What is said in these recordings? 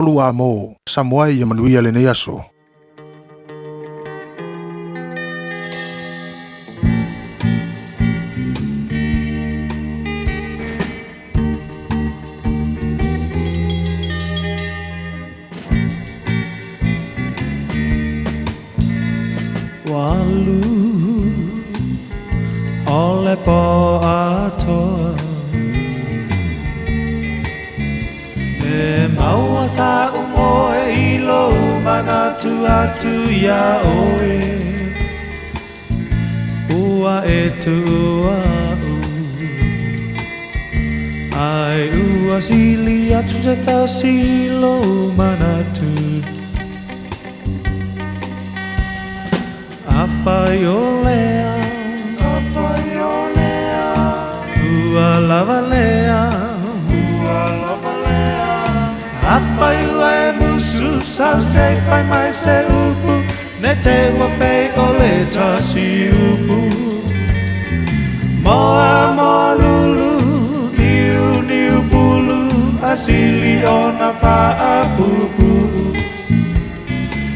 Amo Samoa ia manuia lenei aso. Ua alu o le pō atoa E maua saʻu moe i lou manatu atu iā ʻoe. Ua e tuʻu aʻu Ae ua sili atu se tasi i lou manatu. Afai o lea, afai o lea, ua lava lea, ua lava lea. Afai ua e musu sau se i fai mai se upu, ne te ua pei o le tasi upu. Moa moa lulu, niu niu pulu, a sili ona faapuupuu.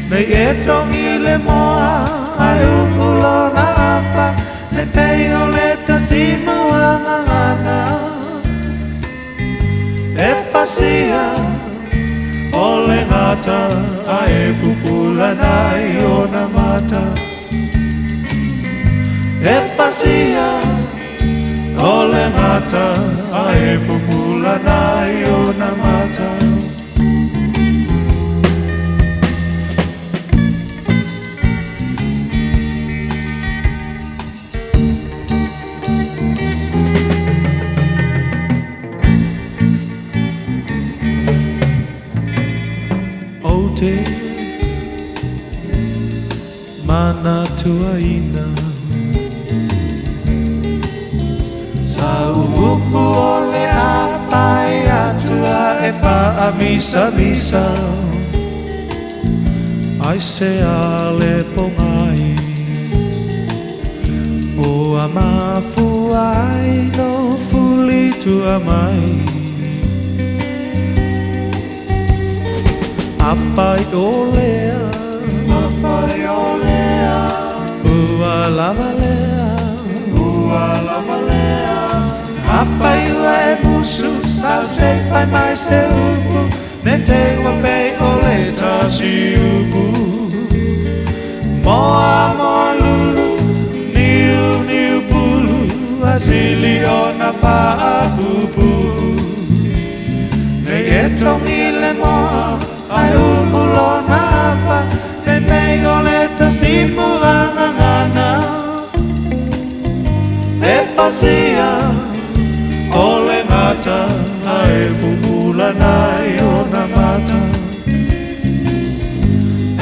Nei e togi le moa, ae uu lona afa, ne pei o le tasi muagagana. E pasia o le gata, ae pupula nai ona mata. E pasia o le gata, ae pupula nai ona mata. Ou te manatuaina Sa upu o le a pae atu a e faamisamisa Ai se a le pogai Ua mafua ai lou fuli tua mai. Afai o lea, afai o lea, ua lava lea, ua lava lea. Afai ua e musu sau se i fai mai se upu, ne te ua pei o le tasi upu. Moa moa lulu, niu niu pulu, a sili ona faapuupuu. Nei e togi le moa, ae uu lona afa, ne pei o le tasi muagagana. E pasia o le gata, ae pupula nai ona mata.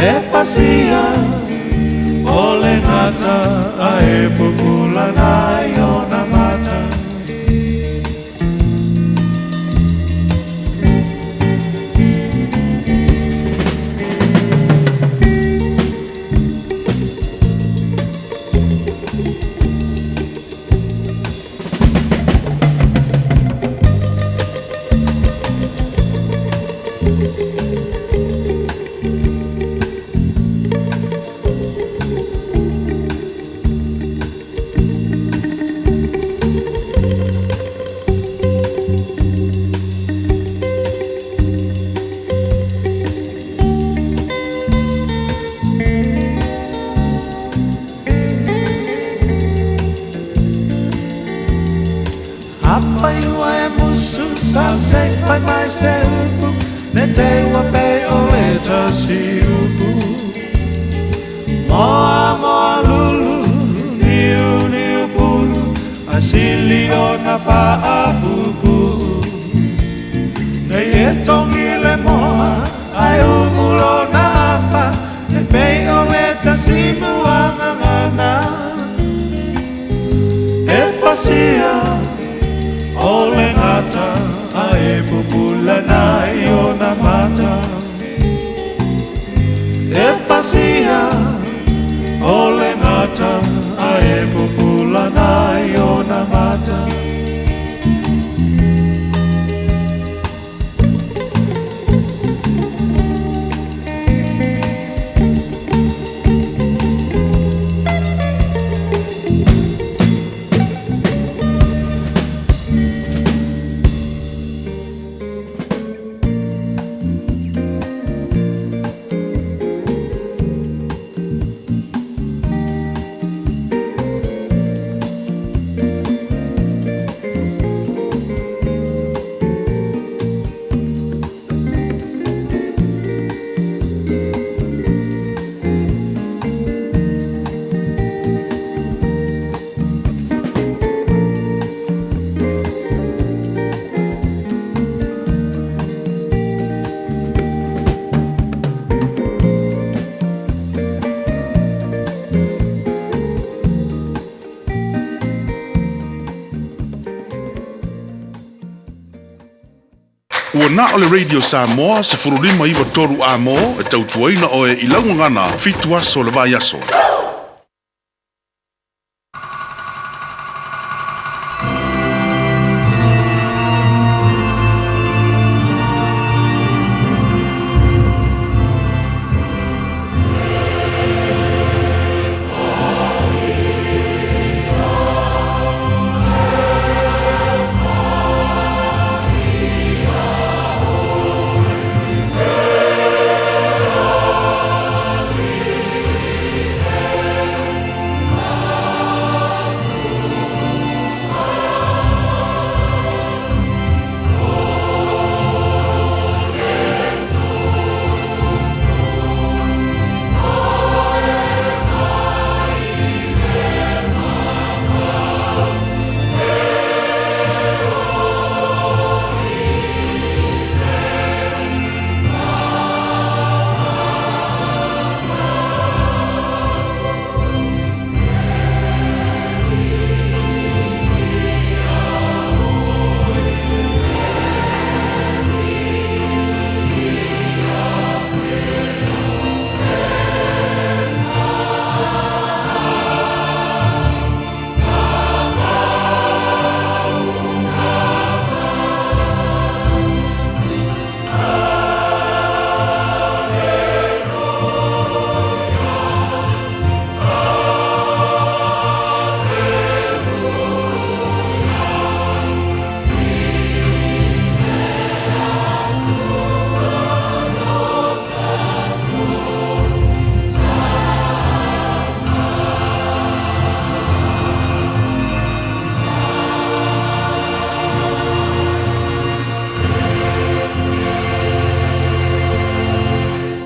E pasia o le gata, ae pupula nai ona mata. Afai ua e musu sau se i fai mai se upu, ne te ua pei o le tasi upu. Moa moa lulu, niu niu pulu, a sili ona faapuupuu. Nei e togi le moa, ae uu lona afa, ne pei o le tasi muagagana. E pasia o le gata, ae pupula nai ona mata. E pasia o le gata, ae pupula nai ona mata. na o le Radio Samoa 15 93 Amo e tautuaina oe i lau gagana fitu aso o le vaiaso.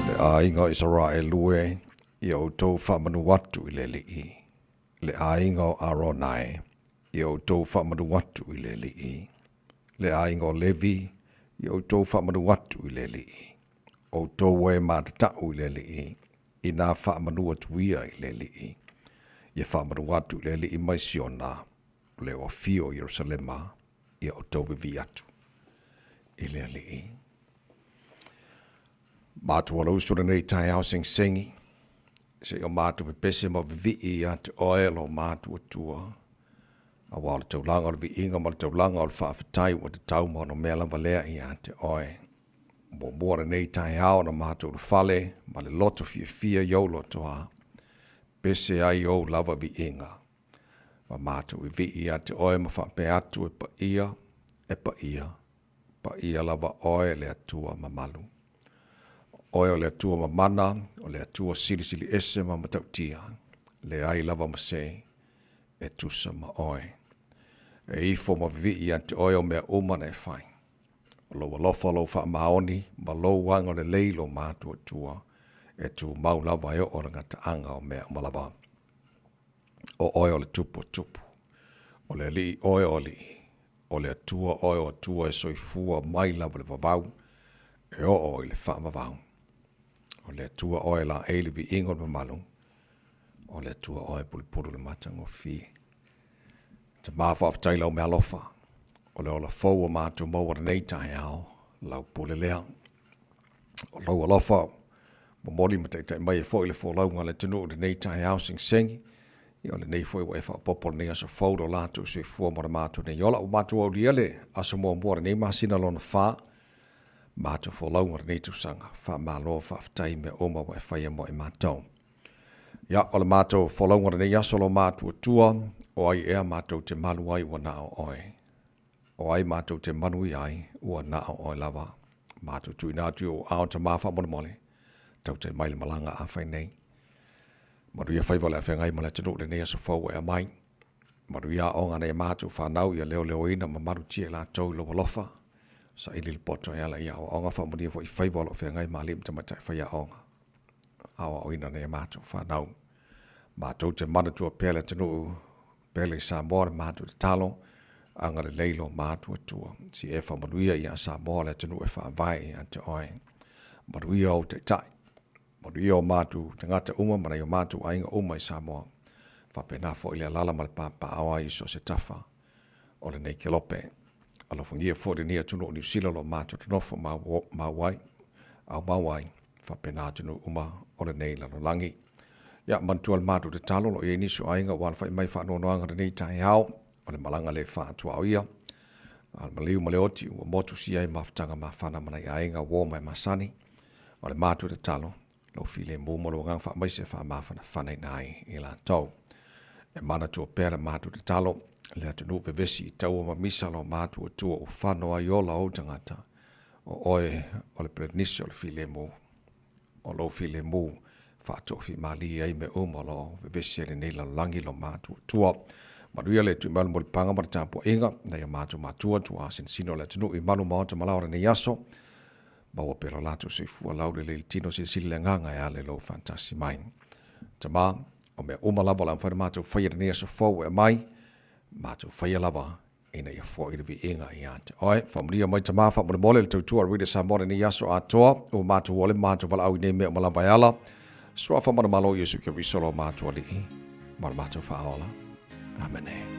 Le aiga o Isaraelu e, ia outou faamanu atu i le Alii. Le aiga o Arona e, ia outou faamanu atu i le Alii. Le aiga o Levi, ia outou faamanu atu i le Alii. Outou e matatau i le Alii, inā faamanu atu ia i le Alii. Ia faamanu atu i le Alii mai Siona, o le o afio i Ierusalema, ia outou vivii atu i le Alii. Matou alausu lenei taeao segiseigi, se i o matou pepese ma vivii ia te oe lo matou Atua. Aua o le taulaga o le viiga ma le taulaga o le faafetai ua tatau ma ono mea lava lea ia te oe. Muamua lenei taeao na matou ulufale ma le loto fiafia i ou lotoa, pese ai ou lava viiga. Ma matou vivii ia te oe ma faapea atu e paia, e paia, paia lava oe le Atua mamalu. O oe o le Atua mamana, o le Atua silisili ese ma matautia, leai lava ma se e tusa ma oe. E ifo ma vivii ia te oe o mea uma na e fai. O lou alofa, o lou faamaoni, ma lou agalelei lo matou Atua, e tumau lava e oo le gataaga o mea uma lava. O oe o le Tupu o tupu, o le Alii oe o alii, o le Atua oe o atua e soifua mai lava le vavau e oo i le faavavau. O le Atua oe e laei le viiga o le mamalu, o le Atua oe e pulupulu le matagofie. Tama faafetai lau mealofa, o le ola fou ua matou maua lenei taeao, lau pule lea. O lou alofa momoli ma taitai mai ai foi le folauga a le atunuu i lenei taeao segisegi, ia o lenei foi ua e faaopoopo lenei aso fou lo latou soifua ma le matou nei ola. Ua matou aulia le aso muamua o lenei masina lona fa, matou folauga lenei tausaga. Faamalo faafetai i mea uma ua e faia mo i matou. Ia, o le matou folauga lenei aso lo matuatua, o ai ea matou te malu ai ua na o oe. O ai matou te manuia ai, ua na o oe lava. Matou tuuina atu i ou aao tama faamolemole, tautai mai le malaga a fai nei. Manuia faiva o le a feagai ma le atunuu lenei aso fou ua e aumai. Manuia aoga a nai a matou fanau ia leoleoina ma malutia i latou i lou alofa. Saili le poto e ala i aoaoga, faamanuia foi i faiva o lo o feagai ma alii ma tamaitai faiaoga. Aoaoina nai a matou fanau. Matou te manatua pea le atunuu pele i Samoa le matou tatalo, agalelei lo matou Atua. Si e faamanuia ia Samoa le atunuu e faavae ia te oe. Manuia ou taitai. Manuia o matou tagata uma ma nai o matou aiga uma i Samoa. Faapena foi le alala ma le papaaao ai i so o se tafa o lenei kelope. Alofagia foi lenei atunuu o Niu Sila o lo o matou nonofo mau ai, aumau ai, faapena atunuu uma o lenei lalolagi. Ia, manatua le matou tatalo o lo o i ai nisi o aiga ua alafai mai faanoanoaga i lenei taeao, o le malaga le faatuaoia, a o le maliu ma le oti ua motusia ai mafutaga mafana ma nai aiga, uo ma e masani. O le matou tatalo, lou filemu ma lou agaga faamaise e faamafanafanaina ai i latou. E manatua pea le matou tatalo, le atunuu vevesi i taua ma misa lo matuatua ua fano ai ola ou tagata, o oe o le pelenisi o le filemu, o lou filemu faatoofimalie ai mea uma o lo o vevesi ai lenei lalolagi lo matuatua. Manuia le tuimau le molipaga ma le tapuaiga, nai o matou matua tuaasinosino o le atunuu i malu maota ma lao o lenei aso, Maua pea lo latou soifua laulelei i le tino silasila i le agaga e ala i lou faatasi mai. Tama, o mea uma lava o le a mafai ona matou faia i lenei aso fou e aumai, matou faia lava ina ia foi le viiga ia te oe. Faamanuia mai Tama, faamolemole le tautua a Radio Samoa i lenei aso atoa, ua matou ole ma matou valaau i nei mea uma lava e ala. Suafa manumalo Iesu Keriso lo matou Alii ma lo matou Faaola. Amene.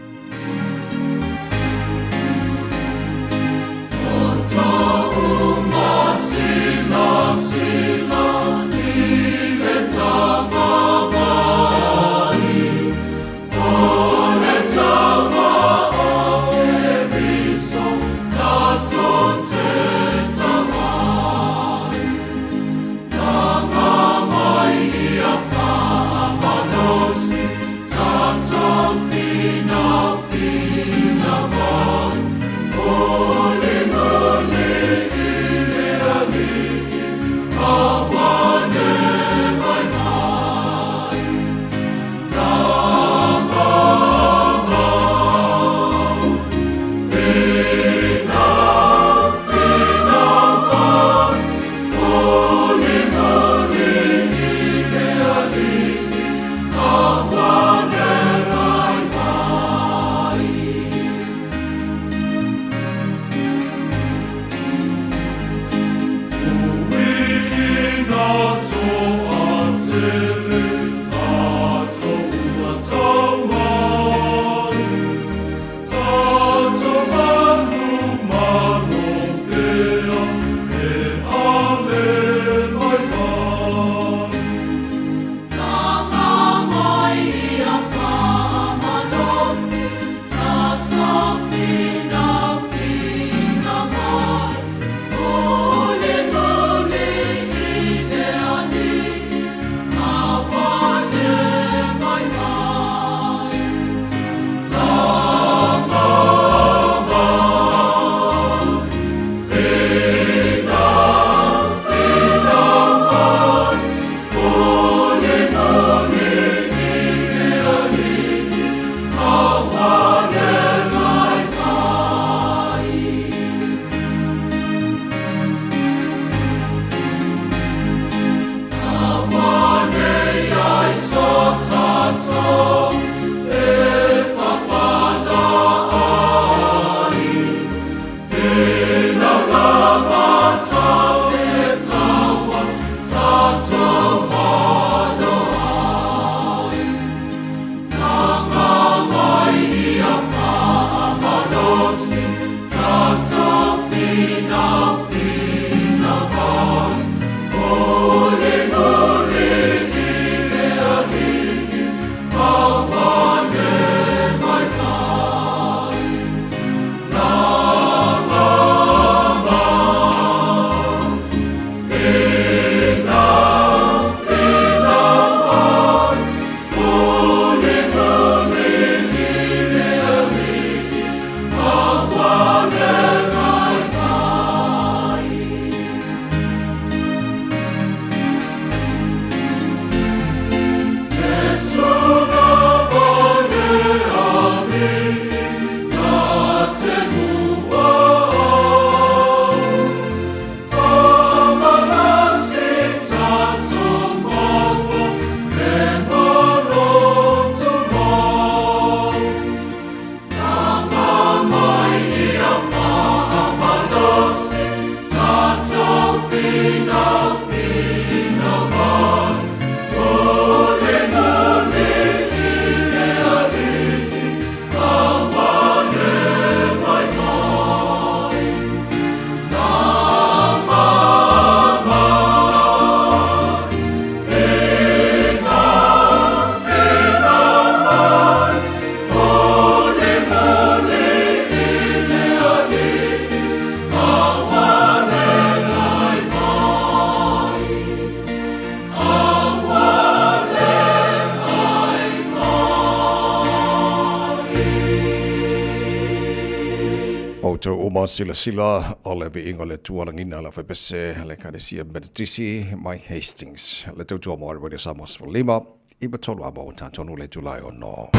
outou uma silasila o le viiga o le Atua lagiina le aufaipiese a le Ekalesia Metotisi mai Hastings. Le tautua mo le Radio Samoa 15 i 3 amo ua tatonu le itula e ono.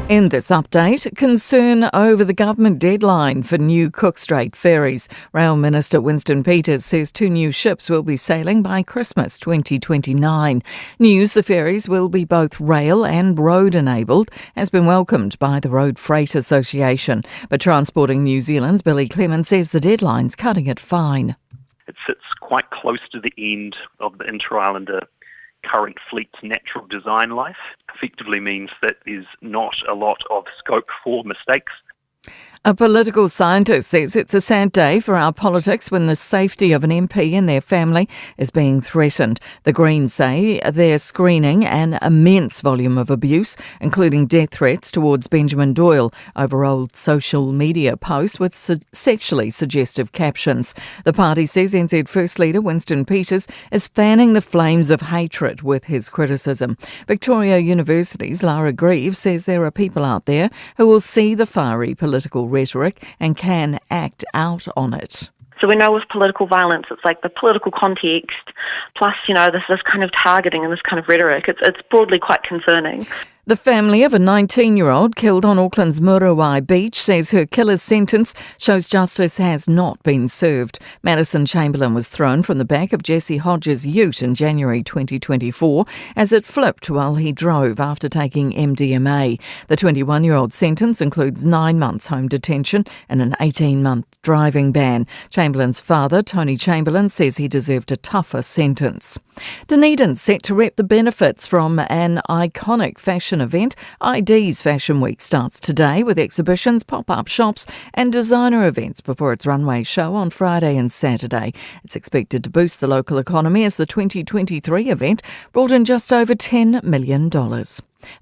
In this update, concern over the government deadline for new Cook Strait ferries. Rail Minister Winston Peters says two new ships will be sailing by Christmas 2029. News the ferries will be both rail and road enabled has been welcomed by the Road Freight Association. But Transporting New Zealand's Billy Clements says the deadline's cutting it fine. It sits quite close to the end of the Interislander current fleet's natural design life. Effectively means that there's not a lot of scope for mistakes. A political scientist says it's a sad day for our politics when the safety of an MP and their family is being threatened. The Greens say they're screening an immense volume of abuse, including death threats towards Benjamin Doyle over old social media posts with sexually suggestive captions. The party says NZ First Leader Winston Peters is fanning the flames of hatred with his criticism. Victoria University's Lara Greaves says there are people out there who will see the fiery political rhetoric and can act out on it. So we know with political violence, it's like the political context, plus, you know, this, this kind of targeting and this kind of rhetoric. It's, it's broadly quite concerning. The family of a 19 year old killed on Auckland's Muriwai Beach says her killer's sentence shows justice has not been served. Madison Chamberlain was thrown from the back of Jesse Hodges' ute in January 2024 as it flipped while he drove after taking MDMA. The 21 year old sentence includes nine months home detention and an 18 month driving ban. Chamberlain's father, Tony Chamberlain, says he deserved a tougher sentence. Dunedin set to rep the benefits from an iconic fashion event. ID's Fashion Week starts today with exhibitions, pop up shops, and designer events before its runway show on Friday and Saturday. It's expected to boost the local economy as the 2023 event brought in just over $10 million.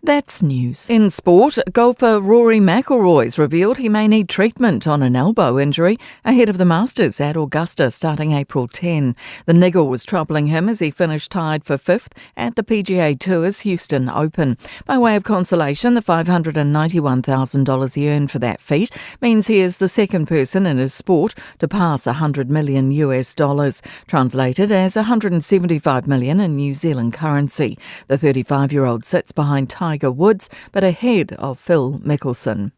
That's news. In sport, golfer Rory McIlroy's revealed he may need treatment on an elbow injury ahead of the Masters at Augusta starting April 10. The niggle was troubling him as he finished tied for fifth at the PGA Tour's Houston Open. By way of consolation, the $591,000 he earned for that feat means he is the second person in his sport to pass 100 million US dollars, translated as 175 million in New Zealand currency. The 35-year-old sits behind Tiger Woods, but ahead of Phil Mickelson.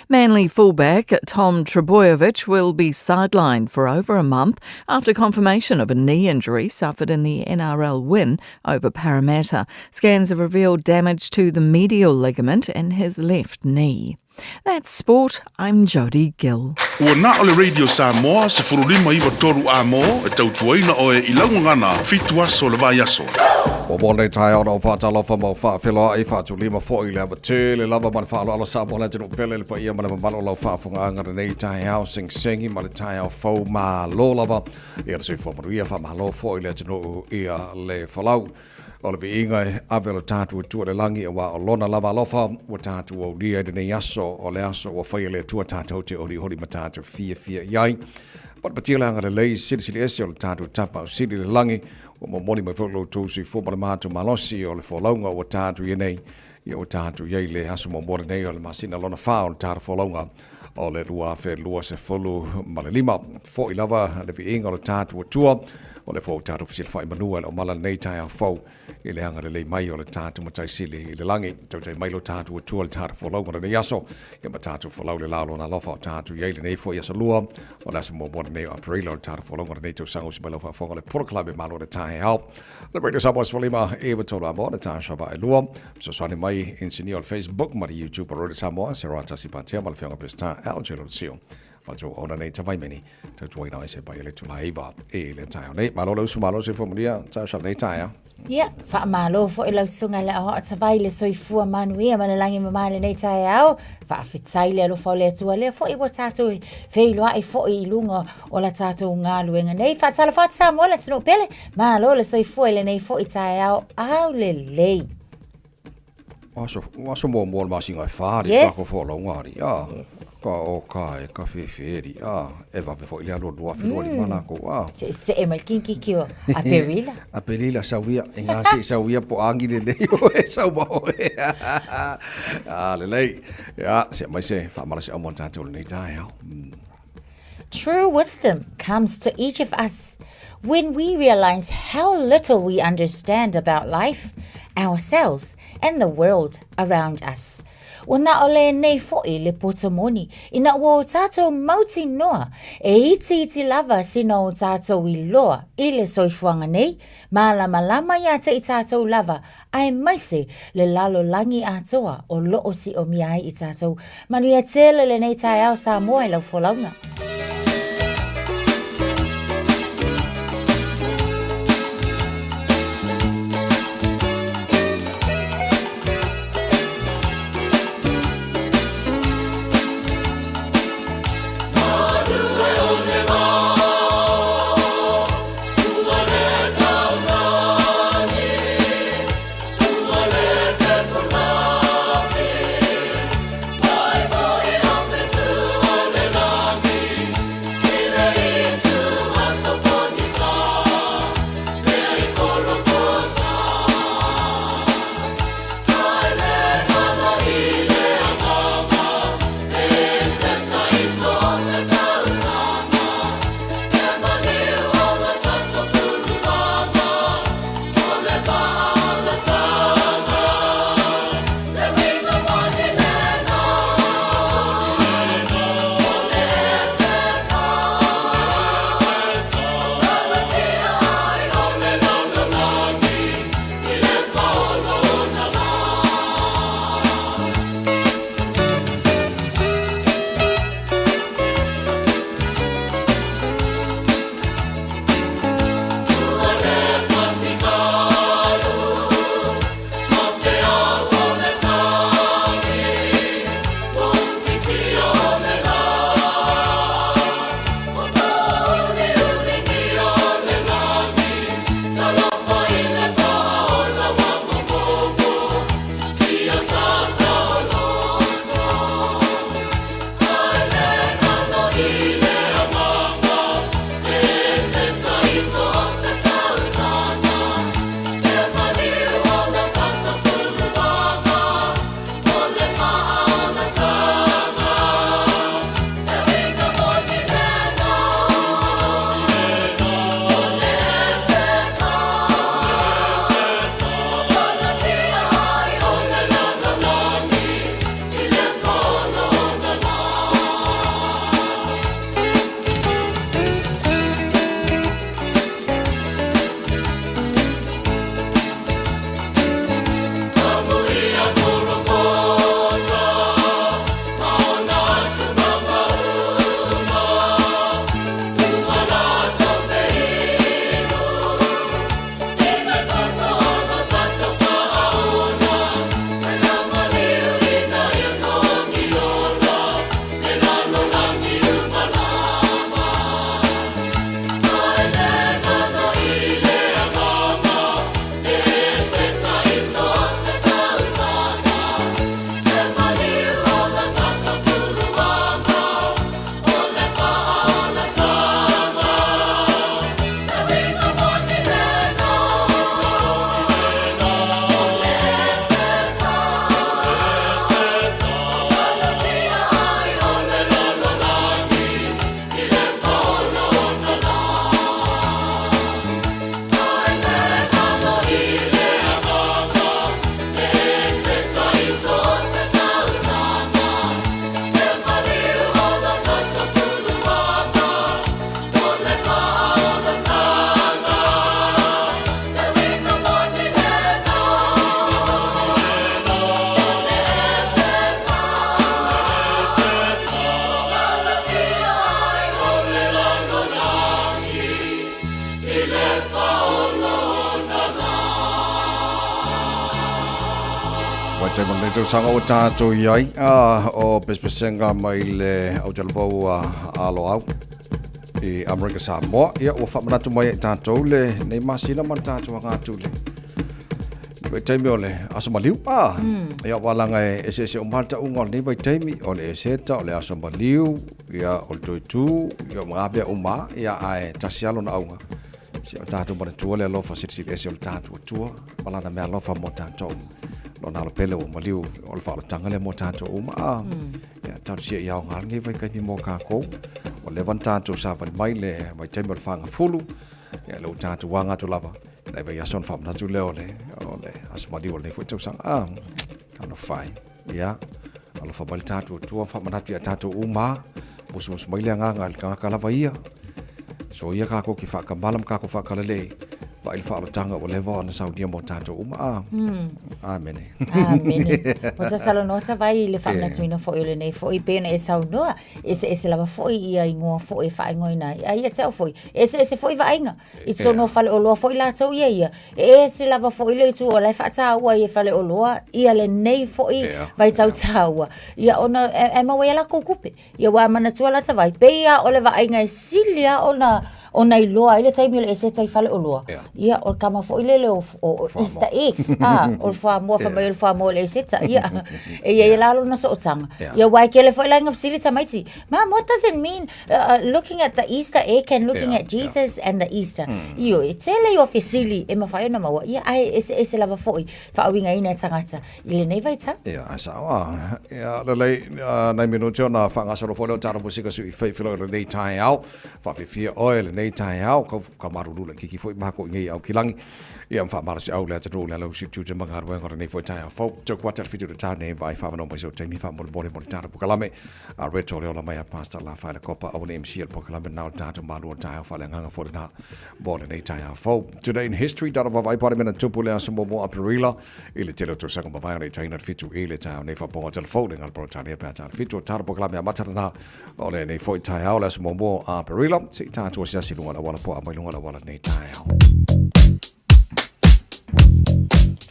Manly fullback Tom Trbojevic will be sidelined for over a month after confirmation of a knee injury suffered in the NRL win over Parramatta. Scans have revealed damage to the medial ligament in his left knee. That's sport. I'm Jodie Gill. Ua na o le Radio Samoa 1593 A-mo e tautuaina oe i lau gagana fitu aso o le vaiaso. Ua mo nei taeao na o faatalofa ma o faafeiloai faatulima foi i le ava tele lava ma le faaaloalo Samoa le atunuu pele le paia ma le mamalu o lau faafogaaga lenei taeao segisegi ma le taeao fou malo lava ia le soifua manuia faamalo foi i le atunuu ia le folau o le viiga e ave o le tatou Atua i le lagi aua o lona lava alofa ua tatou aulia i lenei aso o le aso ua faia e le Atua tatou te olioli ma tatou fiafia i ai. Patepatia le agalelei silisili ese o le tatou Tapaau Sili i le lagi ua momoli mai foi lo outou soifua ma le matou malosi o le folauga ua tatou i ai nei ia ua tatou i ai i le aso muamua lenei o le masina lona fa o le tatou folauga o le 2025. Fo'i lava le viiga o le tatou Atua, o lea foi ua tatou fesilafai manua i le omala lenei taeao fou i le agalelei mai o le tatou Matai Sili i le lagi. Tautai mai lo tatou Atua i le tatou folauga o lenei aso, ia ma tatou folau le la o lona alofa o tatou i ai lenei foi aso lua o le aso muamua lenei o Aperila o le tatou folauga o lenei tausaga usi mai lau faafofoga le polokalame Malo le taeao. Le Radio Samoa 15 e wa tolu amo le taeao vae lua. Fesoasoani mai inisinia o le Facebook ma le YouTube o Radio Samoa, se roa tasi patea ma le fioga Peseta LJ Lolo Matou ona nei tavaimeni, tautuaina ai se pai le tula iva e le taeao nei. Malo le usu, malo se fuamulia, tau sa nei taeao. Ia, faamalo foi lau susuga le aoao tavai le soifua manuia ma le lagi mama i lenei taeao. Faafetai le alofa o le Atua lea foi ua tatou feiloai foi i luga o la tatou galuega nei. Faatalofa atu Samoa le atunuu pele, malo le soifua i lenei foi taeao aulelei. Aso, aso muamua o le masina e fa alii yes. tatou folauga alii a. Yes. Ka o ka e ka fefe alii a. E vave foi le alu 2025 lakou a. Se'ese'e mai le kikiki o Aperila. Aperila sau ia, e ngā se i sau ia po agi lelei oe sau ma oe. A lelei. Ia, se mai se faamalosiau mo tatou lenei taeao. True wisdom comes to each of us when we realize how little we understand about life, ourselves, and the world around us. Ua na o lenei fo'i le poto moni, ina ua o tātou mautinoa, e itiiti lava sina o tātou iloa i le soifuaga nei, malamalama iā te i tātou lava, aemaise le lalolagi atoa o loo siomia ai i tātou. Manuia tele lenei taeao Samoa i lau folauga. Waitaima lenei tausaga ua tatou i ai o pesepesega mai le autalavou a Aloau i Amerika Samoa. Ia, ua faamanatu mai ai tatou lenei masina ma le tatou aga atu i le Vaitaimi o le aso maliu. Ah, ia aua leaga e eseese uma lava le tauga o lenei vaitaimi, o le Eseta, o le aso maliu, ia o le toetu, ia ma mea uma lava, ia ae tasi lava lona auga, se o tatou manatua le alofa silisili ese o le tatou Atua ma lana meaalofa mo tatou. Lona alo pele ua maliu o le faaolataga lea mo tatou uma. Ah, ia talosia ia aoga lenei vaitaimi mo kakou. Ua leva ona tatou savali mai le vaitaimi o le fagafulu, ia lea ua tatou aga atu lava nai vaiaso ona faamanatu lea o le o le aso maliu o lenei foi tausaga. Ah, talofa e. Ia, alofa mai le tatou Atua, faamanatu ia tatou uma, musumusu mai le agaga i le tagata lava ia. Soia kakou ke faakamala ma kakou faakalelei, vaai le faaolataga ua leva ona saunia mo tatou uma. Ah, Amene. Amene. Ua tatalo Tavai i le faamanatuina foi o lenei foi, pei ona e saunoa, eseese lava foi ia igoa foi e faaigoaina ai. A ia te au foi, eseese foi vaaiga. I totonu o faleoloa foi latou ia ia, e ese lava foi le itu o la e faataua ai e faleoloa ia lenei foi vaitau taua, ia ona e maua ai a latou tupe. Ia ua manatua la Tavai, pei lava o le vaaiga e sili lava ona ona iloa ai le taimi o le Eseta i faleoloa, ia o le tama foi lele o Easter eggs, a, o le fuamoa, fai mai o le fuamoa o le Eseta, ia, e i ai la lona sootaga. Ia aua e tele foi la ina fesili tamaiti, Mum, what does it mean looking at the Easter egg and looking at Jesus and the Easter? Ioe, e tele ia o fesili e mafai ona maua, ia ae eseese lava foi faauigaina e tagata i lenei vaitau. Ia, ae sao a. Ia, lelei, nai minute ona faagasolo foi lea o tatou musika sui feifelo i lenei taeao. Faafefia oe i lenei taeao, kau ka malulu laitiiti foi makou i nei Aukilagi. Ia ma faamalosiau le atunuu i le ala o tiute ma galuega o lenei foi taeao fou. Tau kuata le 7 o le ta nei vaai faavanoa mai sau taimi faamolemole mo le tatou polokalame. A reto le ola mai a Pastor Lafaele Kopa aua ne i misia le polokalame na o le tatou malu o le taeao faaleagaga foi lena mo lenei taeao fou. Today in History, tatou vaavaai po o le mea na tupu i le aso muamua o Aperila i le tele o tausaga mavae ona itaina le 7 i le taeao nei faapoga telefou le gala Peretania pe a ta le 7 o tatou polokalame amata lena o lenei foi taeao le aso muamua o Aperila se i tatou asiasi i luga o le auala po o a mai luga o le auala lenei taeao.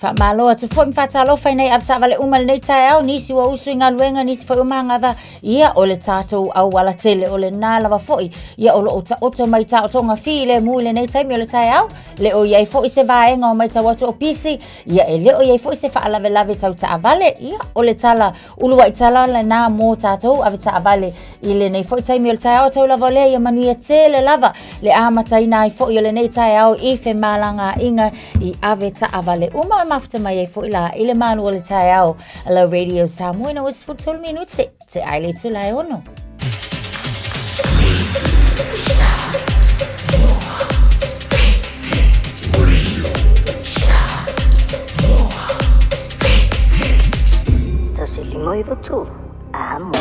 Faamalo atu foi ma faatalofa i nei avetaavale uma i lenei taeao, nisi ua usu i galuega, nisi foi o magava, ia o le tatou auala tele o lena lava foi, ia o loo taoto mai taotoga filemu i lenei taimi o le taeao, le o i ai foi se vaega o matau atu o pisi, ia e le o i ai foi se faalavelave tau taavale, ia o le tala uluai tala lena mo tatou avetaavale i lenei foi taimi o le taeao tau lava o lea ia manuia tele lava le amataina ai foi o lenei taeao i femalagaaiga i avetaavale uma e mafuta mai ai foi la i le malu o le taeao a lau Radio Samoa ina ua 13 minute te ai le itula e ono. Amo.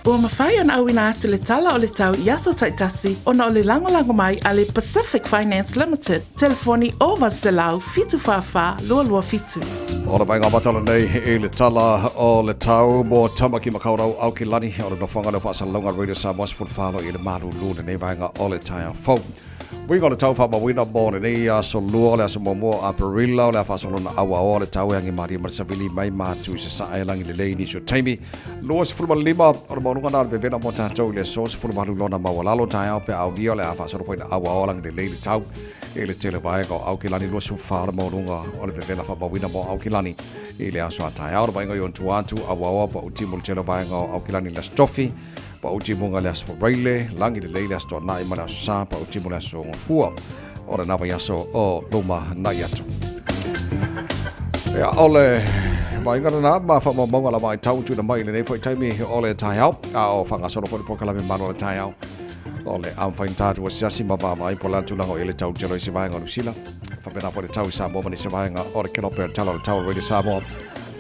Ua mafai ona auina atu le tala o le tau i aso taitasi ona o le lagolago mai a le Pacific Finance Limited, telefoni 0800 744 227. O le vaega amata lenei i le tala o le tau mo Tamaki Makaurau Aukilani o le nofoaga lea o faasalalauga Radio Samoa 14 i le malulu lenei vaega o le taeao fou. Uiga o le tau faamauina mo lenei aso lua o le aso muamua o Aperila o le a faasolona auaoa le tau e agi malie ma le savili mai matu i sasae lagi lelei nisi o taimi 25 o le maualuga na o le vevela mo tatou i le aso 18 lona maualalo taeao pe a aulia o le a faasolo foi na auaoa lagi lelei le tau i le tele vaega o Aukilani 24 o le maualuga o le vevela faamauina mo Aukilani i le aso a taeao le vaaiga i ona tua atu auaoa pau mo le tele vaega o Aukilani le Aso Tofi Pau timuga le Aso Faraile, lagi lelei le Aso Toanai ma le Aso Sa, pau timu le Aso Gafua o lena vaiaso o luma nai atu. Ia, o le vaaiga lena ma faamaumauga lava ai tau tuuina mai i lenei foi taimi o le taeao, a o faagasolo foi le polokalame malu o le taeao o le a mafai ona tatou asiasi ma vaavaai po o le a le tulaga o i ai le tau tele o isi vaega o Niu Sila, faapena foi le tau i Samoa ma nisi vaega o le kelope o le tala o le tau o le Radio Samoa.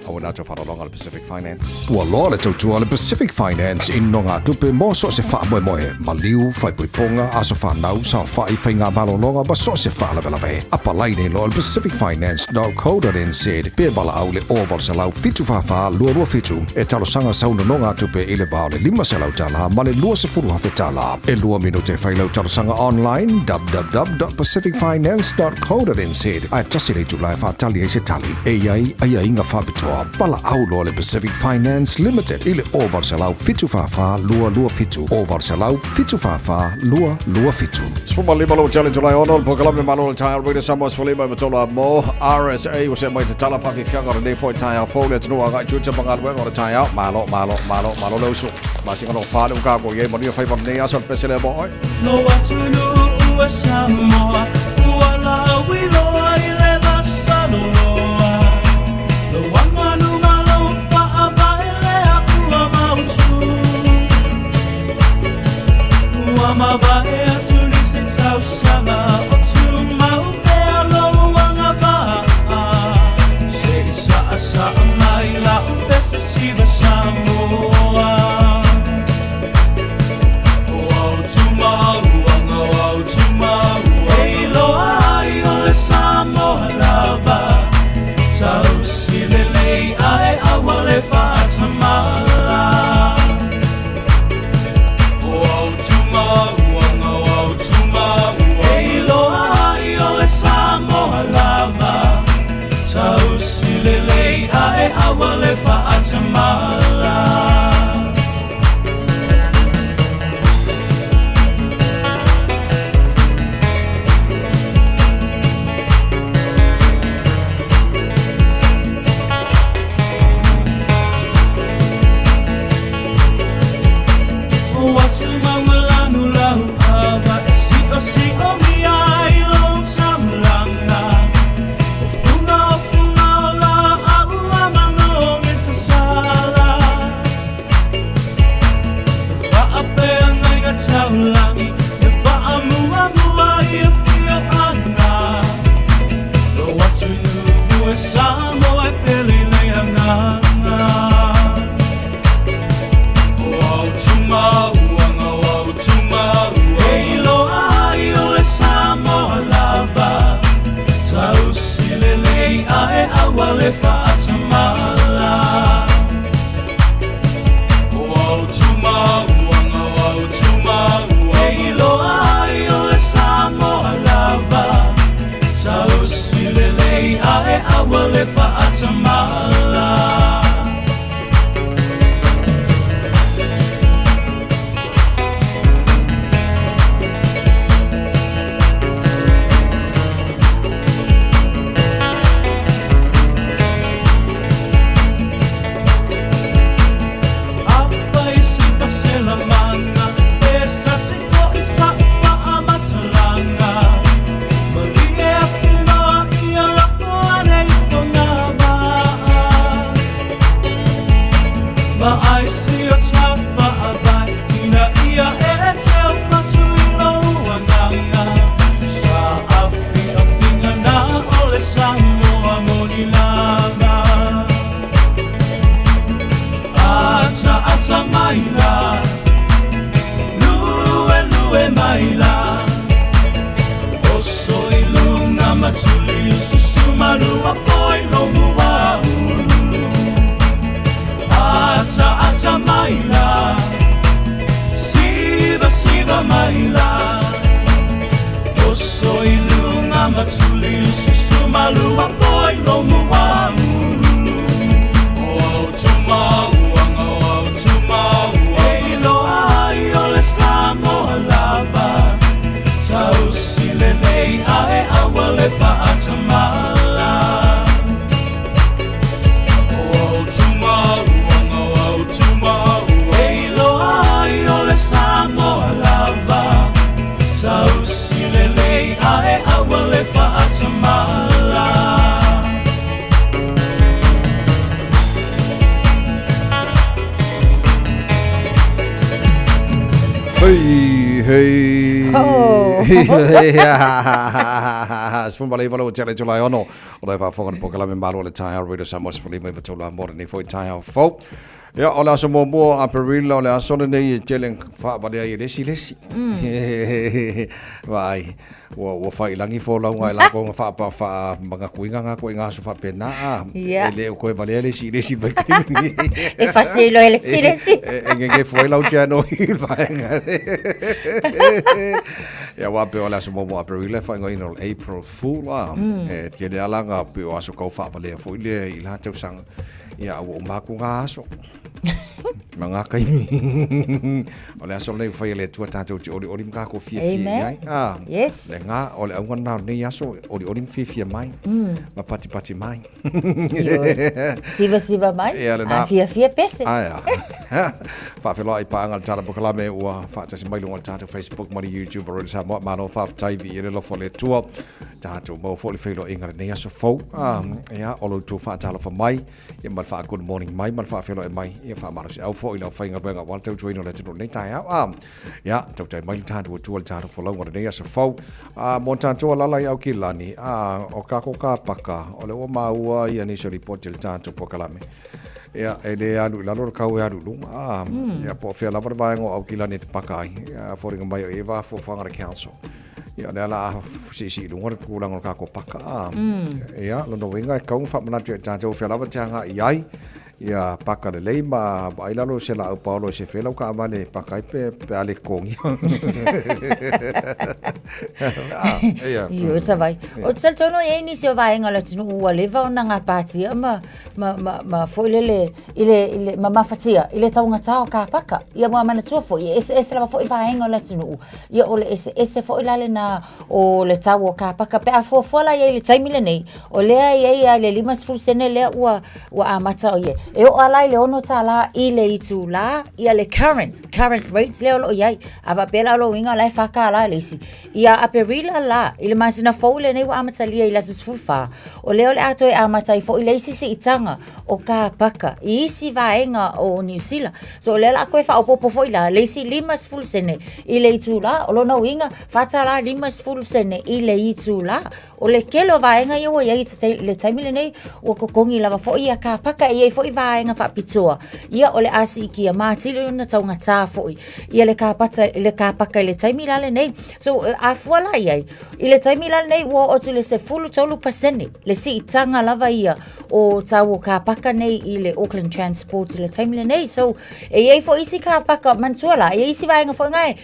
Aua na faalologa le Pacific Finance. Ua loa le tautua a le Pacific Finance i nonogatupe mo so o se faamoemoe, maliu, faaipoipoga, aso fanau, saofai, faigamalologa ma so o se faalavelave. Apalai nei loa le pacificfinance.co.nz pe valaau i le 0800 744 227 e talosaga sau nonogatupe i le va o le $500 ma le $20,000. E lua minute e fai lau talosaga online www.pacificfinance.co.nz ae tasi le itula e faatali ai se tali. E i ai aiaiga faapitoa. loa, valaau loa le Pacific Finance Limited i le 0800 744 227, 0800 744 227. 15 lou tele Julai 6 le polokalame Malo le Taeao Radio Samoa 15 i tolu a mo RSA ua see mai tatala faafiafiaga o lenei foi taeao fou le atunuu agai tiute ma galuega o le taeao. Malo, malo, malo, malo le uso. Masina no whale o kākou i ai manuia faiva lenei aso le pese lea mo oe. Lo atunuu e Samoa, ua lauiloa i le vasaloloa. Lou aganu ma lou faavae lea ua mautu. Ua mavae atu nisi tausaga o tumau pea lou agavaa. Se i saasaa mai lau pese siva Samoa. O au tumauanga, o au tumauanga. E iloa ai o le Samoa lava. Tausi lelei ae aua le faatamala. O au tumauanga, o au tumauanga. E iloa ai o le Samoa lava. Tausi lelei ae aua le faatamala. O atumauga lanu lau ava e siosiomia ai lou taulaga. O fuga o fuga o laau a manogi sasala. E faafeagaiga taulagi e faamuamua i afioaga. Lou atunuu e Samoa e pele le agaga. O au tumauanga, o au tumauanga. E iloa ai o le Samoa lava. Tausi lelei ae aua le faatamala. O au tumauanga, o au tumauanga. E iloa ai o le Samoa lava. Tausi lelei ae aua le faatamala. Afai se faaselamana, e sasi fo'i sa'u faamatalaga. Malie atu loa ia lafo ane i fogavaa. Vaai si o ta faavae, ina ia e teu fatu i lou agaga. Saafiafiga na o le Samoa moni lava. Ataata maila, luelue maila. Oso i luga ma tuli susu malua foi lou muaulu. Ataata maila, siva siva maila. Oso i luga ma tuli susu malua foi lou muaulu. O au tumauanga, o au tumauanga. E iloa ai o le Samoa lava. Tausi lelei ae aua le faatamala. O au tumauanga, o au tumauanga. E iloa ai o le Samoa lava. Tausi lelei ae aua le faatamala. Hei, hei. Oh. 19 lou tele Julai 6. O le faafofoga le polokalame Malo le Taeao Radio Samoa 15 i tolu a mo lenei foi taeao fou. Ia, o le aso muamua o Aperila, o le aso lenei e tele faavalea ai e le isi le isi. Vaai, ua, ua faiilagi folauga e lakou na faapa faamagatuina na koe aso faapena a. Ia. E le o toe valea le isi i le isi vaitaimi. E fasilo e le isi le isi. E gegefu ai lau tiano i le vaega lea. Ia, aua pei o le aso muamua o Aperila e faaigoaina o le April Fool a. E tele lava la na pei o aso tau faavalea foi lea i la tausaga. Ia, ua uma atu ngā aso. Ma ngā kaimi. O le aso lenei ua faia e le Atua tatou te olioli ma tatou fiafia i ai. Ah, Yes. Le ngā, o le auga lena o lenei aso, olioli ma fiafia mai. Ma patipati mai. Siva siva mai. Ia, lena. A fiafia pese. Ae a. Faafeiloai paaga i le Tala Polokalame ua faatasi mai luga o le tatou Facebook ma le YouTube o Radio Samoa. Malo faafetai viia le alofa o le Atua. Tatou maua foi le feiloaiga i lenei aso fou. Ah, ia, o lo outou faatalofa mai, ia ma le faa good morning mai ma le faafeiloai mai, ia faamalosiau foi i le aufaigaluega aua le tautuaina o le atunuu i lenei taeao. Ah, ia, tautai mai le tatou Atua i le tatou folauga i lenei aso fou. Ah, mo tatou alala i Aukilani, ah, o kako kapaka, o lea ua maua ia nisi o lipoti i le tatou polokalame. Ia, e le alu i lalo le kau e alu i luga. Ah, ia, po o fea lava le vaega o Aukilani e te paka ai. Ia, foliga mai o Eva fuafuaga a le council. Ia, o lea la a siisii i luga le tulaga o le tatou paka. Ah, Ia, lona uiga e tatau ona faamanatu ia i tatou o fea lava te agai i ai. Ia, paka lelei ma vaai lalo i se laau paolo e sefe ai lau taavale e paka ai pe, pe a le totogia. Ah, ia. Ioe Tavai. Ou te talitonu e i ai nisi o vaega o le atunuu ua leva ona gapatia ma, ma, ma, ma foi lele i le, i le ma mafatia i le taugata o kapaka. Ia ua manatua foi, e eseese lava foi vaega o le atunuu. Ia o le eseese foi la lena o le tau o kapaka. Pe a fuafua la i ai i le taimi lenei, o lea e i ai lava i le 50 sene lea ua, ua amata o i ai. E oo lava la i le $6 i le itula, ia le current, current rates lea o lo o i ai. A faapea la o lona uiga o la e $4 le isi. Ia Aperila la, i le masina fou lenei ua amatalia i le aso 14, o lea o le a toe amata ai foi le isi siitaga o kapaka i isi vaega o Niu Sila. So o lea o le a toe faaopoopo foi la le isi 50 sene i le itula. O lona uiga, $4.50 sene i le itula. O le tele o vaega ia ua i ai i le taimi lenei, ua totogi lava foi ia kapaka. E i ai foi vaega faapitoa, ia o le a siitia ma atili ona taugata foi ia le kapata, le kapaka i le taimi la lenei. So a fua la i ai, i le taimi la lenei ua oo atu i le 13% le siitaga lava ia o tau o kapaka nei i le Auckland Transport i le taimi lenei. So, e i ai foi isi kapaka, manatua la, e i ai isi vaega foi ngae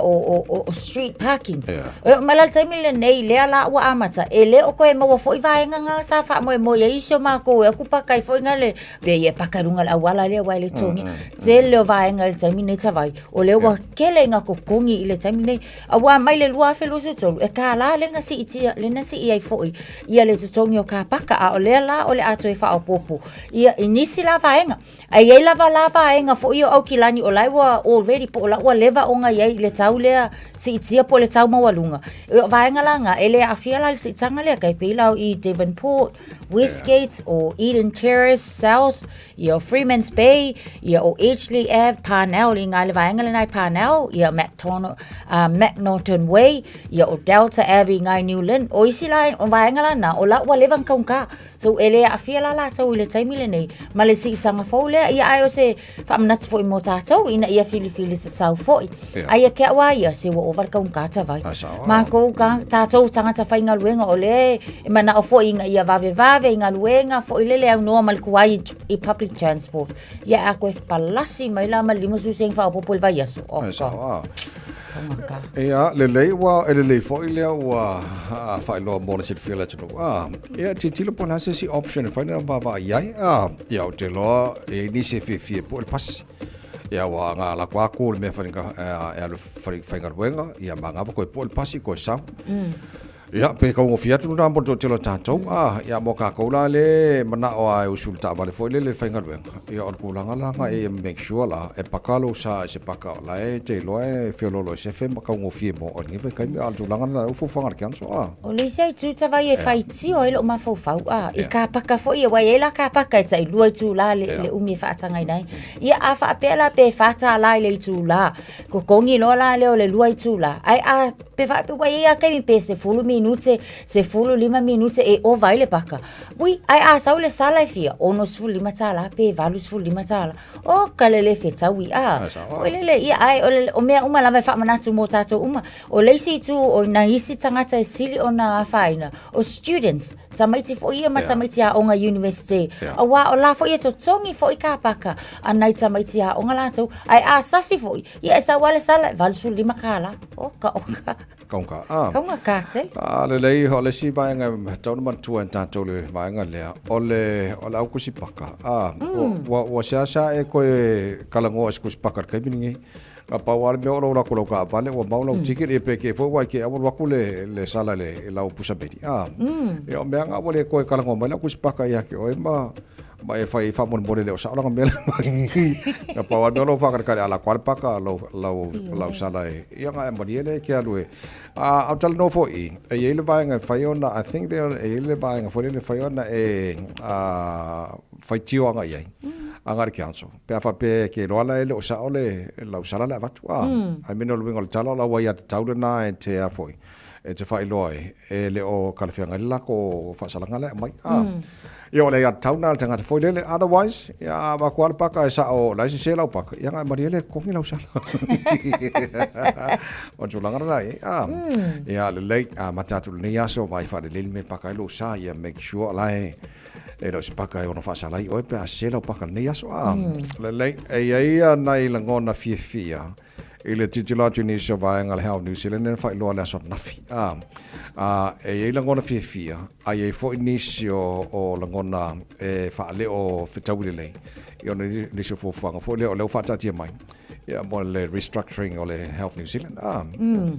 o, o, o, o street parking. Yeah. E oo mai la le taimi lenei, lea la ua amata, e le o toe maua foi vaega nga sa faamoemoe i ai isi o matou e o atu paka ai foi nga le, pe ia e paka i luga o le auala lea aua e le totogia. Tele o vaega i le taimi lenei Tavai, o lea ua tele ina totogi i le taimi lenei. Aua mai le 2023, e $1 lea na siitia, lea na sii ai foi ia le totogi o kapaka, a o lea la o le a toe faaopoopo ia i nisi la vaega. Ae i ai lava la vaega foi o Aukilani o la e ua already po o la ua leva ona i ai i le tau lea siitia po o le tau maualuga. O vaega la na, e le aafia la i le siitaga lea, tai pei la o i Devonport, Westgate, o Eden Terrace, South, ia o Freemans Bay, ia o Edgeley Ave, Parnell, i ngā le vaega lena i Parnell, ia MacDonald, McNaughton Way, ia o Delta Ave i ngā i New Lynn. O isi la, o vaega la na, o la ua leva ona taugata. So e le aafia la latou i le taimi lenei, ma le siitaga fou lea, ia ae o se faamanatu foi mo tatou, ina ia filifili tatau foi. Ia. Ai ia ke au a ia, se ua ova le taugata vai. Ai sao. Matou ka, tatou tagata faigaluega o lea e manao foi ina ia vavevave i galuega foi lele aunoa ma le tuai i public transport. Ia a toe palasi mai la ma le 50 sene faaopoopo i le vaiaso. Oh, Ai sao. God. Ah. Taugata. Ia, lelei ua e lelei foi lea ua faailoa mo le silafia e le atunuu. Ah, ia tilotilo po o le a se isi option e mafai ona vaavaai i ai. Ah, ia ou te iloa e i ai nisi e fiafia e pue le pasi. Ia ua na alu atu atu le mea e alu e faigaluega, ia manava toe pue le pasi toe sau. Ia, pe taugofie atu lena mo le toatele o tatou. Ah, ia mo tatou la le manao lava e usu i le taavale foi lele i le faigaluega. Ia o le tulaga la na e make sure la e paka lou sa i se paka o la e te iloa e feoloolo e sefe ma taugofie mo oe i lenei vaitaimi. A o le tulaga lena o fuafuaga a le council. Ah. O le isi itu tavai e faitio ai lou mafaufau, a, i ka paka foi, aua e i ai la ka paka e tailua itula le umi e faatagaina ai. Ia, a faapea la pe $4 i le itula, totogi loa la lea o le lua itula, ae a, pe faapea, ua i ai lava taimi pe 10 minute, 15 minute e ova ai le paka. Ui, ae a sau le sala e fia, $65 pe $85. O ka le le fetaui, a, foi lele, ia, ae o, le, o mea uma lava e faamanatu mo tatou uma. O le isi itu o nai isi tagata e sili ona afaina, o students, tamaiti foi ia ma tamaiti aoga university. Aua o la foi e totogi foi ka paka a nai tamaiti aoga latou, ae a sasi foi, ia e sau lava le sala e $85. Oka oka. Kaunga. Ah. Kaunga tele. A lelei, o le isi vaega e tatau ona manatua e tatou le vaega lea, o le, o le au kusi paka. A, ua, ua seasea e koe talanoa i se kusi paka i le taimi lenei. Na pau lava le mea o lou alu atu i lau taavale ua mau lau ticket, ia pe kei foi ua e te ua alu atu le, le sala i le, i lau pusa meli. A, ia o mea na ua le toe talanoa mai le au kusi paka ia te oe ma, ma e fai ai faamolemole le o sao lana mea la na pau lava le mea o lou faakalikali a alu atu lava le paka lau, lau, lau sala e, ia ona e malie lea e te alu e. A, a o talanoa foi, e i ai le vaega e fai ona, I think there, e i ai le vaega foi lele e fai ona e, a, faitio agai i ai, agai i le council. Pe a faapea e te iloa la e le o sao le lau sala le avatu, a, I mean o le uiga o le tala o lau aiatatau lena e te a foi, e te faailoa ai, e le o talafeagai le lako faasalaga lea e aumai. A, ia o le aiatatau lena a le tagata foi lele, otherwise, ia a avatu lava le paka e sao o la e sese lau paka, ia ona e malie lea e totogi lau sala. O le tulaga lena e i ai. A, ia lelei, amata atu i lenei aso, vaai faalelei le mea e paka ai lou sa, ia make sure o la e E le o se paka e ono faasalai oe pe a sese lau paka i lenei aso. A, lelei, e i ai ia nai lagona fiafia i le tilotilo atu i nisi o vaega o le Health New Zealand lea na faailoa i le aso ananafi. A, a, e i ai lagona fiafia, a i ai foi nisi o, o lagona e faaleo fetaui lelei i ona nisi o fuafuaga foi lea o lea ua faataatia mai. Ia, mo le restructuring o le Health New Zealand. Ah,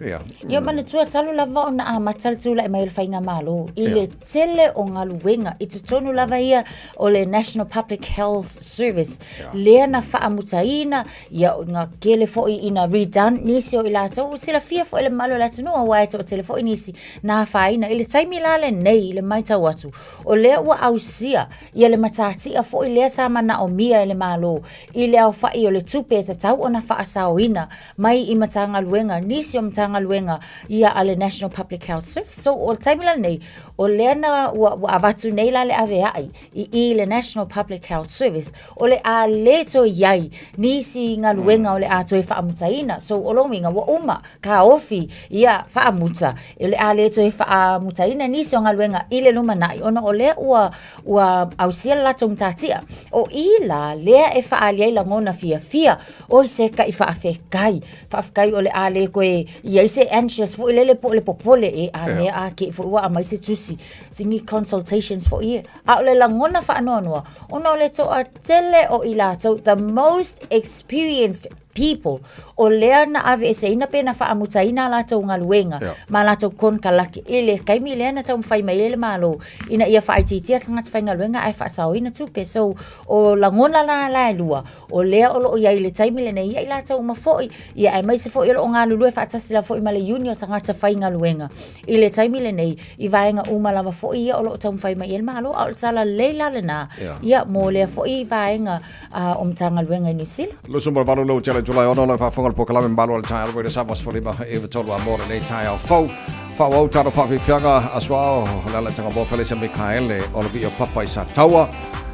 ia. Ia manatua talu lava ona amata le tulai mai o le faigamalo i le tele o galuega i totonu lava ia o le National Public Health Service lea na faamutaina ia na tele foi ina redone nisi o i latou ua silafia foi e le mamalu o le atunuu aua e toatele foi nisi na afaina i le taimi la lenei i le matau atu o lea ua ausia ia le matatia foi lea sa manaomia e le Malo i le aofai o le tupe e tatau ona faasaoina mai i Matagaluega, nisi o Matagaluega ia a le National Public Health Service. So, o le taimi la lenei, o lea na ua, ua avatu nei la le avea'i i i le National Public Health Service, o le a le toe i ai nisi galuega o le a toe faamutaina. So, o lona uiga, ua uma kaofi ia faamuta, o le a le toe faamutaina nisi o galuega i le lumanai, ona o lea ua, ua ausia le latou matatia. O i la lea e faaali ai lagona fiafia, oi se kai faafetai, faafetai o le a le toe i ai se anxious foi lele po o le popole e a mea a ke foi ua aumai se tusi, sini consultations foi ia. A o le lagona faanoanoa, ona o le toatele o i latou, the most experienced people o lea na aveeseina pe na faamutaina a latou galuega yeah. ma latou konekarake i le taimi lea na taumafai mai ai le Malo ina ia faaitiitia tagata faigaluega ae faasaoina tupe. So o lagona la la e lua o lea o loo i ai i le taimi lenei ia i latou uma foi ia aemaise foi o loo galulue faatasi lava foi ma le union o tagata faigaluega i le taimi lenei i vaega uma lava foi ia o loo taumafai mai ai le Malo a o le tala lelei la lena yeah. ia mo lea foi vaega a o Matagaluega i Niu Sila. 28 lou tele Julai 6 lau faafofoga le polokalame mamalu o le taeao Radio Samoa 15 i 3 a mo lenei taeao fou. Faaauau tatou faafiafiaga aso ao le alataga mo Felisa Mikaele o le vii o Papa i Sataua.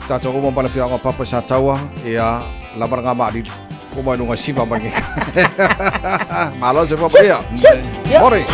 Tatou uma ma le afioaga o Papa i Sataua ia lava le maʻalili. Uma i luga i siva ma le Malo se fua maria. Mori.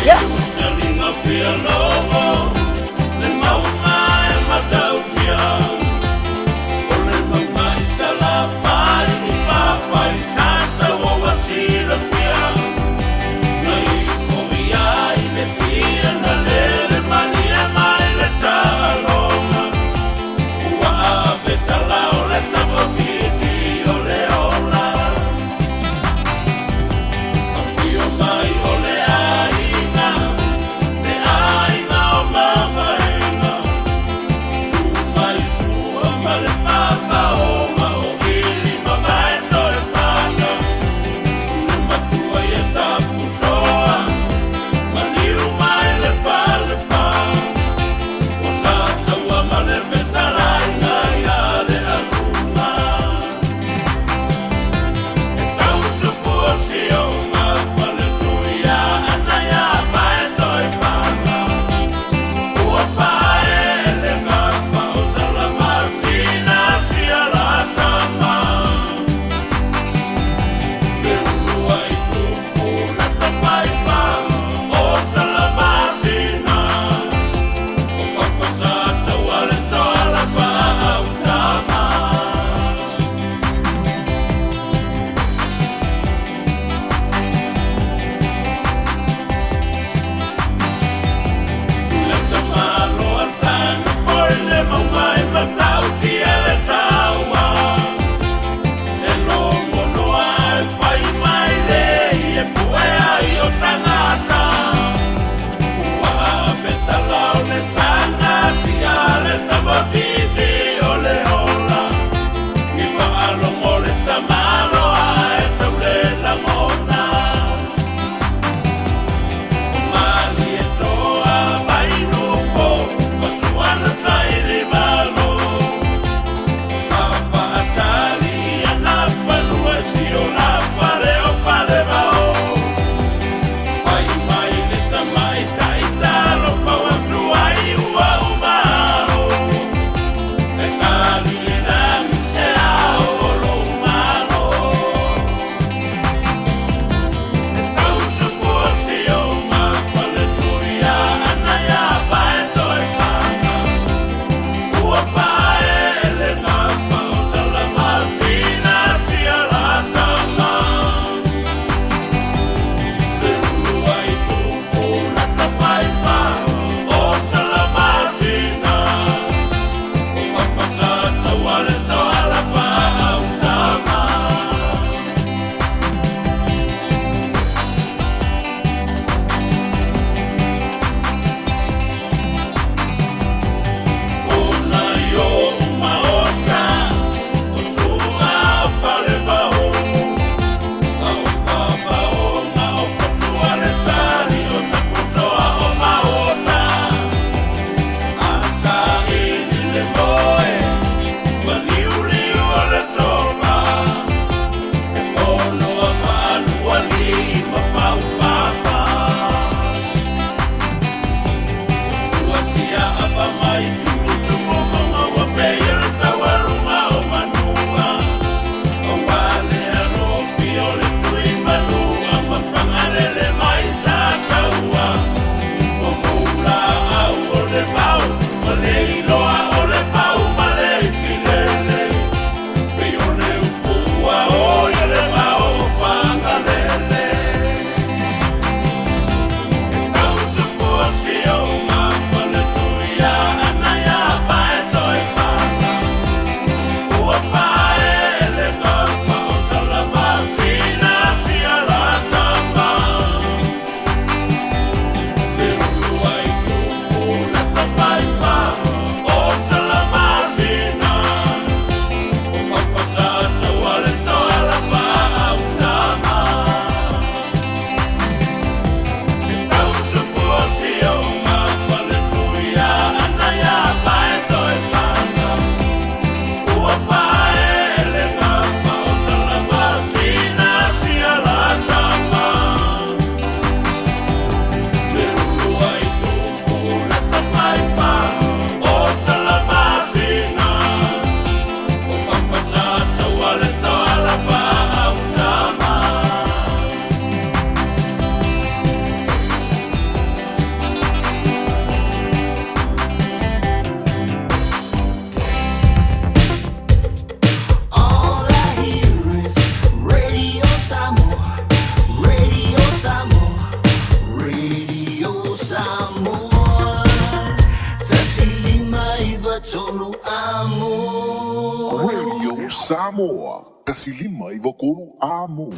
3 amo. Radio Samoa, 1 5 93 amo.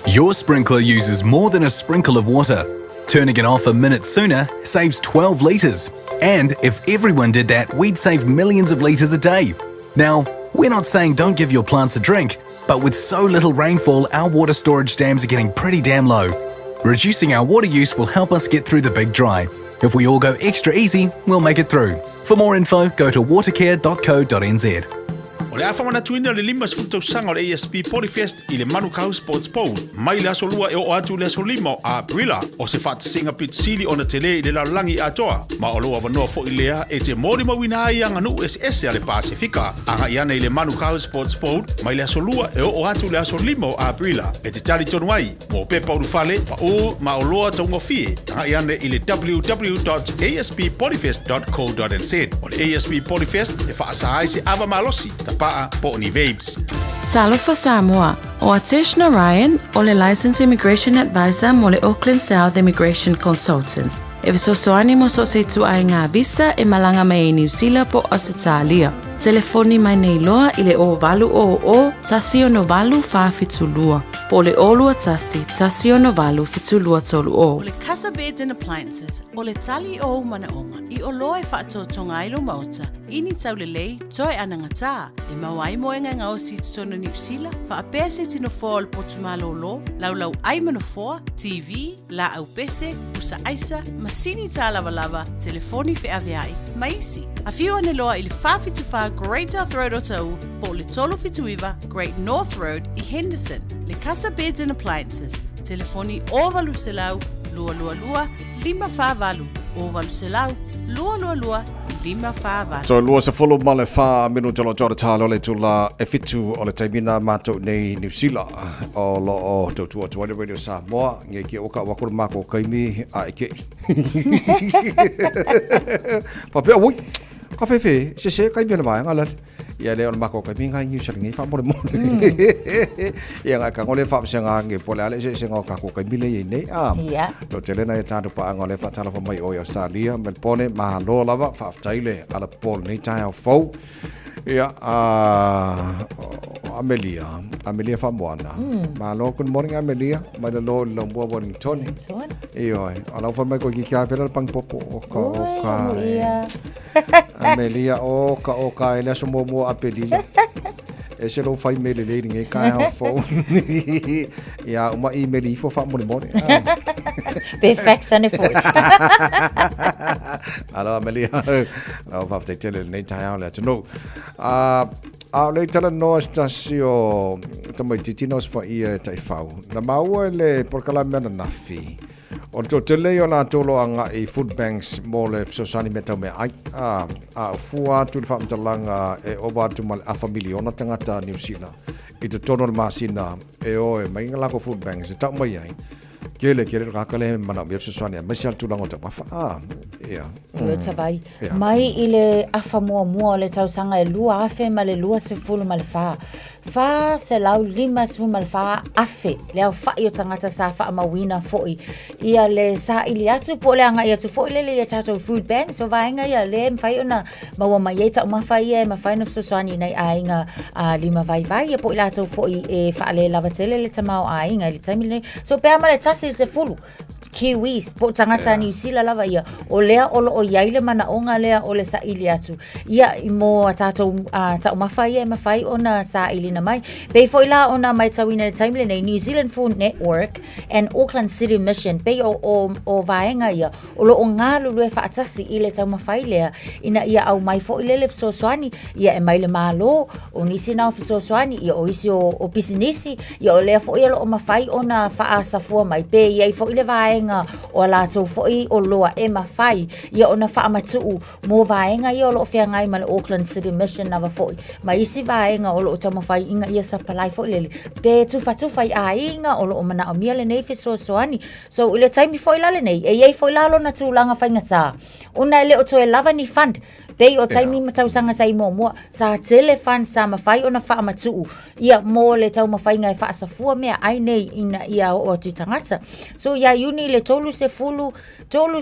Your sprinkler uses more than a sprinkle of water. Turning it off a minute sooner saves 12 litres. And if everyone did that, we'd save millions of litres a day. Now, we're not saying don't give your plants a drink, but with so little rainfall, our water storage dams are getting pretty damn low. Reducing our water use will help us get through the big dry. If we all go extra easy, we'll make it through. For more info, go to watercare.co.nz. O le a faamanatuina o le 50 tausaga o le ASB Polyfest i le Manukau Sports Bowl mai le aso 2 e oo atu i le aso 5 o Aperila. O se faatasiga pitosili ona telē i le lalolagi atoa, ma o lou avanoa foʻi lea e te molimauina ai aganuu eseese a le Pasefika. Agai ane i le Manukau Sports Bowl mai le aso 2 e oo atu i le aso 5 o Aperila. E te talitonu ai, mo pepa ulufale, paʻū ma oloa taugofie, tagai ane i le www.asppolyfest.co.nz. O le ASB Polyfest e faasā ai se ava malosi, tapaa po o ni vapes. Talofa Samoa, o Atesh Narayan, o le Licensed Immigration Advisor mo le Auckland South Immigration Consultants. E fesoasoani mo so o se ituaiga visa e malaga mai ai Niu Sila po o Ausetalia. Telefoni mai nei loa i le 0800 168 472 po o le 021 168 7230. O le Casa Beds and Appliances, o le tali o ou manaoga i oloa e faatoatoga ai lou maota i ni taulelei toe anagatā e maua ai moega e gaosi i totonu o Niu Sila, faapea se tino foa o le potu malōlō, laulau ai ma nofoa, TV, laau pese, pusa aisa, masini tālavalava, telefoni feaveai, ma isi. Afio ane loa i le 474 Great South Road Otahuhu po o le 379 Great North Road i Henderson. Le Casa Beds and Appliances, telefoni 0800 222 548, 0800 222 548. Toe 24 minute o lo o talo le tula e 7 o le taimi na matou nei Niu Sila o lo o tautua atu ai le Radio Samoa nge ke o ka wa ko mako kaimi a e ke Papea oi ka fefe se se kai mele mai ngala ia le o le mako kaimi ngai Niu Sila ngai fa mo le mo ia ngai ka ngole fa se ngai po le ale se se ngau ka ko kaimi le nei a to tele na e tātou paanga o le faatalofa mai o i Australia, Melbourne, malo lava, faafetai le alapō lenei taeao fou. Ia, a Amelia, Amelia Faamoana. Malo, good morning Amelia, mai le lo i le laumua Wellington. Ioe, o lau fai mai koe ki kia vela le pangipopo o ka o ka e. Amelia, o ka o ka e le aso muamua o Apelila. E se lou fai mele lei lenei taeao fou. Ia, uma email ifo faamolemole. Pe fax ane foi. Alo Amelia. Lau faafetai tele lenei taeao le atunuu. A a o le talanoa se tasi o tamaitiiti na osofaia e taifau. Na maua i le polokalame ananafi. O le toatele ia o latou o lo o agai i food banks mo le fesoasoani mea tau meaai, ā, a o fua atu i le faamatalaga e ova atu ma le afa miliona tagata Niu Sila i totonu o le masina e o e mai ngā lākou food banks e tau mai ai. Kele, kele le kāka le manaomia fesoasoani aemaise lava le tulaga o taumafa, ā, ia. Ioe Tavai, mai i le afa muamua o le tausaga e 2024, 454 le aofaʻi o tagata sa faamauina foʻi ia le saili atu po o le agai atu foʻi lele ia tatou food banks o vaega ia lea e mafai ona maua mai ai taumafa ia e mafai ona fesoasoani i nai aiga lima vaivai ia po o i latou foʻi e faalelava tele le tamaoaiga i le taimi lenei. So pe a ma le 1 i le 10 Kiwis, po o tagata Niu Sila lava ia, o lea o loo i ai le manaʻoga lea o le saili atu ia mo a tatou taumafa ia e mafai ona sailina mai. Pei foi la ona maitauina i le taimi lenei, New Zealand Food Network and Auckland City Mission, pei o, o, o vaega ia o loo galulue faatasi i le taumafai lea ina ia aumai foi lele fesoasoani ia e mai le Malo, o nisi na o fesoasoani, ia o isi o, o pisinisi, ia o lea foi o loo mafai ona faasafua mai, pe i ai foi le vaega o a latou foi oloa e mafai ia ona faamatuu mo vaega ia o loo feagai ma le Auckland City Mission lava foi, ma isi vaega o loo taumafai ina ia sapalai foi lele, pe tufatufa i aiga o loo manaomia lenei fesoasoani. So i le taimi foi la lenei, e i ai foi la lona tulaga faigata, ona e le o toe lava ni fund. Pei o taimi ma tausaga sa i muamua, sa tele funds sa mafai ona faamatuu ia mo le taumafaiga e faasafua meaai nei ina ia oo atu i tagata. So ia Iuni i le 30, tolu,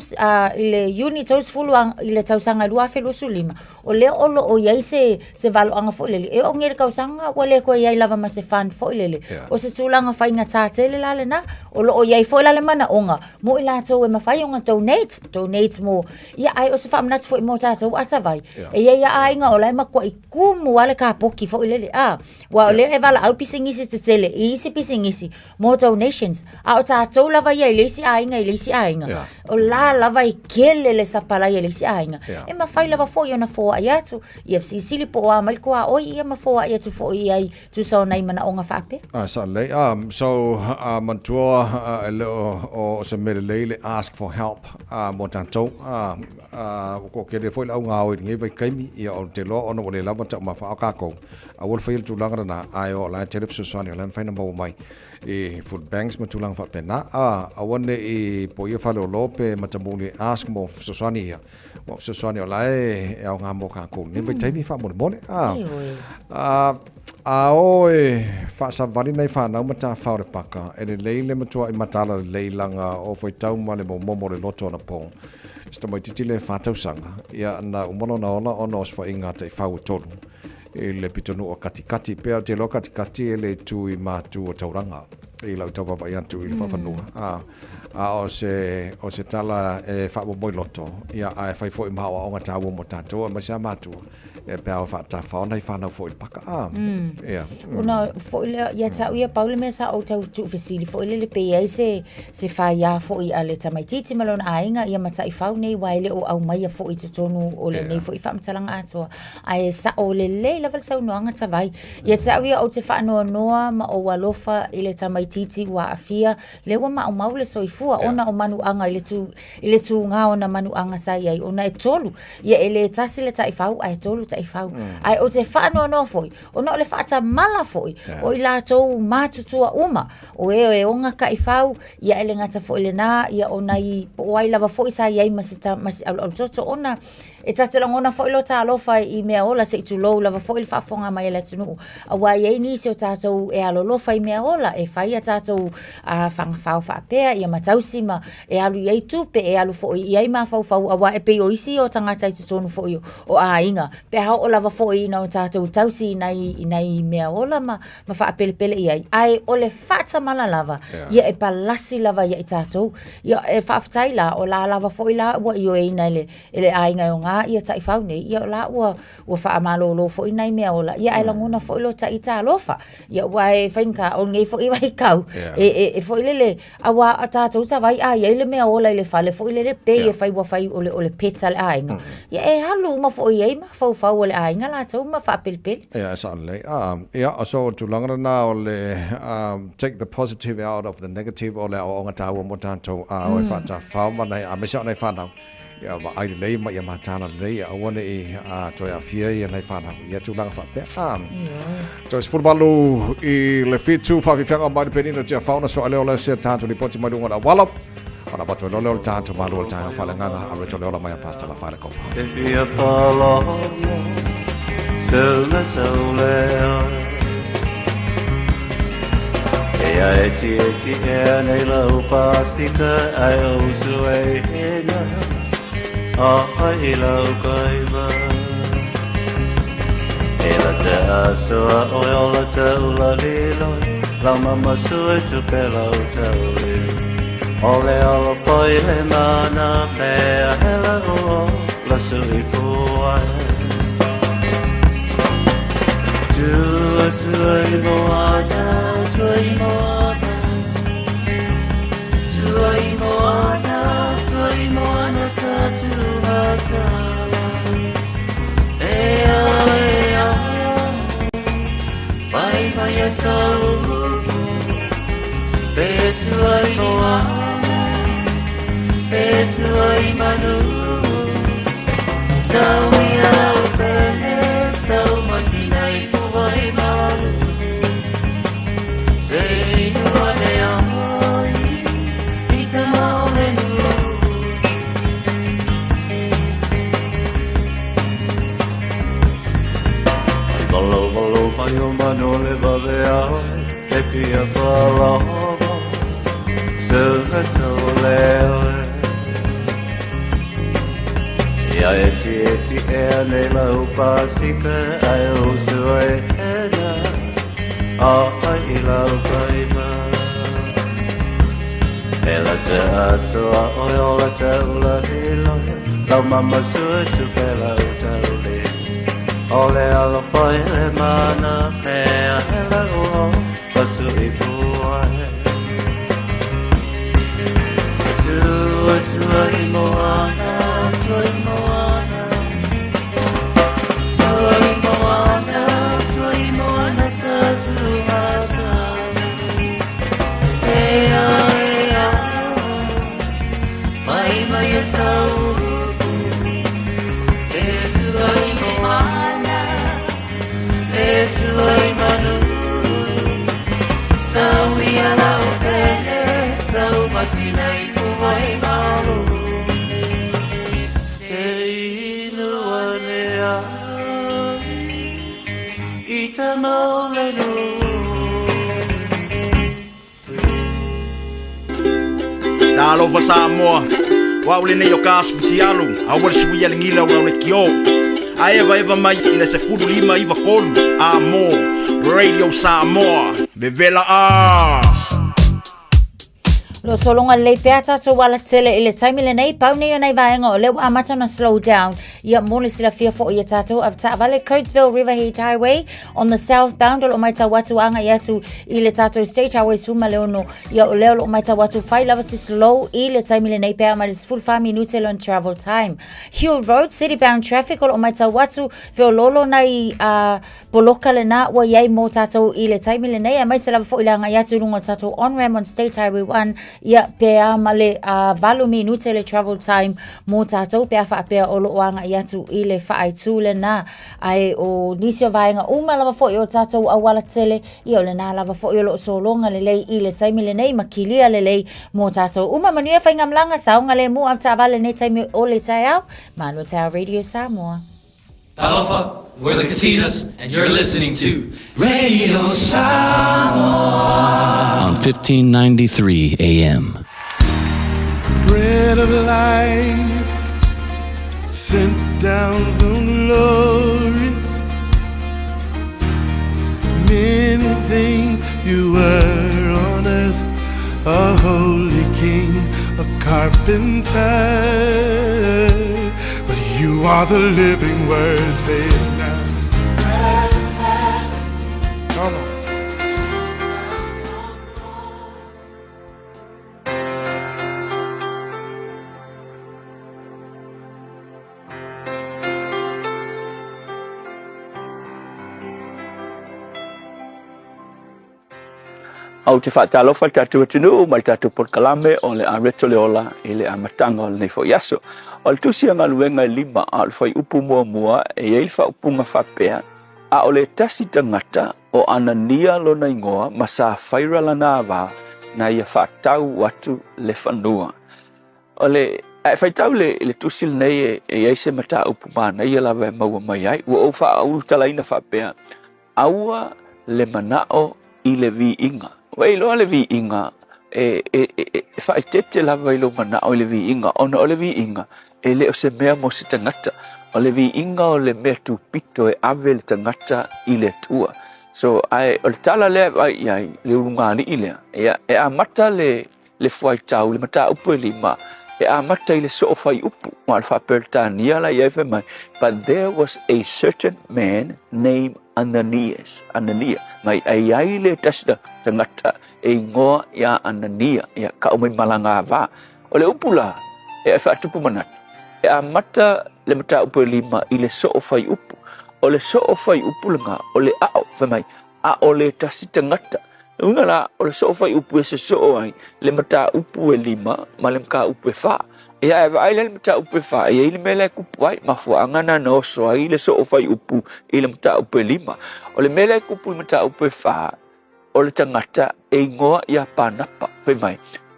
i le Iuni 30 i le tausaga 2025, o lea o lo o i ai se, se valoaga foi lele, e oo nei i le kausaga ua le toe i ai lava ma se fund foi lele. O se tulaga faigata tele la lena, o lo o i ai foi la le manaoga mo i latou e mafai ona donate, donate mo, ia ae o se faamanatu foi mo tatou atavai. E i ai lava aiga o la e matuai tumu lava le kapoki foi lele, a, aua o lea e valaau pisinisi tetele i isi pisinisi mo donations, a o tatou lava ia i le isi aiga i le isi aiga, o la lava e kele le sapalai a le isi aiga, e mafai lava foi ona foai atu, ia fesilisili po o a mai le tuaoi ia ma foai atu foi i ai tusa o nai manaoga faapea. Ah, sa lelei. Um, so, manatua e le o se mea lelei le ask for help mo tatou. Ua toatele foi le au gaoi i lenei vaitaimi, ia ou te iloa ona ua le lava taumafa a tatou. Aua le faia le tulaga lena, ae o la e tele fesoasoani o la e mafai ona maua mai i food banks ma tulaga faapena. Aua ne i poia faleolo pe matamuli e ask mo fesoasoani ia. Ua fesoasoani o la e aoga mo tatou i lenei vaitaimi faamolemole. A o e faasavali nai fanau ma tafao le paka, e lelei le matuai mataala lelei laga o faitau ma le momomo o le loto anapo. Se tamaitiiti le fa tausaga, ia na uma lona ola ona o se faiga taifau e tolu i le pitonuu o Katikati. Pea ou te iloa Katikati e le tu i matu o Tauranga i lau tau vaavaai atu i le faafanua. A o se, o se tala e faamomoi loto, ia ae fai foi ma aoaoga taua mo tatou aemaise lava matua e pe a faatafao nai fanau foi i le paka. Ia. Ona foi lea ia te au ia pau le mea sa ou tau tuufesili foi lele pe i ai se se faia foi a le tamaitiiti ma lona aiga ia ma taifau nei aua e le o aumaia foi i totonu o lenei foi faamatalaga atoa. Ae sao lelei lava le saunoaga Tavai. Ia te au ia ou te faanoanoa ma ou alofa i le tamaitiiti ua aafia lea ua maumau le soifua ona o manuaga i le tū i le tūgā o nā manuaga sa i ai ona e tolu ia e le tasi le taifau ae tolu taifau. Ae ou te faanoanoa foi ona o le faatamala foi o i latou matutua uma o e e oga taifau ia e le gata foi i lena ia o nai po o ai lava foi sa i ai ma se ma se alualutoto ona E ta te lagona foi lota alofa i mea ola se i tulou lava foi le faafofoga mai a le atunuu, aua e i ai nisi o tatou e alolofa i mea ola, e fai a tatou fagafao faapea, ia ma tausi ma e alu i ai tupe, e alu foi i ai mafaufau, aua e pei o isi o tagata i totonu foi o aiga, pe a oo lava foi ina o tatou tausi i nai, i nai mea ola ma, ma faapelepele i ai, ae o le faatamala lava, ia e palasi lava ia i tatou. Ia, e faafetai la, o la lava foi la ua ioeina e le, e le aiga e oga ia taifau nei, ia o la ua, ua faamalōlō foi nai mea ola, ia ae lagona foi lo ta ita alofa. Ia aua e faigata, o lenei foi vaitau, e, e, e foi lele, aua a tatou tavai a i ai le mea ola i le fale foi lele, pei e fai ua fai o le, o le pet a le aiga. Ia e alu uma foi i ai mafaufau o le aiga latou ma faapelepele. Ia, e sao lelei. Ia, so o le tulaga lena o le take the positive out of the negative o le aoaoga taua mo tatou, a o e faatafao ma nai, aemaise lava o nai fanau, Ia vaai lelei ma ia mataala lelei, ia aua ne i toe aafia ia nai fanau i ia tulaga faapea. Toe 7:38 faafiafiaga mai le penina tia fauna soa leo leo sea tatou lipoti mai luga o le auala. Ona avatu ai loa lea o le tatou malu o le taeao faaleagaga a Rachel Leola mai a Pastor Lafaele Kopa. Te fia whalongo, Suna saulea. E a e ti e ti ea nei lau pasika ai o usu e hena a ai i lau kaiva. E la te asoa o e ola te ula liloi, lau mama sue tupe lau taui. O le alo foi le mana mea hela o la sui puai. Tua tua i moana, tua i moana, tua i moana, tua i moana ta tua tala. E a e a, vai vai a sau, pe tua i moana, pe tua i manu. Sau i au pele, sau masina i kuai malu. Se inua le ai, i te maole nu. mai o manu le vave ai E fia whaalogo Suga tau leo Ia e ti e ti ea nei lau pasika Ai o sua e ena A ai i lau paima E la te asoa oe o la te ula ni lohe Lau mama sua tu pe lau tau le O le alofa i le mana mea he lau o Pasu i puai Tua tua i moana, tua i moana Tua i moana, tua i moana ta tua ta Ea, ea, mai mai e sau E tua i moana, e tua i manu Sau ia lau pele, sau masina i puai malu Se inu ane ai, i ta maulenu. Talofa Samoa, o au lenei o ka asu futialu, aua le suia le gila ua le kio. Ae eva eva mai i le 1593, a mo, Radio Samoa, vevela a! Lo sologa lelei pea tatou ala tele i le taimi lenei, pau nei o nai vaega o lea ua amata ona slow down. Ia mo le silafia foʻi e tatou avetaavale Coatesville Riverhead Highway on the southbound o loo matau atu agai atu i le tatou State Highway 16. Ia o lea o loo matau atu fai lava se slow i le taimi lenei pea mai le 14 minute lona travel time. Huel Road city bound traffic o loo matau atu feoloolo nai poloka lena ua iai mo tatou i le taimi lenei, aemaise lava foʻi le agai atu i luga o tatou on-ramp on State Highway 1. Ia pe a ma le 8 minute le travel time mo tatou pe a faapea o loo agai atu i le faaitū lena. Ae o nisi o vaega uma lava foʻi o tatou auala tele, ia o lena lava foʻi o loo sologa lelei i le taimi lenei ma kilia lelei mo tatou uma. Manuia faigamalaga, saoga le mu avetaavale lenei taimi o le taeao. Manu Taeao Radio Samoa. Talofa, we're the Katinas, and you're listening to Radio Samoa on 1593 AM. Bread of life, sent down from glory. Many things you were on earth, a holy king, a carpenter. But you are the living word, say it now. Come on. Ou te faatalofa i le tatou atunuu ma le tatou polokalame o le Areto le Ola i le amataga o lenei foi aso. O le tusi a galuega e 5 a o le fuaiupu muamua e i ai le faaupuga faapea, a o le tasi tagata o Anania lona igoa ma Safaira lana avā na ia faatau atu le fanua. O le ae faitau le, le tusi lenei e, e i ai se mataupu manaia lava e maua mai ai. Ua ou faaulutalaina faapea, Aua le manao i le viiga. Ua e iloa le viiga, e, e, e, e faaeteete lava i lou manao i le viiga, ona o le viiga, e le o se mea mo se tagata. O le viiga o le mea tupito e ave le tagata i le Atua. So, ae o le tala lea e vaai i ai, le ulugalii lea, ia, e amata le, le fuaitau, le mataupu e 5, e amata i le soo faiupu. Ma o le faa-Peretania la i ai fai mai, but there was a certain man named Ananias. Anania. Mai ai ai le tasi tagata e ingoa ia Anania, ia kau mai malaga avā. O le upu la, e faatupu manatu. E amata le mataupu e 5 i le soo faiupu. O le soo faiupu lena, o le ao, fai mai, a o le tasi tagata. Le uiga la, o le soo faiupu e sosoo ai le mataupu e 5 ma le mataupu e 4. Ia e vaai lea le mataupu e 4, e i ai le mea lea e kupu ai, mafuaaga na na oso ai le soo faiupu i le mataupu e 5. O le mea lea e kupu i le mataupu e 4, o le tagata e ingoa ia Panapa, fai mai.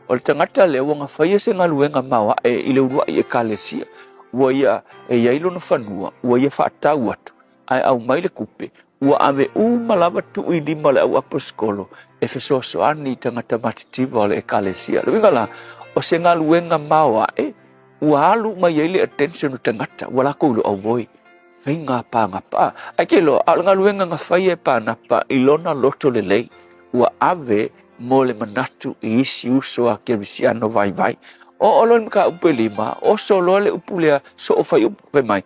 O le tagata lea ua gafaia se galuega maoae i le uluai ekalesia, ua ia e i ai lona fanua, ua ia faatau atu, ae aumai le kupe, Ua ave uma lava tuu i lima o le au aposetolo e fesoasoani i tagata matitiva o le Ekalesia. O le uiga la, o se galuega maoae ua alu mai ai le attention o tagata, ua lakou iloa auoi faiga pagapa. Ae ke iloa, a o le galuega na faia e Panapa i lona loto lelei, ua ave mo le manatu i isi uso a kerisiano vaivai. Oo loa i le mataupu e lima, oso loa le upu lea soo faiupu fai mai,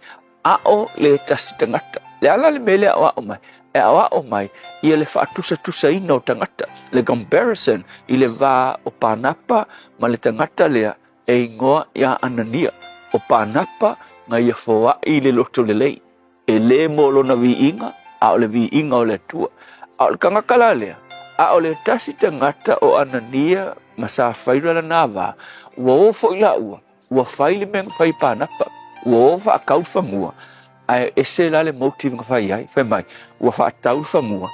A'o le tasi tagata. Le ala le mea lea aoao mai, e aoao mai ia le faatusatusaina o tagata, le comparison i le va o Panapa ma le tagata lea e igoa ia Anania. O Panapa na ia foai i le loto lelei, e le mo lona viiga, a o le viiga o le Atua. A o le tagata la lea, a o le tasi tagata o Anania ma Safaira lana va, ua o foi laua, Ua fai le mea na fai i Pānapa, ua o faatau le fanua, ae ese la le motive na fai ai, fai mai, ua faatau le fanua,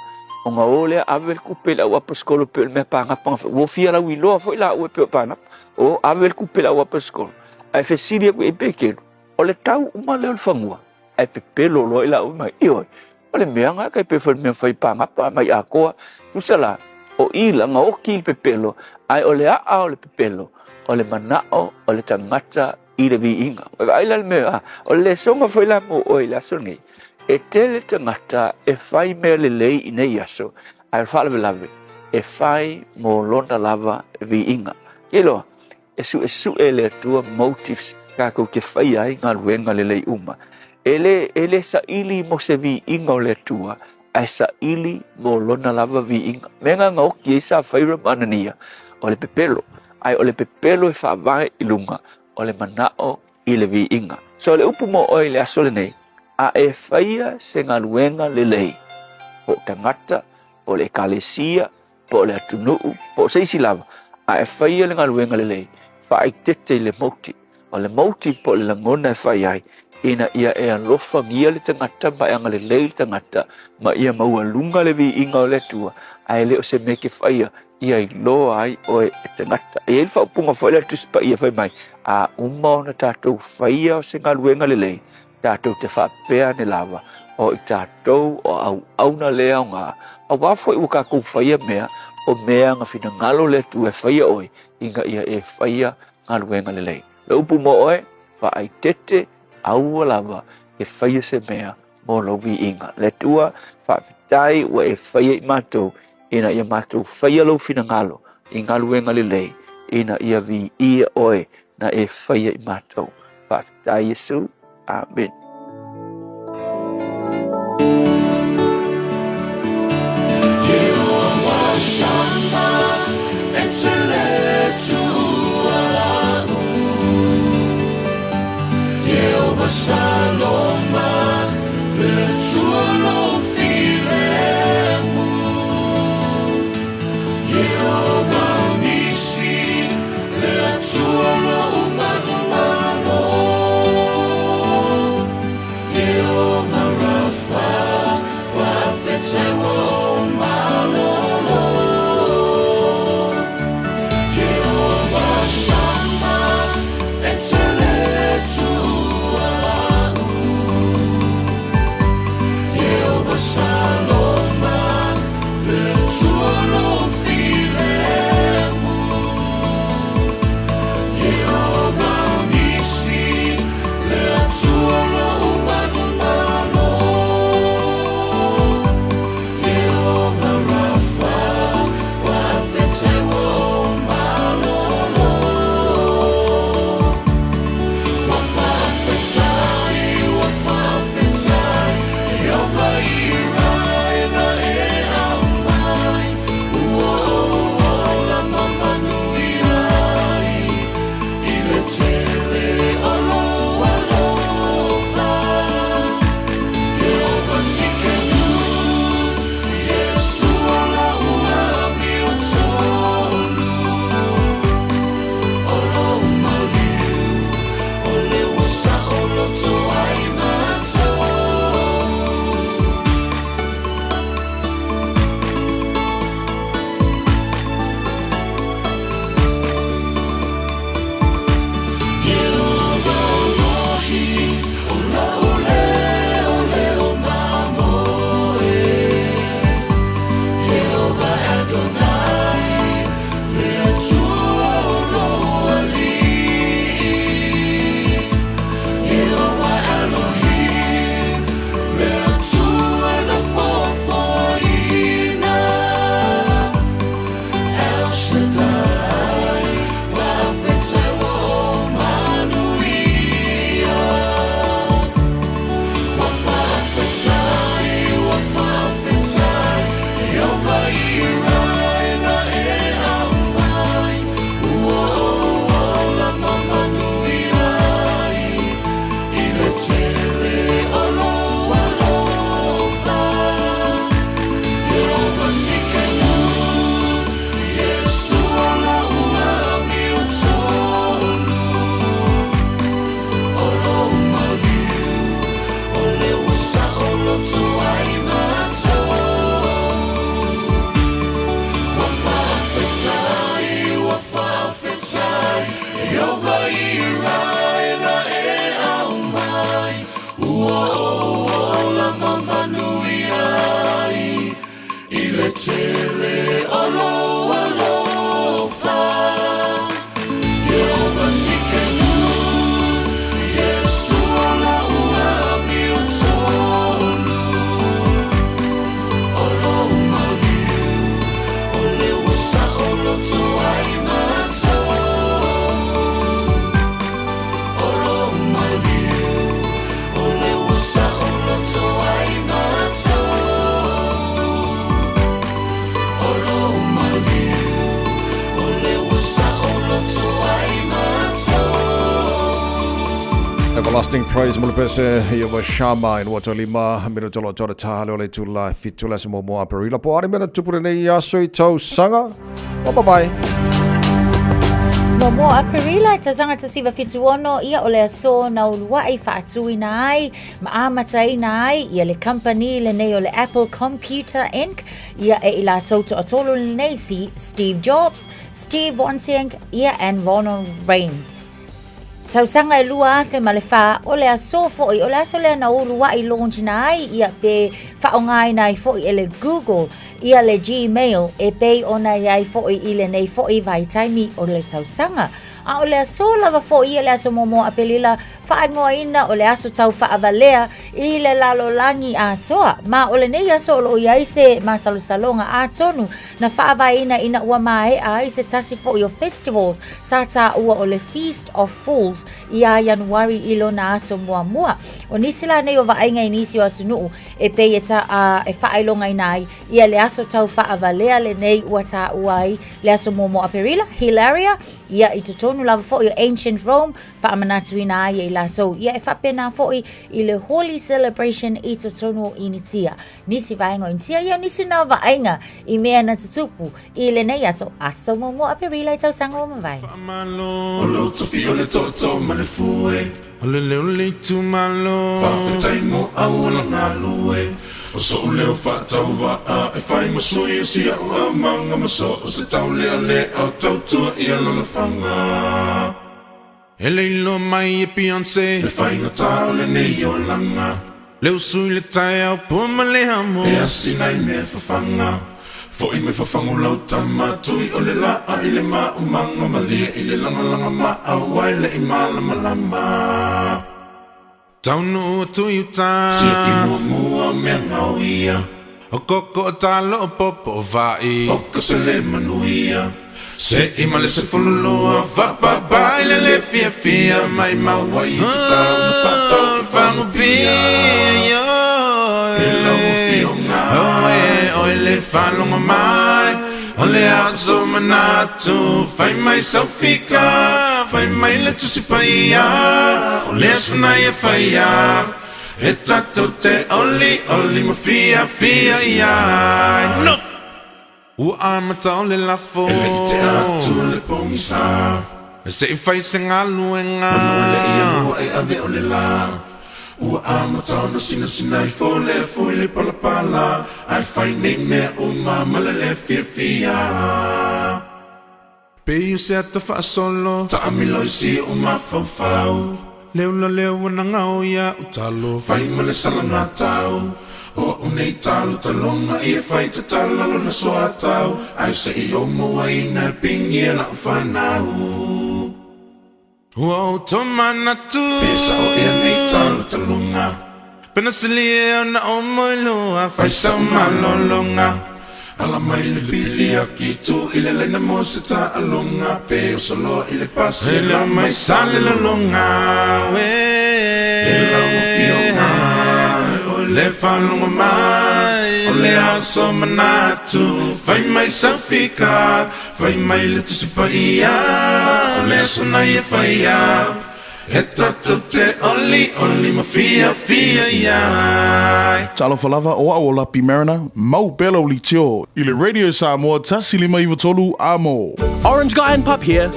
ona o lea ave le tupe i le au aposetolo pei o le mea Pānapa na fai, ua fia lauiloa foi laua pei o Pānapa, o ave le tupe i le au aposetolo. Ae fesili atu i ai Petelu, o le tau uma lea o le fanua, ae pepelo loa i laua mai, ioe, o le mea na tai pei foi o le mea na fai i Pānapa mai atoa, tusa la, o i la na oti i le pepelo, ae o le a'a o le pepelo, o le manao o le tagata i le viiga. Ua vaai la le mea, o le lesoga foi la mo oe i le aso lenei, e tele tagata e fai mea lelei i nei aso, ae o le faalavelave, e fai mo lona lava viiga. Ke iloa, e suesue e le Atua motives tatou te faia ai galuega lelei uma. E le, e le saili mo se viiga o le Atua, ae saili mo lona lava viiga. Mea na na oki ai Safaira ma Anania, o le pepelo, ae o le pepelo e faavae i luga o le manao i le viiga. So le upu mo oe i le aso lenei, a e faia se galuega lelei, po o tagata, po o le ekalesia, po o le atunuu, po o se isi lava, a e faia le galuega lelei, faaeteete i le motive. O le motive po o le lagona e fai ai, ina ia e alofagia le tagata ma e agalelei le tagata, ma ia maualuga le viiga o le Atua, ae le o se mea e te faia ia iloa ai oe e tagata. E i ai le faaupuga foi lea a le Tusi Paia fai mai, a uma ona tatou faia o se galuega lelei, tatou te faapea ane lava, o i tatou o auauna le aoga, auā foi ua tatou faia mea, o mea na finagalo le Atua e faia oe, ina ia e faia galuega lelei. Le upu mo oe, faaeteete, aua lava e faia se mea mo lou viiga. Le Atua, faafetai ua e faia i matou, ina ia matou faia lou finagalo i galuega lelei, ina ia viia oe na e faia i matou. Faafetai Iesu. Amen. Ua ou ola ma manuia ai i le tele o lou alofa. Ieova Tsidkenu, Iesua la'u amiotonu. O lou maliu, o lea ua saoloto ai matou. O lou maliu, o lea ua saoloto ai matou. O lou maliu, o lea ua saoloto ai matou. Everlasting Praise mo le pese ia ua Shama i 25 minuto lo tore tāle o le tula fitu le se mo Aperila po ari mena tupu nei aso i tausaga. Bye bye. Se muamua o Aperila i tausaga 1976 ia o le aso na ulua'i faatuina ai ma amataina ai ia le kamupani lenei o le Apple Computer Inc. Ia e i latou toatolu lenei si Steve Jobs, Steve Wozniak ia and Ronald Reagan. Tausaga e 2004, o le aso foi, o le aso lea na ulua'i launch-ina ai ia pe faaaogaina ai foi e le Google ia le Gmail e pei ona i ai foi i lenei foi vaitaimi o le tausaga. A o le aso lava foi ia le aso muamua o Aperila faaigoaina o le aso tau faavalea i le lalolagi atoa. Ma o lenei aso o lo o i ai se masalosaloga atonu na faavaeina ina ua maea ai se tasi foi o festivals sa taua o le Feast of Fools iā Ianuari i lona aso muamua. O nisi la nei o vaaiga i nisi o atunuu e pei e, ta, a, e faailogaina ai ia le aso tau faavalea lenei ua taua ai le aso muamua o Aperila, Hilaria, ia i totonu lava foi o Ancient Rome, faamanatuina ai e i latou ia e faapena foi i le Holi Celebration i totonu o Initia. Nisi vaega o Initia ia o nisi na vaaiga i mea na tutupu i lenei aso, aso muamua o Aperila i tausaga ua mavae. O lou tofi o le tootoo ma le fue. O le leo o le itumalo. Faafetai mo auala galue. O so'u leo faatauvaa e fai ma sui o si a'u aumaga ma so o se taulealea o tautua i alalafaga. E le iloa mai e Beyonce. Le faigata o lenei olaga. Le usu i le taeao pua ma le amo. E asina i mea fafaga. Fo'i mai fafagu lau tama tui o le laa i le maumaga malie i le lagalaga maau ai le i malamalama. Taunuu atu i uta. Siaki muamua o mea gaoia. O koko o talo o popo o va'i. O ka sele manuia. Se'i ma le 12 fa'apapa i le le fiafia maimau ai i tatau na fa'atau i fagupia. E lau afioga oe le faalogo mai o le aso manatu fai mai sau fika fai mai le Tusi Paia o le aso nei e faia e tatou te olioli ma fiafia i ai. Nofo! Ua amata o le lafo. E le i tea atu le pogisa. Se i fai se galuega. Manu e le i anua e ave o le la. Ua amata ona sinasina ifo le afu i le palapala, ae fai nei mea uma ma le le fiafia. Pei o se ata faasolo. Taamilo i si ou mafaufau. Le ula lea ua nagao ia u talo. Fai ma le salaga tau. O a'u nei talo taloga ia fai tatala lona soatau, ae se i ou mauaina e pingi e la'u fanau. Ua ou tomanatu. Pe sa'o ea nei talo taloga. Pe na silia ona ou moelua. Fai sau malologa. Ala mai le pili aki tu i le laina mo se taaloga. Pe oso loa i le pasi e la mai sa le lologa. E lau afioga oi le faalogo mai o le aso manatu. Fai mai sau fika. Fai mai le Tusi Paia o le aso nei e faia e tatou te olioli ma fiafia i ai. Talofa lava, o a'u o Lapi Mariner, mau pea lau litio i le Radio Samoa 1593 amo. Orange Guy and Pup here.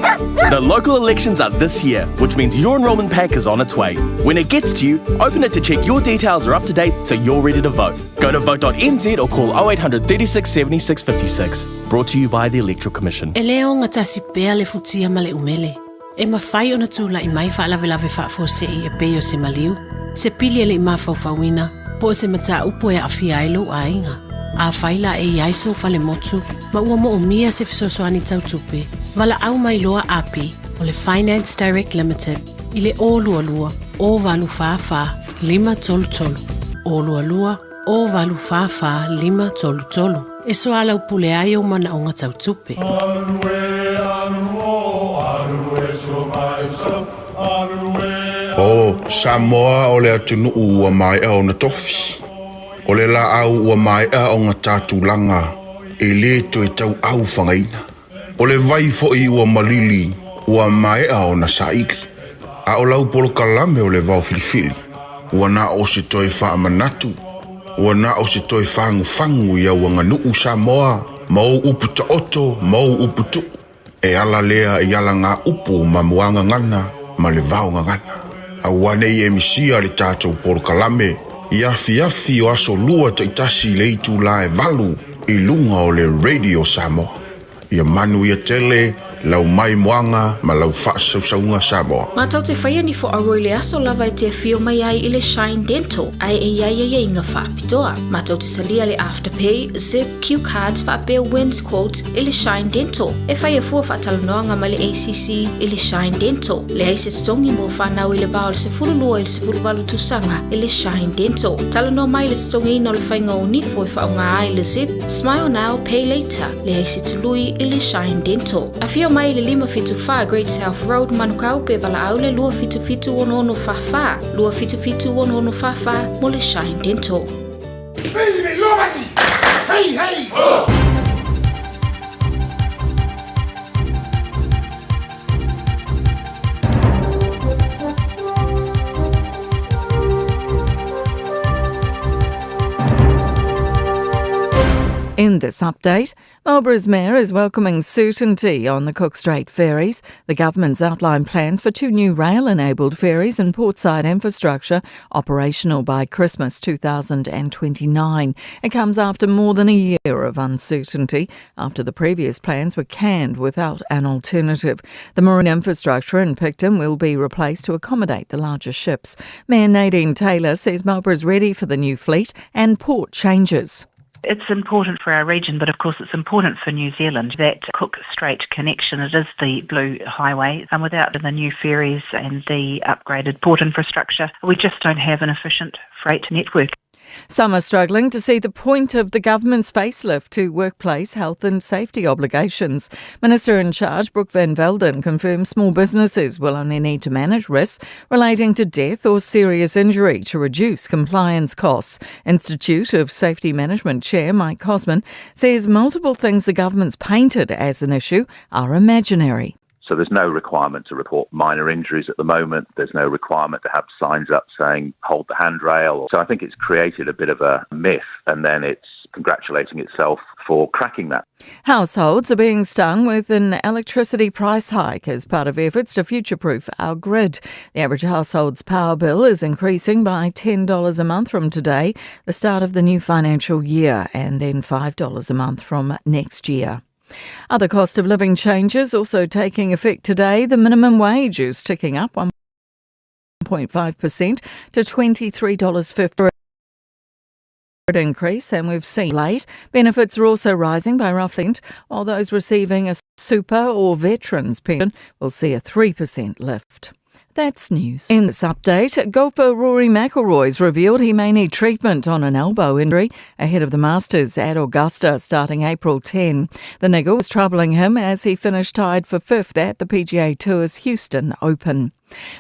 The local elections are this year, which means your enrolment pack is on its way. When it gets to you, open it to check your details are up to date so you're ready to vote. Go to vote.nz or call 0800 36 76 56. Brought to you by the Electoral Commission. E le ogatasi pea le futia ma le umele. E mafai ona tulai mai faalavelave faafuasei e pei o se maliu, se pili e le i mafaufauina, po o se mataupu e aafia ai lou aiga. Afai la e i ai sou falemotu ma ua moomia se fesoasoani tau tupe, valaau mai loa Api o le Finance Direct Limited i le 022 084 533 022 084 533 e soalaupule ai ou manaoga tau tupe. O Samoa o le atunuu ua maea ona tofi. O le laau ua maea ona ta tulaga e le toe tauau fagaina. O le vai foi ua malili ua maea ona saili. A o lau polokalame o le vao filifili, ua na o se toe faamanatu, ua na o se toe fagufagu i au aganuu Samoa ma ou upu taoto ma ou upu tuu. E ala lea i alagaupu ma muagagana ma le vaogagana. Aua ne i e misia le tatou polokalame i afiafi o aso Lua taitasi i le itula e 8 i luga o le Radio Samoa. Ia manuia tele lau maimoaga ma lau faasausauga Samoa. Matou te faia ni fo'auo i le aso lava e te afio mai ai i le Shine Dental ae e i ai aiaiga faapitoa. Matou te talia le Afterpay, Zip, Cue cards faapea Wins Quotes i le Shine Dental. E faia fua faatalanoaga ma le ACC i le Shine Dental. Leai se totogi mo fanau i le va o le 12 i le 18 tausaga i le Shine Dental. Talanoa mai i le totogiina o le faiga o nifo e faaaoga ai le Zip, Smile Now, Pay Later. Leai se tului i le Shine Dental. Afio mai i le 574 Great South Road, Manukau pe valaau le 277 6644, 277 6644 mo le Shine Dental. Hey, hey! Oh! In this update, Marlborough's mayor is welcoming certainty on the Cook Strait ferries. The government's outlined plans for two new rail enabled ferries and portside infrastructure operational by Christmas 2029. It comes after more than a year of uncertainty after the previous plans were canned without an alternative. The marine infrastructure in Picton will be replaced to accommodate the larger ships. Mayor Nadine Taylor says Marlborough is ready for the new fleet and port changes. It's important for our region, but of course it's important for New Zealand, that Cook Strait connection. It is the blue highway, and without the new ferries and the upgraded port infrastructure, we just don't have an efficient freight network. Some are struggling to see the point of the government's facelift to workplace health and safety obligations. Minister in charge, Brooke Van Velden, confirms small businesses will only need to manage risks relating to death or serious injury to reduce compliance costs. Institute of Safety Management Chair Mike Cosman says multiple things the government's painted as an issue are imaginary. So there's no requirement to report minor injuries at the moment. There's no requirement to have signs up saying hold the handrail. So I think it's created a bit of a myth and then it's congratulating itself for cracking that. Households are being stung with an electricity price hike as part of efforts to future proof our grid. The average household's power bill is increasing by $10 a month from today, the start of the new financial year, and then $5 a month from next year. Other cost of living changes also taking effect today. The minimum wage is ticking up 1.5% to $23.50 increase and we've seen late. Benefits are also rising by roughly, while those receiving a super or veterans pension will see a 3% lift. That's news. In this update, golfer Rory McIlroy's revealed he may need treatment on an elbow injury ahead of the Masters at Augusta starting April 10. The niggle was troubling him as he finished tied for fifth at the PGA Tour's Houston Open.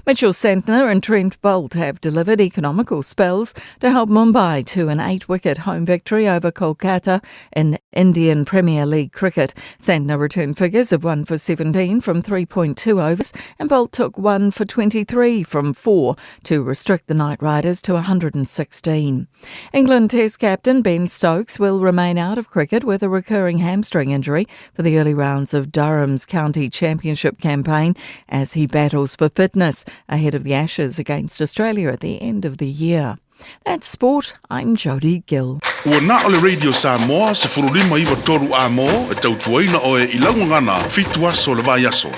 Mitchell Santner and Trent Boult have delivered economical spells to help Mumbai to an eight wicket home victory over Kolkata in Indian Premier League cricket. Santner returned figures of 1 for 17 from 3.2 overs and Boult took 1 for 23 from 4 to restrict the Knight Riders to 116. England Test captain Ben Stokes will remain out of cricket with a recurring hamstring injury for the early rounds of Durham's County Championship campaign as he battles for fitness ahead of the Ashes against Australia at the end of the year. That's sport. I'm Jodie Gill. Ua na o le Radio Samoa 1593 amo e tautuaina oe i lau gagana fitu aso o le vaiaso.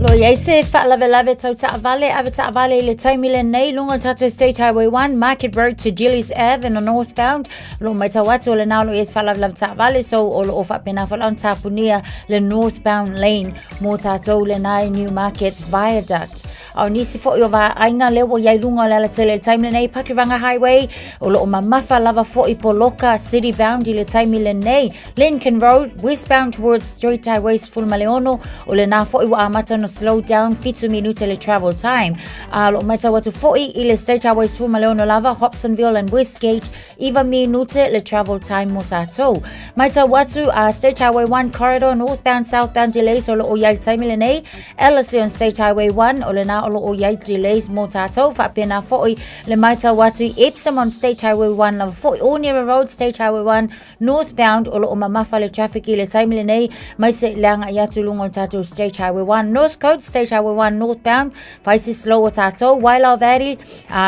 Lo i ai se faalavelave tau taavale, ave taavale i le taimi lenei, luga o tatou State Highway 1, Market Road to Gillies Ave in the northbound. Lo matau atu o lena o lo i ai se faalavelave taavale, so o lo o faapena foi la ona tapunia le northbound lane mo tatou lena i Newmarket Viaduct. A o nisi foi o vaaiga lea ua i ai luga o le alatele i le taimi lenei, Pakuranga Highway, o lo o mamafa lava foi poloka city bound i le taimi lenei. Lincoln Road, westbound towards Street Highway 16, o lena foi ua amata ona slow down 7 minute le travel time. A o lo o matau atu foi i le State Highway 16 lava, Hobsonville and Westgate, 9 minute le travel time mo tātou. Matau atu a State Highway 1 corridor northbound southbound delays o lo o i ai le taimi lenei, Ellerslie on State Highway 1, o lena o lo o i ai delays mo tātou, faapena foi le matau atu i Epsom on State Highway 1 lava foi, Onera Road, State Highway 1, northbound o lo o mamafa le traffic i le taimi lenei, mai se le agai atu i luga o le tātou State Highway 1, North Coast, State Highway 1 northbound, fai se slow o tātou, Wailau Valley,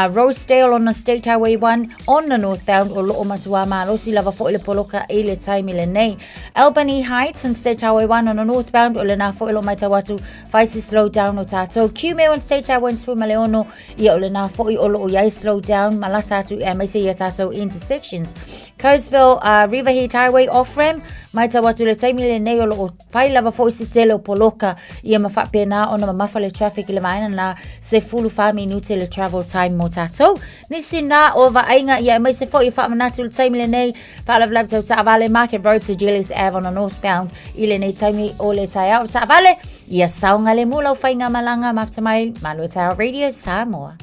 Rosedale on the State Highway 1 on the northbound o lo o matua malosi lava foi le poloka i le taimi lenei. Albany Heights and State Highway 1 on the northbound o lena foi lo matau atu fai se slow down o tātou. Kumeu and State Highway 16 ia o lena foi o lo o iai slow down ma lata atu e aemaise ia tātou intersections. Coatesville Riverhead Highway off-ramp matau atu le taimi lenei o lo o fai lava foi se tele o poloka ia ma faapena ona mamafa le traffic i le vaega na 14 minute le travel time mo tātou. Nisi na o vaaiga ia aemaise foi o faamanatu i le taimi lenei faalavelave tau taavale Market Road to Julius Ave on the northbound i lenei taimi o le taeao taavale ia saogalemu lau faigamalaga mafuta mai Malu e Taeao Radio Samoa.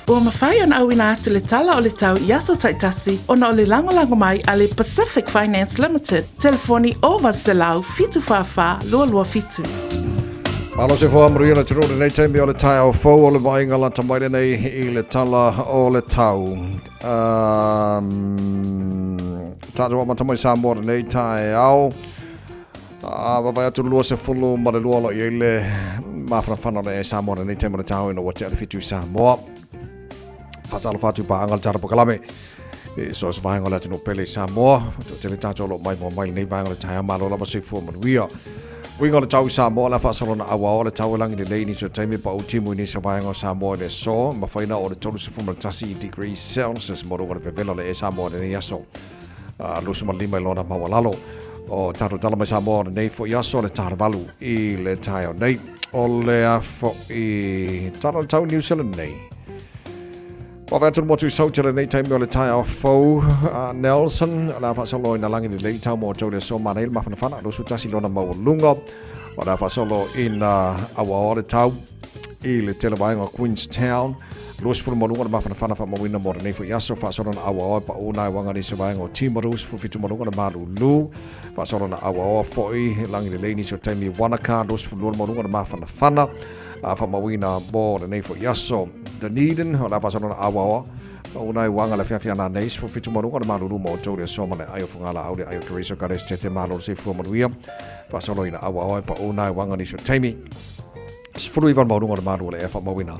Ua mafai ona auina atu le tala o le tau i aso taitasi ona o le lagolago mai a le Pacific Finance Limited, telefoni 0800 744 227. Malo se foa manuia le atunuu lenei taimi o le taeao fou o le vaaiga lata mai lenei i le tala o le tau. Um, tatou amata mai Samoa lenei taeao. A vavae atu 22 o lo i ai le mafanafana o le Samoa lenei taimi o le taeao ina ua tea le 7 i Samoa. Faatalofa atu i paaga le tala pokalame. E so se vaega o le atunuu pele i Samoa. Toatele tātou o lo o maimoa mai lenei vaega o le taeao malo lava soifua manuia. Uiga o le tau i Samoa, le a faasolo na auao le tau e lagi lelei i nisi o taimi pa u timu i nisi o vaega o Samoa i le aso, mafaina o le 31 degrees Celsius mo luga o le vevela o le e Samoa i lenei aso. 25 i lona maualalo. O tātou tala mai Samoa o lenei foi aso le tālevalu i le taeao nei. O le a foi tala o le tau New Zealand nei. Ua ave atu le motu i Saute lenei taimi o le taeao fou a Nelson, o le a faasolo ina lagi lelei tau mo outou le aso manai le mafanafana, 21 lona maualuga, o le a faasolo ina auaoa le tau i le tele vaega o Queenstown, 20 maluga le mafanafana faamauina mo lenei foi aso, faasolo na auaoa e paʻu na e waga nisi vaega o Timaru, 17 maluga le malulu, faasolo na auaoa foi lagi lelei nisi o taimi Wanaka, 22 maluga le mafanafana, a faamauina mo lenei foi aso. Dunedin, o le a faasolo na auaoa, o nai uaga le fiafia na nei, 17 maluga le malulu mo outou le aso ma le ai o Fugala au le ai o Teresa Gales Tete malo le soifua manuia, faasolo ina auaoa e paʻu nai uaga nisi o taimi. 19 maluga le malu o le ea faamauina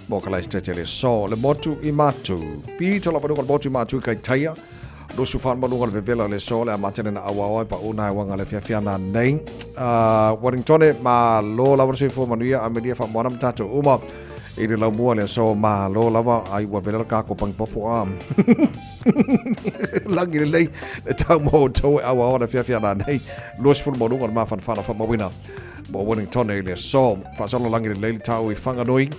mo ka laisi tete le aso. Le motu i Matu, pito lava luga le motu i Matu i Kaitaia, Lusu whanmaluga le vevela le so le a matene na auaoa e pa una e wanga le fiafia na nei. Wellingtone, ma lo lava le soifua manuia a melia whamoana ma tātou uma i le laumua le so ma lo lava ai ua vela le kako pangi popo a. Langi le lei le tau mo tau e auaoa le fiafia na nei. Lusu whanmaluga le mawhanwhana whamawina mo Wellingtone i le so. Whasolo langi le lei le tau i Whanganui.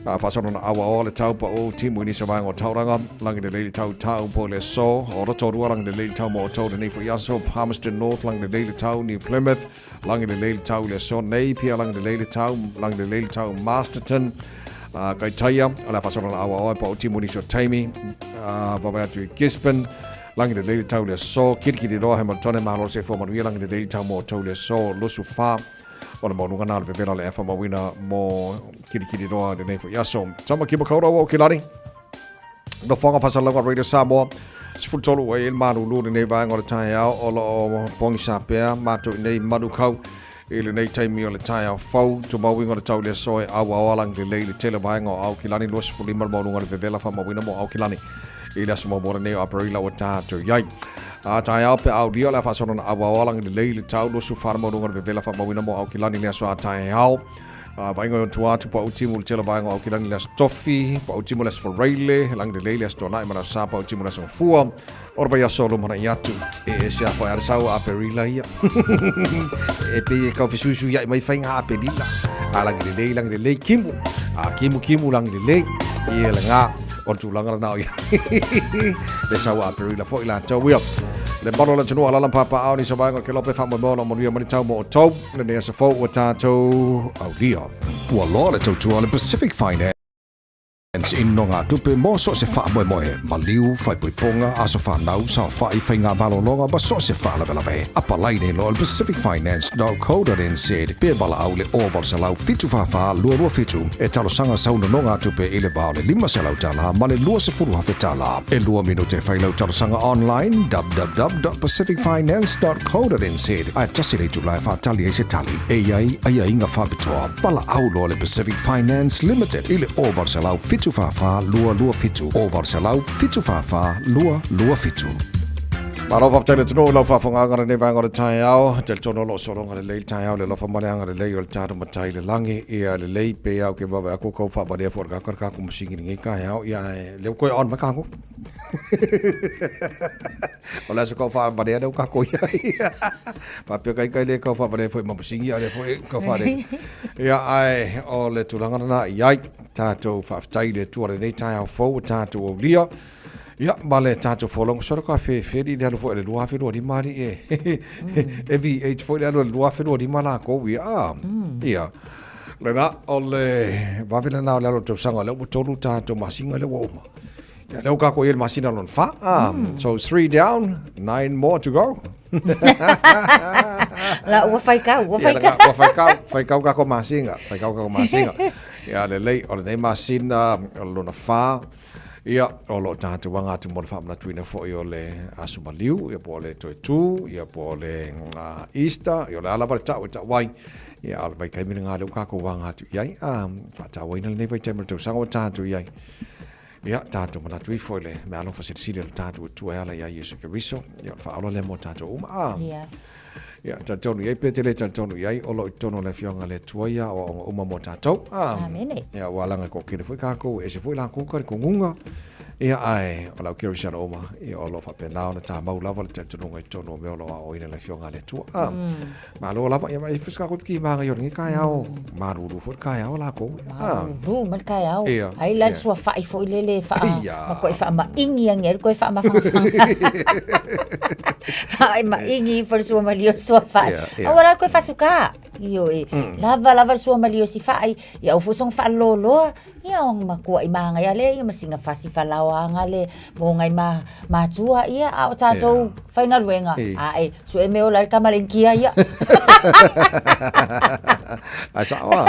A faasolo na aua o le tau pa o timu i nisi o vaega o Tauranga, lagi lelei le tau tau po le aso, o Rotorua lagi lelei le tau mo outou lenei foi aso, Palmerston North lagi lelei le tau, New Plymouth lagi lelei le tau i le aso, Napier lagi lelei le tau, lagi lelei le tau Masterton, uh, Kaitaia, o le a faasolo na aua oe pa o timu i nisi o taimi, uh, vavae atu i Gisborne, lagi lelei le tau i le aso, Kirikiriroa, Hamiltone, malo se fua manuia, lagi lelei le tau mo outou i le aso, Lusu Wha, O le maualuga na o le vevela o le efa mauina mo Kirikiriroa i lenei foi aso. Tama ki Makaurau o Kilani. Nofoaga Fasalauga Radio Samoa. 13 ua i ai le malulu lenei vaega o le taeao o lo o pogisa pea matou i nei Manukau I lenei taimi o le taeao fou, tumauiga o le tau i le aso e auao alangi lelei i le tele vaega o Aukilani 25 le maualuga o le vevela faamauina mo Aukilani i le aso muamua lenei o Aperila ua tatou i ai. A taeao pe a aulia o le a faasolo ona auao alangi lelei i le tau 24 le maualuga o le vevela faamauina mo Aukilani i le aso a taeao. A vaaiga i ona tua atu pau timu i le tele vaega o Aukilani i le aso Tofi, pau timu i le aso Faraile, langi lelei i le aso Tuanai ma le aso Sa, pau timu i le aso Gafua. O le vaiaso o lumanai atu, e ese a foi a le sau a Aperila ia. E pei e kau fesuisuiaʻi mai faiga a Aperila. A langi lelei, langi lelei, kimu. A kimu, kimu, langi lelei. Ia lena, o le tulaga lena o ia. Le sau a Aperila foi latou ia. Le mamalu o le atunuu alaala ma papaaao nisi o vaega o le Kelope faamoemoe o lo o manuia mai le tau mo outou. Lenei aso fou ua tatou aulia. Ua loa le tautua a le Pacific Finance i nogatupe mo so o se faamoemoe, maliu, faaipoipoga, aso fanau, saofai, faigamalologa ma so o se faalavelave. Apalai nei loa i le pacificfinance.co.nz pe valaau i le 0800 744 227 e talosaga sau nonogatupe i le va o le $500 ma le $20,000. E lua minute e fai lau talosaga online www.pacificfinance.co.nz ae tasi le itula e faatali ai se tali. E i ai aiaiga faapitoa. Valaau loa le Pacific Finance Limited i le 0800 744 227, 0800 744 227. Malo faafetai le atunuu i lau faafogaaga lenei vaega o le taeao. Talitonu o lo o sologa lelei le taeao i le alofa ma le agalelei o le tatou Matai i le lagi. Ia lelei pei lava ou te vaavaai atu ua tau faavalea foi e le tagata le tatou masini i lenei taeao. Ia ae lea ua toe on mai tatou. O le aso tau faavalea lea ua tatou i ai. Faapea ka ita e le tau faavalea foi ma masini a o lea foi e tau faalele. Ia ae o le tulaga lena i ai. Tatou faafetai i le Atua i lenei taeao fou ua tatou aulia. Ia ma le tatou folauga solo ka fefeli le alu foi i le 2025 alii e. E V8 foi le alu i le 2025 lakou ia. Ah, ia. Lena o le vave lena o le alu o le tausaga lea ua tolu tatou masina lea ua uma. Ia lea ua tatou i ai i le masina lona fa. Ah, so three down, nine more to go. La ua faikau, ua faikau. Ua faikau, faikau tatou masina, faikau tatou masina. Ia lelei, o lenei masina o le lona fa, ia o lo o tatou aga atu mo le faamanatuina foi o le Aso Maliu, ia po o le Toe Tū, ia po o le Easter, ia o le a lava le tau e tau ai. Ia o le vaitaimi lena lea ua tatou aga atu i ai, faatauaina lenei vaitaimi o le tausaga ua tatou i ai. Ia, tatou manatu ifo i le meaalofa silisili o le tatou Atua e ala iā Iesu Keriso. Ia, o le faaola lea mo tatou uma. Ah. Ia. Ia, talitonu i ai, pe te le talitonu i ai, o lo o i totonu o le Afioga a le Atua ia aoaoga uma mo tatou. Ah. Amene. Ia, ua alaga e toatele foi tatou, e ese foi latou talitonuga. Ia, ae o le au Kerisiano uma, ia, o lo o faapena ona tamau lava le talitonuga i totonu o mea o lo o aoaoina e le Afioga a le Atua. Ah. Malo lava, ia ma e fai se tatou timaga i o lenei taeao. Malulu foi le taeao lakou. Malulu ma le taeao. Ai la le suafa'i foi lele faa ma koe faamaingi angi ai le koe faamafanafanga. Faamaingi ifo le suamalie o le suafa'i. Aua la le koe faasukā. Ioe. Lava lava le suamalie o si fa'i, ia aua foi soona faaloloa. Ia o matua'i magaia lea ia ma sina fasi falaoaga le mo nai ma matua ia a o tatou faigaluega ae sue mea ola ai le tama le Inikia ia. Ae sao a.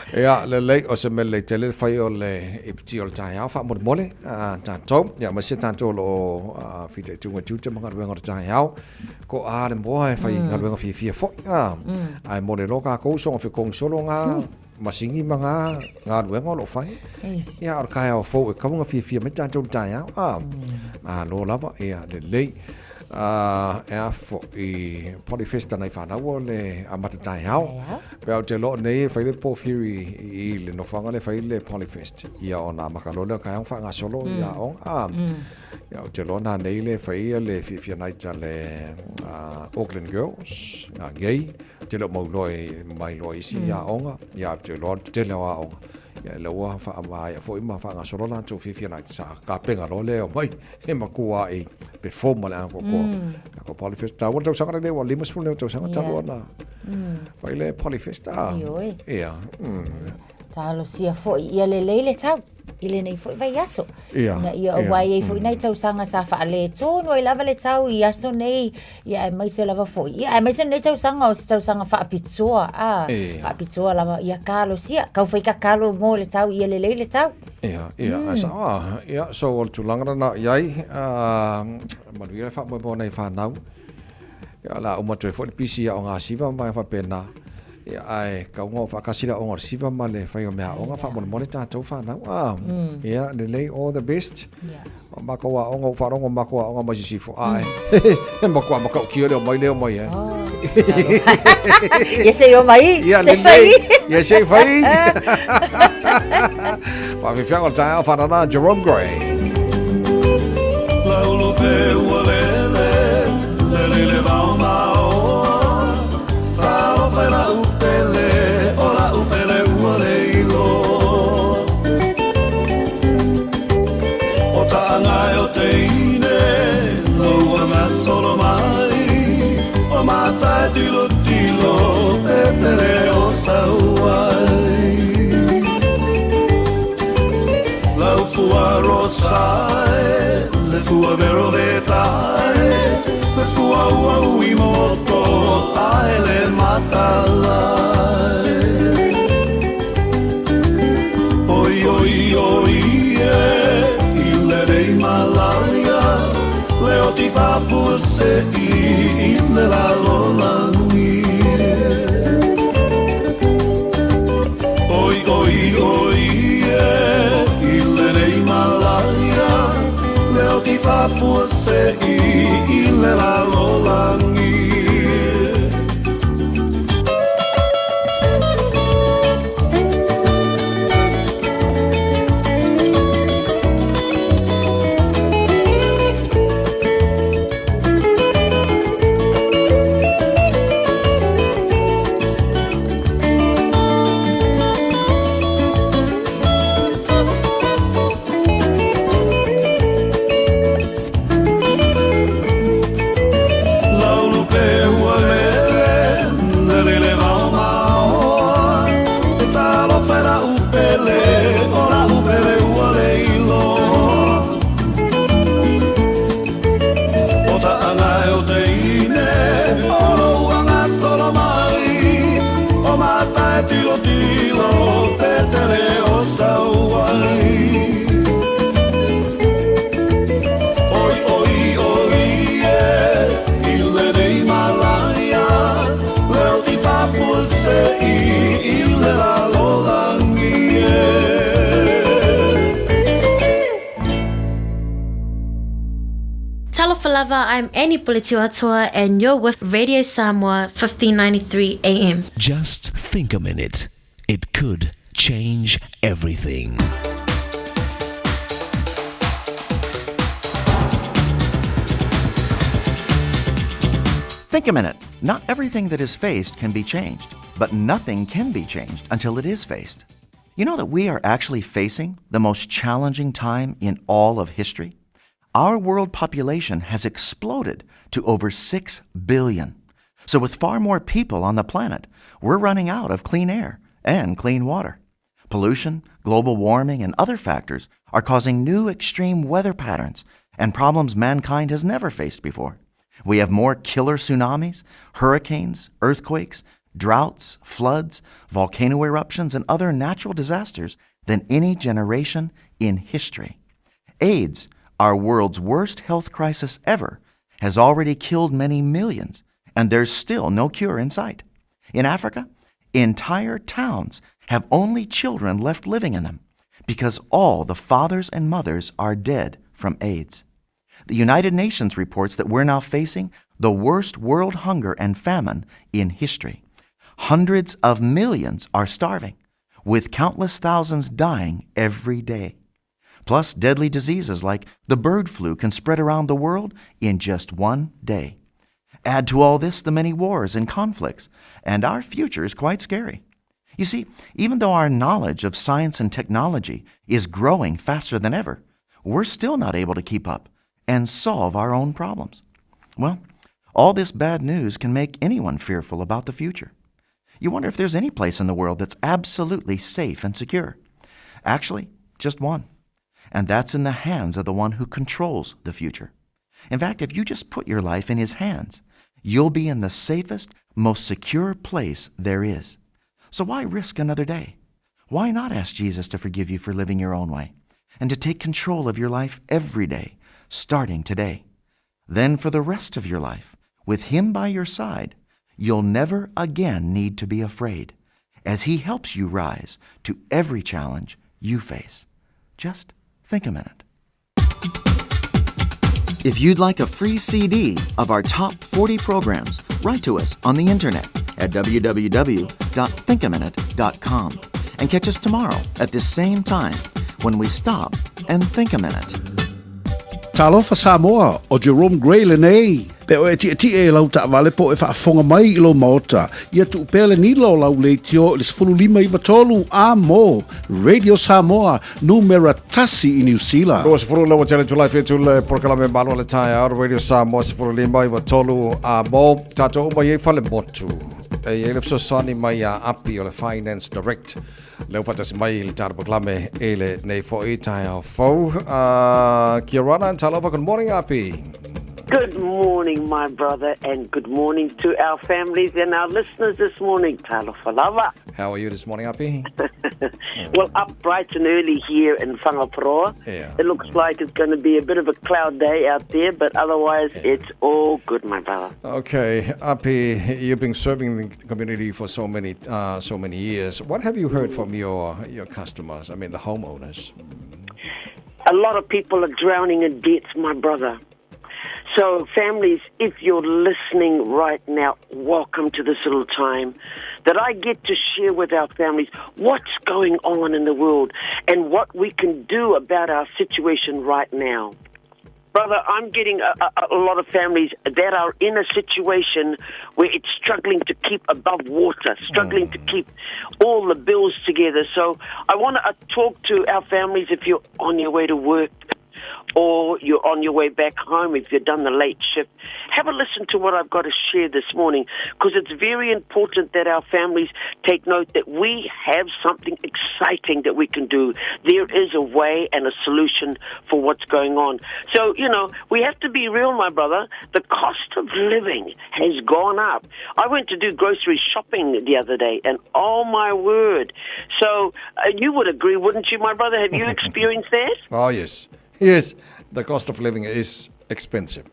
Ia, lelei, o se mea lelei tele le fai o le iputi o le taeao faamolemole a tatou. Ia, aemaise tatou o lo o fitaituga i tiute ma galuega o le taeao. Ko a le moa e fai galuega fiafia foi. Ae mole loa tatou soona fetogi solo ngā masini ma ngā galuega o lo o fai. Ia, o le taeao fou e tatau ona fiafia mai tatou i le taeao. A, malo lava, ia, lelei. E a foi, Polyfest nai fanau o le amata taeao. Pe a ou te iloa o nei e fai le pōwhiri i le nofoaga lea e fai le Polyfest. Ia, ona amata loa lea o taeao faagasolo i aoga. A, ia, ou te iloa nanei le fai le fiafia night a le Auckland Girls, a gay. Ou te le o mauiloa i mailoa i isi aoga, ia ou te iloa le tele o aoga, ia lea ua faamaea foi ma faagasolo latou fiafia night sa tapena loa lea e omai e matua i perform ma le atoatoa. Ko Polyfest, taua le tausaga lenei ua 50 nei o tausaga talu ona fai le Polyfest. Ioe. Ia. Talosia foi ia lelei le tau i lenei foi vaiaso. Ia, Ina ia aua e i ai foi nai tausaga sa faaletonu ai lava le tau i aso nei, ia aemaise lava foi. Ia aemaise lenei tausaga o se tausaga faapitoa, a, faapitoa lava. Ia talosia, tau fai tatalo mo le tau ia lelei le tau. Ia, ia, ae sao a. Ia, so o le tulaga lena i ai, manuia le faamoemoe o nai fanau. Ia, o le a uma atu ai foi le pisi ia o Gasiva ma faapena. Ia, ae kauga o faatasi le aoga o le siva ma le fai o mea aoga, faamolemole tatou fanau. Ah, ia, lelei, all the best. O matou aoga, ua faalogo o matou aoga mai sisifo, ae e matua matautia le omai le omai e. Ia se i omai. Ia, lelei, ia se i fai. Faafiafiaga o le taeao, faanana Jerome Gray. Laulu pe ua lele, lele le vao maoa. Talofa i la'u pele, o la'u pele ua le ilo. O ta'anga e o teine, lou agasolo mai. O mata e tilotilo, e pele o sauai. Lau fua rosa e, le fua vero vetae, le fua ua ui moto, ae le matalai. Oi, oi, oi, e, i le rei malaia, le oti fafua se i, i le lalolangi. Oi, oi, oi, e, i le rei malaia, le oti fafua se i, i le lalolangi. Laulu pe ua lele, lele le vao maoa. E talofa i la'u pele, o la'u pele ua le iloa. O ta'anga e o teine, o lou agasolo mai. O mata e tilotilo, pe tele o sauai. Oi, oi, oi, e, i lenei malaia, le oti fafua se i, i le lalolangi e. Talofa lava, I'm Annie Puletiuatoa and you're with Radio Samoa 1593 AM. Just think a minute. It could change everything. Think a minute. Not everything that is faced can be changed, but nothing can be changed until it is faced. You know that we are actually facing the most challenging time in all of history? Our world population has exploded to over 6 billion. So, with far more people on the planet, we're running out of clean air and clean water. Pollution, global warming, and other factors are causing new extreme weather patterns and problems mankind has never faced before. We have more killer tsunamis, hurricanes, earthquakes, droughts, floods, volcano eruptions, and other natural disasters than any generation in history. AIDS, our world's worst health crisis ever, has already killed many millions, and there's still no cure in sight. In Africa, entire towns have only children left living in them because all the fathers and mothers are dead from AIDS. The United Nations reports that we're now facing the worst world hunger and famine in history. Hundreds of millions are starving, with countless thousands dying every day. Plus, deadly diseases like the bird flu can spread around the world in just one day. Add to all this the many wars and conflicts, and our future is quite scary. You see, even though our knowledge of science and technology is growing faster than ever, we're still not able to keep up and solve our own problems. Well, all this bad news can make anyone fearful about the future. You wonder if there's any place in the world that's absolutely safe and secure. Actually, just one. And that's in the hands of the one who controls the future. In fact, if you just put your life in his hands, you'll be in the safest, most secure place there is. So why risk another day? Why not ask Jesus to forgive you for living your own way and to take control of your life every day, starting today? Then, for the rest of your life, with Him by your side, You'll never again need to be afraid as He helps you rise to every challenge you face. Just think a minute. If you'd like a free CD of our top 40 programs, write to us on the internet at www.thinkaminute.com and catch us tomorrow at this same time when we stop and think a minute. Talofa Samoa, ʻo Jerome Gray lenei. Pe oe e tiʻetiʻe i lau taʻawale po o e faafofoga mai i lou maota, ia tuu pea le nila o lau leitio i le 15 93 a mo Radio Samoa, numera tasi i Niu Sila. 20 le ua tele tulai fitu le polokalame malo le taeao Radio Samoa 15 93 a mo tatou uma i ai fale motu. E i ai le fesoasoani mai a Api o le Finance Direct. Lea ua faatasi mai i le tatou polokalame i lenei foi taeao fou. Kia ora and talofa, good morning Api. Good morning, my brother, and good morning to our families and our listeners this morning. Talofa lava. How are you this morning, Api? Well, up bright and early here in Whangaparoa. Yeah. It looks like it's going to be a bit of a cloud day out there, but otherwise it's all good, my brother. Okay, Api, you've been serving the community for so many so many years. What have you heard from your your customers? I mean, the homeowners. A lot of people are drowning in debts, my brother. So, families, if you're listening right now, welcome to this little time that I get to share with our families what's going on in the world and what we can do about our situation right now. Brother, I'm getting a, a, a lot of families that are in a situation where it's struggling to keep above water, struggling to keep all the bills together. So I want to talk to our families if you're on your way to work or you're on your way back home if you've done the late shift. Have a listen to what I've got to share this morning because it's very important that our families take note that we have something exciting that we can do. There is a way and a solution for what's going on. So, you know, we have to be real, my brother. The cost of living has gone up. I went to do grocery shopping the other day and oh my word. So, you would agree, wouldn't you, my brother? Have you experienced that? Oh, yes. Yes, the cost of living is expensive.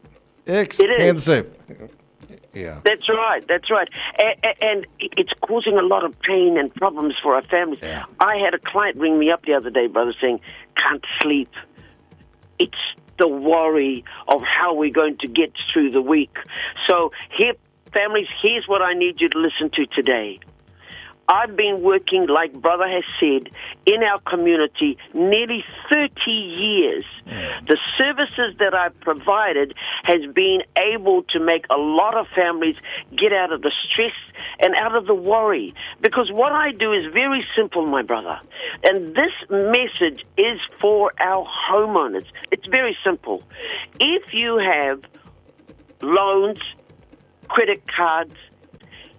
Expensive. Yeah. That's right. That's right. And, and it's causing a lot of pain and problems for our families. I had a client ring me up the other day, brother, saying, can't sleep. It's the worry of how we're going to get through the week. So, here, families, here's what I need you to listen to today. I've been working, like brother has said, in our community nearly 30 years. The services that I've provided has been able to make a lot of families get out of the stress and out of the worry. Because what I do is very simple, my brother. And this message is for our homeowners. It's very simple. If you have loans, credit cards,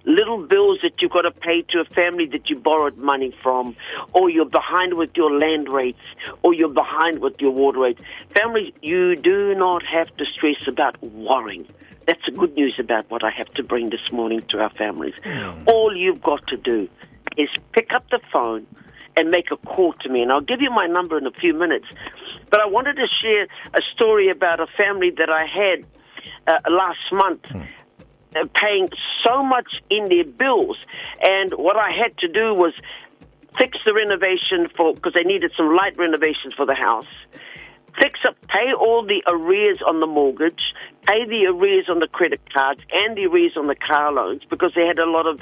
little bills that you've got to pay to a family that you borrowed money from, or you're behind with your land rates, or you're behind with your water rates. Families, you do not have to stress about worrying. That's the good news about what I have to bring this morning to our families. All you've got to do is pick up the phone and make a call to me, and I'll give you my number in a few minutes. But I wanted to share a story about a family that I had last month paying so much in their bills. And what I had to do was fix the renovation for because they needed some light renovations for the house. Fix up, pay all the arrears on the mortgage, pay the arrears on the credit cards and the arrears on the car loans because they had a lot of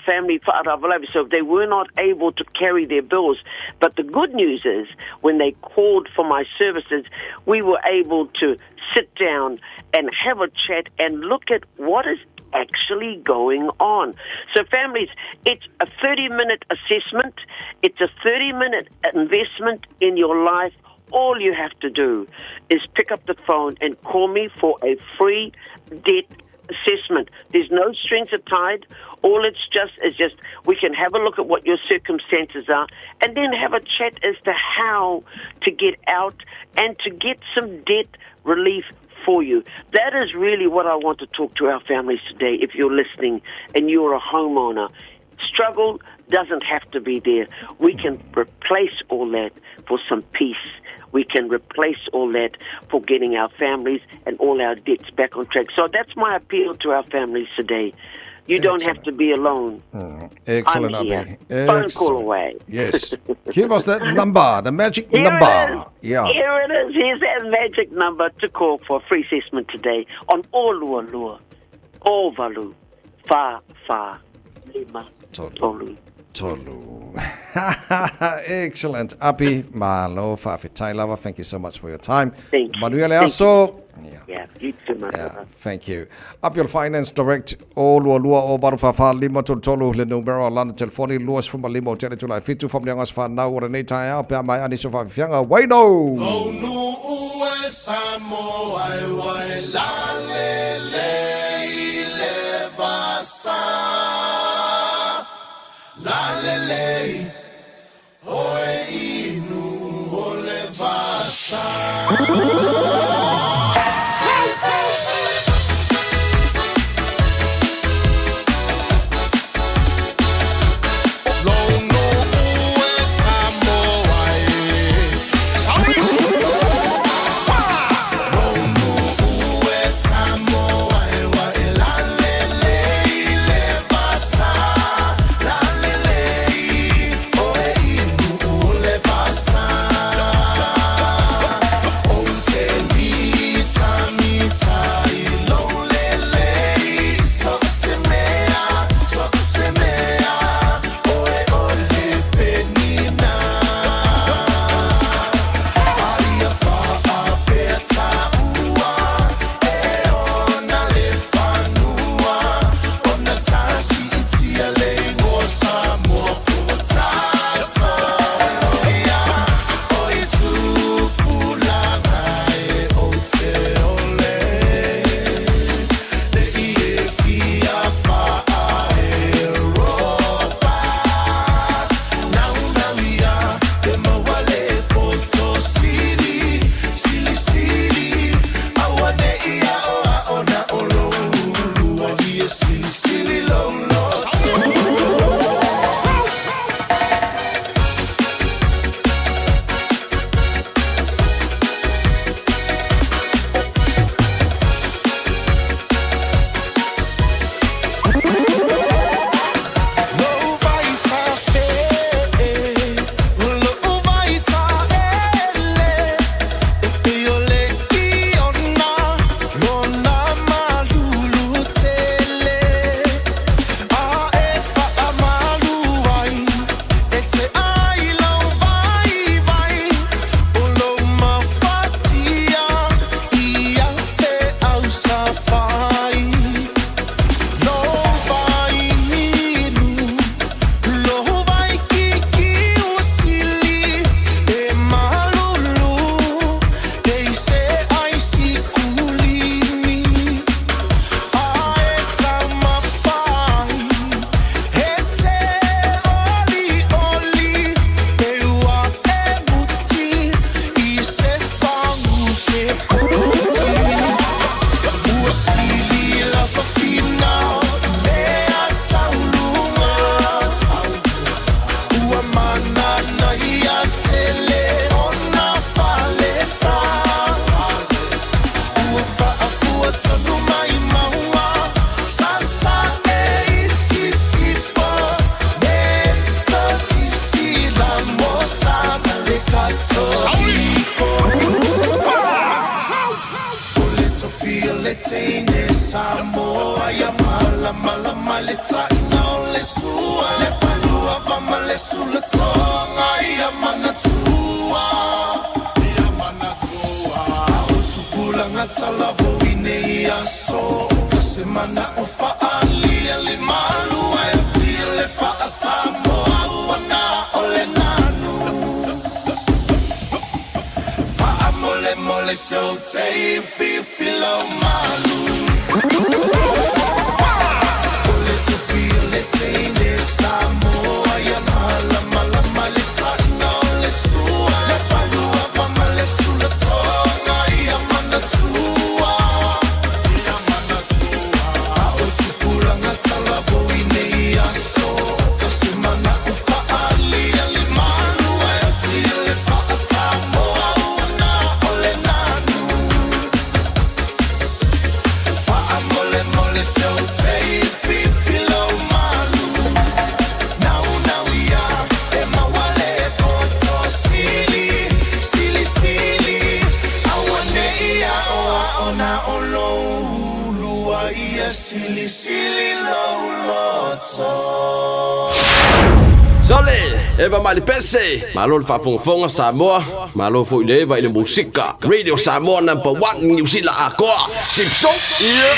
family fa'aravalave, so they were not able to carry their bills. But the good news is, when they called for my services, we were able to sit down and have a chat and look at what is actually going on. So, families, it's a 30 minute assessment, it's a 30 minute investment in your life. All you have to do is pick up the phone and call me for a free debt assessment. There's no strings tied. All it's just is just we can have a look at what your circumstances are and then have a chat as to how to get out and to get some debt relief for you. That is really what I want to talk to our families today. If you're listening and you're a homeowner, struggle doesn't have to be there. We can replace all that for some peace. We can replace all that for getting our families and all our debts back on track. So that's my appeal to our families today. You don't have to be alone. Excellent, I'm here. Abi. Phone call away. Yes. Give us that number, the magic Here number. It is. Yeah. Here it is. Here's that magic number to call for a free assessment today on Olua Lua, Ovalu, Fa Fa, Lima, Tolu. Tolu. Excellent. Api, malo, fa'afetai lava. Thank you so much for your time. Thank you. Manuel Thank Aso. Yeah, you too, my brother. Thank you. Up your finance direct o lua lua o valu fa fa lima tolu tolu le numero lana telefoni lua sefulu ma lima o tele tula e fitu fa mlianga se whanau o lenei taeao pe a mai ani so faafiafiaga Waino! Ue Samoa e wai la le le i le vasa. La le le i, oe inu o le vasa. Mole Silisili lou loto. Sole, Eva mai le pese. Malo le faafogafoga Samoa, malo foi le Eva i le musika. Radio Samoa number 1 Niu Sila atoa. Sipso. Yeah.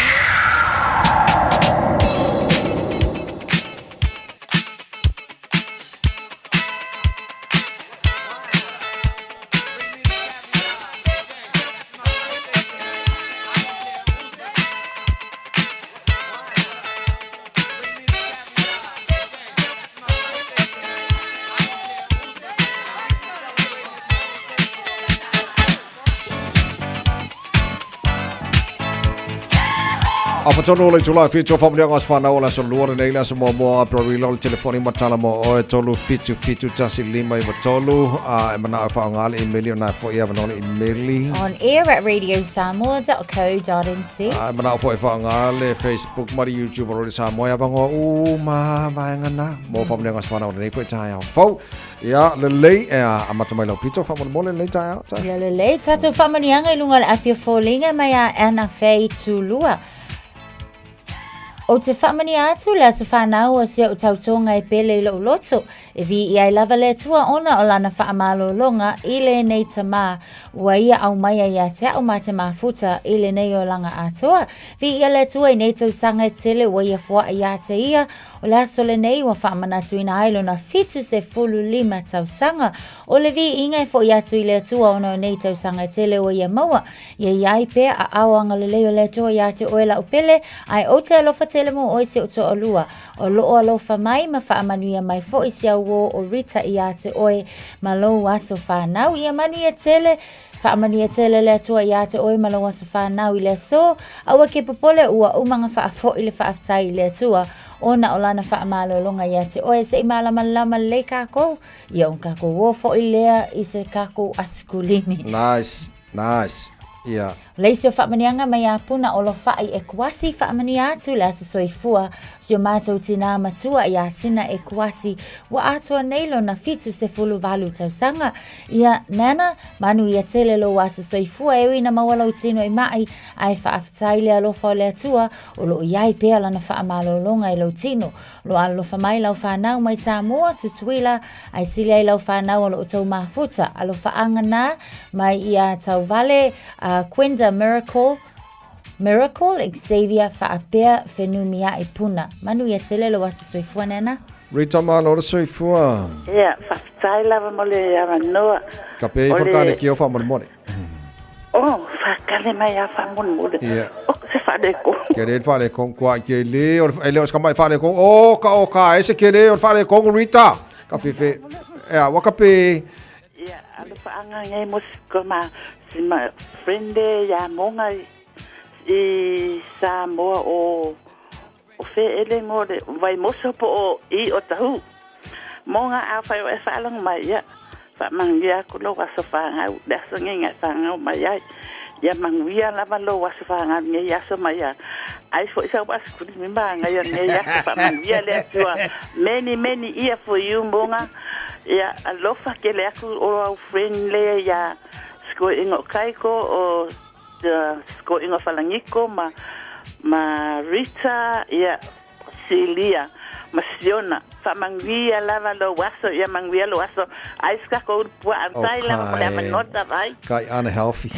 A fatonu o le itula e whitu o whamulianga o se whanau o le aso lua lenei le aso muamua o Aperila o le telefoni matala mo oe 3 7 7 1 5 9 3 a e manao e whaonga le imeli o nai fo i awanoa le imeli. On air at radiosamoa.co.nz. A e manao foi e whaonga le Facebook ma le YouTube o Radio Samoa e awangoa uma vaega na mo whamulianga o se whanau o lenei foi taeao fou. Ia, lelei, e a amata mai lau pito faamolemole lenei taeao. Ia lelei, tatou faamanuiaga i luga o le api o foliga mai a Anna Faye Tulua. Ou te faamanuia atu le aso fanau o si ou tautoga e pele i lou loto, e viia ai lava le Atua ona o lana faamalologa i lenei tamā ua ia aumaia ia te a'u ma te mafuta i lenei olaga atoa. Viia le Atua i nei tausaga e tele ua ia foaʻi ia te ia, O le aso lenei ua faamanatuina ai lona 75 tausaga. O le viiga e foʻi atu i le Atua ona o nei tausaga e tele ua ia maua. Ia i ai pea aao agalelei o le Atua ia te oe la'u pele, ae ou te alofa tele mo oe si ou toalua. O loo alofa mai ma faamanuia mai foʻi si au uō o Rita ia te oe ma lou aso fanau. Ia manuia tele. Faamanuia tele le Atua ia te oe ma lou aso fanau i le aso. Aua ke popole ua uma ona faafoʻi le faafetai i le Atua ona o lana faamalologa ia te oe. Se i malamalama lelei kākou, ia ona kākou o foʻi lea i se kākou asikulimi. Nice, nice. Ia. O le isi o faamanuiaga mai ia Puna o Lofaʻi e Kuasi, faamanuia atu le aso soifua o si o matou tinā matua iā Sina e Kuasi, ua atoa nei lona 78 tausaga. Ia, Nana, manuia tele lou aso soifua e ui ina maua lou tino i maʻi, ae faafetai i le alofa o le Atua o lo o i ai pea lana faamalologa i lou tino. O lo o alolofa mai lau fanau mai Samoa, Tutuila, ae sili ai lau fanau o lo outou mafuta. Alofaaga na mai ia Tauvale, a Quenda Miracle, Miracle Xavier faapea Fenumia'i Puna. Manuia tele lou aso soifua Nana. Rita malo le soifua. Ia, faafetai lava mo le avanoa. Ka pē ifo le kane ki o faamolemole. Oh, whakale mai a whamolemole. Ia. O, se whaleko. Ke le whaleko, kua ke le, o le, e le o se kamai whaleko, o, ka o ka ese ke le o le whaleko, Rita. Ka whiwhi, ea, waka pē. Ia, alo whaanga ngai mo si ma, si ma friende ia monga i Samoa o, o wheele ngore, vai moso po o i o tahu. Mo nga a whai o e whaalango mai ia, whaamangia aku lou aso whangau, le aso nge ngai whangau mai ai. Ia manguia lava lou aso whangau nge i aso mai a. Ai fo isa was kuri mi ma ngai nge i aso whaamangia le atua. Many, many ia for you monga. Ia alofa ke le aku o au friend le ia sko ingo kaiko o sko ingo falangiko ma ma Rita ia Silia ma Siona, faamanuia lava lou aso, ia manuia lou aso, ai se kakou le puaa tai lava mo le amanota vai. Kai unhealthy.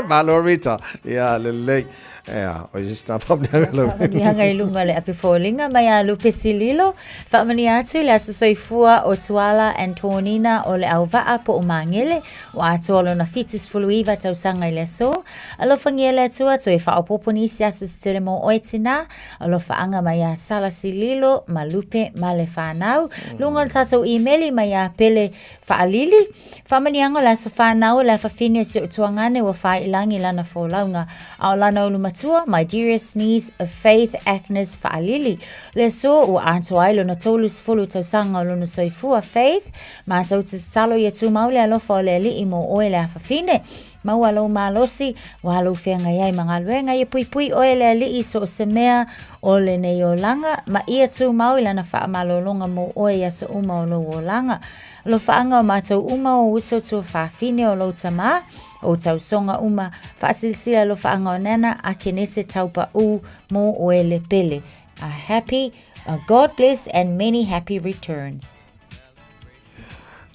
Malo Rita. Ia lelei. Ea, o se sina faamanuiaga lau. Faamanuiaga i luga o le api foliga mai a Lupe Sililo. Faamanuia atu le aso soifua o Tuala Antonina o le auvaa po o Magele. Ua atoa lona 79 tausaga i le aso. Alofagia le Atua, toe faaopoopo nisi aso se tele mo oe tinā. Alofaaga mai ia Sala Sililo ma Lupe ma le whanau. Luga o le tatou imeli mai ia Pele Faalili. Faamanuiaga o le aso whanau o le afafine o si ou tuagane ua faailangi lana folauga. A o lana ulu matua, my dearest niece Faith Agnes Faalili. Le aso ua atoa ai lona 30 tausaga o lona soifua Faith. Matou te tatalo ia tumau le alofa o le Alii mo oe le afafine. Maua lou malosi, ua lou feagai ai ma galuega, ia puipui oe e le Alii i so o se mea o lenei olaga, ma ia tumau i Lana faamalologa mo oe i aso uma o lou olaga. Alofaaga o matou uma ou uso tuafafine o lou tamā, ou tausoga uma, faasilasila alofaaga o Nana Akenese Taupaʻu mo oe le pele. A happy, a God bless and many happy returns.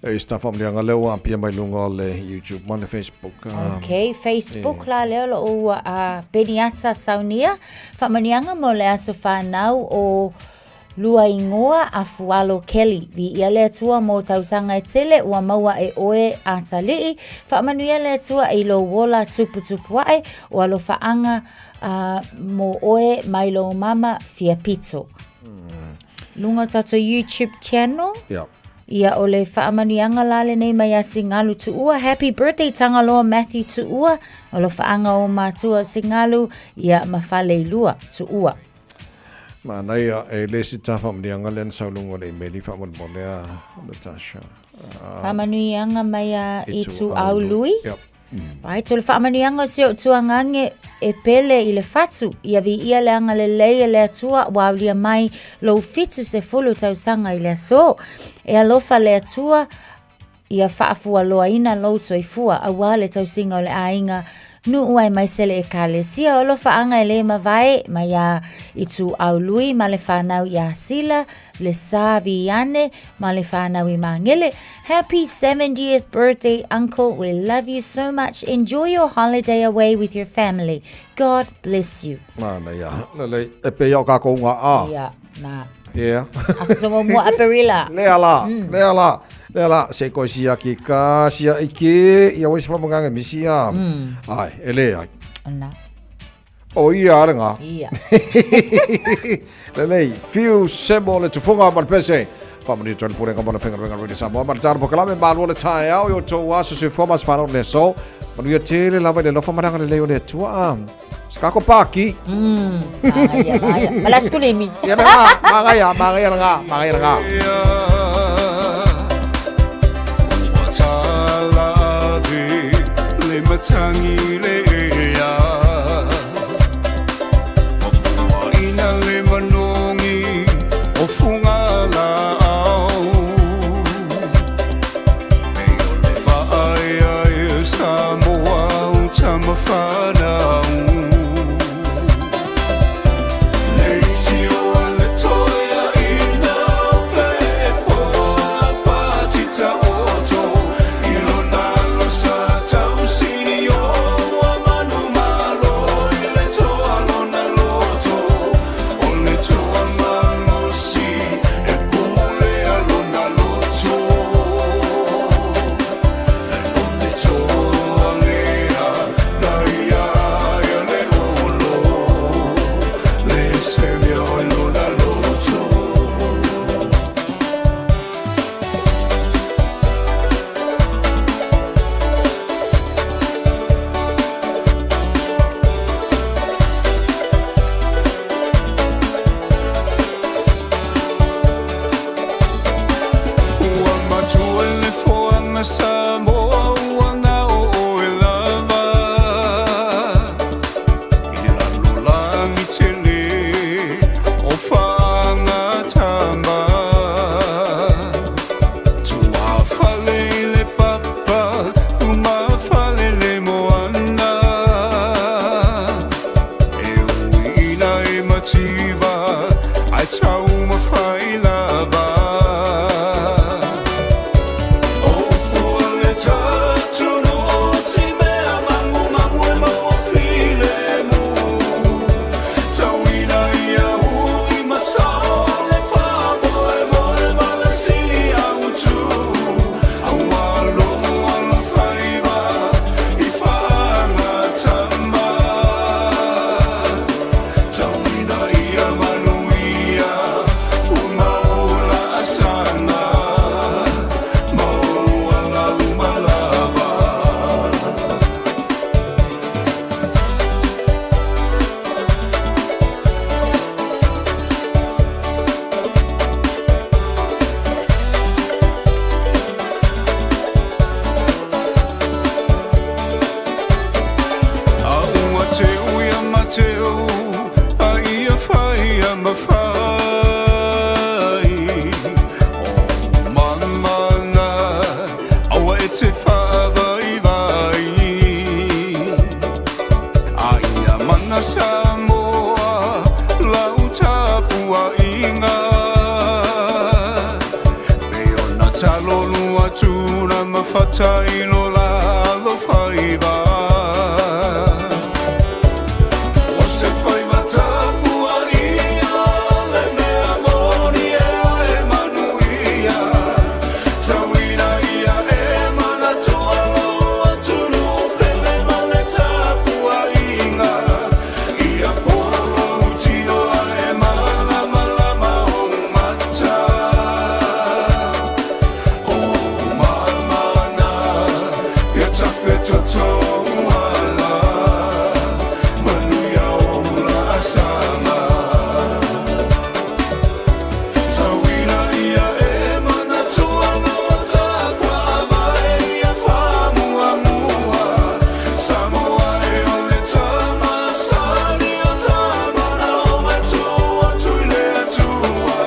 E isi faamanuiaga lea ua apia mai luga o le YouTube ma le Facebook. Ok, Facebook la lea o lo o ua Beniata Saunia. Faamanuiaga mo le aso fanau o Luaingoa Afualo Kelly. Viia le Atua mo tausaga e tele ua maua e oe Atalii. Faamanuia le Atua i lou ola tuputupu ae o alofaaga mo oe mai lou mama Fiapito. Luga o tatou YouTube channel. Yeah. Ia o le faamanuiaga la lenei mai ia Singalu Tuua. Happy birthday Tagaloa Matthew Tuua. O alofaaga o matua o Singalu ia ma Faleilua Tuua. Manaia e le isi ta faamanuiaga lea na sau luga o le imeli faamolemole a Natasha. Faamanuiaga mai a Ituau Lui. Yep. Right, o le faamanuiaga o si ou tuagage e pele i le fatu, ia viia le agalelei e le Atua ua aulia mai lou 70 tausaga i le aso. E alofa le Atua ia faafualoaina lou soifua aua le tausiga o le aiga nuu aemaise le Ekalesia. O alofaaga e le mavae mai a Ituau Lui ma le fanau ia Sila, le Sa Viane ma le fanau i Magele. Happy 70th birthday, Uncle. We love you so much. Enjoy your holiday away with your family. God bless you. Manaia. Lelei, e pei o kākou ngā a. Ia, nā. Yeah. Aso mo Aperila. Lea la, lea la, lea la. Se koe sia ki ka, sia iki, ia wai se whamanganga misi a. Ai, e le ai. Ona. O ia ale ngā. Ia. Lelei, fiu semo le tufunga ma le pese. Whamani tō le purenga mo le whenga renga rere Samoa. Ma le tāna pokalame mālua le tae au i o tō aso se fua mas whanau le so. Manuia tele lava i le lofa maranga le leo le atua. Se kako pāki. Māngaia, māngaia. Ma la skulimi. Ia me ngā, māngaia, māngaia la ngā, māngaia la ngā. Le matangi le ea Ina le manongi o funga la au E o le whaea e Samoa o tamawhanau Nei tio a le toea ina fepoa patita oto I lona losa tausini o ua manu malo i le toa lona loto O le toa malosi e pule a lona loto O le toa lea na ia ia le olo Le se mea o lona loto. Ua matua le foaga Samoa ua gao oe lava I le lalolagi tele o faagatama Tuafale i le papa umafale le moana E uiina e mativa ae taumafai lava O pua Tatalo lua tuna mafata i lo lalo faiva. O se faiva tapua ia le mea moni e e manuia. Tauina ia e manatua lo atunu pele ma le tapuaiga. Ia polo tino e malamalama o mata. O mamana, ia tafetoto ala. Manuia o la sama. Tauina ia e manatua lo tafavae ia faamuamua. Samoa e o le tamasani o tamana o matua tui le Atua.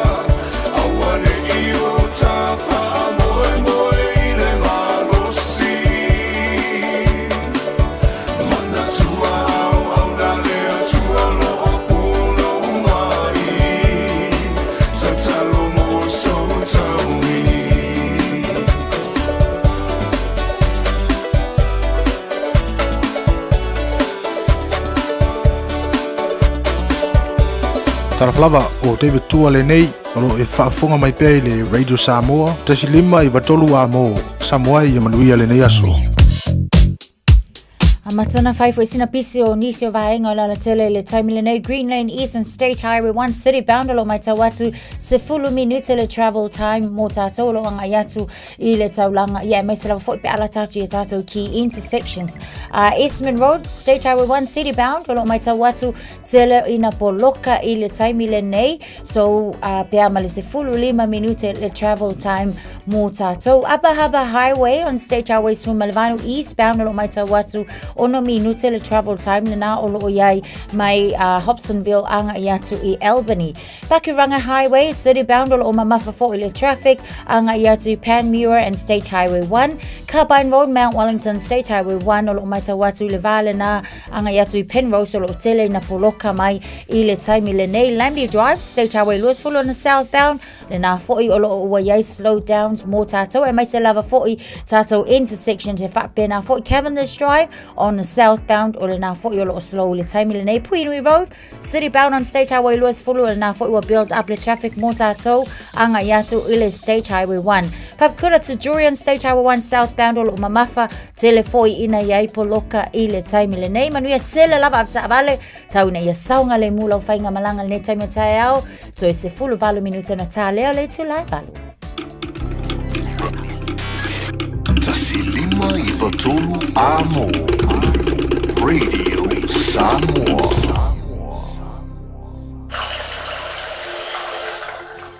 Aua ne i o tafaamoemoe i le malosi. Manatua au au na le Atua lo o puno mai. Tatalo mo sou tauini. Talofa lava o David Tua lenei o lo e faafofoga mai pea i le Radio Samoa 1.5 93 a mo Samoa ia manuia lenei aso. Amata ona fai foi sina pisi o nisi o vaega o le alatele i le taimi lenei Green Lane East on State Highway 1 City Bound o lo o matau atu 10 minute le travel time mo tātou o lo o agai atu i le taulaga ia aemaise lava foi pe a lata atu i a tātou key intersections. Eastman Road, State Highway 1 City Bound o lo o matau atu tele ina poloka i le taimi lenei so pe a ma le 15 minute le travel time mo tātou. Upper Harbour Highway on State Highway 18 eastbound o lo o matau atu 6 minute le travel time lena o lo o iai mai Hobsonville agai atu i Albany. Pakuranga Highway, city bound o lo o mamafa foi le traffic agai atu i Panmure and State Highway 1. Carbine Road, Mount Wellington, State Highway 1 o lo o matau atu le vā lena agai atu i Penrose o lo o tele ina poloka mai i le taimi lenei. Lambie Drive, State Highway 20 on the southbound, lena foi o lo o ua iai slow downs mō tātou aemaise lava foi tātou intersection te faapena foi Cavendish Drive on the southbound o lena foi o lo o slow i le taimi lenei. Puhinui Road, City bound on State Highway 20 o lena foi ua build up le traffic mō tātou agai atu i le State Highway 1. Papakura to Drury on State Highway 1 southbound o lo o mamafa tele foi ina iai poloka i le taimi lenei. Manuia tele lava avetaavale tau ina ia saogalemu lau faiga malaga lenei taimi o taeao. Toe 18 minute ona tā lea o le itula e valu. 1.53 A mō Radio Samoa.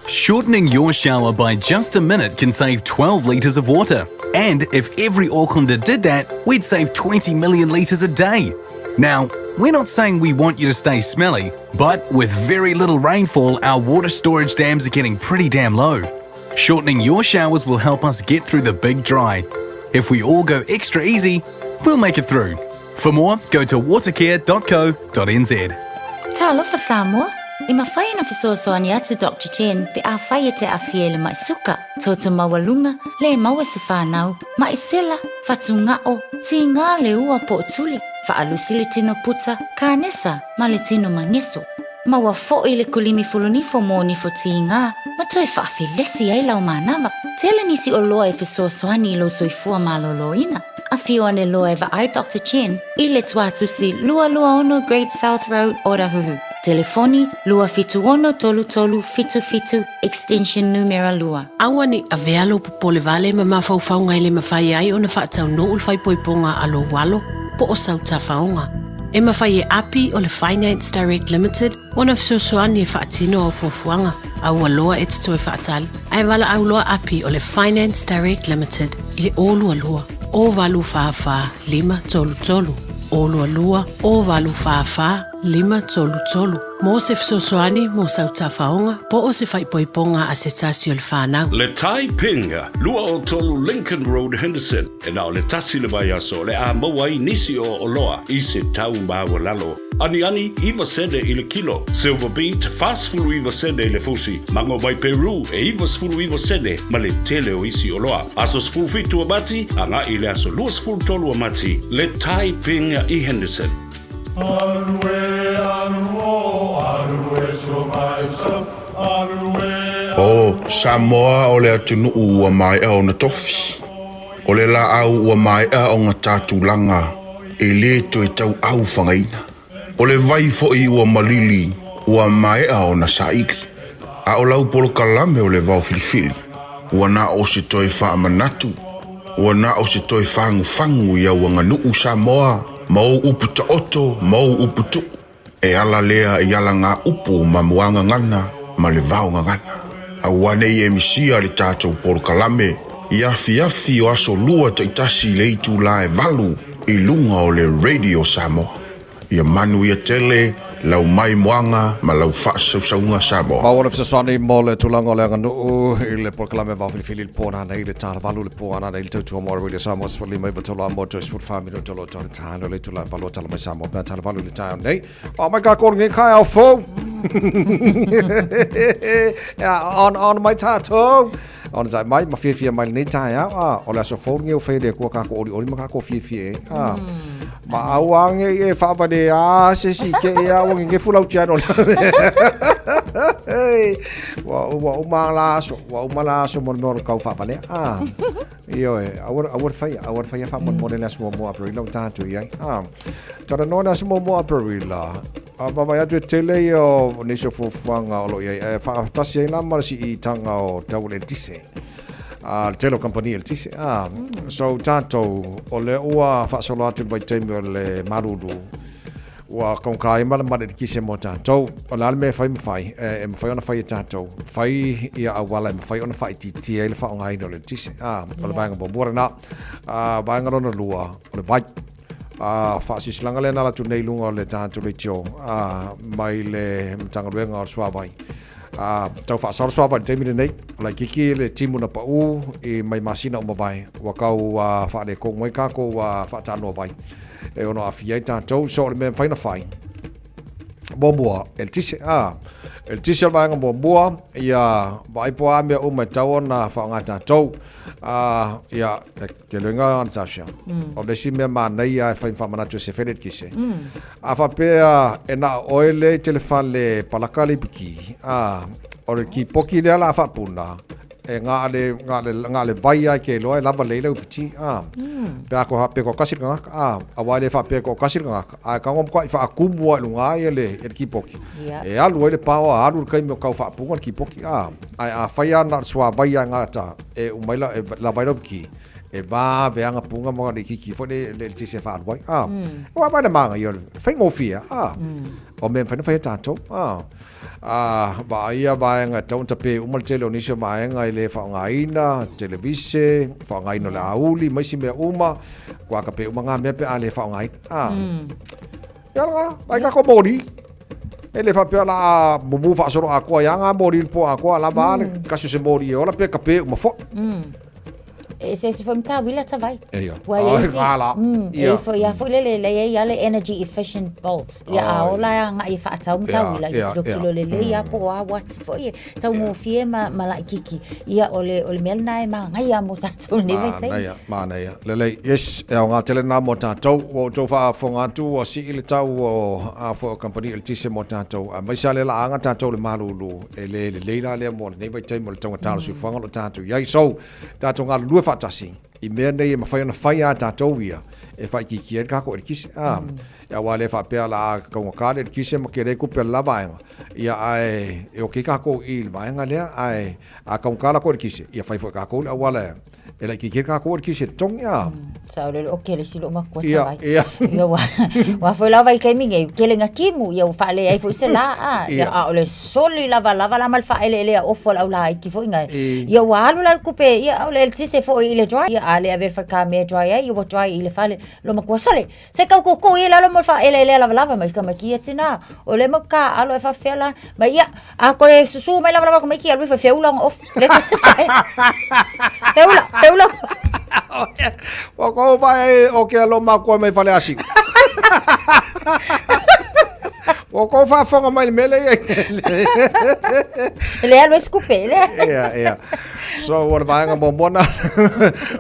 Shortening your shower by just a minute can save 12 litres of water. And if every Aucklander did that, we'd save 20 million litres a day. Now, we're not saying we want you to stay smelly, but with very little rainfall, our water storage dams are getting pretty damn low. Shortening your showers will help us get through the big dry. If we all go extra easy, we'll make it through. For more, go to watercare.co.nz. Talofa Samoa, E mafai ona fesoasoani atu Doctor Chen pe afai e te aafia i le mai suka, toto maualuga, le maua se fanau, mai sela, fatugao, tiga le ua po o tuli, faalusi le tino puta, kanesa ma le tino mageso. Maua foi le kulimi fulunifo mo nifo tiga ma toe faafelesi ai lau manava. Tele nisi oloa e fesoasoani i lou soifua malōlōina. Afio ane loa e vaai Doctor Chen i le tuatusi 226 Great South Road, Otahuhu. Telefoni, 276 3377, extension numera 2. Aua ne i avea lou popole vale ma mafaufauga e le mafai ai ona faataunuu le faaipoipoga a lou alo po o sau tafaoga. E mafai e Api o le Finance Direct Limited ona fesoasoani e faatino au fuafuaga a ua loa e te toe faatali ae valaau loa Api o le Finance Direct Limited i le 022 0 8 4 4 5 3 3 0 22 0 8 4 4 533 mo se fesoasoani mo sau tafaoga po o se faaipoipoga a se tasi o le fanau. Le Tai Ping, 23 Lincoln Road, Henderson, e na o le tasi le vaiaso o le a maua ai nisi o oloa i se tau maualalo. Aniani, iva sene i le kilo. Silver beet, 49 sene i le fusi. Mango mai Peru, e 99 sene ma le tele o isi oloa. Aso 17 o Mati, agai i le aso 23 o Mati, le Tai Ping i Henderson. O Samoa o le atunuu ua maea ona tofi. O le laau ua maea ona ta tulaga e lē toe tauau fagaina. O le vai foi ua malili ua maea ona saili. A o lau polokalame o le vao filifili, ua na o se toe faamanatu, ua na o se toe fagufagu i au aganuu Samoa ma ou upu taoto ma ou upu tuu. E ala lea i alagaupu ma muagagana ma le vaogagana. Aua ne i e misia le tatou polokalame i afiafi o aso lua taitasi i le itula e valu i luga o le Radio Samoa. Ia manuia tele lau maimoaga ma lau faasausauga Samoa. Maua le fesoasoani mo le tulaga o le aganuu i le polokalame vao filifili i le po nānei i le tala valu i le po anana i le tautua mo le Radio Samoa 15 i tolu a mo toe 14 minute o lo tau le tāno le tula valo tala mai Samoa pea tala valu i le taeao nei. O mai kākou lenei kaeao fou. Ia, on, on mai tātou. Ona tai mai, ma fiafia mai lenei taeao, a, o le aso fou lenei o whai le kua kākou ori ori ma kākou fiafia e, a. Ma au ange i e whaavale a se si ke e a wange ngefu lau tiano. Ua, ua uma la aso, ua uma la aso mo le mea o le kau whaavale, a. Ioe, aua, aua le faia, aua le faia faamolemole le aso muamua Aperila ua tatou i ai. Ah, talanoa le aso muamua Aperila. A vaavaai atu e tele ia o nisi o fuafuaga o lo o i ai, ae faatasi ai la ma le siitaga o tau o le eletise. Ah, le tele o kamupani eletise. Ah, so tatou, o lea ua faasolo atu i le vaitaimi o le malulu, Ua kaugata ai ma le male eletise mo tatou. O le a le mea e fai ma fai, e mafai ona fai e tatou. Fai ia auala e mafai ona faaitiitia ai le faaaogaina o le eletise. A, o le vaega muamua lena. A, vaega lona lua, o le vai. A, faasilasilaga lea na alu atu nei i luga o le tatou leitio, a, mai le Matagaluega o le Suavai. A, tau faasao le suavai i le taimi lenei. O laitiiti le timu na pau i mai masina ua mavae, ua tau faaletonu ai tatou faatanoa vai e ono aafia ai tatou. So o le mea e mafai ona fai, muamua, eletise, a, eletise o le vaega muamua, ia vaai po o a mea uma e tatau ona faaaoga e tatou. A, ia, Ke loiga Anastasia, o le isi mea manaia e fai ma faamanatu e se fele eletise. A faapea e na o oe lea i te le fale palaka le ipiki, a, o le kipoki lea o le a faapuna, e ga le, ga le, ga le vai lava e ke iloa e lava lelei lau ipiti, a. Pe a faapea toatasi le tagata, a, aua e le faapea e toatasi le tagata, ae tago matuai faakumu lava i luga ia le, ia le kipoki. E alu ai le paoa, alu le taimi o tau faapuna le kipoki, a. Ae afai lava na o le suavai lava e gata, e uma ai la, e lava ai lau ki, e vave aga punga ma le kiki foi le le eletise e faalu ai. A, ua vaai le manaia o le faigofie, a. O mea e mafai ona fai e tatou, a. A, vaaia vaega e tatau ona tape uma le tele o nisi o vaega e le faaaogaina, televise, faaaogaina o le auli ma isi mea uma, kua tape uma ngā mea pe a le faaaogaina. A. Ia la, ai ka ko moli. E le faapea la a mumu faasolo atoa ia ngā moli le po atoa lava le kasi o se moli e ola pe ka pe uma foʻi. E se se foi mtawila tawai. E ia. Ua i Ai, isi. ngā la. E Ia. foi a foi lele le ia le energy efficient bulbs. Ia a ola a ngai whaatau mtawila i kilo kilo lelei ia po o a watts foi e taugofie ma ma laʻikiki. Ia o le o le mea lena e magaia mo tatou i lenei vaitaimi. Manaia, manaia. Lelei, yes, e aoga tele lena mo tatou. Ua outou faafofoga atu, ua sii le tau o a foi o kamupani eletise mo tatou. Aemaise lava le laaga tatou i le malulu, e le lelei la lea mo lenei vaitaimi o le taugata o le soifuaga o lo o tatou i ai. So, tatou galulue faatasi i mea nei e mafai ona fai a tatou ia e faaitiitia ai le tatou eletise. A, aua e le faapea o le a taugata le eletise ma tele ai tupe a le la vaega, Ia, ae e okei kākou i le vaega lea, ae a taugata la kou eletise, ia fai foi e kākou le auala e laitiiti ai le kākou eletise e totogi, a. Saolele, o kele si lou makua Ia, tavai. ia. Ia ua, ua foi lava i taimi nei, kele na timu, ia ua faaleai foi se la, a. Ia, a o le soli lava lava la ma le faaeleelea ofu a le au laiti foi na. Ia ua alu la le tupe, ia o le eletise foi i le dry, ia a le ave i le falekamea e dry ai, ia ua dry i le fale. Lo matua, sole, se tau tutu i lalo mo le faaeleelea lavalava mai tamaiti ia tina. O lea matou taaalo e faapefea la, ma ia, a toe susu mai lavalava tamaiti alu ifo e feula ona ofu. Le toe dry. Feula, feula. Ua kou vae o ke alo makua mai Faleasiu. Ua kou faafofoga mai le mea lea i ai. Le alu ai se tupe, le. Ia, ia. So, o le vaega muamua na,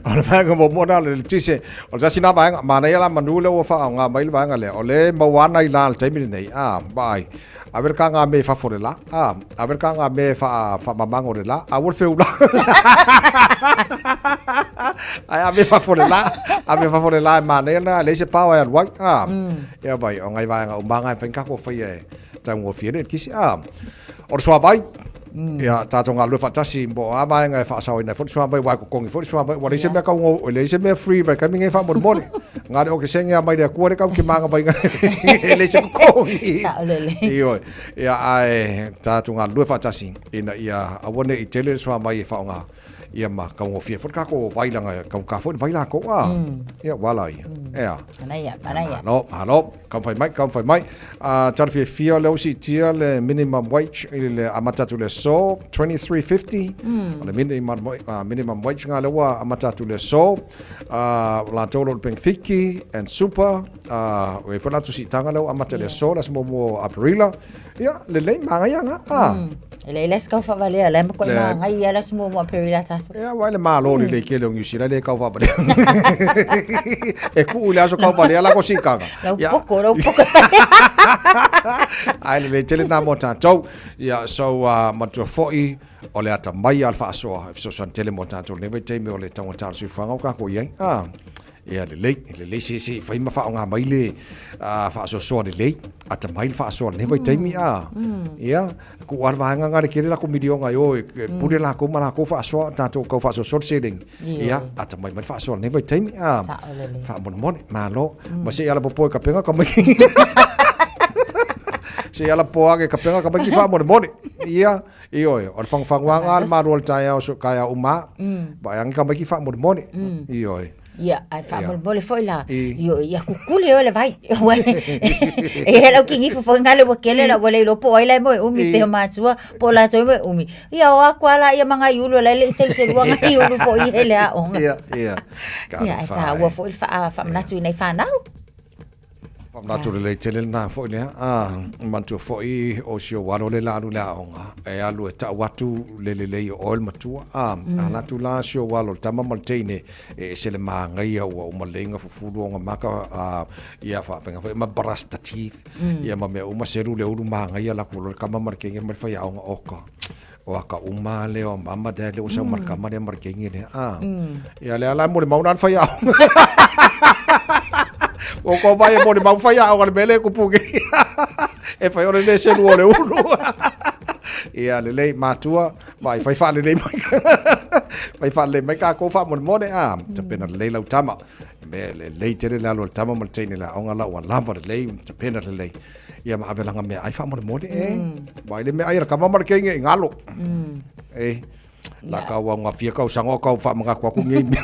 o le vaega muamua na o le eletise. O le tasi na vaega, manaia la manu lea ua faaaoga mai le vaega lea. O lea e maua ana i la i le taimi lenei, a, vaai. Ave le kaga me i fafo o le la, a, ave le kaga me faa, faamamago le la, aua le feula. Ae ave i fafo o le la, ave i fafo o le la e manaia lena, e leai se power e alu ai, a. Ia vai, o ngai vaega uma lava e mafai ona tatou faia e taugofie ai le eletise, a. O le suavai, Ia, tatou galulue faatasi mo a vaega e faasaoina ai foi le suavai, aua e totogi foi le suavai, ua leai se mea tau, e leai se mea free vaitaimi nei faamolemole. Na o le okesene lava mai le Atua lea tatou te magavaiga e leai se totogi. Saolele. Ioe. Ia, ae tatou galulue faatasi ina ia aua ne i tele le suavai e faaaoga ia ma taugofie foi le tatou vai leaga e taugata foi le vai latou a. Ia, ua ala ia. Ea. Manaia, manaia. Malo, malo. Taumafai mai, taumafai mai. Uh, tala fiafia o lea ua siitia le minimum wage i le amata atu le aso 23.50. O le minimum, minimum wage nga lea ua amata atu le aso. Latou o lo o le penefiki and super. Ua i ai foi latou siitaga lea ua amata i le aso, le aso muamua o Aperila. Ia, lelei, manaia na. Ah. E leai la se tau faavalea, la e matuai manaia la se muamua Aperila tatou. Ia, aua le Malo lelei tele o Niu Sila e le tau faavalea. E tuu i le aso tau valea latou siitaga. Lau poko, lau poko. Ae lelei tele na mo tatou. Ia, so, matua foi, o le atamai lava o le faasoa e fesoasoani tele mo tatou i lenei vaitaimi o le taugata o le soifuaga ua tatou i ai. Ah. Ia lelei, lelei se se fai ma faaaoga mai le faasoasoa lelei, atamai le faasoa lenei vaitaimi a. Ia, tuu lava le vaega na le tele latou miliona e o e pule latou ma latou faasoa, tatou tau faasoasoa le seleni. Ia, atamai mai le faasoa lenei vaitaimi a. Faamolemole, malo. Ma se i ala popo e kapega ka mai. Se i ala popo ake kapega ka mai ki faamolemole. Ia, Ioe, o le fagufaguaga a le malu o le taeao so taeao uma, vaai ane tamaiti faamolemole. Ioe. Ia, ae faamolemole foi la, ioe, ia kukuli oe le vai. E i ai lau kinifu foi nale ua kele la ua le iloa po o ai la e moe umi pe o matua po o latou e moe umi. Ia o atu lava laia ma nai ulu la e le i seluselua nai ulu foi ia i le aoga. Ia, ia. Ia, ae taua foi le faamanatu i nai fanau. Faamanatu lelei tele lena foi lea. A, manatua foi o si ou alo le la alu i le aoga, e alu e tau atu le lelei o oe le matua. A, ala atu la si ou alo, le tama ma le teine, e ese le manaia ua uma lelei ona fufulu ona maka, a, ia faapena foi ma brush the teeth, ia ma mea uma, selu le ulu manaia ala atu loa le tama ma le teine mai le faiaoga, oka. O aka uma lea o mama dad lea ua sau ma le tama lea ma le teine lea. A, ia lea la e molimau la le faiaoga. Ua kou vaai e molimau faiaoga i le mea lea e tupu nei. E fai o le le selu o le ulu. Ia lelei, matua, vaai, fai faalelei mai. Fai faalelei mai tatou faamolemole, a, tapena lelei lau tama. Mea lelei tele le alu a le tama ma le teine i le aoga la ua lava lelei, tapena lelei. Ia ma ave lana meaai faamolemole e. Vaai le meaai a le tama ma le teine i galo. E. La kau au ngā fia tausaga o kau whaamanatu aku nei mea.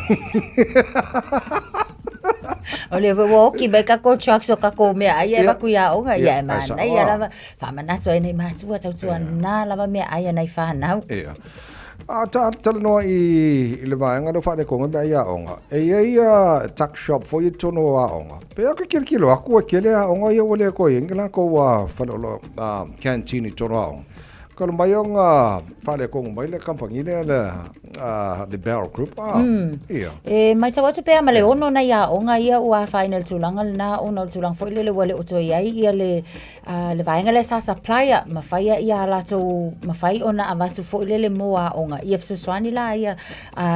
O le ua oki mai takou trucks o takou meaai e avatu i aoga, ia e manaia lava. Faamanatu ai nei matua tautuana lava meaai a nai fanau. Ia. A ta talanoa i le vaega lea o faalekoga meaai aoga, e i ai a tuck shop foi i totonu o aoga. Pe a ke kilokilo atu e tele aoga ia ua le toe i ai ni latou faleoloa canteen i totonu o aoga. Talu mai ona faaletonu mai le kamupani lea le le Barrel Group a ia. E matau atu pea ma le ono nai aoga ia ua afaina i le tulaga lena ona o le tulaga foi lele ua le o toe i ai ia le le vaega lea sa supplier ma faia ia a latou mafai ona avatu foi lele mo aoga ia fesoasoani la ia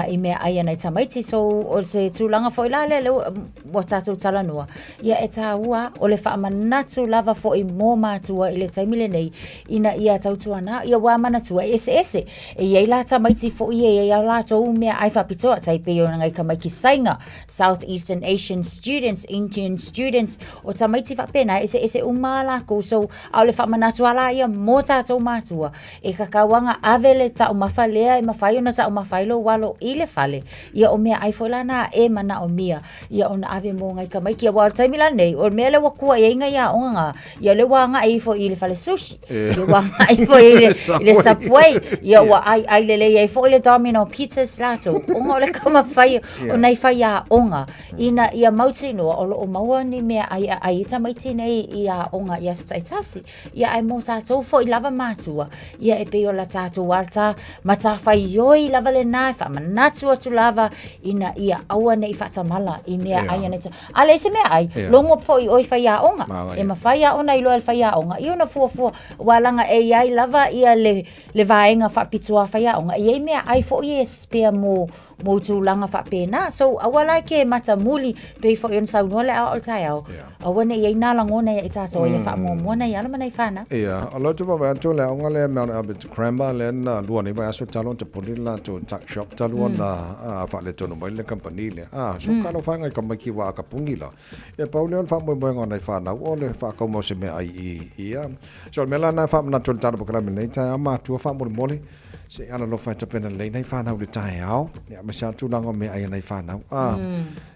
i meaai a nai tamaiti. So o se tulaga foi la lea ua tatou talanoa ia e taua o le faamanatu lava foi mo matua i le taimi lenei ina ia tautuana. faapena. Ia ua manatua e eseese. E i ai la tamaiti foi e i ai a latou meaai faapitoa, tai pei o ngai tamaiti Saina, South Eastern Asian students, Indian students, o tamaiti faapena e eseese uma a lakou. So, ʻaʻole faamanatu a la ia mo tatou matua, e kakau ana ave le taumafa lea e mafai ona taumafa ai lou alo i le fale, ia o meaai foi la na e manaomia ia ona ave mo ngai tamaiti. Aua o le taimi lenei, o le mea lea ua tua i ai ngai aoga na, ia lea ua agai ifo i le fale sushi, ia ua agai ifo i le, i le Subway, ia ua aiai lelei ai foi le Domino Pizzas latou, ona o le taumafai o nai faiaoga ina ia mautinoa o lo o maua ni meaai e ai tamaiti nei i aoga i aso taitasi. Ia ae mo tatou foi lava matua, ia e pei o la tatou alta matafaioi lava lena e faamanatu atu lava ina ia aua ne i faatamala i meaai a nai A leai se meaai, logo foi i oe faiaoga. E mafai lava ona iloa e le faiaoga i ona fuafua, aua leaga e i ai lava ia le, le vaega faapitoa a faiaoga, e i ai meaai foi e spare mo, mo tulaga faapena. So, aua la e ke matamuli, pei foi ona saunoa le aoao i le taeao, aua ne i i ai nā lagona ia i tatou, ia faamuamua nai alo ma nai fanau. Ia, o lea ou te vaavaai atu le aoga lea Mount Albert Grammar lea na lua nei vaiaso talu ona tapuni le latou tuck shop talu ona faaletonu mai le kamupani lea. Ah, so ka alofa e ngai tamaiti ua akapugi la. Ia pau lea o le faamoemoega o nai fanau o le faakauma o se meaai i ia. So o le mea la lena e faamanatu i le tala polokalame nei taeao matua faamolemole se i alolofa e tapena lelei nai fanau i le taeao. Ia aemaise lava tulaga o meaai a nai fanau. Ah,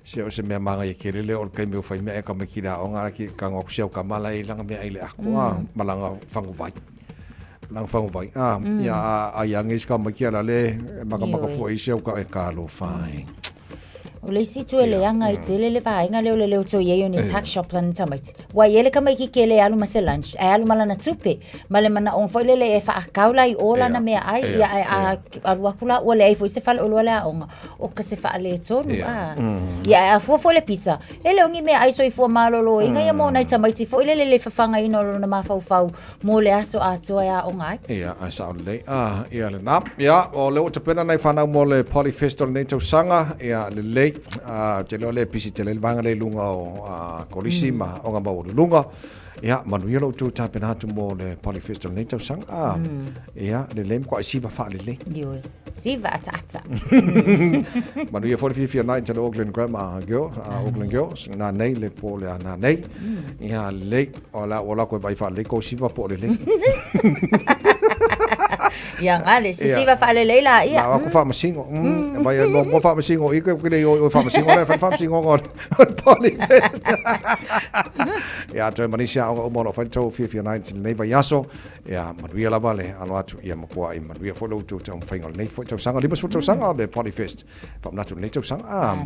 se o se mea manaia tele lea o le taimi o fai meaai a tamaiti i le aoga, ala ki tago atu si au tama la e i lana meaai i le ato, ah, ma lana faguvai. Lana faguvai. Ah, ia a ai ane isi tamaiti ala le makamaka fua i isi au ka e talofa e. O le isi itu e leaga ai tele le vaega lea o le leo toe i ai o ni tuck shop lana tamaiti. Ua i ai le tamaiti kele e alu ma se lunch, ae alu ma lana tupe, ma le manaʻoga foi lele e faakau la i o lana meaai, ia ae a alu atu la ua leai foi se faleoloa i le aoga, o ka se faaletonu, a. Ia ae a fua foi le pizza, e le o ni meaai soifua maloloina ia mo nai tamaiti foi lele le fafagaina o lona mafaufau mo le aso atoa e aoga ai. Ia, ae sao lelei. Ah, ia lena. Ia, o lea ua tapena nai fanau mo le Polyfest o lenei tausaga. Ia, lelei. Ah, ou te iloa o lea e pisi tele ai le vaega lea i luga o ah, kolisi ma aoga maualuluga. Ia, manuia lo outou tapena atu mo le Polyfest o lenei tausaga. Ah, ia, lelei matuai siva faalelei. Ioe. Siva ataata. Manuia foi le fiafia night a le Auckland Grammar Girl, Auckland Girls, nā nei le po le a nā nei. Ia, lelei, o la ua lako e vaai faalelei kou siva po o lelei. Ia ngale, se siva faalelei la ia. Na aku faamasingo. Vai no mo faamasingo i ke le o faamasingo le faamasingo o le Polyfest. Ia toe manisi aoga uma o lo o fai le tou fiafia night i lenei vaiaso. Ia, manuia lava le alo atu, ia matua i manuia foi lo outou taumafaiga o lenei foi tausaga, 50 tausaga o le Polyfest. Faamanatu i lenei tausaga. Ah,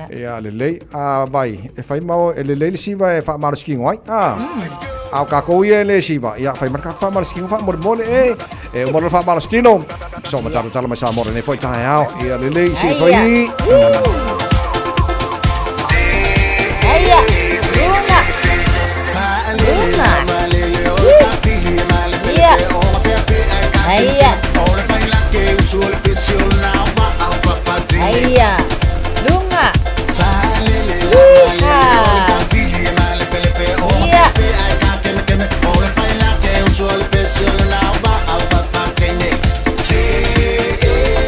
ia, lelei. Ah, vai, e fai ma o, e lelei le siva e faamalositino ai. Ah, a o kākou ia e le siva, ia, fai ma le kākou faamalositino faamolemole, e, e uma loa le faamalositino. So, ma talatala mai Samoa i lenei foi taeao. Ia, lelei, se i fai. Aia, luna. Luna. Ia. Aia. Aia. Lunga. Iha. Ia.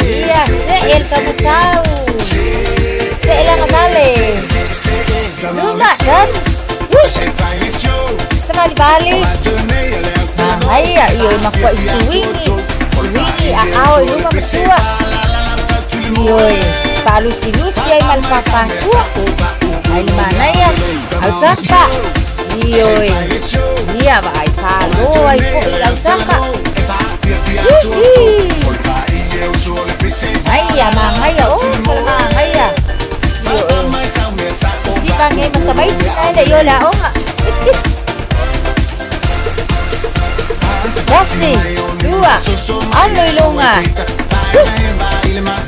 Ia, se el kamatau. Se el angavale. Luma, tas. Savalivali. Mangaia, io e makua i suingi. Suingi, a ao i luma matua. Io e faalusilusi ai ma le papatua. Ai le manaia, au tapa. Ioe. Ia vaai falo ai foi lau tapa. Hihi. Aia mangaia o kala mangaia. Ioe. Sisiva ngai matamaiti na ele io le aoga. Tasi, lua, alo i luga.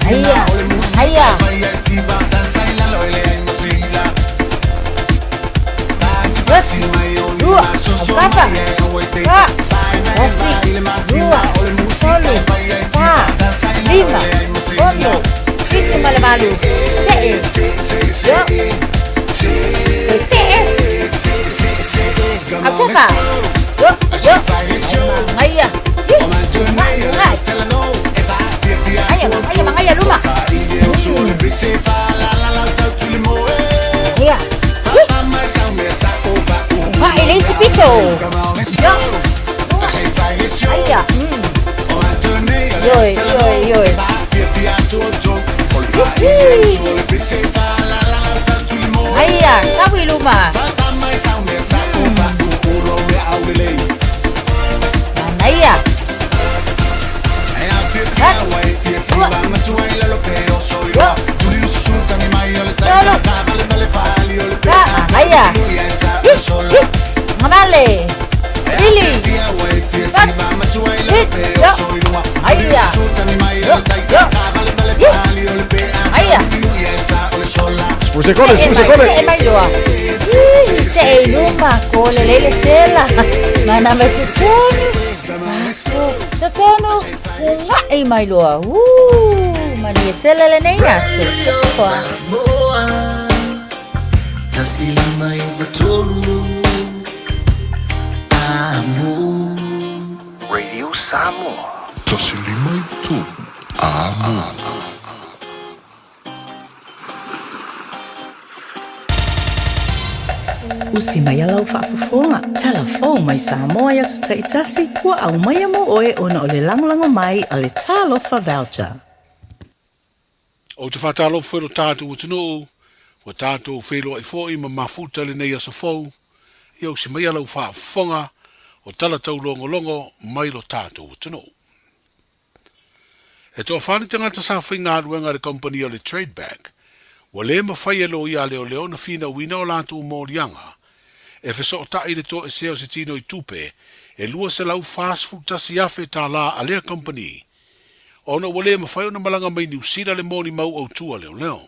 Aia, aia. Tasi, lua, aukafa, fa, tasi, lua, tolu, fa, lima, ono, fitu ma le valu, se'e, yo, toe se'e, autafa, yo, yo, ai magaia, hi. Aia, aia, magaia luma. Ia. Fa e le isi pito. Yo. Aia. Ioi, ioi, ioi. Aia, sau i luma. Manaia. Manaia. Ngamale. Billy. Bats. Hit. Yo. Aia. Yo. Yo. Aia. Sfuse kole, sfuse kole. Se mai loa. Ih, se e luma ko le lele sela. Mana mai totonu. Fafo. Totonu. Unga e mai loa. Mani e tele le nei aso. Se koa. Tasi lima iwa tolu Amo Radio Samoa. Tasi lima iwa tolu Amo. Usi mai a lau faafofoga. Talafou mai Samoa i aso taitasi, ua aumaia mo oe ona o le lagolago mai a le Talofa Voucher. Ou te faatalofa foi i lo tatou atunuu, ua tatou feiloai foi ma mafuta i lenei aso fou, ia usi maia lau faafofoga o tala taulogologo mai lo tatou atunuu. E toafa ni tagata sa faigaluega a le kamupani o le Trade Bank, ua le mafai e loia a leoleo ona finauina o latou moliaga e fesootai i le toesea o se tino i tupe e $241,000 tala a lea kamupani, ona ua le mafai ona malaga mai Niu Sila le molimau autu a leoleo.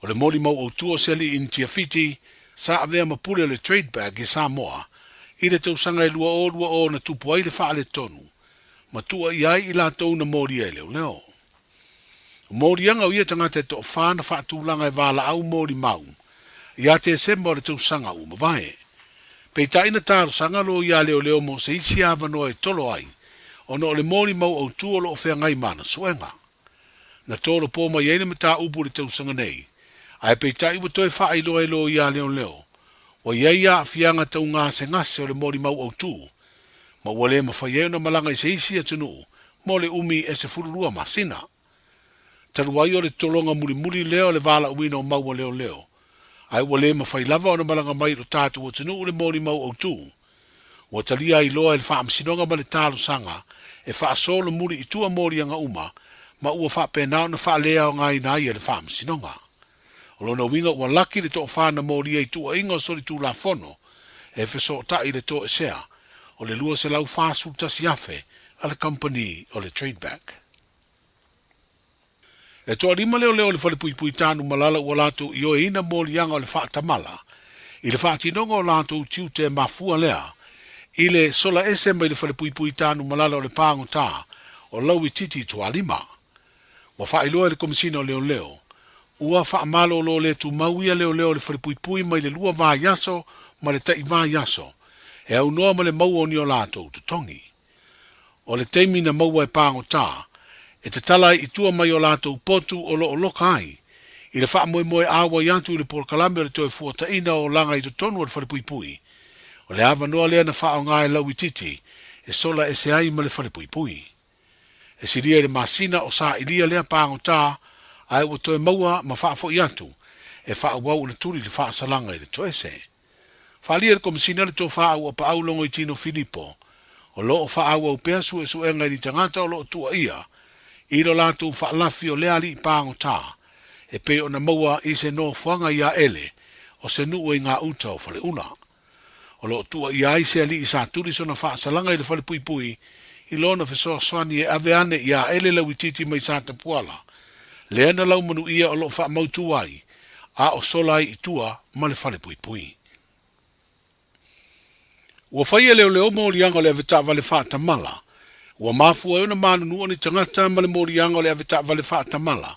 O le molimau autu o se alii Initia Fiti sa avea ma pule o le Trade Bank i Samoa i le tausaga e 2020 na tupu ai le faaletonu ma tuuaia ai i latou na molia e leoleo. O moliaga o ia tagata e toafa na faatulaga e valaau molimau ia Tesema o le tausaga ua mavae. Peitai na talosaga loia a leoleo mo se isi avanoa e tolo ai ona o le molimau autu o lo o feagai ma ana suega. Na tolopo mai ai le mataupu i le tausaga nei, ae peitai ua toe faailoa e loia a leoleo, ua i ai aafiaga tau gasegase o le molimau autu, ma ua le mafai ai ona malaga i se isi atunuu mo le umi e 12 masina. Talu ai o le tologa mulimuli lea o le valaauina o mau a leoleo, ae ua le mafai lava ona malaga mai i lo tatou atunuu le molimau autu, ua talia ai loa e le Faamasinoga ma le talosaga e faasolomuli i tua moliaga uma ma ua faapena ona faaleaogaina ai e le Faamasinoga. O lona uiga ua laki le toafa na molia i tuuaiga o solitulafono e fesootai i le toesea o le $241,000 a le kamupani o le Trade Bank. E toalima leoleo o le Falepuipui Tanumalala ua latou ioeina moliaga o le faatamala i le faatinoga o latou tiute mafua lea i le sola ese mai le Falepuipui Tanumalala o le Pāgotā o Lauititi i Tualima. Ua faailoa e le Komesina o Leoleo, ua faamalolo le tumau ia leoleo o le Falepuipui mai le lua vaiaso ma le tai vaiaso e aunoa ma le maua o ni o latou totogi. O le taimi na maua e pāgotā, e tatala ai i tua mai o latou potu o lo o loka ai, i le faamoemoe āuai atu i le polokalame o le toe fuataina o olaga i totonu o le falepuipui. O le avanoa lea na faaaoga e Lauititi e sola ese ai ma le falepuipui. E silia i le masina o sailia lea pāgotā, ae ua toe maua ma faafoi atu e faaauau ona tuli le faasalaga i le toese. Faaalia e le Komesina le tofa auapaau Logoitino Filipo, o lo o faaauau pea suesuega i ni tagata o lo o tuuaia i lo latou faalafi o lea alii pāgotā e pei ona maua i se nofoaga i Aele o se nuu i gauta o Faleula. O lo o tuuaia ai se alii sa tuli sona faasalaga i le falepuipui i lona fesoasoani e ave ane i Aele Lauitiiti mai Satapuala, lea na laumanuia o lo o faamautu ai a o sola ai i tua ma le falepuipui. Ua fai e leoleo moliaga o le avetaavale faatamala, ua mafua ai ona manunua ni tagata ma le moliaga o le avetaavale faatamala,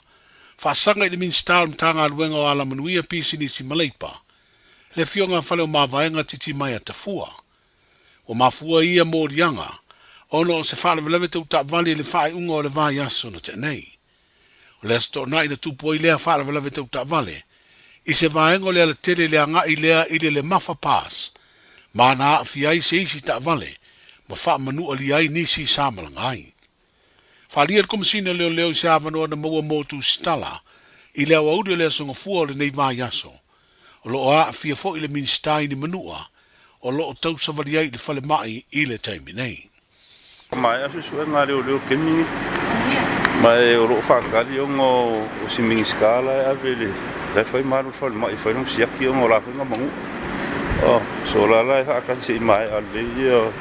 faasaga i le Minisita o le Matagaluega o Alamanuia, Pisinisi ma Leipa, le Afioga a Faleomavaega Titimaea Tafua. Ua mafua ia moliaga ona o se faalavelave tau taavale i le faaiuga o le vaiaso na tea nei. O le Aso Toonai na tupu ai lea faalavelave tau taavale i se vaega o le alatele i le agai lea i le Lemafa Pass, ma na aafia ai se isi taavale ma faamanualia ai nisi sa malaga ai. Faaalia le Komesina o Leoleo i se avanoa na maua mo Tusitala i le aoauli o le Aso Gafua o lenei vaiaso. O lo o aafia foi le Minisita i ni manua o lo o tausavali ai i le falemai i le taimi nei. Maea suesuega a leoleo kemi nei, ma e o lo o faatali ona o si Minisita la e ave le la e fai ma alu i le falemai e fai lona siaki ona o la foi na manua. Oh, so la la e faatali se i maea lelei ia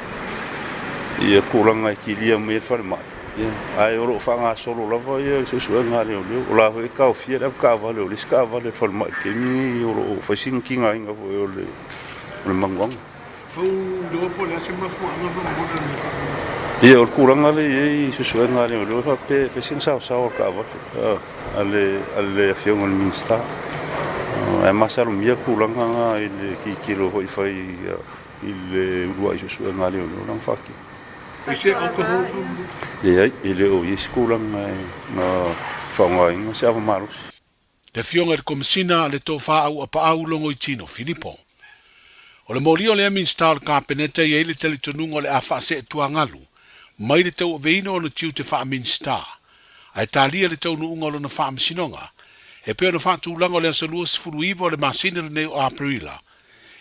ia tulaga e kilia mai ai le falemai. Ia, ae o lo o faagasolo lava ia le suesuega a leoleo. O la foi e taofia le avetaavale o le isi taavale a le falemai i le taimi nei o lo o fai sina tigaina foi o le o le manuaga. Ia, o le tulaga lea e i ai i suesuega a leoleo e faapea e fai sina saosao o le taavale a le a le Afioga i le Minisita. Ae masalomia le tulaga lena i le tilotilo foi e fai i le uluai suesuega a leoleo lana faatino. Leai, e le o i ai se tulaga e na faaaogaina se ava malosi. Le Afioga i le Komesina le Tofa Auapaau Logoitino Filipo. O le moli o lea Minisita o le Kapeneta e i ai le talitonuga o le a faaseetuagalu mai le tauaveina o ona tiute faa-Minisita, ae talia le taunuuga o lona faamasinoga e pei ona faatulaga o le aso 29 o le masina lenei o Aperila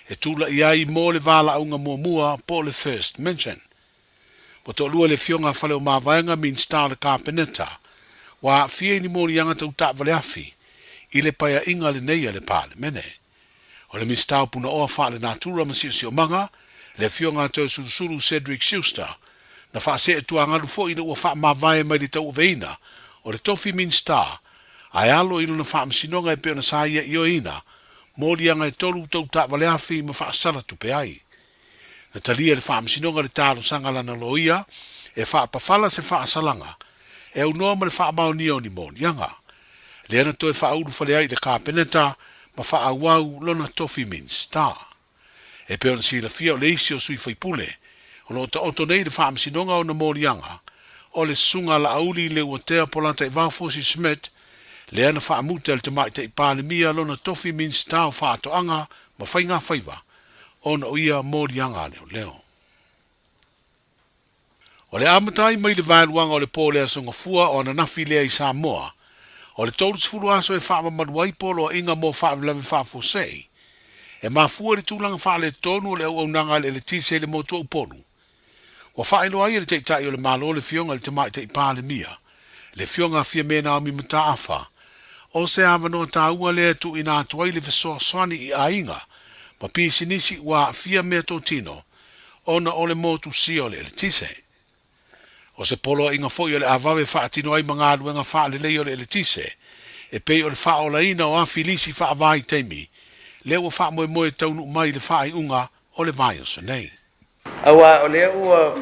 e tulai ai mo le valaauga muamua po o le First Mention. Ua toalua le Afioga a Faleomavaega, Minisita o le Kapeneta, ua aafia i ni moliaga tau taavale afi i le paeaiga lenei a le Palemene. O le Minisita o Punaoa Faalenatura ma Siosiomaga, le Afioga a Toeolesulusulu Cedric Schuster, na faasee tuagalu foi ina ua faamavae mai le tauaveina o le tofi Minisita ae alo i lona faamasinoga e pei ona sa ia ioeina moliaga e tolu tau taavale afi ma faasala tupe ai. Na talia e le Faamasinoga le talosaga a lana loia e faapafala se faasalaga e aunoa ma le faamaonia o ni moliaga. Lea na toe faaulufale ai i le Kapeneta ma faaauau lona tofi Minisita. E pei ona silafia o le isi o sui faipule o lo o taoto nei i le Faamasinoga ona moliaga o le Susuga Laauli Leuatea Polataivao Fosi Schmidt lea na faamuta e le Tamaitai Palemia lona tofi Minisita o Faatoaga ma Faigafaiva ona o ia moliaga a leoleo. O le amata ai mai le vaeluaga o le po o le Aso Gafua o ananafi lea i Samoa, o le 30 aso e faamamalu ai poloaiga mo faalavelave faafuasei, e mafua i le tulaga faaletonu o le auaunaga a le eletise i le motu o Upolu. Ua faailoa ai e le Taitai o le Malo le Afioga i le Tamaitai Palemia, le Afioga a Fiame Naomi Mataafa, o se avanoa taua lea e tuuina atu ai le fesoasoani i aiga ma pisinisi ua aafia meatotino ona o le motusia o le eletise. O se poloaiga foi o le a vave faatino ai ma galuega faalelei o le eletise, e pei o le faaolaina o afi lisi faavaitaimi lea ua faamoemoe e taunuu mai i le faaiuga o le vaiaso nei. Aua o lea ua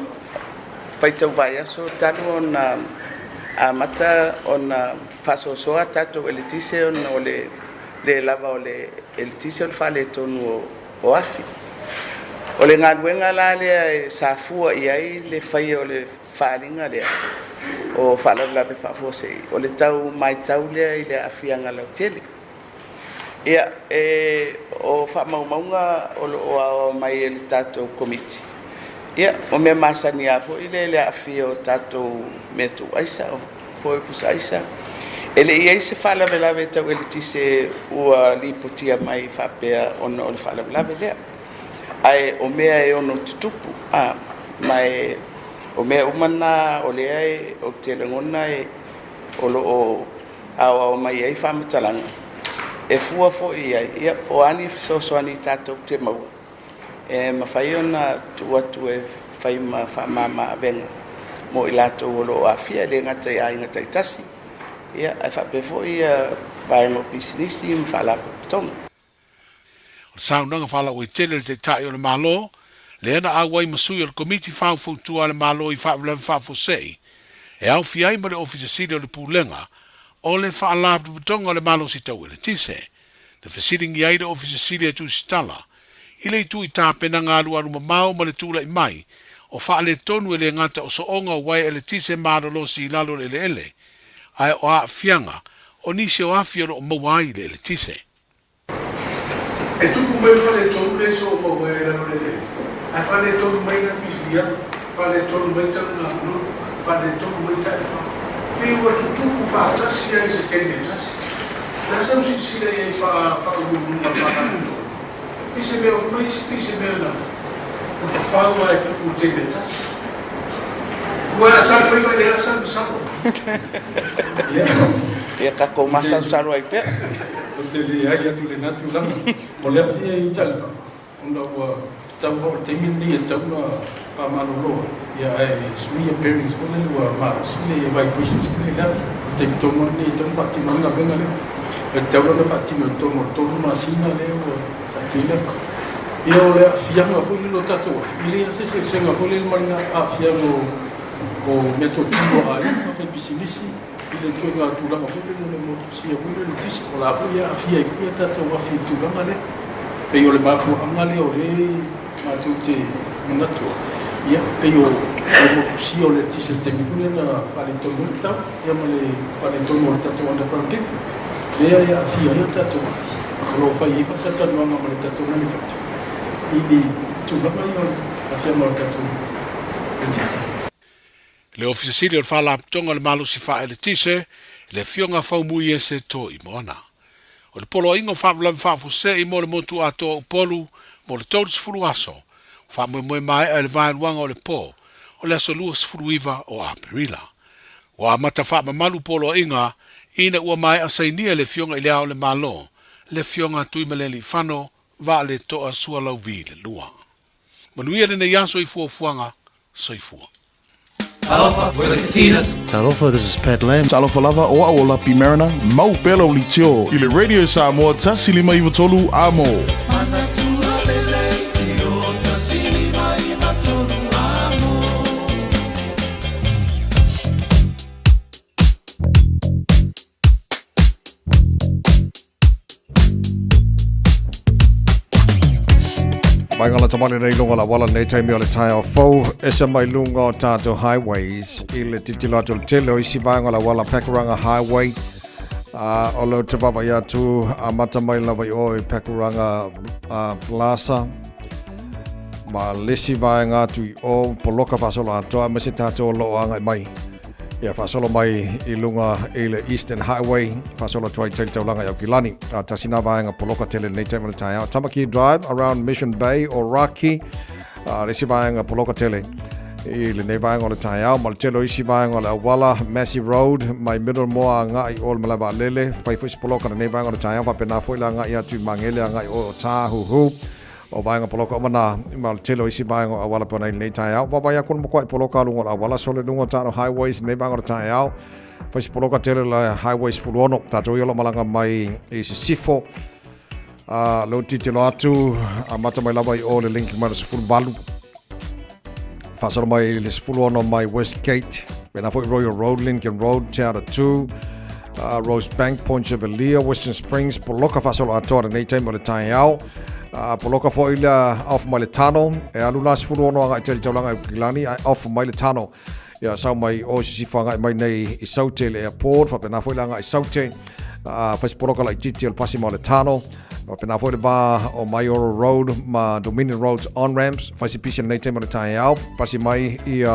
faitau vaiaso talu ona amata ona faasoasoa a tatou eletise ona o le le lava o le eletise o le faaletonu o afi. O le galuega la lea e sa fua i ai le faia o le faaaliga lea o faalavelave faafuasei, o le tau maitau lea i le aafiaga lautele. Ia, e, o faamaumauga o lo o aoao mai e le tatou Komiti, ia, o mea masani lava foi lea i le aafia o tatou mea tuuaisa, o foi pusaaisa. E le i i ai se faalavelave tau eletise ua lipotia mai faapea ona o le faalavelave lea. Ae o mea e ono tutupu, a, ma e, o mea uma na o lea e, ou te lagona e, o lo o aoao mai ai faamatalaga e fua foi i ai, ia, po o a ni fesoasoani tatou te maua e mafai ona tuu atu e fai ma faamama avega mo i latou o lo o aafia, e le gata i aiga taitasi, ia, ae faapea foi vaega o pisinisi ma faalapotopotoga. O le saunoaga faalauaitele a le Taitai o le Malo, lea na auai ma sui o le Komiti Faufautua a le Malo i Faalavelave Faafuasei, e aofia ai ma le Ofisa Sili o le Pulega o le Faalapotopotoga o le Malosi Tau Eletise, na fesiligia ai le Ofisa Sili e Tusitala i le itu i tapenaga alualu mamao ma le tulai mai O faaletonu e le gata o sooga o uaea eletise malolosi i lalo o le eleele, ae o aafiaga o nisi o afi o lo o maua ai le eletise. E tupu mai faaletonu le soo ma uaea i lalo o le eleele, ae faaletonu mai na fiafiaga, faaletonu mai talunagununu, faaletonu mai taefa. Pei ua tutupu faatasi ai i se taimi e tasi. O le a sau silasila i ai faauluuluga o le Faalapotopotoga? Pei se mea ofi mai isi, pei se mea na fafau ae tupu i le taimi e tasi. Ua sa le faiva i le asa masalo. Ia tatou masalosalo ai pea. Ou te leai atu i lena tulaga. O le afi e i Talifaga, ona ua tatau lava o le taimi lenei e tatau ona faamalolo ai, ia ae suia bearings foi lele ua malosi le vibrations foi lele i le afi. O le taimi tonu lava lenei e tatau ona faatino ai le galuega lea. E tatau la ona faatino i totonu o le 3 masina lea ua taatia ai le afi. Ia o le aafiaga foi lele o tatou afi, e leai lava se eseesega foi lele ma le aafiaga o meatotino a aiga, faipisinisi i le ituaiga tulaga foi lele o le motusia foi lele o le eletise. O la foi e aafia ai foi a tatou afi i le tulaga lea. E pei o le mafuaaga lea o lea matou te manatu ai, ia, pei o le motusia o le eletise i le taimi foi lea na faaletonu ai le tau, ia ma le faaletonu o le tatou underground cable, lea e aafia ai a tatou afi. O lo o fai ai faatalatalanoaga ma le tatou manufacturer i le tulaga ia o le aafiaga o le tatou eletise. Le Ofisa Sili o le Faalapotopotoga o le Malosi Faa-Eletise, le Afioga Faumuiese Toimoana. O le Poloaiga o Faalavelave Faafuasei mo le Motu Atoa o Upolu mo le 30 aso, ua faamoemoe maea i le vaeluaga o le po o le aso 29 o Aperila. Ua amata faamamalu poloaiga ina ua maea sainia e le Afioga i Le Ao o le Malo, le Afioga Tuimalealiifano Vaaletoa Sualauvi le Lua. Manuia lenei aso i fuafuaga. Soifua. Talofa, we're the Katinas. Talofa, this is Pat Lam. Talofa lava, o au o Lapi Mariner, mau pea lau leitio i le Radio Samoa 1593 Amo. Mai ngala tamale nei lunga la wala nei taimi o le taeao fou ese mai lunga o tātou highways i le titilo atu o le tele o isi vaega o la wala Pakuranga Highway uh, o leo te vava i atu a mata mai lava i o i Pakuranga uh, Plaza ma lesi vaega atu i o poloka faasolo atoa ma se tātou o loo agai mai Ia faasolo mai i lunga i le Eastern Highway, faasolo atu ai tai le taulaga i Aukilani. A tasi nā vaega poloka tele lenei taimi o le taeao. Tamaki Drive around Mission Bay o Raki, a le isi vaega poloka tele i lenei vaega o le taeao. Ma le tele o isi vaega o le auala, Massey Road, mai Middlemore agai o le malae vaalele. Fai foi se poloka lenei vaega o le taeao, faapena foi le agai atu i Magele agai o Tāhuhu. O vaega poloka uma nā, ma le tele o isi vaega o auala pona i lenei taeao. Vaavaai aku le makuaʻi poloka a luga o le auala, sole luga o tātou highways i lenei vaega o le taeao. Fai se poloka tele le highway 16, tātou ia o lo o malaga mai i Sisifo. A leo titilo atu, amata mai lava i o le link mai le 18. Faasolo mai le 16 mai Westgate, pena foi Royal Road, Lincoln Road, Te Ara 2, Rosebank, Point Chevalier, Western Springs, poloka faasolo atoa lenei taimi o le taeao. Poloka foi le off mai le tano, e alu la 16 agai tele taulaga i Ukilani, ae off mai le tano. Ia sau mai o Sisifo agai mai nei i Saute le airport, faapena foi le agai i Saute. Fai se poloka laitiiti o le pasi ma o le tano. Faapena foi le va o Maioro Road ma Dominion Roads on-ramps. Fai se pisi lenei taimi o le taeao. Pasi mai i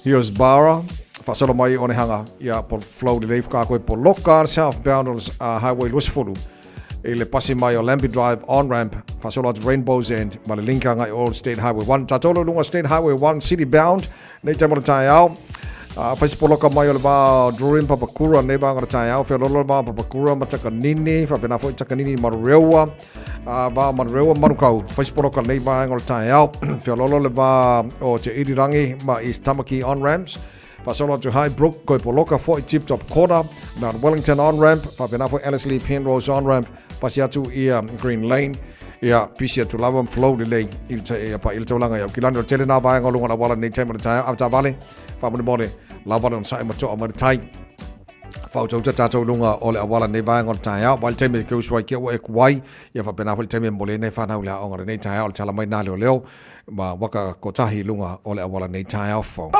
Hillsborough. Faasolo mai i Onehunga. Ia, po flow lelei whakaako e poloka southbound o Highway 20 i le pasi mai o Lambie Drive on-ramp. Faasolo atu Rainbow's End ma le link agai o State Highway 1. Tātou lo lunga State Highway 1 city bound. Nei taimi o le taeao, whai se poloka mai o le vā o Drurin Papakura, nei vānga o le taeao, whealolo le vā o Papakura ma Takanini, whapena foi Takanini Marureua, vā o Marureua Manukau, whai se poloka nei vānga o le taeao, whealolo le vā o Te Irirangi ma East Tamaki on-ramps, whasolo atu Highbrook, koe poloka foi Tip Top Corner, Mount Wellington on-ramp, whapena foi Ellerslie Penrose on-ramp, Pasi atu ia Green Lane, ia pisi atu lava ma flow lelei i le ia pa i le taulaga i Aukilani. O le tele nā vaega o luga o le auala nei taimi o le taeao, a taavale, faamolemole, lava le onosai ma toa mai le tai. Faautauta tatou i luga o le auala i lenei vaega o le taeao. Vaai le taimi e te usu ai ki ua e kuai, ia faapena foi le taimi e momoli ai nai fanau i le aoga i lenei taeao. O le tala mai na leoleo ma waka kotahi i luga o le auala i lenei taeao fou.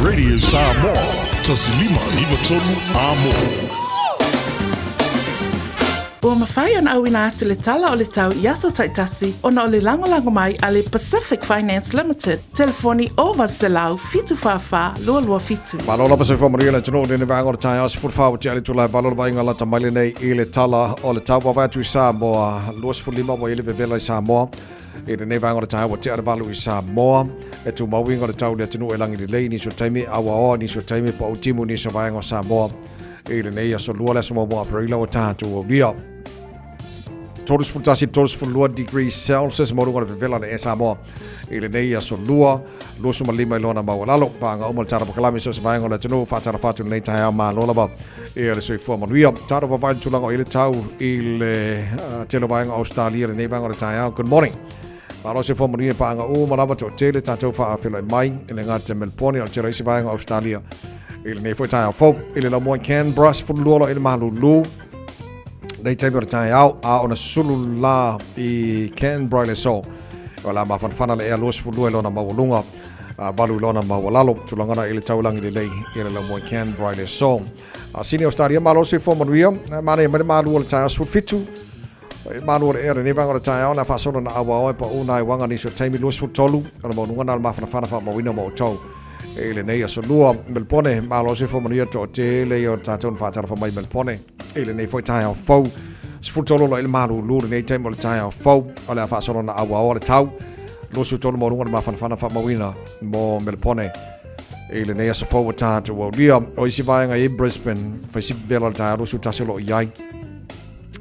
Radio Samoa, 1593 Amo. Ua mafai ona auina atu le tala o le tau i aso taitasi ona o le lagolago mai a le Pacific Finance Limited, telefoni 0800 744 227. Malo lava soifua manuia le atunuu i lenei vaega o le taeao 14 ua tea le itula e 8 o le vaaiga lata mai lenei i le tala o le tau vaavaai atu i Samoa 25 ua i ai le vevela i Samoa i lenei vaega o le taeao ua tea le 8 i Samoa e tumau uiga o le tau i le atunuu e lagi lelei i nisi o taimi auaoa i nisi o taimi pau timu i nisi o vaega o Samoa i lenei aso lua le aso muamua Aperila ua tatou aulia 31 32 degrees Celsius mo luga o le vevela le e Samoa i lenei aso lua 25 i lona maualalo paaga uma le tala pakalami so se vaega o le atunuu faatalofa atu lenei taeao malo lava e le soifua manuia talo vavai le tulaga o i le tau i le tele o vaega o Australia lenei vaega o le taeao. Good morning. Malo soifua manuia paaga uma lava toatele tatou faafeiloai mai i le gata Melbourne o le tele o isi vaega o Australia i lenei foi taeao fou i le laumua i Canberra 12 lo i le malulu nei taimi o le taeao a ona sulu la i Canberra i le aso o le a mafanafana le ea 22 i lona maualuga a 8 i lona maualalo tulaga na i le taulagi lelei i le laumua i Canberra i le aso a Sydney Australia malo soifua manuia manaia mai le malu o le taeao 17 E malu o le ea lenei vaega o le taeao le a faasolo na auaoa e pau nai uaga nisi o taimi 23 o le maualuga na o le mafanafana faamauina mo outou i lenei aso lua. Melbourne, malo soifua manuia toatele ia o tatou na faatalofa mai Melbourne i lenei foi taeao fou. 13 loa i le malulu lenei taimi o le taeao fou o le a faasolo na auaoa le tau 23 maualuga o le mafanafana faamauina mo Melbourne i lenei aso fou ua tatou aulia. O isi vaega i Brisbane, faisipi vela o le taeao 21 o lo o i ai.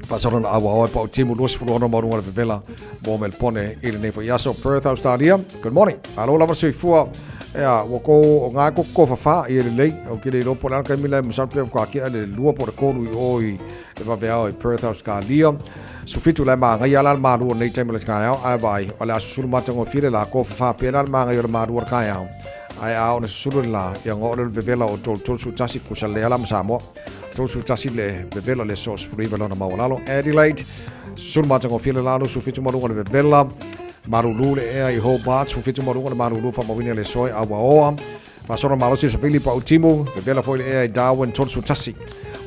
Faasolo na aua oe pau timu 26 ma runga le vevela mo Melbourne i lenei foi aso. Perth, Australia. Good morning. Alo lava soifua. Ea, ua ko o ngā ko ko whawha i ele lei. O ke le iloa po le ana kaimila e masalo pea whakakea le lua po le kolu i o i le vaveao i Perth, Australia. Sufitu lai maangai ala le malu o nei taimi o le taeao. Ae vaai, o le a susulu matagofie le la ko whawha pēlā le maangai o le malu o le taeao. Ae a ona susulu le la, ia ngō le vevela o tolu tolu su tasi kusa le ala ma Samoa. 31 le vevela le so 19 lona maualalo. Adelaide, sulu matagofie le lalo, 17 maluga le vevela. Malulu le ea i Hobart, 17 maluga le malulu faamauina le soe auaoa. Faasolo malosi savili pa utimu, vevela foi le ea i Darwin, 31.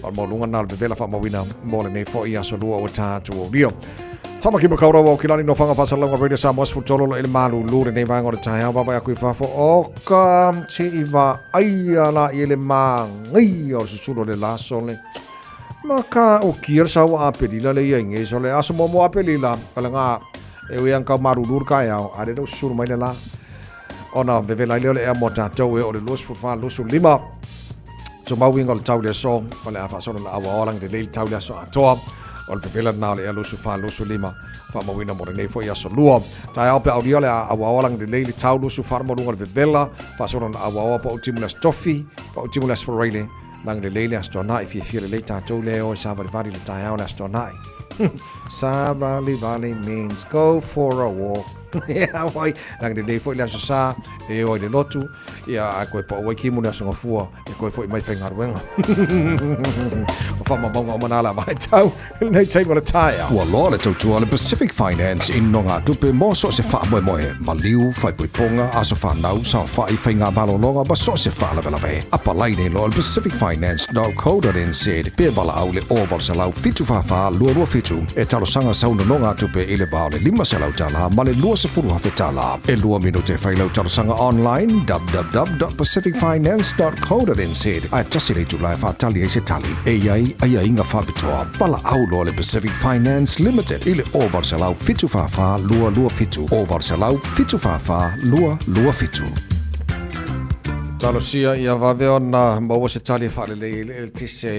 O le maualuga na le vevela faamauina mo lenei foi aso lua ua tatou aulia. Tamaki Makaurau o Kilani no Whanga Whasalonga Radio Samoa 13 lo i le malulu lenei vaega o le taeao vaavaai aku i fafo o ka te i vaaia la i le māngaia o le susulu o le la sole. Ma ka o kia le saua Apelila le ia i ngei sole aso muamua Apelila o le ngā e ui ang kau malulu le kaeao a le susulu mai le la. Ona vevela ai lea o le ea mo tatou e o le 24 25 tumau uiga o le tau i le aso o le a faasolo na auaoa lagi lelei le tau i le aso atoa o le vevela lena o le ea 24 25 faamauina mo lenei foi aso lua. Taeao pe aulia o le a auaoa lagi lelei le tau 24 maualuga o le vevela faasolo na auaoa pau timu le Aso Tofi pau timu le Aso Faraile lagi lelei le Aso Toanai fiafia lelei tatou le o e savalivali le taeao le Aso Toanai. Savalivali means go for a walk. Ia wai, lagi lelei foi le aso sa, e o i le lotu, ia a koe pau ai ki mo le aso ngafua, e koe foi mai faigaluega. O whamamauga o manala mai tau, lenei taimi o le taeao. Ua loa le tautua a le Pacific Finance i nogatupe mo so o se faamoemoe, maliu, faaipoipoga, aso fanau, saofai, faiga malologa ma so o se faalavelave. Apalai nei loa i le pacificfinance.co.nz pe valaau i le 0800 744 227 e talosaga sau nonogatupe i le va o le $500 ma le $20,000. E lua minute e fai lau talosaga online www.pacificfinance.co.nz ae tasi le itula e faatali ai se tali. E i ai aiaiga faapitoa. Valaau loa le Pacific Finance Limited i le 0800 744 227, 0800 744 227. Talosia ia vave ona maua se tali e faalelei ai le eletise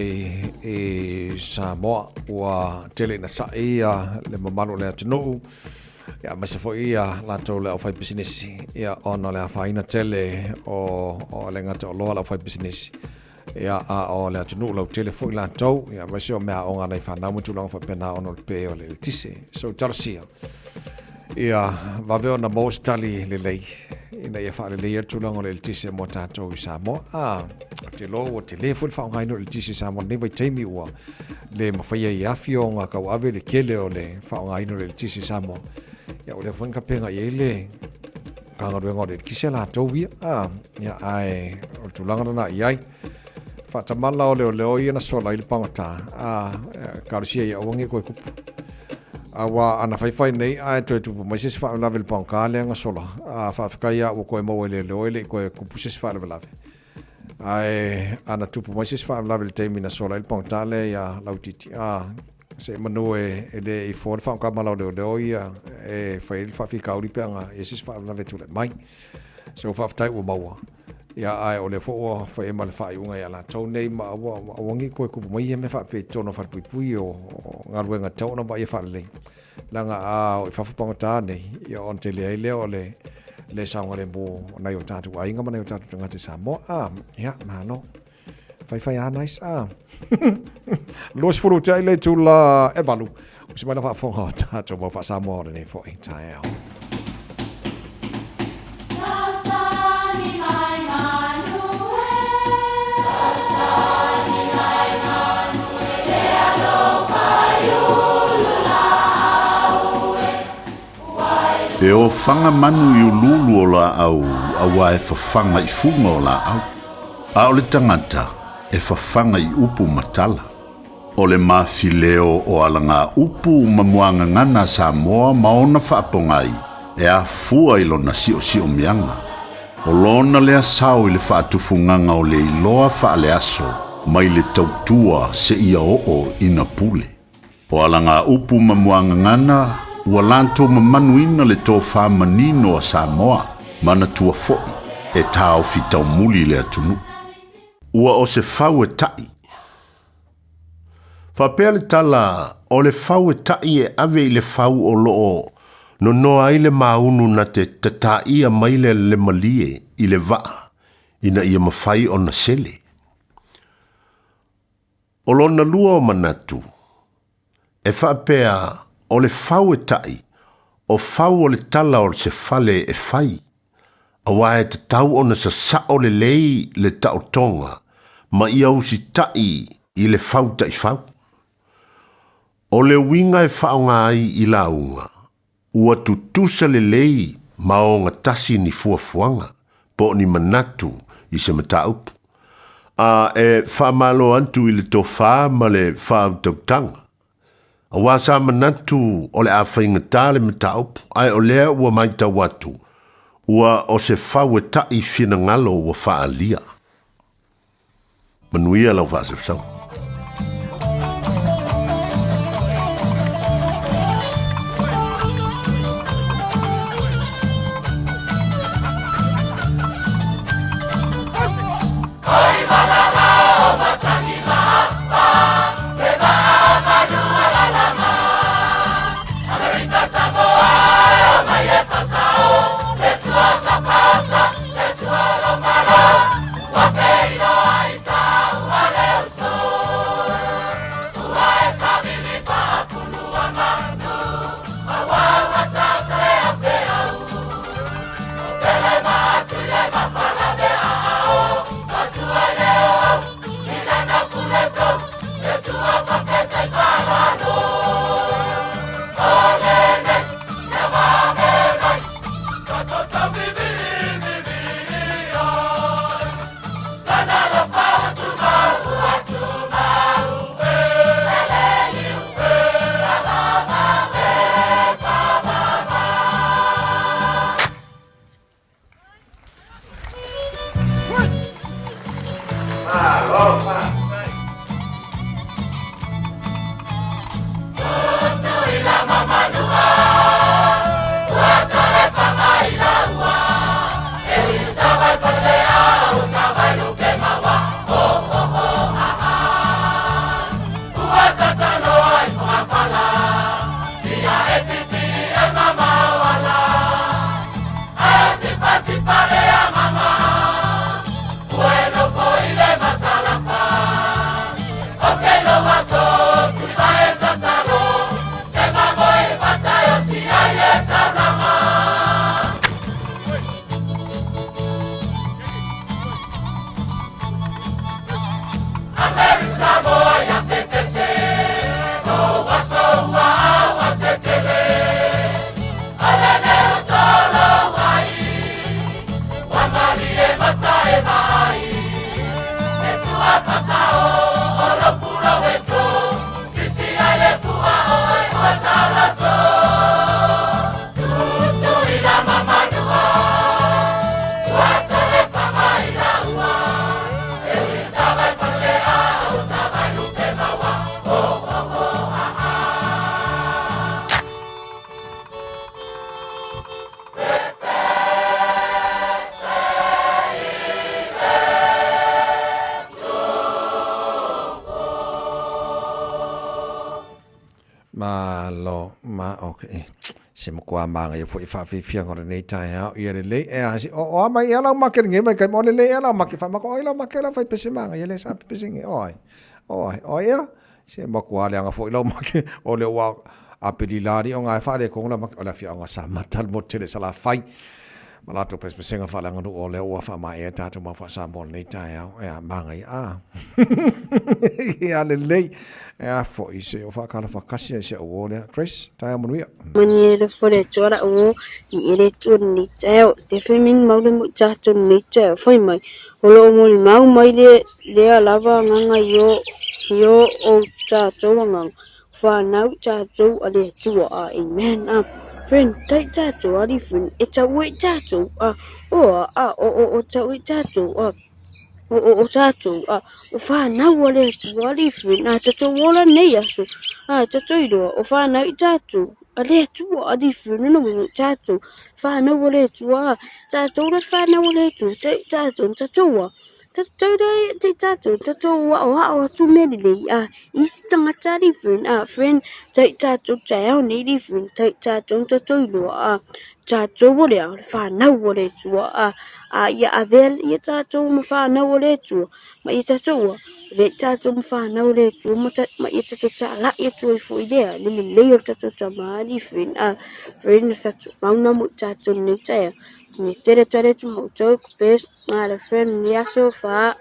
i Samoa. Ua tele ina sa'i ia le mamalu o le atunuu, ia aemaise foi ia latou le aufaipisinisi, ia ona o le afaina tele o, o le gata o loa le aufaipisinisi. Ia, a o le atunuu lautele foi latou, ia aemaise o meaaoga a nai fanau ma tulaga faapena ona o le pe o le eletise. So, talosia ia vave ona maua se tali lelei. ina ia faaleleia le tulaga o le eletise mo tatou i Samoa. A, ou te iloa ua tele foi le faaaogaina o le eletise i Samoa i lenei vaitaimi ua le mafai ai e afioga tauave le tele o le faaaogaina o le eletise i Samoa. Ia, o lea foi na tapena i ai le Matagaluega o le Eletise latou ia. A, ia, ae o le tulaga lena i ai. Faatamala o leoleo ia na sola ai le pagota, a, talosia ia aua ne i toe tupu. Aua ana faifai nei ae toe tupu mai se isi faalavelave i le pagota lea na sola, a, faafetai lava ua toe maua e leoleo e le i toe tupu se isi faalavelave. Ae ana tupu mai se isi faalavelave i le taimi na sola ai le pagota lea ia Lauitiiti, a, se i manu e le i fua le faatamala o leoleo ia e fai ai le faafitauli pe ana i ai se isi faalavelave e tulai mai. So faafetai ua maua. Ia ae o lea foi ua fai ai ma le faaiuga ia latou nei ma aua aua nei toe tupu mai ia mea faapea i totonu o falepuipui o galuega e tatau ona vaaia faalelei. Leaga a oo i fafo pagota nei, ia ona tele ai lea o le le saogalemu o nai o tatou aiga ma nai o tatou tagata i Samoa. Ah, ia, malo. Faifai a nice. Ah. 20 tea i le itula e 8. Usi mai la faafofoga o tatou mau faa-Samoa o lenei foi taeao. E ofaga manu i uluulu o laau auā e fafaga i fuga o laau, a o le tagata e fafaga i upu ma tala. O le mafileo o alagaupu ma muagagana a Samoa ma ona faapogai e afua i lona siosiomiaga. O lona lea sao i le faatufugaga o le iloa faaleaso mai le tautua seia oo ina pule. O alagaupu ma muagagana ua latou mamanuina le tofa manino a Samoa, manatua foi e taofi taumuli le atunuu. Ua o se fau e ta'i. Faapea le tala, o le fau e ta'i e ave i le fau o lo o nonoa ai le māunu na te tatāia mai le le malie i le vaa ina ia mafai ona sele. O lona lua o manatu, e faapea o le fau e ta'i, o fau o le tala o se fale e fai, auā e tatau ona sasa'o lelei le taotoga ma ia usita'i i le fau taʻifau. O le uiga e faaaoga ai i lauga, ua tutusa lelei ma ogatasi ni fuafuaga po o ni manatu i se mataupu, a e faamalo atu i le tofa ma le faautautaga. Aua sa manatu o le a faigata le mataupu, ae o lea ua matau atu, ua o se fau e taʻi finagalo ua faaalia. Manuia lau faasausauga. Malo ma okay. Se mo kua manga ia foi whaawhiwhianga o lenei taeao ia lelei e a si o o ama ia lau make nge mai kai mo lelei ia lau make wha mako oi lau make lau whai pese manga ia le sa pese nge oi oi oi ia se mo kua le anga foi lau make o le ua a peli lari o ngai wha le kongo lau make o le whia o sa matal mo tele sa la whai ma latou pesepesega faaleaganuu o lea ua faamaea tatou mau faa-Samoa lenei taeao e a magai a ia lelei e a foi se o faakalafatasi ai se uo lea Grace taeao manuia. Mani le fole tua la uo i ele tua ni taeao te femin mau le mo tatou ni taeao fai mai o loo moli mau mai le lea lava agaga i o i o o tatou agaga whanau tātou a le Atua a amen a friend tai tātou ali friend e tau e tātou a o a a o o o tau e tātou a o o o tātou a o whanau a le Atua ali friend a tātou ola nei aso a tātou i roa o whanau i tātou a le Atua ali friend no winga tātou whanau a le Atua a tātou le whanau a le Atua tātou tātou a Tatou tatou aoao atu mea lelei a isi tagata alii friend a friend tai tatou taeao nei alii friend tai tatou na tatou iloa a tatou o le a o le fanau a le Atua a a ia avea ia tatou ma fanau a le Atua ma ia tatou a avea i tatou ma fanau a le Atua ma ma ia tatou talai atu ai foi lea le lelei o le tatou tama alii friend a friend tatou mauna mo i tatou nei taeao. Ni tere tere tu mo tou pes ngā friend ni aso fa.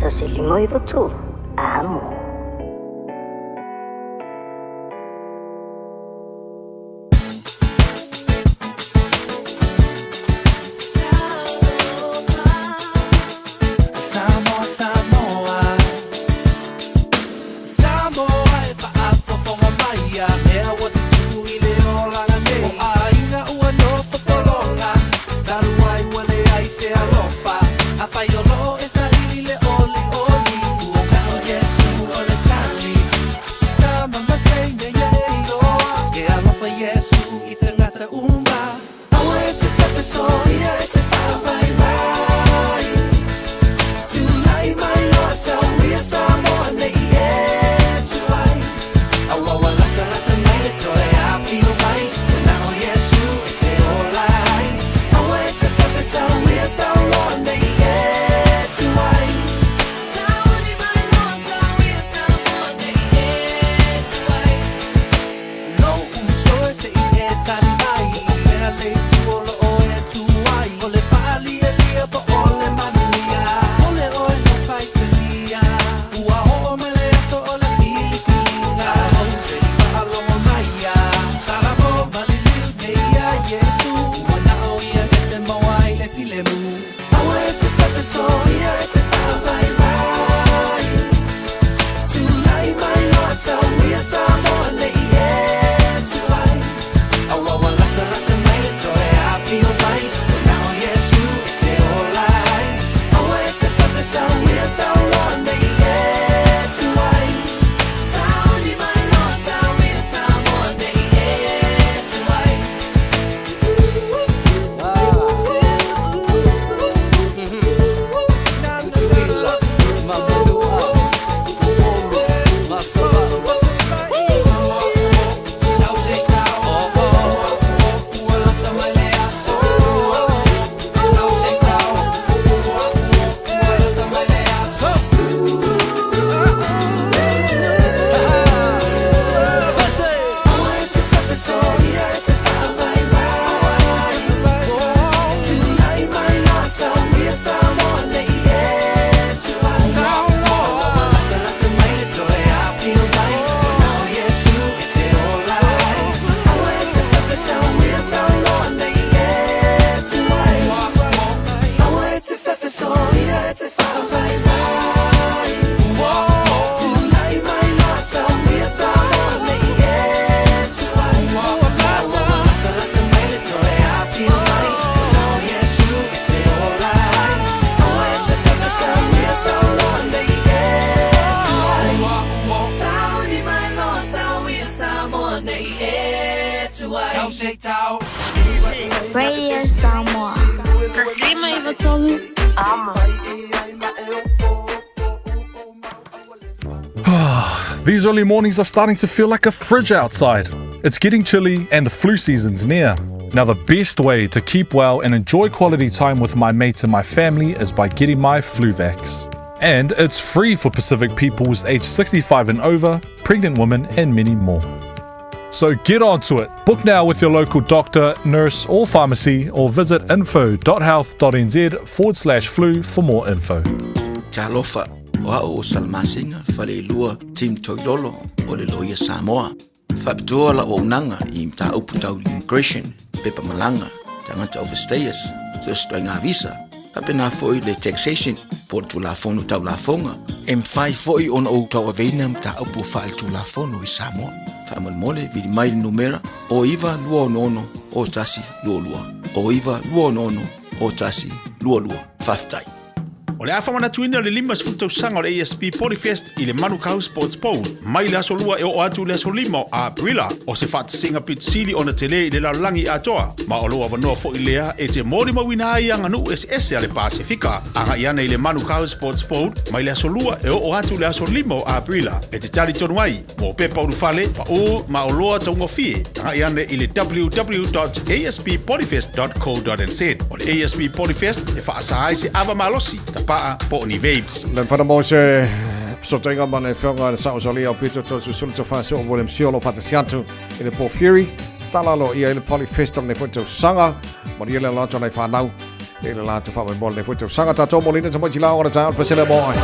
1.53, amo. Samoa, Samoa Samoa e faafofoga mai a mea ua tutupu i le olaga nei O aiga ua nofo pologa Talu ai ua leai se alofa Afai o loo e saili le olioli Ua nei e tuai. Radio Samoa. 153 Amo. These early mornings are starting to feel like a fridge outside. It's getting chilly and the flu season's near. Now, the best way to keep well and enjoy quality time with my mates and my family is by getting my Fluvax. And it's free for Pacific peoples aged 65 and over, pregnant women, and many more. So get onto it. Book now with your local doctor, nurse, or pharmacy, or visit info.health.nz forward slash flu for more info. Talofa, o au o Salamasina, Faleilua, Tim Toilolo, o le Loia Samoa. Faapitoa lau auaunaga i mataupu tau immigration, pepa malaga, tagata overstayers, so se ituaiga visa, faapena foi le taxation po o le Tulafono Tau Lafoga. E mafai foi ona ou tauaveina mataupu faaletulafono i Samoa. Faamolemole, vili mai le numera o 9 2 6 o 1 2 2 o 9 2 6 o 1 2 2. Faafetai. O le a faamanatuina o le 50 tausaga o le ASP Polyfest i le Manukau Sports Bowl mai le aso 2 e oo atu i le aso 5 o Aperila. O se faatasiga pitosili ona telē i le lalolagi atoa, ma o lou avanoa foʻi lea e te molimauina ai aganuu eseese a le Pasefika. Agaʻi ane i le Manukau Sports Bowl mai le aso 2 e oo atu i le aso 5 o Aperila. E te talitonu ai mo pepa ulufale paʻū ma oloa taugofie. Tagaʻi ane i le www.asppolyfest.co.nz. O le ASP Polyfest e faasā ai se ava malosi, tapaa po o ni vapes. Le fana mo se fesootaiga ma le afioga i le Sa'o Solia o Pito Toeolesulusulu Tofasee o William Sio o lo o faatasi atu i le Paul Fury. Tatalo aloaia i le Polyfest o lenei foi tausaga. Manuia le alo atu a nai fanau i le latou faamoemoe o lenei foi tausaga. Tatou moliga tamaiti la o le taeao le pasele mo ai.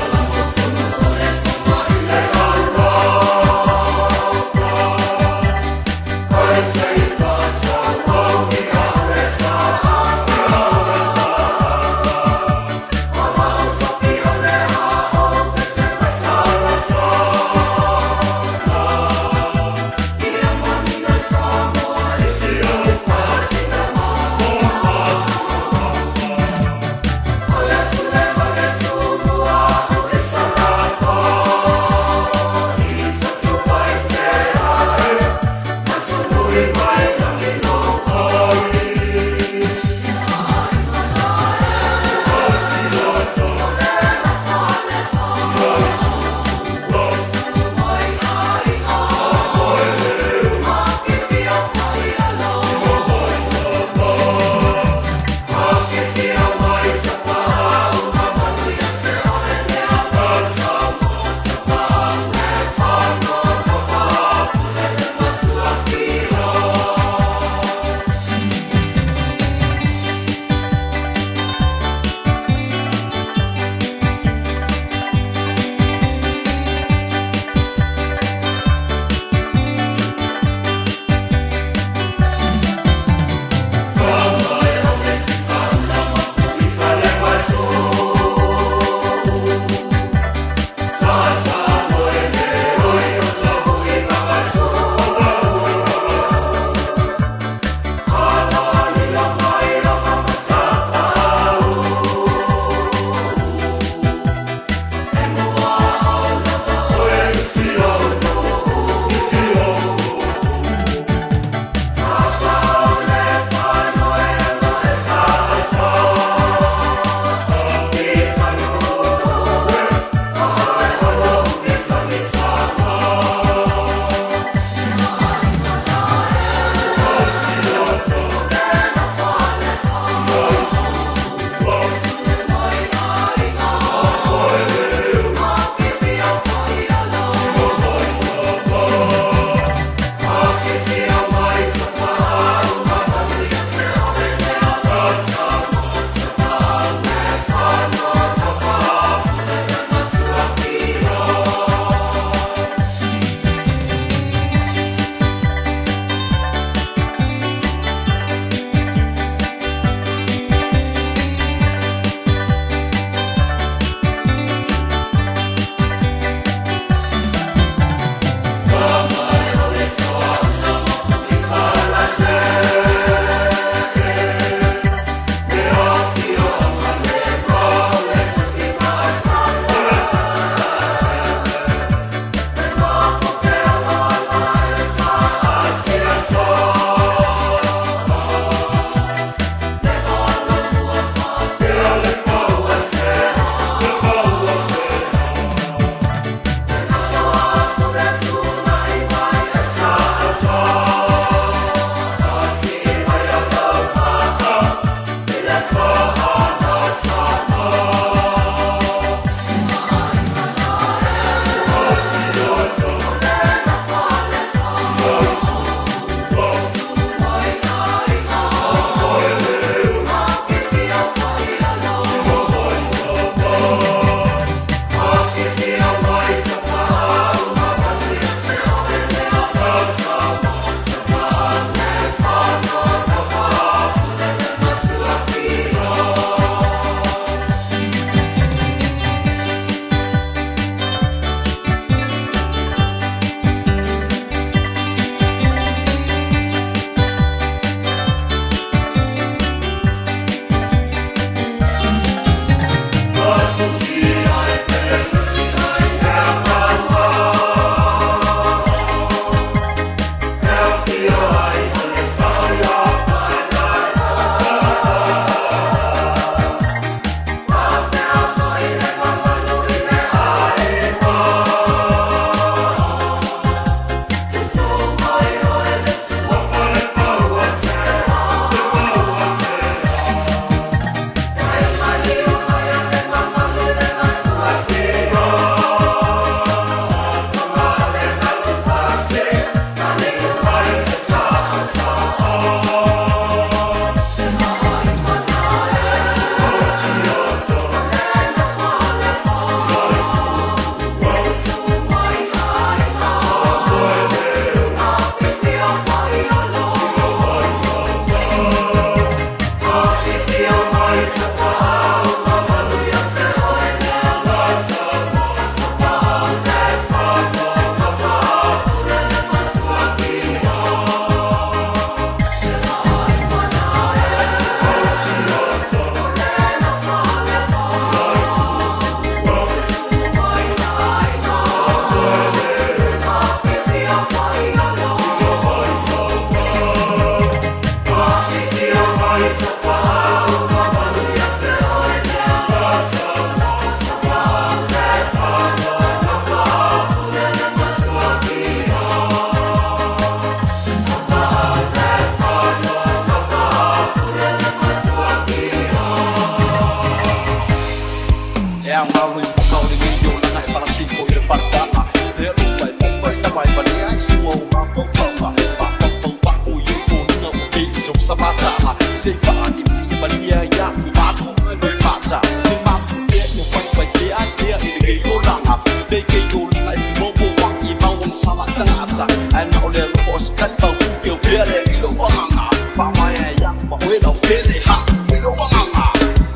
O le alofa o se tali paupu ke o pea lea i lou agaga. Faamaea iaʻu ma oe lau pele ha i lou agaga.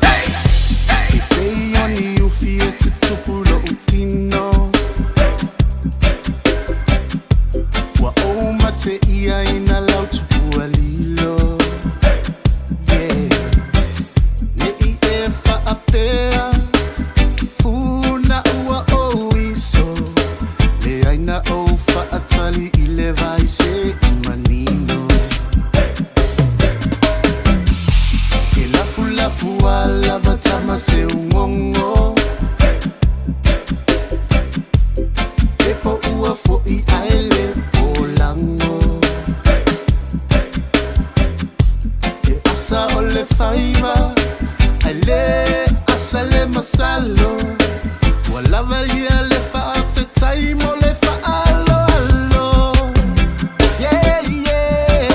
Hey! E pei o ni ufi e tutupu loʻu tino Ua ou mate ʻia i nā lau tupua lilo Yeah Neʻi e faapea Funa ua ou iso Leai na ou faatali i le vai se i manino Ke lafulafu a lava tama se ugongo E po ua foʻi ae le polago E asa o le faiva Ae le asa le masalo Ua lava ia le faafetai mo le faaaloalo Yeah, yeah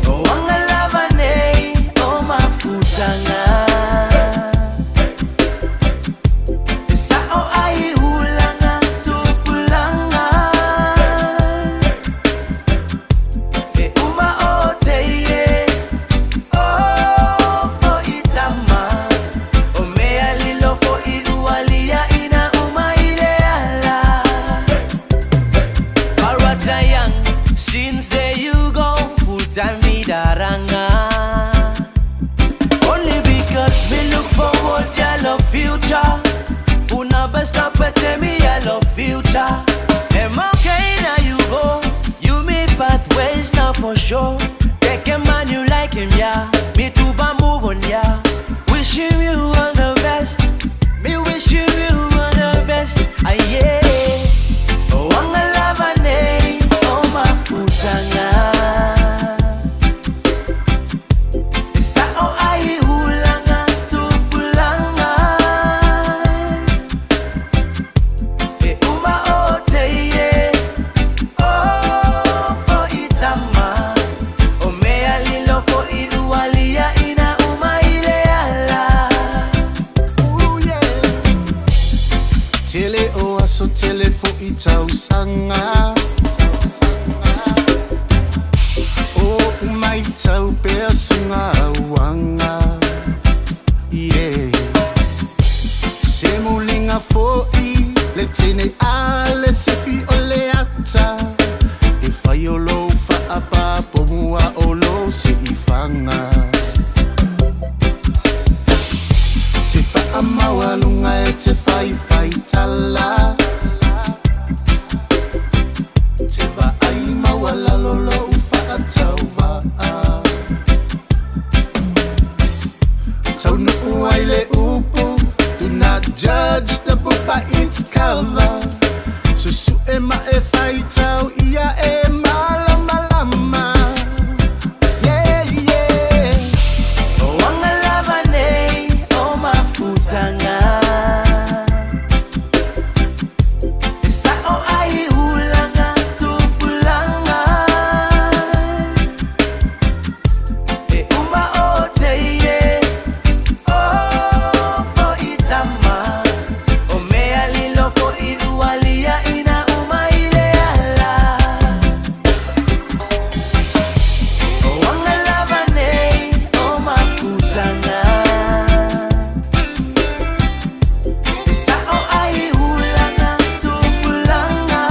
O aga lava nei o mafutaga E sa'o ai ulaga tupulaga E uma o teie o fo'i tama O mea lilo fo'i ua liaʻina uma i le ala Parata young, since there you go, full time me daranga. Only because we look forward, yellow future. Una best up me yellow future. Am okay now you go, you meet pathways now for sure. Take a man you like him, yeah. Me too, but move on, yeah. Wishing you all the best. Me wishing you all the best. Ah, yeah. O aga lava nei o mafutaga E sa'o ai ulaga tupulaga E uma o teie o fo'i tama O mea lilo fo'i ua liaʻina uma i le ala Ooh, yeah. Tele o aso tele foʻi tausaga O umaitau pea suga auaga Yeah Se muliga foʻi le tene a le sefi o le ata E fai o lou faapapomu a o lou seʻifaga Te faamaualuga e te faifaitala Te vaai maualalo lou faatauvaa Taunuu ai le upu Do not judge the book by its cover Susuʻe ma e faitau ia e malamalama Yeah, yeah O aga lava nei o mafutaga E sa'o ai ulaga tupulaga E uma o teie o fo'i tama O mea lilo fo'i ua liaʻina uma i le ala O aga lava nei o mafutaga E sa'o ai ulaga tupulaga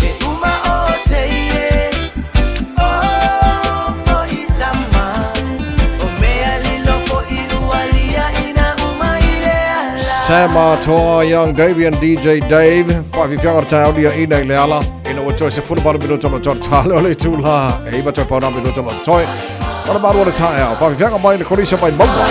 E uma o teie o fo'i tama O mea lilo fo'i ua liaʻina uma i le ala Sam Atoa, Young Davey and DJ Dave. Faafiafiaga o le taeao liaʻina i le ala. Ina ua toe 18 minuta o lo toe tale o le itulā. E 9 toe pauna minuta o lo toe. O le malu o le taeao. Faafiafiaga mai le kolisi o Vaimauga.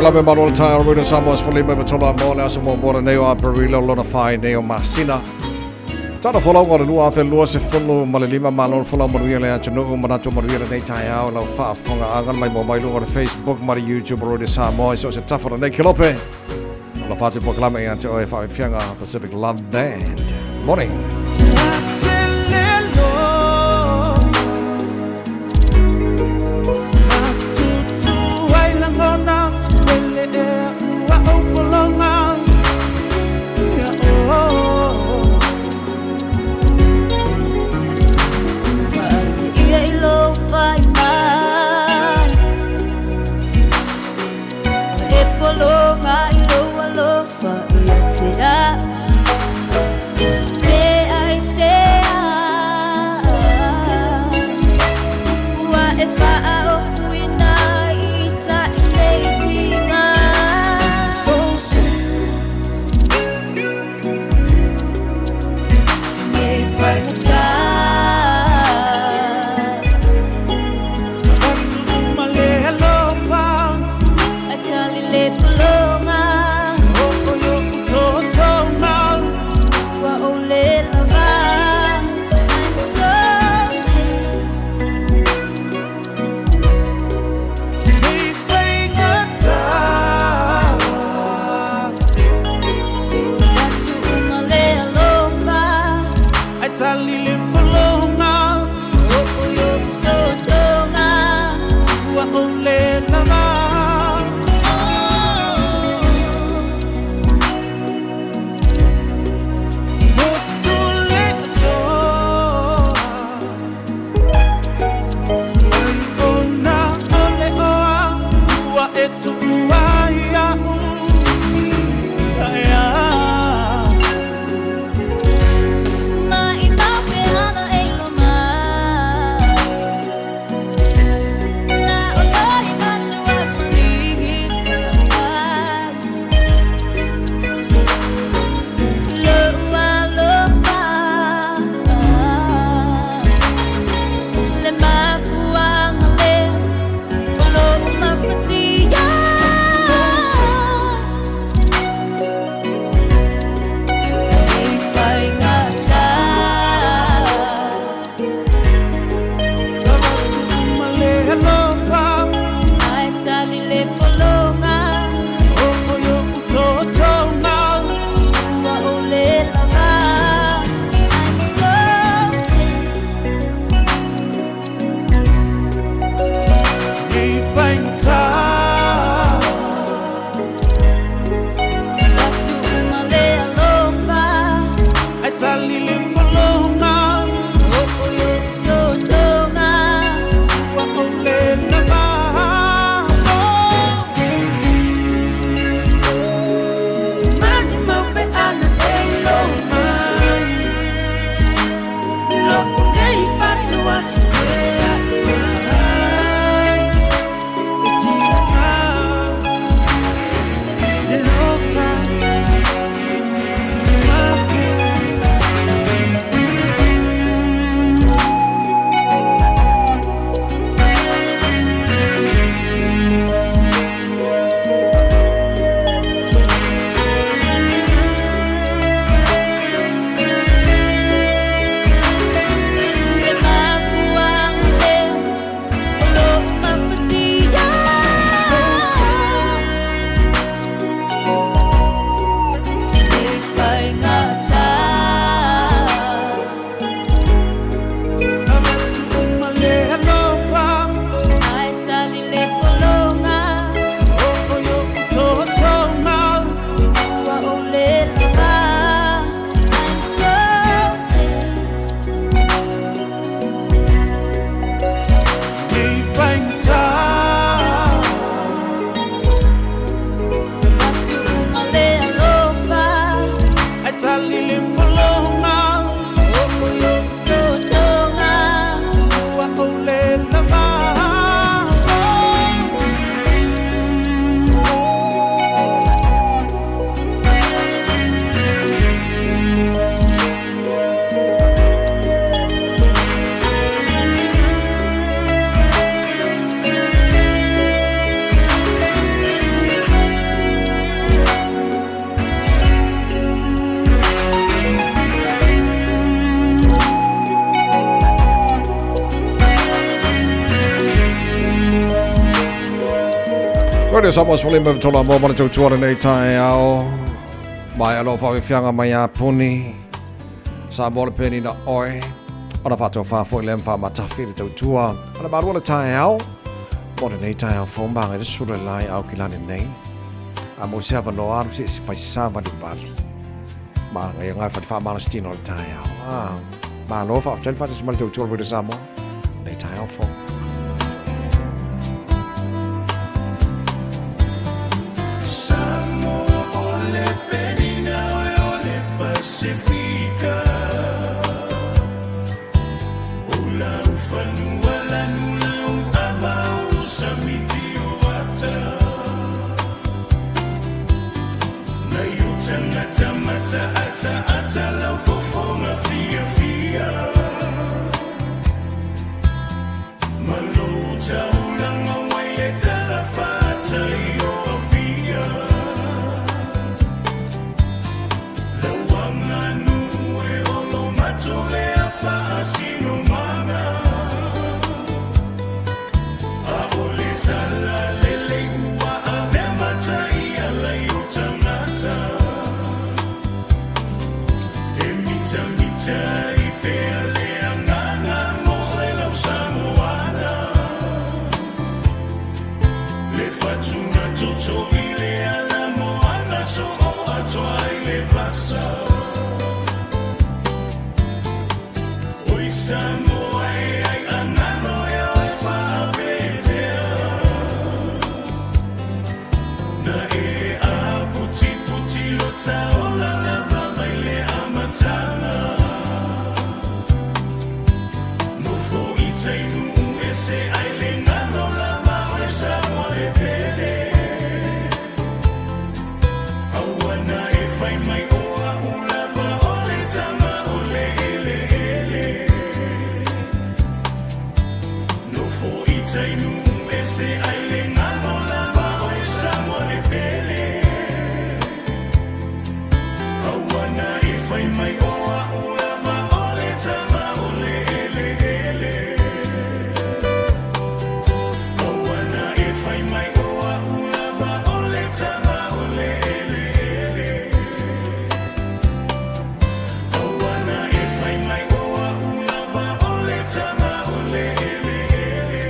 polokalame malo le taeao Radio Samoa 15 ma tolo mo le aso muamua lenei o Aperila lona fai nei o masina. Tana folauga o le 2025 malo le folau manuia le atunuu manatu manuia lenei taeao lau faafofogaaga na maimoa mai luga o le Facebook ma le YouTube o Radio Samoa i so o se tafa o lenei kelope. O la fatu polokalame ia te oe faafiafiaga Pacific Love Band. Morning. Radio Samoa Sefulima ma Tola mo ma le tautua lenei taeao. Mai alo whawhiwhianga mai a puni. Samoa le peni na oe. Ona whātua whāfo i le mwha matafi le tautua. Ana marua le taeao. Mo lenei taeao fou maga le sura lai au ki lani nei. A mo se ava noa aru se se whai sa vali vali. Ma ngai ngai whati wha mana stino le taeao. Ah, ma lo wha wha wha ma le tautua le Radio Samoa. Nei taeao fou. Samoa o le penina oe o le Pasefika. O lau fanua lanu lau ava o samiti o ata. Nai o tangata mata ata ata lau fofonga fia fia. Malo taulanga wai le tala fata i o apia. Lauanga nu e olo matole a whaasino manga. A o le tala lele ua avea mata i ala i o tangata. E mita mita i pea le anganga mo e lau Samoana. Le fatunga toto i le ala moana so o atoa i le vasa. Oi Samoa e ai angano e oe whaapewhea. Na e a puti puti lo taola lava mai le amatanga. Nofo i tainu e se ai le ngano lava oe Samoa le pele. Auana e whai mai o a ulava o le tama o le ele ele. Nofo i tainu e se ai le ngano lava oe Samoa le pele. Auana e whai mai o a ulava o le tama o le ele ele. Auana e whai mai o a ulava o le tama o le ele ele. Auana e whai mai o a ulava o le tama o le ele ele.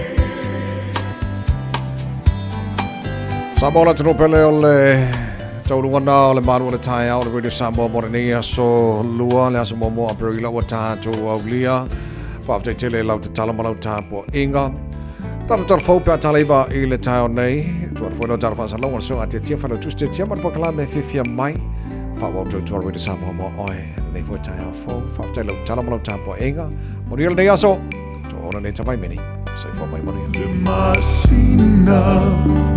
Samoa le atunuu pele o le tauluga na o le malu o le taeao o le Radio Samoa mo lenei aso lua le aso muamua o Aperila ua tatou aulia. Faafetai tele i lau tatalo ma lau tapuaiga. Tatou tala fou pe a tala iva i le taeao nei. Tuu atu foi lau tala faasalalauga o le susuga a Tiatia Failautusi Tiatia ma le polokalame e fiafia mai. Faaauau tautua Radio Samoa mo oe lenei foi taeao fou. Faafetai i lau tatalo ma lau tapuaiga. Manuia lenei aso. Tuuauna nei tavaimini. Soifua mai manuia. Le masina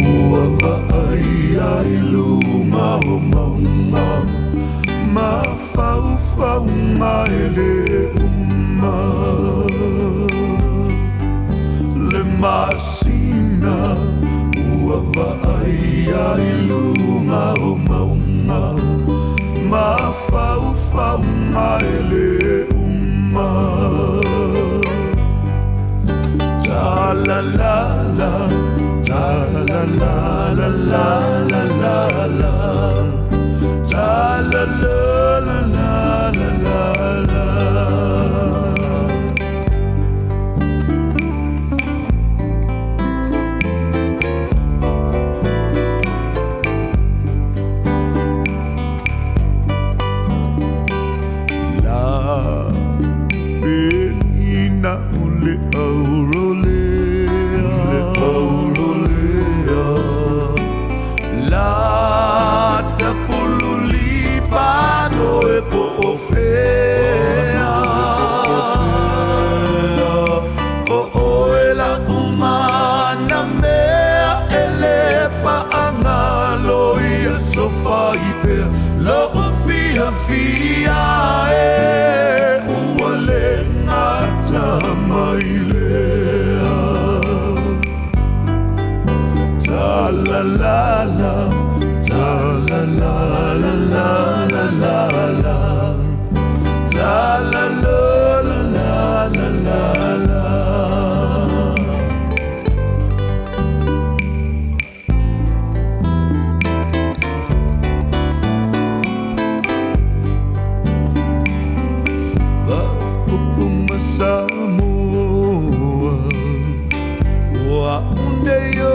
ua vaaia i luga o mauga mafaufauga e lē uma. Le masina ua vaaia i luga o mauga mafaufauga e lē uma. Ta la la la, ta la la la la la la la, ta la la la la la la la. La penina o le aurolea, le aurolea. La tapululi pano e po o fea. O oe la umana mea e le whaangalo ia sofa i pea. Lo o fia fia e ua le ngata mai le Samoa O a'u nei o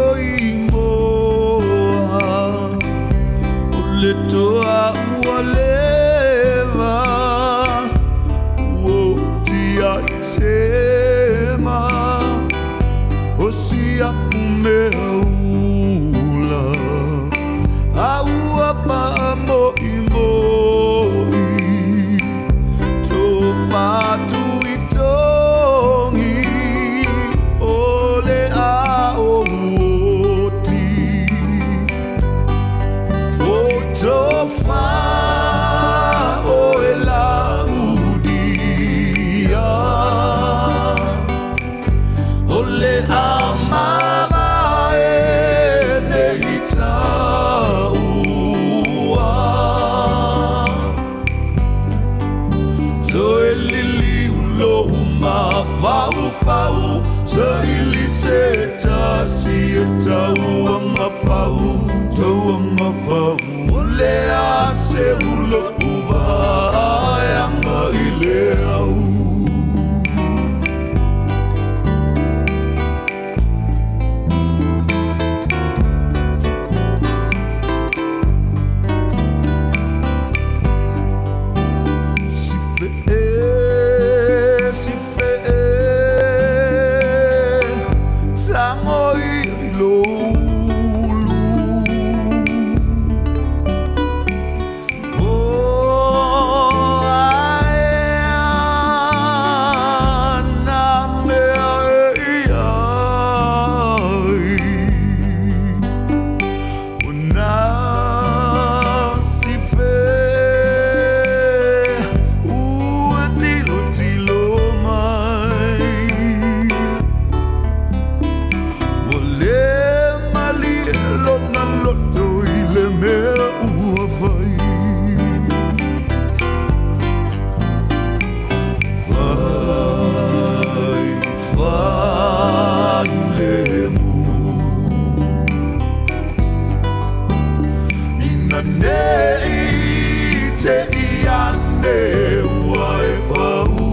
imoa O le toa ua leva Ua tia i sema O si a'u mea ula A ua fa'amo'imo'i Tofatu i togi O le a'o oti O tofa o e laudia O le amavae nei taua Toe liliu lou mafaufau Saili se tasi e tauamafau Tauamafau O le a se ulo'u vaeaga i le au. Sife'e, sife'e, tago ia i lou ulu. O aea nā mea e i ai. O nā sife ua tilotilo mai. Ua lē malie lona loto i le mea ua fai. Fai, fai lemu Ina ne'i te i ane ua e pa'ū.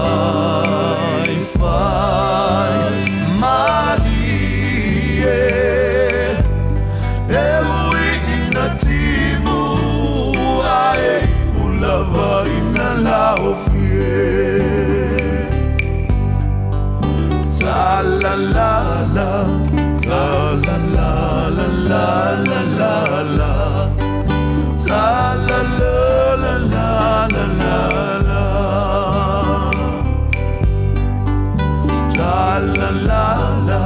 Fai, fai, malie E ui ina timu ae iu lava ina laofie. Ta la la la, ta la la la la la la la. Ta la la la la la la la. Ta la la la,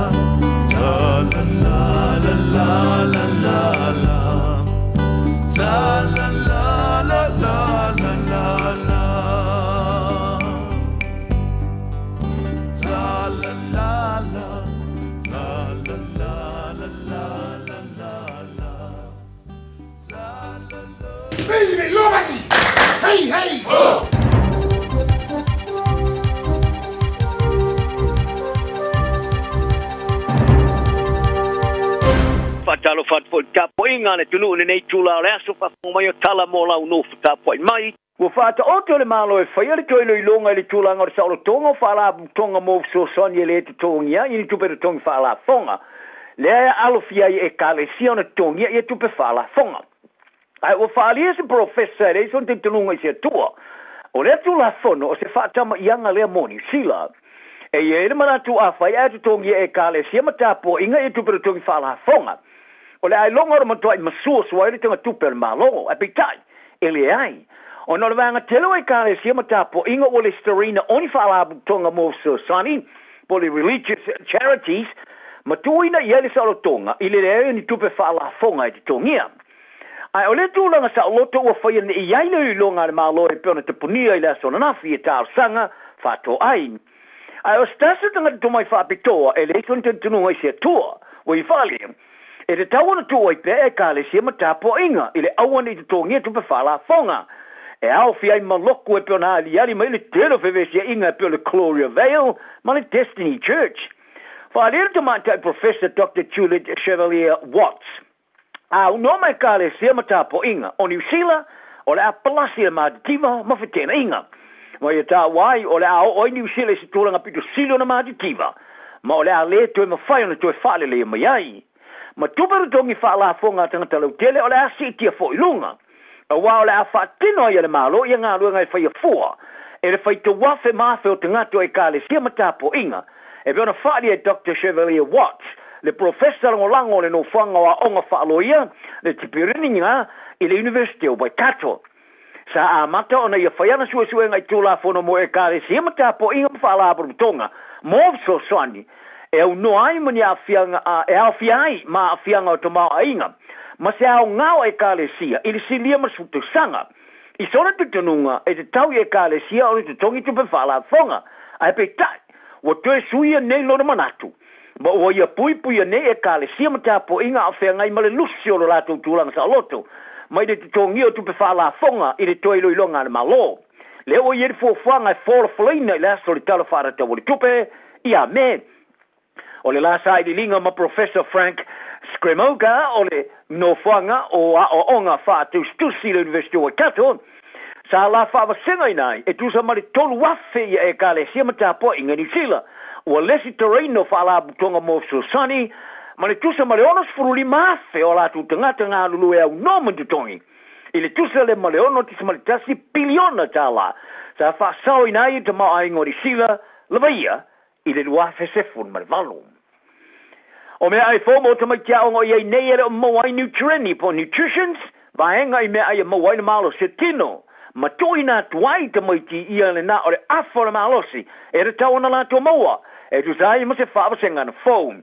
ta la la la la la la la. Ta la la la la la la la. Ta la la la, ta la la la la la la la. Ta la la. Hey, hey! Faatalofa atu foi i le tapuaiga a le atunuu i lenei itula o le aso, faafofoga mai o tala mo lau nofo tapuai mai. Ua faataoto le Malo e faia le toe iloiloga i le tulaga o le saolotoga o faalapotopotoga mo fesoasoani e le totogia ai ni tupe totogi faalafoga, lea e alofia ai e Ekalesia ona totogia ia tupe faalafoga. Ae ua faaalia se polofesa e leai sona talitonuga i se Atua. O lea Tulafono o se faatama'iaga lea mo Niu Sila. E i ai le manatu afai ae totogia e Ekalesia ma tapuaiga ia tupe totogi faalafoga, o le ailoga o le matua'i masuasua ai le tagatupe a le Malo. Ae peitai, e leai. Ona o le vaega tele o Ekalesia ma tapuaiga ua lesitalaina o ni faalapotopotoga mo fesoasoani, po o le religious charities, ma tuuina i ai le saolotoga i le leai o ni tupe faalafoga e totogia. Ae o lea tulaga saoloto ua faia ne i ai le iloiloga a le Malo e pei ona tapunia i le aso ananafi e talosaga faatoai. Ae o se tasi o tagata tomai faapitoa e leai sona talitonuga i se Atua, ua i faale, e tatau ona tuu ai pea e Ekalesia ma tapuaiga i le aua ne i totogia tupe faalafoga e aofia ai ma loku e pei ona aliali mai le tele o fevesiaiga e pei o le Gloria Vale ma le Destiny Church. Faaalia le tamaitai Professor Doctor Juliet Chevalier Watts. A unoa ma Ekalesia ma tapuaiga o Niu Sila, O le a palasi le matitiva ma feteenaiga. Ma ia taua ai, o le a oo ai Niu Sila i se tulaga pito sili ona matitiva, ma o le a le toe mafai ona toe faaleleia mai ai. Ma tupe totogi faalafoga a tagata lautele o le a siitia foi i luga, aua o le a faatino ai e le Malo ia galuega e faia fua e le faitau afe ma afe o tagata o Ekalesia ma tapuaiga, e pei ona faaalia e Doctor Chevalier Watts, le polofesa lagolago o le Nofoaga o Aoga Faaloia, le Tipiriniga i le Iunivesite o Waikato. Sa amata ona ia fai ana suesuega i Tulafono mo Ekalesia ma tapuaiga ma Faalapotopotoga mo fesoasoani e aunoa ai ma ni aafiaga e aofia ai ma aafiaga o tamaoaiga ma se aoga o Ekalesia i le silia ma le sefulu tausaga. I sona talitonuga, e tatau i Ekalesia ona totogi tupe faalafoga, ae peitai, ua toe suia nei lona manatu, ma ua ia puipuia nei Ekalesia ma tapuaiga a o feagai ma le lusi o lo latou tulaga saoloto mai le totogia o tupe faalafoga i le toe iloiloga a le Malo. Lea ua i ai le fuafuaga e folafolaina i le aso o le Tala Faatatau o le Tupe ia Me. O le la sailiiliga ma Professor Frank Scremoga o le Nofoaga o Aoaoga Faatusitusi i le Iunivesite o Waikato, sa la faavasegaina ai e tusa ma le 3,000 ia Ekalesia ma tapuaiga i Niu Sila. Ua lesitalaina o Faalapotopotoga mo Fesoasoani ma le tusa ma le 65,000 o a latou tagata galulue aunoa ma ni totogi i le tusa lea ma le $6.1 piliona tala sa faasaoina ai e tamaoaiga o Niu Sila lava ia i le 2018. O meaai fou mo tamaiti aoga o i ai nei e le o maua ai nutrieni po o nutritions, vaega i meaai e maua ai le malosi o tino, ma tuuina atu ai i tamaiti ia lena o le afa o le malosi e tatau ona latou maua e tusa ai ma se faavasegana fou.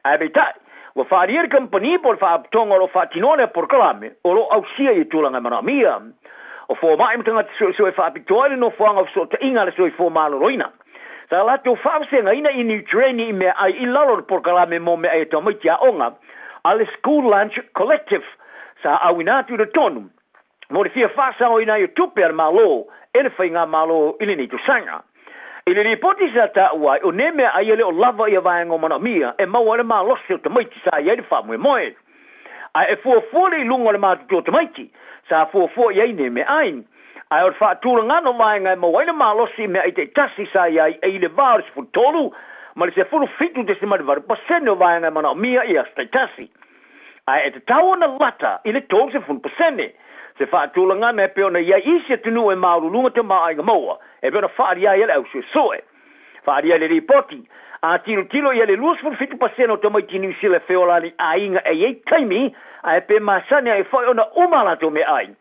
Ae peitai, ua faaalia le kamupani po o le faalapotopotoga o lo o faatinoa lea polokalame o lo o ausia ia tulaga e manaomia. O fomai ma tagata suesue faapitoa i le nofoaga o fesootaiga a le soifua maloloina. Sa latou faavasegaina i niutreni i meaai i lalo o le polokalame mo meaai a tamaiti aoga a le School Lunch Collective sa auina atu i totonu mo le fia faasaoina ai o tupe a le Malo e le Faigamalo i lenei tausaga. I le lipoti sa taua ai, o nei meaai e le o lava ia vaega o manaomia e maua ai le malosi o tamaiti sa i ai le faamoemoe. Ae e fuafua le iluga o le matutua o tamaiti sa fuafua i ai nei meaai. Ae o le faatulagana o vaega e maua ai le malosi i meaai taitasi sa i ai e i le va o le 13 ma le 17.8% o vaega e manaomia i aso taitasi. Ae e tatau ona lata i le 30% se faatulagana e pei ona i ai isi atunuu e maualuluga tamaoaiga maua e pei ona faaalia ai e le au suesue. Faaalia i le lipoti, a tilotilo i ai le 27% o tamaiti Niu Sila e feola ana i aiga e i ai taimi ae pe masani ai foi ona uma a latou meaai.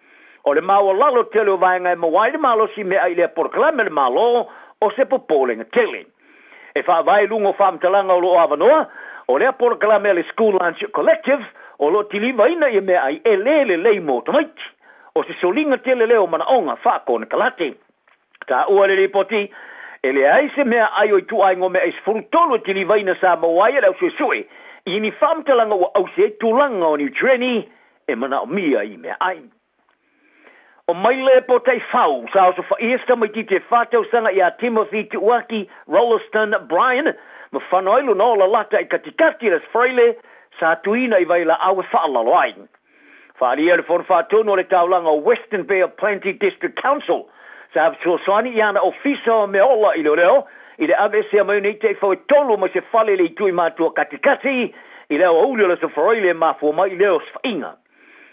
O le maualalo tele o vaega e maua ai le malosi meaai i lea polokalame a le Malo o se popolega tele. E faavae i luga o faamatalaga o lo o avanoa, o lea polokalame a le School Lunch Collective o lo o tilivaina ia meaai e le lelei mo tamaiti. O se soliga tele lea o manaoga faakonekalate. Taua le lipoti, e leai se meaai o ituaiga o meaai 13 e tilivaina sa maua ai e le au suesue i ni faamatalaga ua ausi ai tulaga o niutreni e manaomia i meaai. O Maile Potaifau sa osofaia se tamaitiiti e fa tausaga ia Timothy Tuuaki Rolleston Bryan ma fano ai lona ola lata i katikati i le Aso Faraile sa tuuina i Vailaau e faalalo ai. Faaalia le Fono Faatonu o le Taulaga o Western Bay of Plenty District Council sa fesoasoani i ana ofisa o mea ola i leoleo i le aveesea mai o nei taifau e tolu mai se fale i le itu i matua katikati i le aoauli o le Aso Faraile e mafua mai i lea osofaiga.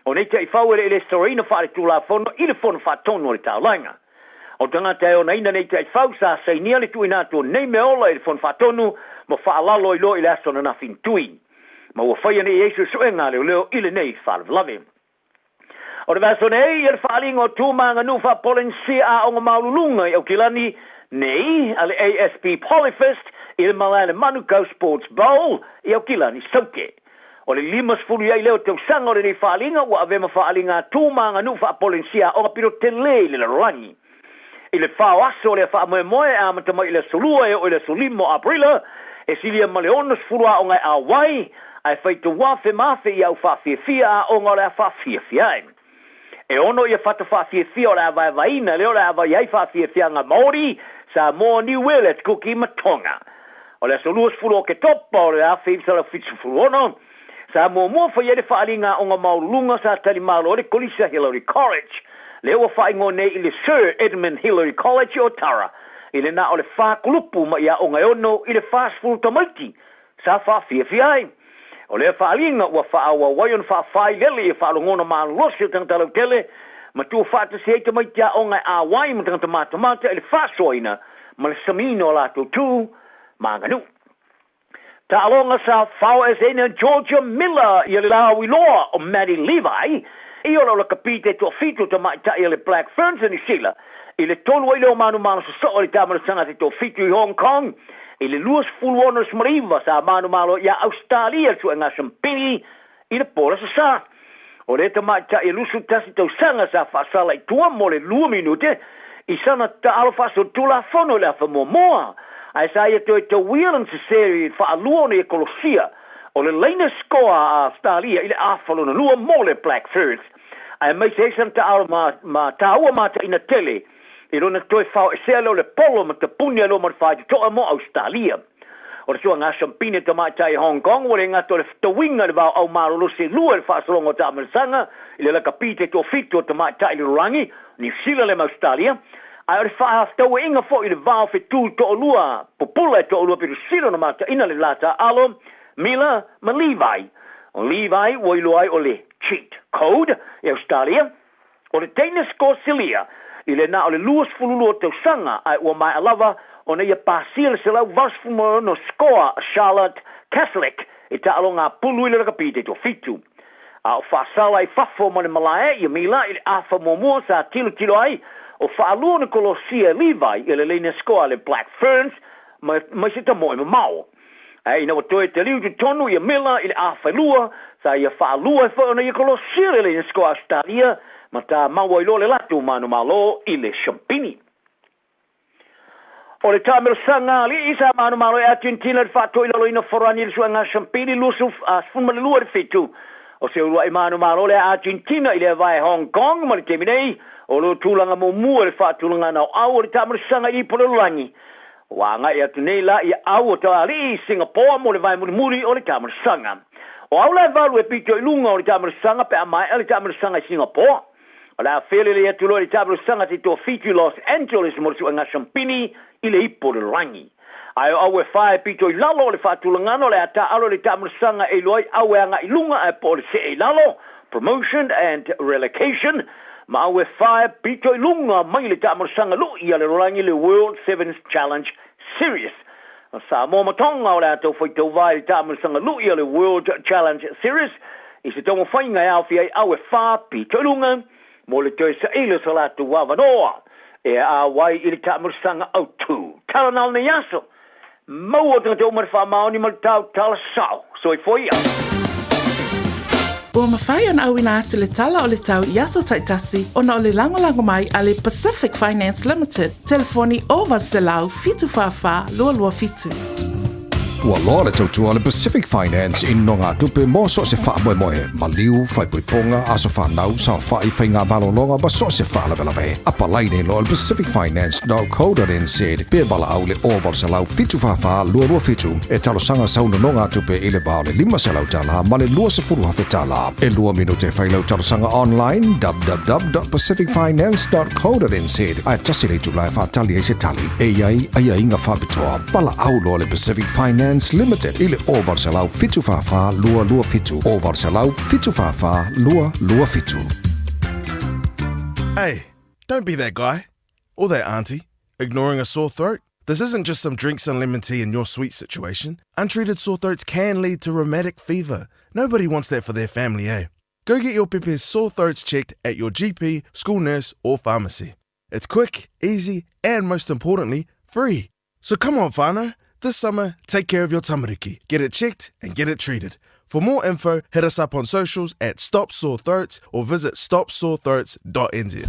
O nei taifau e le i lesitalaina faaletulafono i le Fono Faatonu o le Taulaga. O tagata e onaina nei taifau sa sainia le tuuina atu o nei mea ola i le Fono Faatonu ma faalalo ai loa i le aso ananafi na tui. Ma ua faia nei ai suesuega a leoleo i lenei faalavelave. O le vaiaso nei ia le faaaliga o tu ma aganuu faa-Polenisia aoga maualuluga i Aukilani nei a le ASP Polyfest i le malae a le Manukau Sports Bowl i Aukilani Saute. O le 50 i ai lea o tausaga o lenei faaaliga ua avea ma faaaliga a tu ma aganuu faa-Polenisia aoga pito tele i le lalolagi. I le fa o aso o lea faamoemoe e amata mai i le aso Lua e oo i le aso Lima o Aperila, e silia ma le 60 aoga e auai, ae faitau afe ma afe i au faafiafia aoga o le a faafiafia ai. E ono ia fata faafiafia o le a vaevaeina lea o le a vaai ai faafiafiaga Maori, Samoa, Niue, Lets Kuki ma Tonga. O le aso 20 o Oketopa o le 1976, sa muamua fai ai le faaaliga aoga maualuluga sa tali malo ai le Kolisa Hillary College. Lea ua faaigoa nei i le Sir Edmund Hillary College i Otara, i le na o le fa kulupu mai aoga e ono i le 40 tamaiti sa faafiafia ai. O lea faaaliga ua faaauau ai ona faafailele ia faalogona malolosi o tagata lautele ma tuufaatasi ai tamaiti aoga e auai ma tagata matamata i le faasoaina ma le samiina o latou tu ma aganuu. Taaloga sa fao-eseina Georgia Miller ia le lauiloa o Maddie Levi i o le lakapi te toafitu o tamaitai a le Black Ferns a Niu Sila i le tolu ai lea o manumalo sosoo i le taamilosaga te toafitu i Hong Kong i le 26 sa manumalo iā Ausetalia le suega sampini i le po o le Aso Sa. O lea tamaitai e 21 tausaga sa faasala i tua mo le lua minute i sana taalo faasolitulafono i le afa muamua, ae sa ia toe tauia lana sese i le faalua ona ia kolosia o le laina sikoa a Ausetalia i le afa lona lua mo le Black Ferns, aemaise ai sana taalo ma taua mataina tele i lona toe faoesea lea o le polo ma tapuni ai loa ma le faitotoa mo Ausetalia. O le suaga Sampine tamaitai i Hong Kong ua le gata o le fetauiga i le vaoau malolosi e lua i le faasologa o taamilosaga i le lakapi te toafitu o tamaitai i le lalolagi, Niu Sila le ma Ausetalia, ae o le faafetauaiga foi i le vao fetu toalua pupula e toalua pito sili ona mataina le la taaalo, Miller ma Levi. O Levi ua iloa ai o le cheat code i Ausetalia. O le teine Sikosilia i le na o le 22 tausaga ae ua maea lava ona ia pasia le 186 sikoa a Charlotte Caslick i taaloga a pulu i le lakapi te toafitu. A o faasala i fafo ma le malae ia Mila i le afa muamua sa tilotilo ai o faalua ona kolosia e Levi ia le laina sikoa a le Black Ferns mai se tamoe mamao. Ae ina ua toe taliu totonu ia Miller i le afailua, sa ia faalua ai foi ona ia kolosia le laina sikoa Ausetalia ma tamau ai loa le latou manumalo i le Shampini. O le taamilosaga alii sa manumalo e Argentina i le faatoilaloina forani i le suega Shampini 22 i le 7. O se uluai manumalo lea a Argentina i le vae Hong Kong ma le taimi nei, o lo tulaga muamua i le faatulagaga o au o le taamilosaga i ipu o le lalolagi. Ua agai atu nei la ia au o Tamalii i Singapore mo le vae mulimuli o le taamilosaga. O au la e valu e pito i luga o le taamilosaga pe a maea le taamilosaga i Singapore. O le a felelei atu loa i le taamilosaga te toafitu i Los Angeles mo le suega sampini i le ipu o le lalolagi. Ae o au e fa e pito i lalo o le faatulagana o le a taaalo i le taamilosaga e iloa ai au e agai i luga ae po o le see i lalo, promotion and relocation, ma au e fa e pito i luga mai le taamilosaga lui a le lalolagi le World Sevens Challenge Series. O Samoa ma Tonga o le a taufai tauvā i le taamilosaga lui a le World Challenge Series i se taumafaiga e aofia ai au e fa pito i luga mo le toe saili o so latou avanoa e auai i le taamilosaga autū. Tala na o lenei aso! Maua tagata uma le faamaoni ma le tau tala sao. Soifua ia. Ua mafai ona auina atu le tala o le tau i aso taitasi ona o le lagolago mai a le Pacific Finance Limited, telefoni 0800 744 227. Ua loa le tautua a le Pacific Finance i nogatupe mo so o se faamoemoe, maliu, faaipoipoga, aso fanau, saofai, faiga malologa ma so o se faalavelave. Apalai nei loa le pacificfinance.co.nz pe valaau le 0800 744 227 e talosaga sau nonogatupe i le va o le $500 tala ma le $20,000 tala. E lua minute e fai lau talosaga online www.pacificfinance.co.nz ae tasi le itula e faatali ai se tali. E i ai aiaiga faapitoa. Valaau loa le Pacific Finance Limited i le 0800 744 227 0800 744 227. Hey, don't be that guy. Or that auntie. Ignoring a sore throat? This isn't just some drinks and lemon tea in your sweet situation. Untreated sore throats can lead to rheumatic fever. Nobody wants that for their family, eh? Go get your pepe's sore throats checked at your GP, school nurse, or pharmacy. It's quick, easy, and most importantly, free. So come on, whānau. This summer, take care of your tamariki. Get it checked and get it treated. For more info, hit us up on socials at Stop Sore Throats or visit stopsorethroats.nz.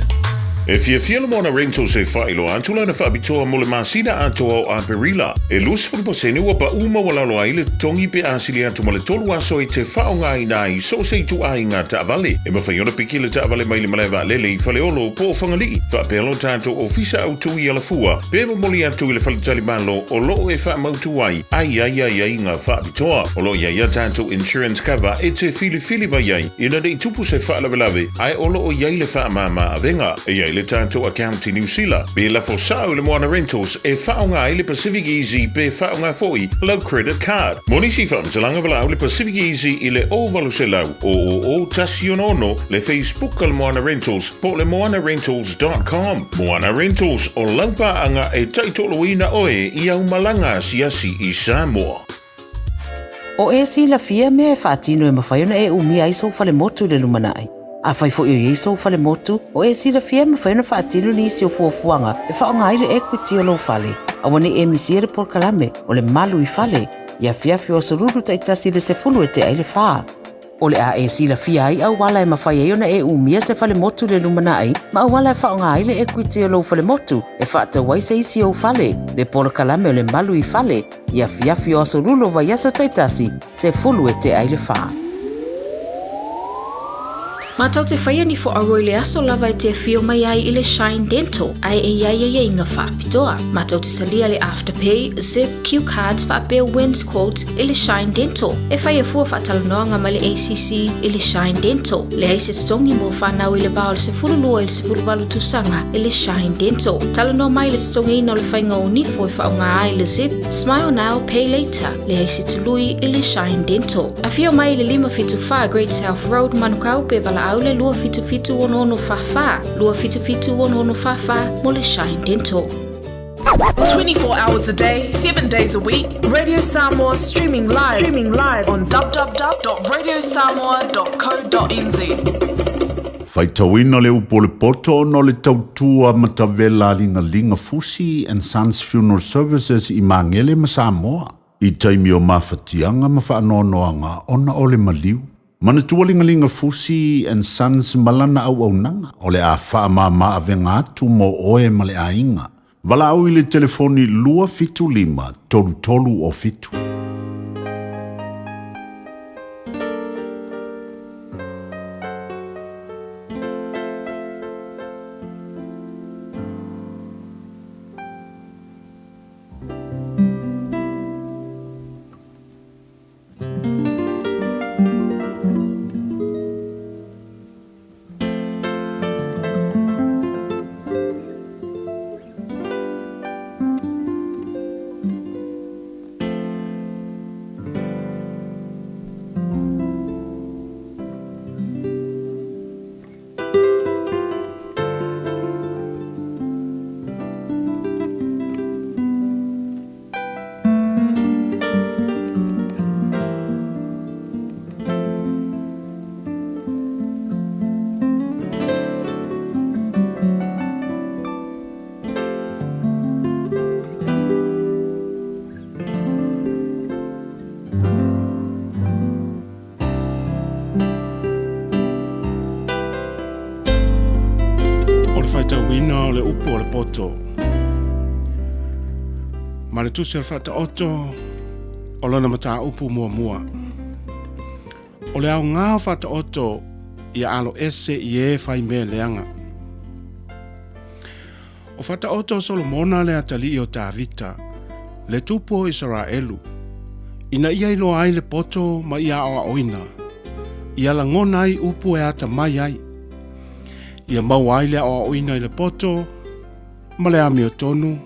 E fiafia le Moana Rentals e faailoa atu lana faapitoa mo le masina atoa o Aperila. E 20% ua paʻu maualalo ai le totogi pe a sili atu ma le tolu aso e te faaaogaina ai so o se ituaiga taavale. E mafai ona piki le taavale mai le malae vaalele i Faleolo po o Fagalii, faapea lo tatou ofisa autu i Alafua, pe momoli atu i le faletalimalo o lo o e faamautu ai ai ai aiaiga faapitoa. O lo o i ai a tatou insurance cover e te filifili mai ai ina ne i tupu se faalavelave ae o lo o i ai le faamāmā avega. E i ai le tatou account i Niu Sila, pe lafo sao i le Moana Rentals e faaaoga ai le Pacific Easy pe faaaoga foi lau credit card. Mo nisi faamatalaga valaau le Pacific Easy i le 0800 000 166, le Facebook a le Moana Rentals po o le moanarentals.com. Moana Rentals, o lau paaga e taitoloina oe i au malaga asiasi i Samoa. O e silafia mea e faatino e mafai ona e umia ai sou falemotu i le lumanai. Afai foi o i ai sou falemotu, o e silafia e mafai ona faatino nisi o fuafuaga e faaaoga ai le equity o lou fale. Aua ne i e misia le polokalame o le Malu i Fale i afiafi o aso Lulu taitasi i le 10 e tea i le fa. O le a e silafia ai auala e mafai ai ona e umia se falemotu i le lumanai ma auala e faaaoga ai le equity o lou falemotu e faatau ai se isi ou fale, le polokalame o le Malu i Fale i afiafi o aso Lulu o vaiaso taitasi, 10 e tea i le fa. Matou te whaia ni whaaro i le aso lava e te awhio mai ai i le Shine Dental ae e iai aiaiga faapitoa. Matou te talia le Afterpay, Zip, Q Cards faapea Wins Quote i le Shine Dental. E whaia fua faatalanoaga ma le ACC i le Shine Dental. Leai se totogi mo whanau i le va o le 12 i le 18 tausaga i le Shine Dental. Talanoa mai le totogiina o le faiga o nifo e faaaoga ai le Zip, Smile Now, Pay Later. Leai se tului i le Shine Dental. Afio mai i le 574 Great South Road, Manukau, pe valaau le 277 6644, 277 6644 mo le Shine Dental. 24 hours a day, 7 days a week, Radio Samoa streaming live, streaming live on www.radiosamoa.co.nz. Faitauina le upu o le poto ona o le tautua matavela a Ligaliga Fusi and Sons Funeral Services i Magele ma Samoa i taimi o mafatiaga ma faanoanoaga ona o le maliu. Manatua Ligaliga Fusi and Sons ma lana auaunaga o le a faamama avega atu mo oe ma le aiga. Valaau i le telefoni 275 33 o 7. O le faitauina o le upu o le poto. Ma le tusi o le faataoto o lona mataupu muamua. O le aoga o faataoto ia alo ese i e fai mea leaga. O faataoto o Solomona le atalii o Tavita, le tupu o Isaraelu, ina ia iloa ai le poto ma ia aoaoina, ia lagona ai upu e atamai ai. Ia maua ai le aoaoina i le poto, ma le amiotonu,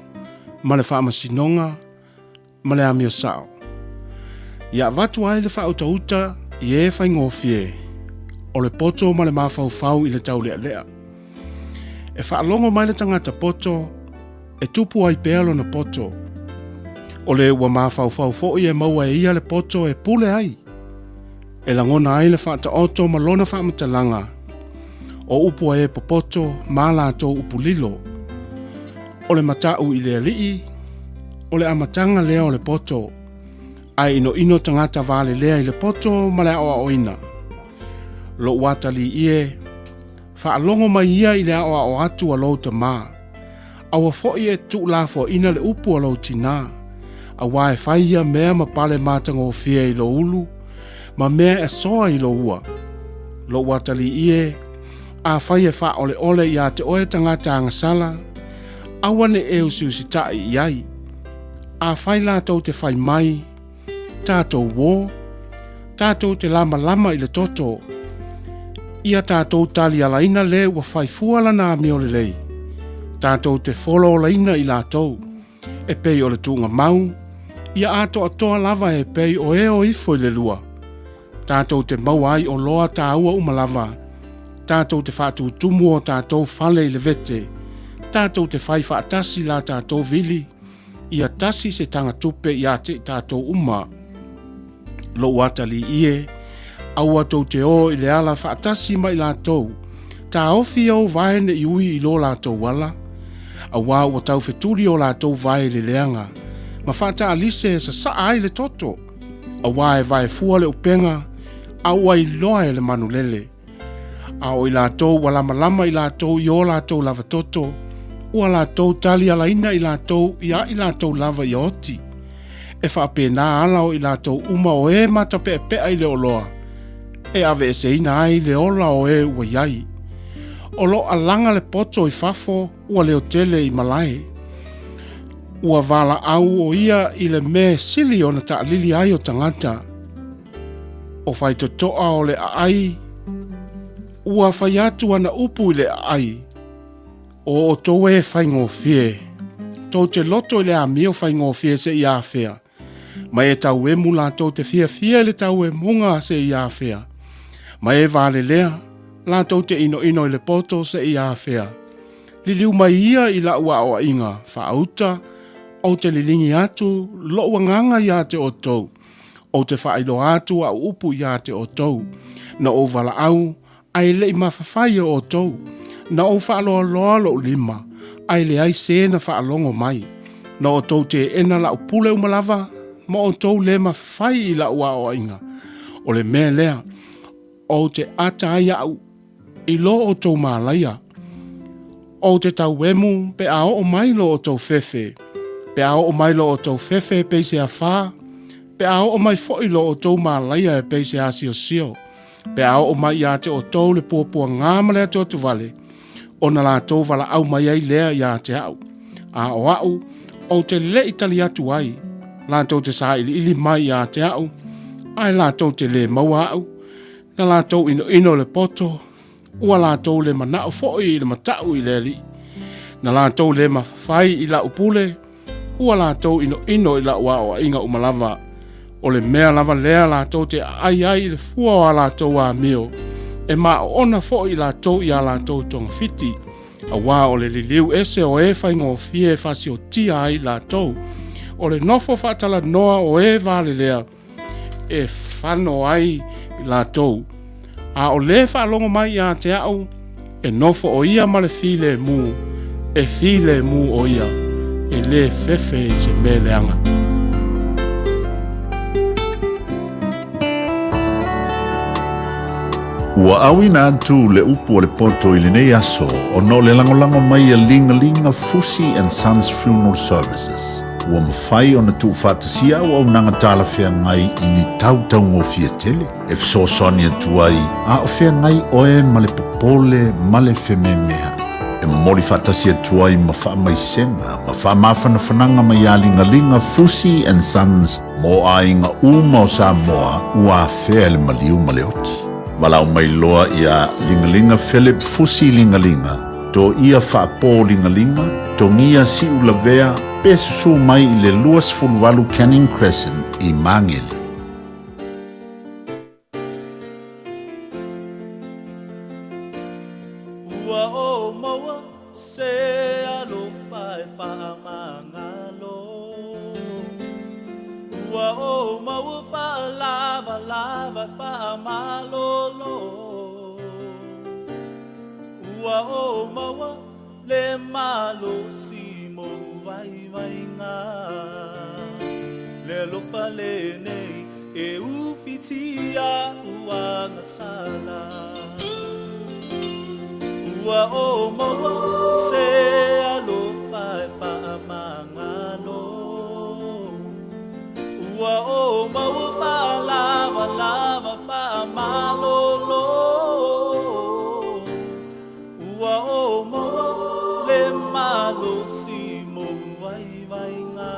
ma le faamasinoga, ma le amio sao. Ia avatu ai le faautauta i e faigofie, o le poto ma le mafaufau i le taulealea. E faalogo mai le tagata poto, e tupu ai pea lona poto. O le ua mafaufau foi e maua e ia le poto e pule ai. E lagona ai le faataoto ma lona faamatalaga, o upu a e popoto ma latou upu lilo. O le matau i le alii, o le amataga lea o le poto, ae inoino tagata valelea i le poto ma le aoaoina. Lou atalii e, Faalogo mai ia i le aoao atu a lou tamā. Aua foi e tuulafoaina le upu a lou tinā, auā e fai ia mea ma pale matagofie i lou ulu, ma mea e asoa i lou ua. Lou atalii e, afai e faaoleole iā te oe tagata agasala, aua ne i e usiusitai i ai. Afai latou te fai mai, Tatou uō, tatou te lamalama i le toto, ia tatou talialaina le ua fai fua lana amio lelei, tatou te folaolaina i latou, e pei o le tuugamau, ia atoatoa lava e pei o e o ifo i le lua. Tatou te maua ai oloa tāua uma lava, tatou te faatutumu o tatou fale i le vete, tatou te fai faatasi la tatou vili, ia tasi se tagatupe iā te i tatou uma. Lou atalii e, aua tou te o i le ala faatasi ma i latou, taofi ou vae ne i ui i lo latou ala, auā ua taufetuli o latou vae i le leaga, ma faataalise e sasaa ai le toto, auā e vaefua le upega, a ua iloa e le manulele. A o i latou ua lamalama i latou i o latou lava toto, ua latou talialaina i latou iā i latou lava ia oti. E faapena ala o i latou uma o e matapeapea i le oloa, e aveeseina ai le ola o e ua i ai. O lo alaga le poto i fafo ua leotele i malae. Ua valaau o ia i le mea e sili ona taalili ai o tagata. O faitotoa o le aai, ua fai atu ana upu i le aai, O outou e faigofie, tou te loto i le amio faigofie seia afea, ma e tauemu latou te fiafia i le tauemuga seia afea, ma e valelea latou te inoino i le poto seia afea. Liliu mai ia i la'u aoaiga faauta, ou te liligi atu lo'u agaga iā te outou, Ou te faailoa atu au upu iā te outou, na ou valaau, ae le i mafafai e outou, na ou faaloaloa lou lima, ae leai se na faalogo mai. Na outou teena la'u pule uma lava, ma outou le mafafai i la'u aoaiga. O le mea lea, ou te ata ai a'u i lo outou malaia. Ou te tauemu pe a oo mai lo outou fefe, pe a oo mai lo outou fefe e pei se afā, pe a oo mai foi lo outou malaia e pei se asiosio, pe a oo mai iā te outou le puapuagā ma le atuatuvale, ona latou valaau mai ai lea iā te a'u. A o a'u, ou te le i tali atu ai, latou te sailiili mai iā te a'u, ae latou te lē maua a'u, na latou inoino le poto, ua latou le manao foi i le mata'u i le Alii. Na latou le mafafai i la'u pule, ua latou inoino i la'u aoaiga uma lava. O le mea lava lea latou te aai ai i le fua o a latou amio, e maoona foi i latou i a latou togafiti, auā o le liliu ese o e faigofie e fasiotia ai latou, o le nofo faatalanoa o e valelea, e fano ai latou. A o lē faalogo mai iā te a'u, e nofo o ia ma le filemu, e filemu o ia, e lē fefe i se mea leaga. Ua auina atu le upu a le poto i lenei aso ona o le lagolago mai a Ligalinga Fusi and Sons Funeral Services. Ua mafai ona tuufaatasia auaunaga talafeagai i ni tau taugofie tele e fesoasoani atu ai a o feagai oe ma le popole ma le fememea'i. E momoli faatasi atu ai ma faamaisega ma faamafanafanaga mai ia Ligaliga Fusi and Sons mo aiga uma o Samoa ua afea e le maliu ma le oti. Valaau mai loa ia Ligaliga Philip Fusi Ligaliga, Toia Faapo Ligaliga, Togia Siulavea pe susū mai i le 28 Canning Crescent i Magele. Ua o maua se alofa e faamagalo Ua o maua faalavalava e faamalolo Ua o maua le malosi mo vaivaiga Le alofa lenei e ufitia ua gasala. Ua o maua se alofa e faamagalo. Ua o maua faalavalava faamalolo. Ua o maua le malosi mo vaivaiga.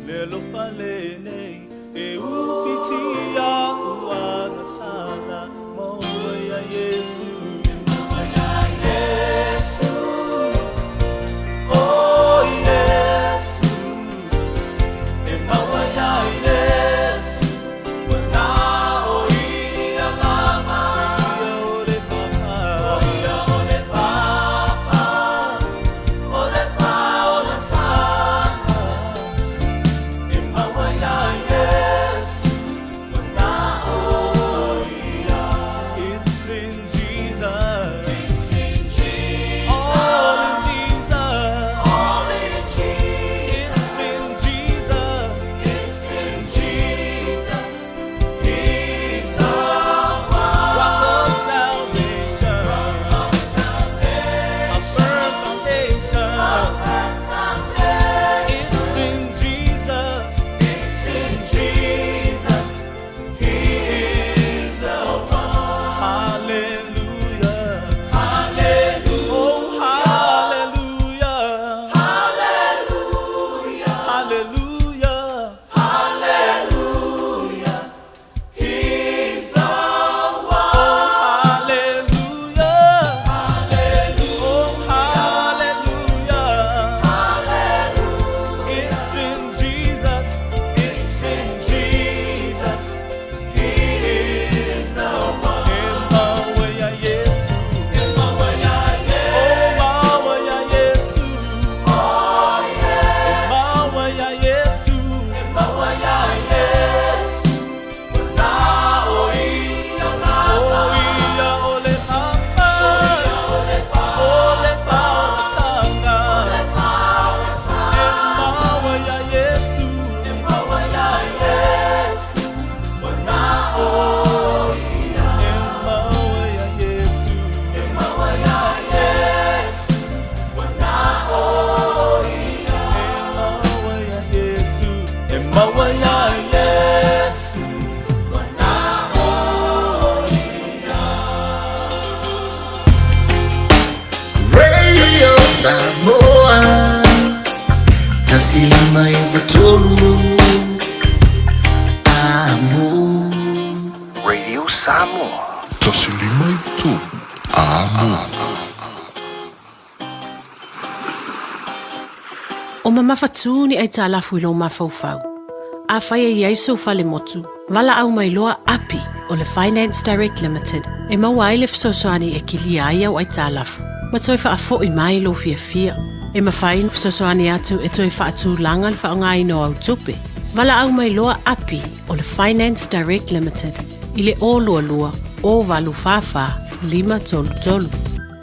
Le alofa lenei e ufitia ua gasala maua ia Iesu. Iesu, oh Iesu, e maua ia Iesu, ua na o ia lava. O le Papa, o ia o le Papa, o le faolataga. E maua ia Iesu, ua na o ia. It's in Jesus. It's in Jesus. All in Jesus. All in Jesus. It's in Jesus. It's in Jesus. He's the one. Rock of salvation. Rock of salvation. A firm foundation. A firm foundation. It's in Jesus. It's in Jesus. He is the one. Hallelujah. Hallelujah. Oh, hallelujah. Hallelujah. Hallelujah. Hallelujah. He's the one. Oh, hallelujah. Hallelujah. Oh, hallelujah. Hallelujah. It's in Jesus. It's in Jesus. He is the one. E maua ia Iesu. E maua ia Iesu. Oh, maua ia Iesu. Oh, yes. E maua ia Iesu. E maua ia Iesu. Ua na o ia lava. O ia o le Papa. O ia o le Papa. O le faolataga. O le faolataga. E maua ia Iesu. E maua ia Iesu. Ua na o ia. E maua ia Iesu. E maua ia Iesu. Ua na o ia. E maua ia Iesu. E maua ia Iesu. Ua na o ia. Radio Samoa 159 Amo. Radio Samoa. 153 Amo. O mamafatū ni aitalafu i lou mafaufau. Afai e i ai sou falemotu, valaau mai loa Api o le Finance Direct Limited e maua ai le fesoasoani e kilia ai au aitalafu ma toe faafo'i mai lou fiafia. E mafai ona fesoasoani atu e toe faatulaga le faaaogaina o au tupe. Valaau mai loa Api o le Finance Direct Limited i le 022 084 533.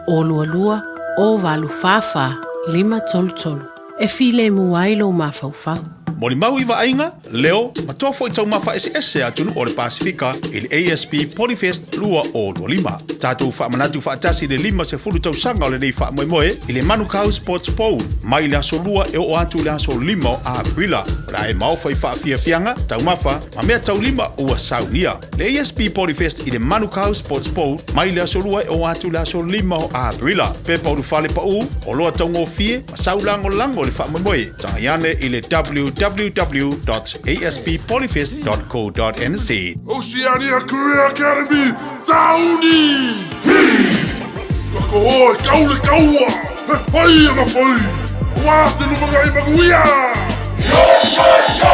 022 084 533 e filemu ai lou mafaufau. Molimau i vaaiga, leo, ma toa foi taumafa eseese a atunuu o le Pasefika i le ASP Polyfest 2025. Tatou faamanatu faatasi le 50 tausaga o lenei faamoemoe i le Manukau Sports Bowl mai le aso Lua e oo atu i le aso 5 o Aperila. O le a e maofa i faafiafiaga, taumafa, ma mea taulima ua saunia. Le ASP Polyfest i le Manukau Sports Bowl mai le aso Lua e oo atu i le aso 5 o Aperila. Pepa ulufale paū, oloa taugofie ma sau lagolago i le faamoemoe. Tagai ane i le www.asppolyfest.co.nz. Oceania Career Academy, sauni! Hi! Kako oe kau le kaua, he pai ana whai, aua te lumanai manuia! Yo, yo, yo!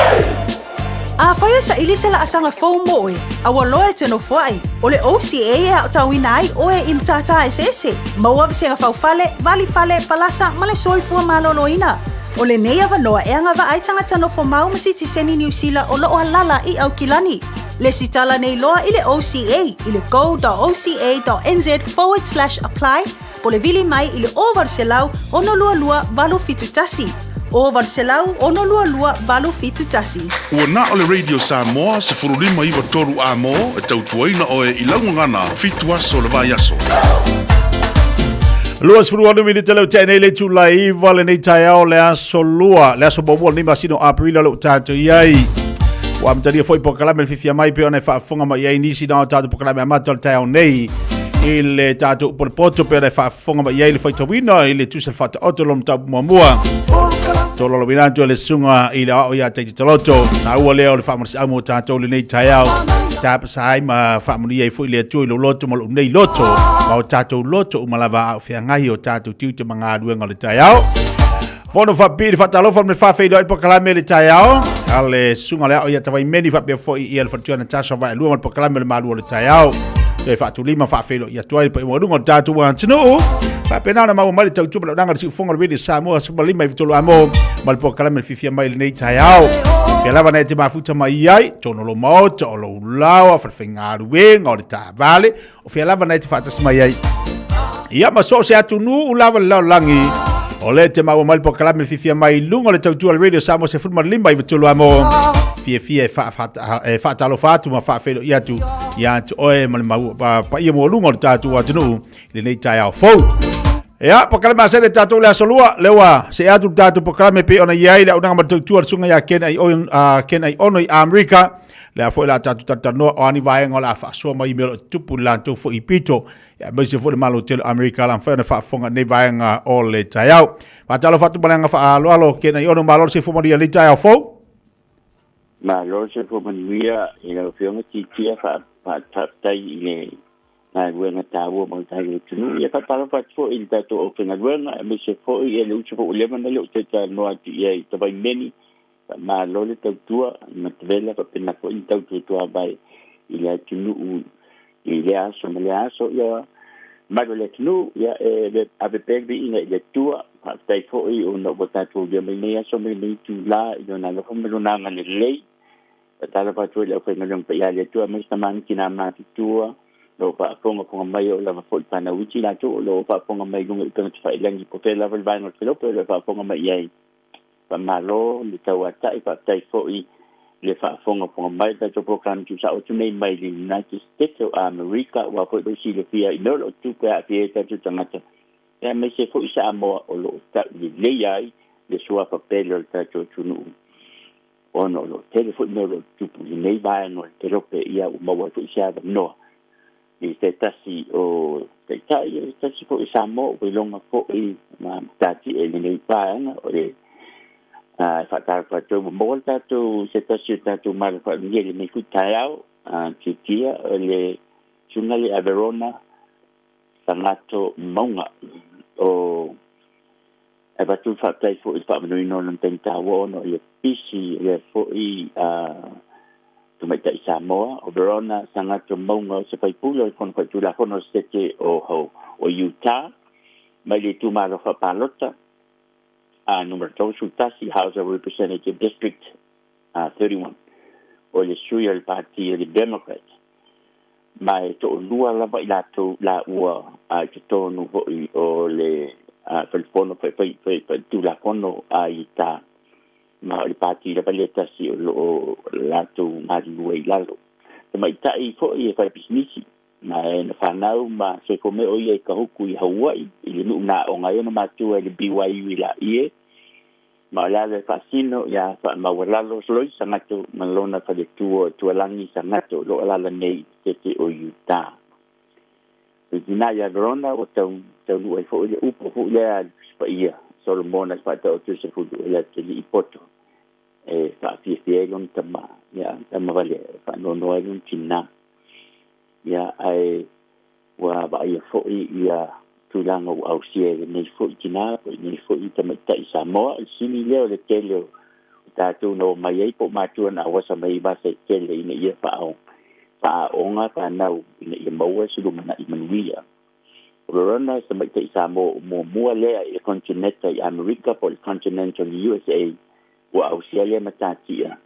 Afai e saili se laasaga fou mo oe, a ua loa e te nofoai, o le OCA e aotauina ai oe i matata eseese, maua vasega faufale, valifale, palasa ma le soifua maloloina. O lenei avanoa e agavaa ai tagata nofomau ma sitiseni Niu Sila o lo o alaala i Aukilani. Lesitala nei loa i le OCA i le go.oca.nz/apply po o le vili mai i le 0800 622 871. O 800 622 871. Ua na o le Radio Samoa 1593 amo e tautuaina oe i laugagana 7 aso le vai aso. 26 minute leo te nei le tula iwa le nei taeao le aso lua, le aso muamua lenei masina o Aperila o loo tatou i ai. Ua amatalia foi polokalame le fiafia mai pe ona e faafofoga mai ai nisi na o tatou polokalame amata o le taeao nei i le tatou upu o le poto pe ona e faafofoga mai ai le faitauina i le tusa le faataoto lo mataupu muamua. Tololowina atu e le susuga i le aoao ia Taiti Taloto. Na ua lea o le faamalosiau mo tatou lenei taeao. Tapasa ai ma faamanuia ai foi le Atua i lou loto ma lou nei loto, ma o tatou loto uma lava a o feagai o tatou tiute ma galuega o le taeao. Fono faapipii le faatalofa ma le faafeiloai le polokalame le taeao a le susuga le ao ia Tavaimeni faapea foi ia le faletua Natasha Vaelua ma le polokalame o le malu o le taeao. Toe faatulima faafeiloai atu ai le paia maualuga o le tatou atunuu. Faapena ona maua mai le tautua ma le auaunaga a le siufofoga o le Radio Samoa 15 i tolu amo ma le polokalame le fiafia mai lenei taeao. Pea lava na e te mafuta mai ai, tonu o lou maota, o lou laoa, falefaigaluega, o le taavale, o fea lava na e te faatasi mai ai. Ia ma so o se atunuu lava le lalolagi, o lea e te maua mai le polokalame le fiafia mai i luga o le tautua o le Radio Samoa 15 i tolu amo. Fiafia e faatalofa atu ma faafeiloai atu ia te oe ma le mau paia maualuga o le tatou atunuu i lenei taeao fou. Ia, polokalame masani tatou le aso lua, lea ua see atu le tatou polokalame pei ona i ai le auaunaga ma le tautua a le susuga ia Ken Aiono i Amerika. Lea foi la tatou talatalanoa o a ni vaega o le a faasoa mai i mea o lo o tutupu i le latou foi pito, aemaise foi le Malo tele o Amerika o le a mafai ona faafofoga i lenei vaega o le taeao. Faatalofa atu ma le agaga faaaloalo Ken Aiono, malo le soifua manuia i lenei taeao fou. Malo le soifua manuia i lau Afioga Titia, faafetai i le galuega taua mo le tatou atunuu. Ia faatalofa atu foi i le tatou aufaigaluega, aemaise foi le uso foi ua leva ona le o toe talanoa atu i ai i Tavaimeni. Faamalo le tautua ma Tavela faapena foi le tautuatuavae i le atunuu i lea aso ma lea aso. Ia malu le atunuu, ia e ave pea le viiga i le Atua. Faafetai foi ona ua tatou aulia mai nei aso ma lenei itulā i Lona alofa ma Lona agalelei. Faatalofa atu ai i le aufaigaluega paia a le Atua, aemaise tama ma tina matutua o lo o faafogafoga mai, oo lava foi i fanau iti latou o lo o faafofoga mai i luga i upega tafailagi po o fea lava le vaega o le kelope o lo o faafofoga mai i ai. Faamalo le tauatai, faafetai foi le faafogafoga mai le tatou polokalame tuusao atu nei mai le United States o Amerika, aua foi lou silafia i mea o lo o tutupu e aafia ai tatou tagata, aemaise foi Samoa o lo o taulelei ai le suafa pele o le tatou atunuu, ona o lo o tele foi mea o lo o tutupu i lenei vaega o le kelope, ia ua maua ai foi se avanoa i se tasi o taitai, o se tasi foi o Samoa ua iloga foi ma matatie i lenei vaega o le faatalofa atu ai. Ua maua le tatou se tasi o tatou malo faaalugia i lenei foi taeao, tiatia o le susuga le Averona Sagato Mauga o e avatu le faafetai foi i le faamanuina o lona taimi taua ona o le pisi lea foi tamaitai Samoa o Verona Sagato Mauga o se faipule o le Fono Faitulafono o le Setete o Utah mai le itumalo faapalota a numera 31 House of Representative District 31 o le sui o le pati o le Democrat ma e toalua lava i latou laua i totonu foi o le falefono faitulafono a Utah ma o le pati lava lea tasi o lo o latou galulue i lalo. Tamaitai foi e fai pisinisi ma e na fanau ma soifua mai o ia i Kahuku i Hawaii i le nuu na aoga ai ona matua i le BYU i Laie ma o le ala e faasino ia faamaualalo Lois Sagato ma lona faletua o Tualagi Sagato o lo o alaala nei i le Setete o Utah. Le tina ia Verona ua tau taunuu ai foi le upu foi lea a le Tusi Paia Solomona i faataoto i se fulu o le atalii poto e faafiafia ai lona tama, ia tama vale e faanoanoa ai lona tina. Ia ae ua vaaia foi ia tulaga ua ausia e lenei foi tina po o lenei foi tamaitai Samoa. O le sili lea o le tele o tatou na omai ai po o matua na auasa mai ai vasa e tele ina ia faaoga fanau ina ia maua se lumanai manuia. O Verona se tamaitai Samoa o muamua lea i le konetineta i Amerika po o le Continental USA ua ausia lea matatia.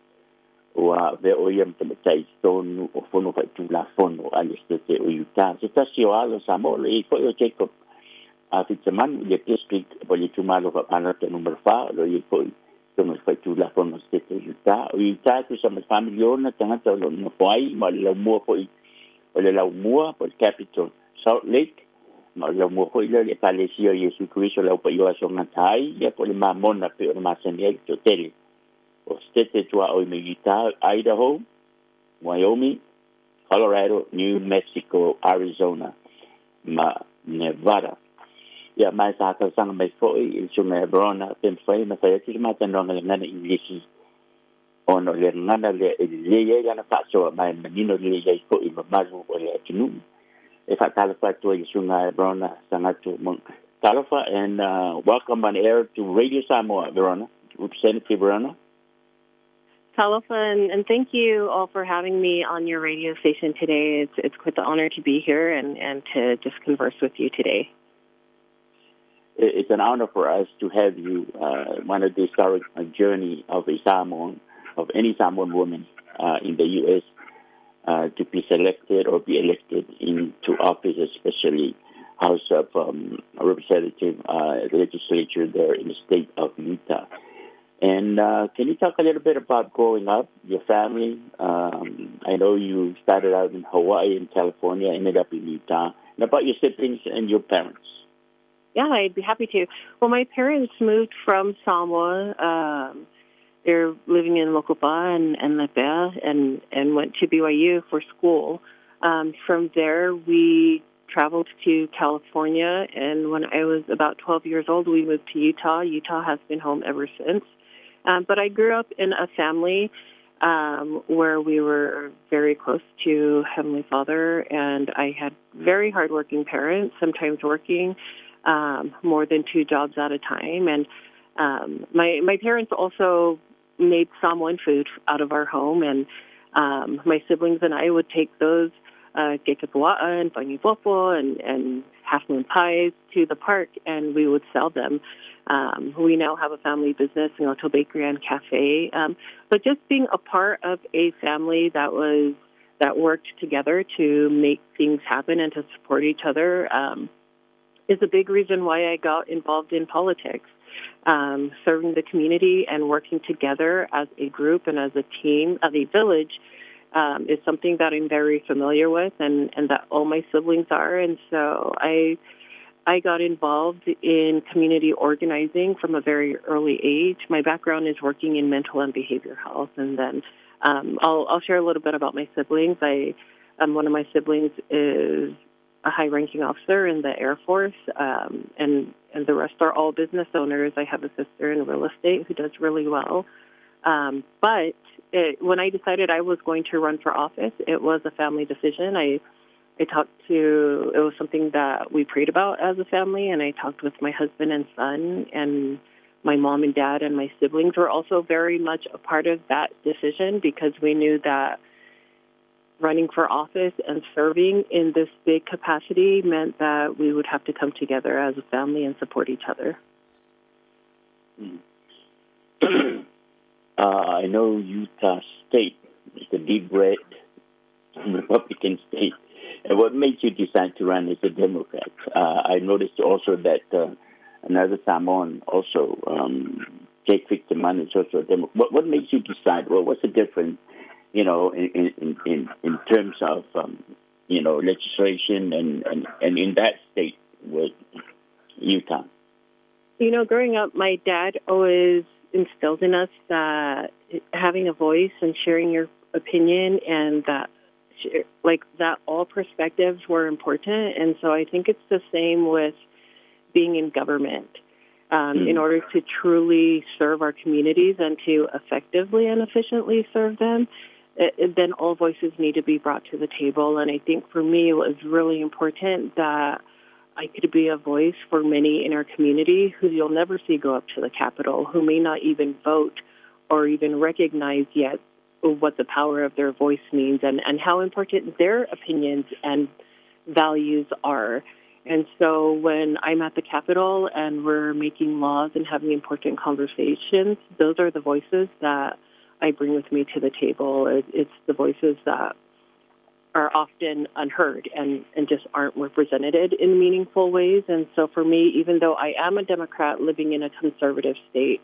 Ua avea ʻo ia ma tamaitai i totonu o Fono Faitulafono a le Setete o Utah. Se tasi o alo Samoa, o le i foi o Jacob a Fitisemanu i le district po o le itumalo faapalota numera 4 o lo o i ai foi i totonu o le faitulafono o le Setete o Utah. O Utah e tusa ma le 4 miliona tagata o lo o nonofo ai, ma o le laumua foi o le laumua po o le capital Salt Lake, ma o le laumua foi lea o le Ekalesia o Iesu Keriso o le Au Paia o Aso Gata ai, ia po o le Mamona pei ona masani ai le toatele. O Setete tuaoi ma Utah, Idaho, Wyoming, Colorado, New Mexico, Arizona ma Nevada. Ia, ma e sa talosaga mai foi i le Susuga ia Verona pe mafai ona fai atu se matalanoaga i le gagana Igilisi, ona o le gagana lea e lelei ai lana faasoa ma e manino lelei ai foi i mamalu o le atunuu. E faatalofa atu ai i le Susuga ia Verona Sagatu. Talofa and welcome on air to Radio Samoa, Verona, Representative Verona. Talofa, and thank you all for having me on your radio station today. It's quite the honor to be here and to just converse with you today. It's an honor for us to have you, one of the historic journey of a Samoan, of any Samoan woman in the U.S. To be selected or be elected into office, especially House of Representative legislature there in the state of Utah. And can you talk a little bit about growing up, your family? I know you started out in Hawaii and California, ended up in Utah, and about your siblings and your parents. Yeah, I'd be happy to. Well, my parents moved from Samoa. They're living in Mokupa and Lepea and went to BYU for school. From there, we traveled to California, and when I was about 12 years old, we moved to Utah. Utah has been home ever since. But I grew up in a family where we were very close to Heavenly Father, and I had very hardworking parents, sometimes working more than two jobs at a time. And my parents also made Samoan food out of our home, and my siblings and I would take those keke and pangipopo and half moon pies to the park, and we would sell them. We now have a family business, Ngoto Bakery and Cafe. But just being a part of a family that worked together to make things happen and to support each other is a big reason why I got involved in politics. Serving the community and working together as a group and as a team, as a village, is something that I'm very familiar with and that all my siblings are. And so I got involved in community organizing from a very early age. My background is working in mental and behavior health. And then I'll share a little bit about my siblings. One of my siblings is a high-ranking officer in the Air Force, and the rest are all business owners. I have a sister in real estate who does really well. But when I decided I was going to run for office, it was a family decision. I talked to, it was something that we prayed about as a family, and I talked with my husband and son, and my mom and dad and my siblings were also very much a part of that decision, because we knew that running for office and serving in this big capacity meant that we would have to come together as a family and support each other. I know Utah State is the deep red Republican state. And what made you decide to run as a Democrat? I noticed also that another Samoan also, Jake Fitisemanu, is also a Democrat. What makes you decide? Well, what's the difference, in terms of legislation and in that state with Utah? Growing up, my dad always instilled in us that having a voice and sharing your opinion and that like that all perspectives were important. And so I think it's the same with being in government. In order to truly serve our communities and to effectively and efficiently serve them, then all voices need to be brought to the table. And I think for me, it was really important that I could be a voice for many in our community who you'll never see go up to the Capitol, who may not even vote or even recognize yet what the power of their voice means and how important their opinions and values are. And so when I'm at the Capitol and we're making laws and having important conversations, those are the voices that I bring with me to the table. It's the voices that are often unheard and just aren't represented in meaningful ways. And so for me, even though I am a Democrat living in a conservative state,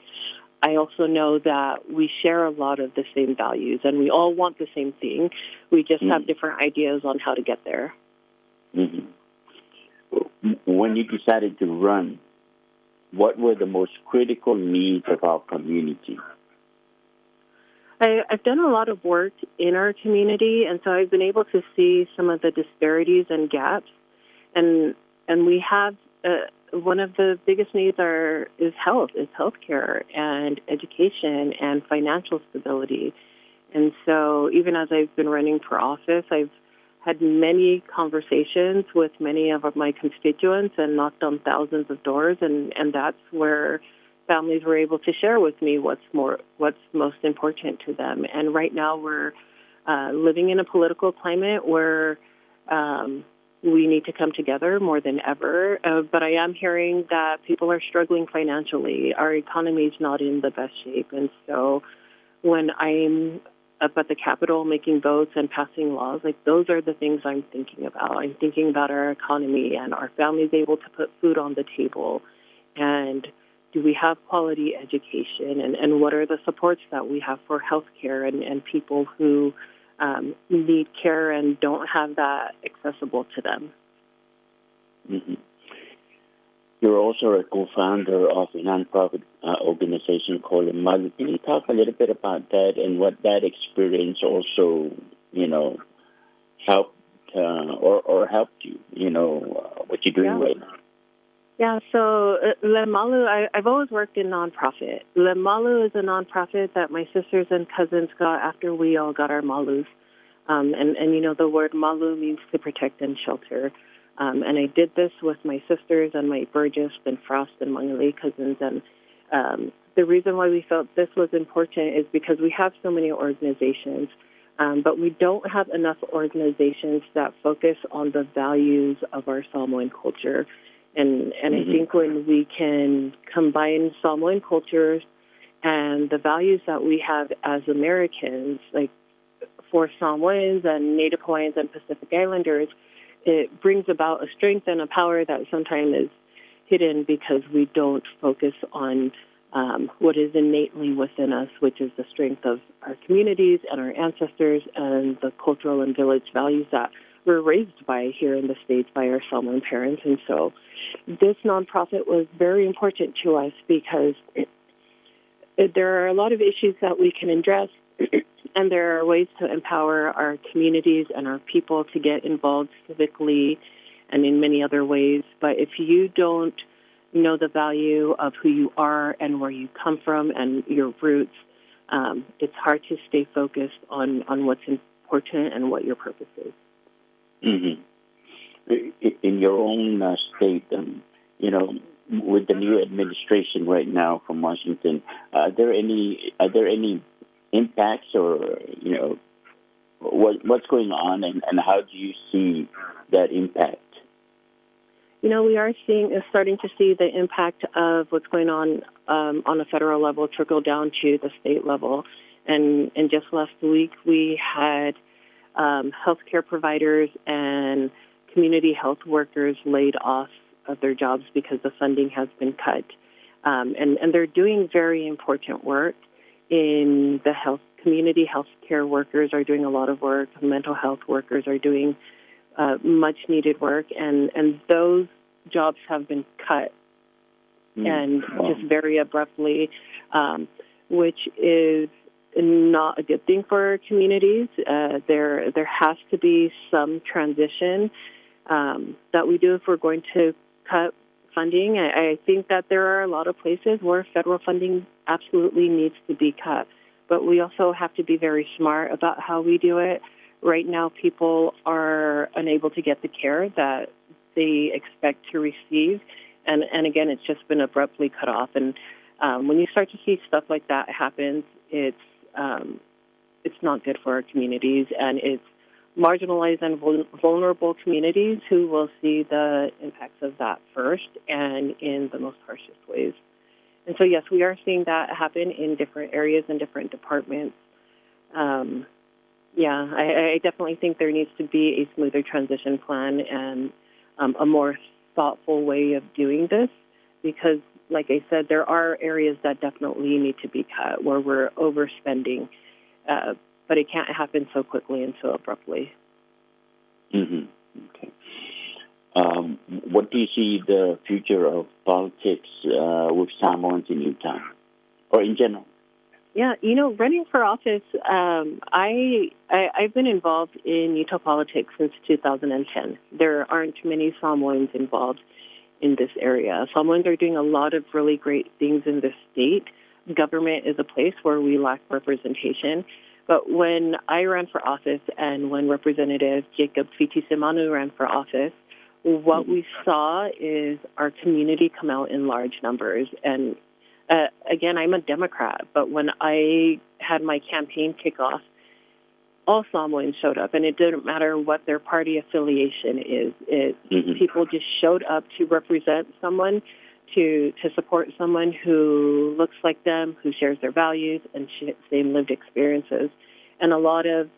I also know that we share a lot of the same values and we all want the same thing. We just have different ideas on how to get there. Mm-hmm. When you decided to run, what were the most critical needs of our community? I've done a lot of work in our community, and so I've been able to see some of the disparities and gaps. And we have one of the biggest needs is health, is healthcare and education and financial stability. And so even as I've been running for office, I've had many conversations with many of my constituents and knocked on thousands of doors, and that's where families were able to share with me what's most important to them. And right now we're living in a political climate where we need to come together more than ever. But I am hearing that people are struggling financially. Our economy is not in the best shape. And so when I'm up at the Capitol making votes and passing laws, like those are the things I'm thinking about. I'm thinking about our economy and our families able to put food on the table, and do we have quality education, and what are the supports that we have for healthcare and people who need care and don't have that accessible to them. Mm-hmm. You're also a co-founder of a nonprofit organization called Malu. Can you talk a little bit about that and what that experience also, you know, helped or helped you, you know, what you're doing right now? Yeah, so Lemalu, I've always worked in nonprofit. Lemalu is a nonprofit that my sisters and cousins got after we all got our malus. And you know, the word malu means to protect and shelter. And I did this with my sisters and my Burgess and Frost and Mangali cousins. And the reason why we felt this was important is because we have so many organizations, but we don't have enough organizations that focus on the values of our Samoan culture. And I think when we can combine Samoan cultures and the values that we have as Americans, like for Samoans and Native Hawaiians and Pacific Islanders, it brings about a strength and a power that sometimes is hidden because we don't focus on what is innately within us, which is the strength of our communities and our ancestors and the cultural and village values that we're raised by here in the States by our Samoan parents. And so this nonprofit was very important to us because there are a lot of issues that we can address, and there are ways to empower our communities and our people to get involved civically and in many other ways. But if you don't know the value of who you are and where you come from and your roots, it's hard to stay focused on what's important and what your purpose is. Mm-hmm. In your own state, you know, with the new administration right now from Washington, are there any impacts, or you know, what's going on, and how do you see that impact? You know, we are starting to see the impact of what's going on a federal level trickle down to the state level, and just last week we had healthcare providers and community health workers laid off of their jobs because the funding has been cut. And they're doing very important work in the health community. Healthcare workers are doing a lot of work. Mental health workers are doing much needed work. And those jobs have been cut and just very abruptly, which is not a good thing for our communities. There has to be some transition that we do if we're going to cut funding. I think that there are a lot of places where federal funding absolutely needs to be cut, but we also have to be very smart about how we do it. Right now, people are unable to get the care that they expect to receive, and again, it's just been abruptly cut off. And when you start to see stuff like that happen, it's not good for our communities, and it's marginalized and vulnerable communities who will see the impacts of that first and in the most harshest ways. And so, yes, we are seeing that happen in different areas and different departments. Yeah, I definitely think there needs to be a smoother transition plan and a more thoughtful way of doing this, because, like I said, there are areas that definitely need to be cut where we're overspending, but it can't happen so quickly and so abruptly. Mm-hmm. Okay. What do you see the future of politics with Samoans in Utah, or in general? Yeah, running for office, I've been involved in Utah politics since 2010. There aren't many Samoans involved in this area. Samoans are doing a lot of really great things in this state. Government is a place where we lack representation. But when I ran for office and when Representative Jacob Fitisemanu ran for office, what we saw is our community come out in large numbers. And again, I'm a Democrat, but when I had my campaign kickoff, all Samoans showed up, and it didn't matter what their party affiliation is. People just showed up to represent someone, to support someone who looks like them, who shares their values and same lived experiences. And a lot of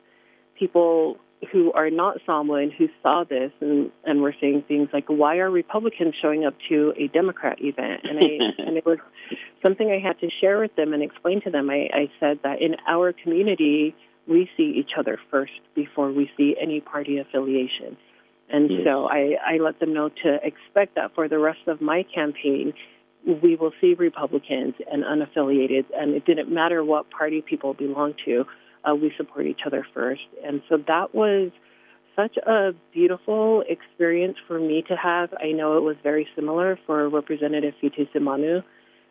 people who are not Samoan who saw this and were saying things like, why are Republicans showing up to a Democrat event? And and it was something I had to share with them and explain to them. I said that in our community, we see each other first before we see any party affiliation. And so I let them know to expect that for the rest of my campaign, we will see Republicans and unaffiliated, and it didn't matter what party people belong to. We support each other first. And so that was such a beautiful experience for me to have. I know it was very similar for Representative Fitisemanu,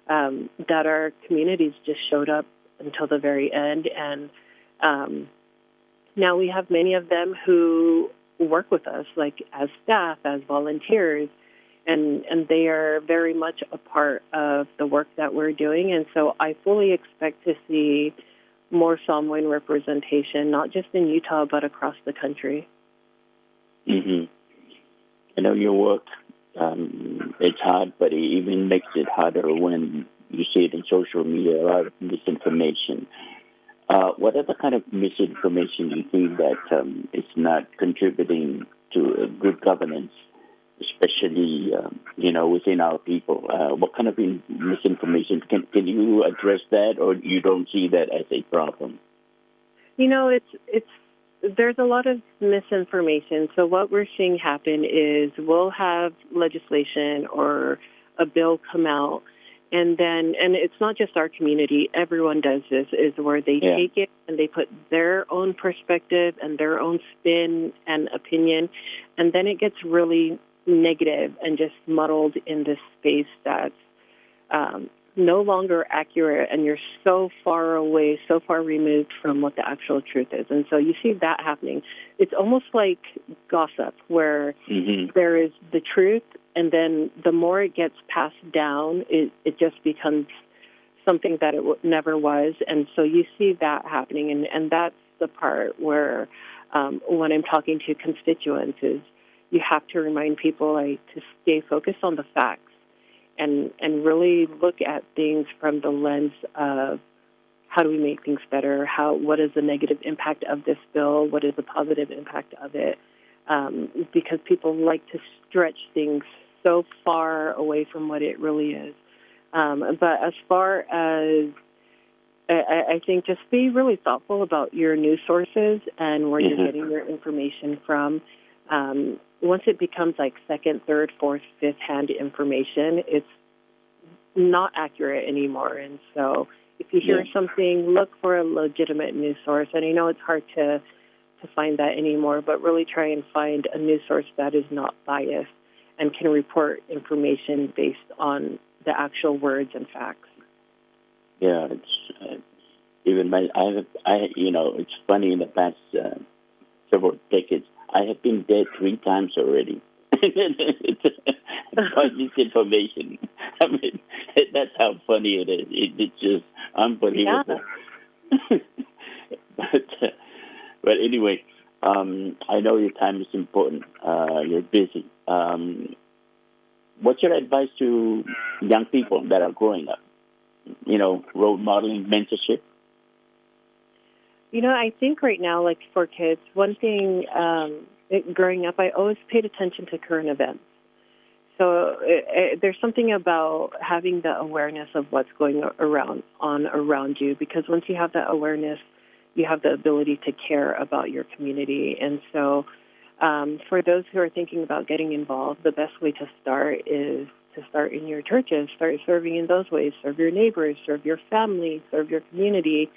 that our communities just showed up until the very end. And now we have many of them who work with us, like as staff, as volunteers, and they are very much a part of the work that we're doing. And so I fully expect to see more Samoan representation, not just in Utah, but across the country. Mm-hmm. I know your work, it's hard, but it even makes it harder when you see it in social media, a lot of misinformation. What other kind of misinformation do you think that is not contributing to good governance, especially, within our people? What kind of misinformation? Can you address that, or you don't see that as a problem? It's there's a lot of misinformation. So what we're seeing happen is we'll have legislation or a bill come out, and it's not just our community, everyone does this, is where they take it and they put their own perspective and their own spin and opinion, and then it gets really negative and just muddled in this space that's no longer accurate, and you're so far away, so far removed from what the actual truth is. And so you see that happening. It's almost like gossip, where there is the truth, and then the more it gets passed down, it just becomes something that it never was. And so you see that happening, and that's the part where when I'm talking to constituents is you have to remind people to stay focused on the facts and really look at things from the lens of how do we make things better? What is the negative impact of this bill? What is the positive impact of it? Because people like to stretch things so far away from what it really is. But as far as I think just be really thoughtful about your news sources and where you're getting your information from. Once it becomes like second, third, fourth, fifth hand information, it's not accurate anymore. And so if you hear something, look for a legitimate news source. And I know it's hard to find that anymore, but really try and find a news source that is not biased and can report information based on the actual words and facts. Yeah, it's even my, I, you know, it's funny, in the past several decades, I have been dead 3 times already. It's by misinformation. I mean, that's how funny it is. It's just unbelievable. Yeah. But anyway, I know your time is important. You're busy. What's your advice to young people that are growing up? You know, role modeling, mentorship? You know, I think right now, like for kids, one thing um, it, growing up, I always paid attention to current events. So it, it, there's something about having the awareness of what's going around on around you, because once you have that awareness, you have the ability to care about your community. And so, um, for those who are thinking about getting involved, the best way to start is to start in your churches, start serving in those ways, serve your neighbors, serve your family, serve your community.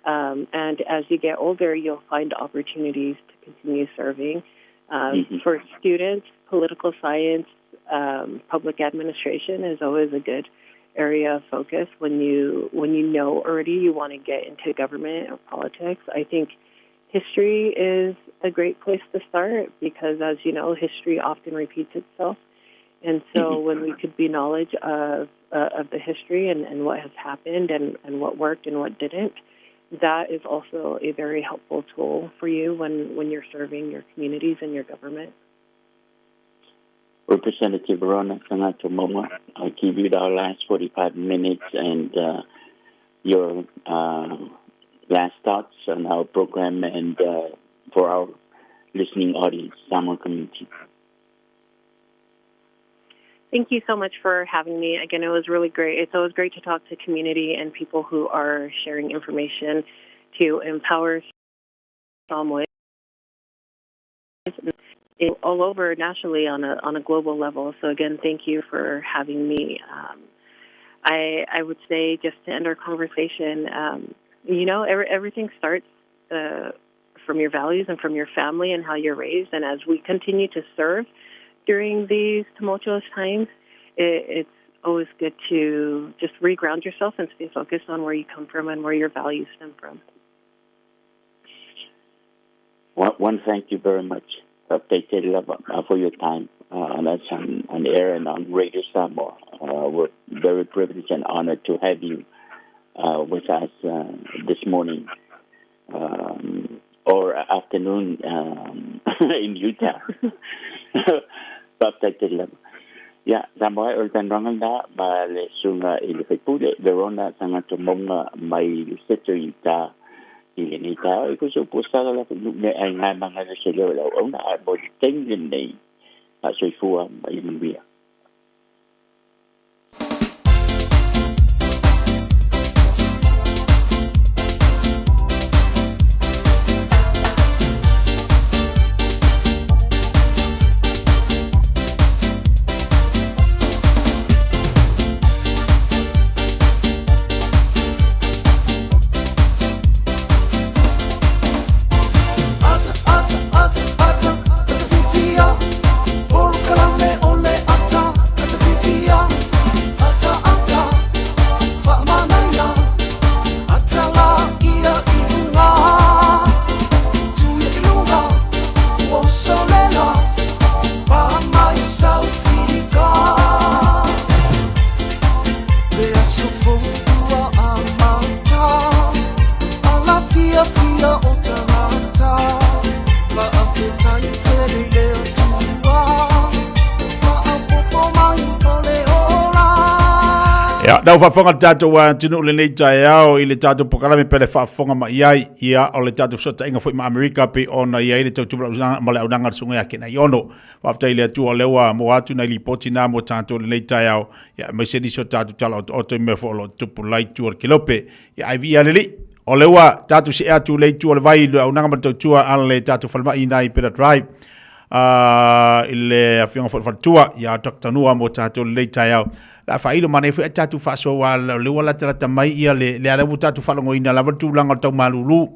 Um, and as you get older, you'll find opportunities to continue serving. Um, mm-hmm. For students, political science, um, public administration is always a good area of focus when you when you know already you want to get into government or politics. I think history is a great place to start because, as you know, history often repeats itself. And so mm-hmm. when we could be knowledge of uh, of the history and, and what has happened and, and what worked and what didn't, that is also a very helpful tool for you when, when you're serving your communities and your government. Representative Verona Sanatomoma, I'll give you the last 45 minutes and uh, your uh, last thoughts on our program and uh, for our listening audience, Samoan community. Thank you so much for having me. Again, it was really great. It's always great to talk to community and people who are sharing information to empower Samoans all over nationally on a on a global level. So again, thank you for having me. Um, I I would say just to end our conversation, um, you know, every, everything starts uh, from your values and from your family and how you're raised. And as we continue to serve during these tumultuous times, it, it's always good to just reground yourself and stay focused on where you come from and where your values stem from. One, one thank you very much, uh, for your time uh, on us on, on air and on Radio Samoa. Uh, we're very privileged and honored to have you uh, with us uh, this morning um, or afternoon um, in Utah. Faafetai lava. Ia, Samoa o le talanoaga lena ma le susuga i le faipule Verona Sagatomoga mai le Seto i Utah i lenei taeao. E kusa upu sala la nu me ai ngai manga le se leo lau auna a mo le taimi lenei faasoifua ma ia manuia. Ia, nau faafofoga le tatou atunuu lenei taeao i le tatou polokalame pe le faafofoga mai ai, ia, o le tatou fesootaiga foi ma Amerika pei ona i ai le tautumalausaga ma le auaunaga a le Susuga ia Kenaiono. Faafetai i le Atua o lea ua maua atu nai lipoti na mo tatou lenei taeao, ia, aemaise nisi o tatou tala otooto i mea foi o lo o tutupu lai tua o le kelope. Ia, ai viia le Alii, o lea ua tatou see atu i le itu o le vai i le auaunaga ma le tautua a le tatou falemai i ina i Bella Drive, uh, i le afioga foi le faletua ia Dr. Nua mo tatou lenei taeao. La faailo manaia foi a tatou faasoa o lea ua latalata mai ia le, le ala ua tatou faalogoina lava le tulaga o le tau malulu.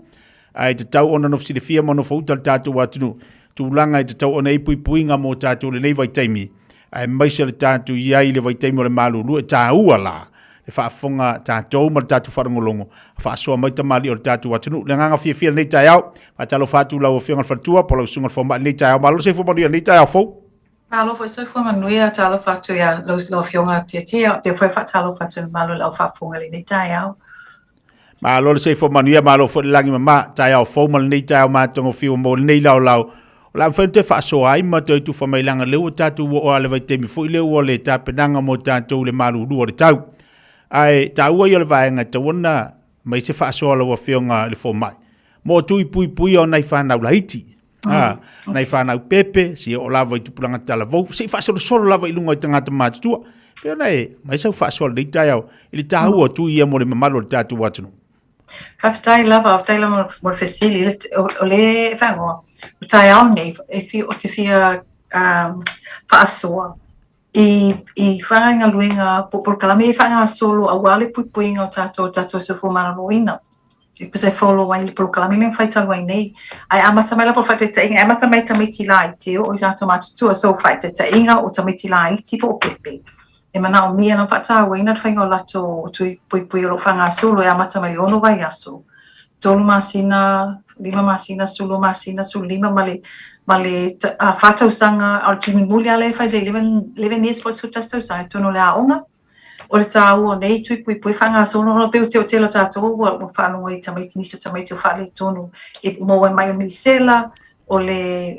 Ae tatau ona nofo silafia ma nofo uta le tatou atunuu, tulaga e tatau ona i ai puipuiga mo tatou i lenei vaitaimi, aemaise le tatou i ai i le vaitaimi o le malulu e taua la le faafofoga tatou ma le tatou faalogologo, faasoa mai tamalii o le tatou atunuu. Le agaga fiafia lenei taeao, faatalofa atu lau Afioga i le Faletua po o lau Susuga i le Fomai lenei taeao. Malo le soifua manuia lenei taeao fou. Malo foi soifua manuia, talofa atu ia lau, lau Afioga Tiatia, faapea foi faatalofa atu i le mamalu o le au faafofoga i lenei taeao. Malo le soifua manuia, malo foi le lagi mama, taeao fou ma lenei taeao matagofie ua maua lenei laolao. O le a mafai ona toe faasoa ai ma toe tufa mai leaga lea ua tatou oo lava i le vaitaimi foi lea ua le tapenaga mo tatou i le malulu o le tau. Ae taua ia o le vaega e tatau ona mai se faasoa a lau Afioga i le Fomai. Mo tui puipuia o nai whanau laiti. A, nai whanau pepe, si o lava i tupulaga talavou, se i faasolosolo lava i luga o tagata matutua. Pe ona e mai sau faasoa lenei taeao i le tāua o tui ia mo le mamalu o le tatou atunuu. Faafetai lava, faafetai lava mo le fesili. O le faaigoa, o taeao nei, e fia, ou te fia faasoa i, i faigaluega po o polokalame e faagasolo aua le puipuiga o tatou, tatou soifua maloloina. E pei e follow ai le polokalame lea na fai talu ai nei. Ae amata mai la po o le faataitaiga, e amata mai i tamaiti laiti e oo i tagata matutua. So, faataitaiga o tamaiti laiti po o pepe e manaomia ona faatauaina le faiga o latou tui puipui o lo o faagasolo e amata mai i le ono vaiaso, tolu masina, lima masina, 12 masina, 15 ma le ma le fa tausaga, a o le tui mulimuli lava lea e fai le 11 years po o le 11 tausaga i totonu o le aoga. O le tāua o nei tui puipui faagasolo ona pei o te tele o tatou ua faalogo i tamaiti, nisi o tamaiti o faaletonu e maua mai o misela, o le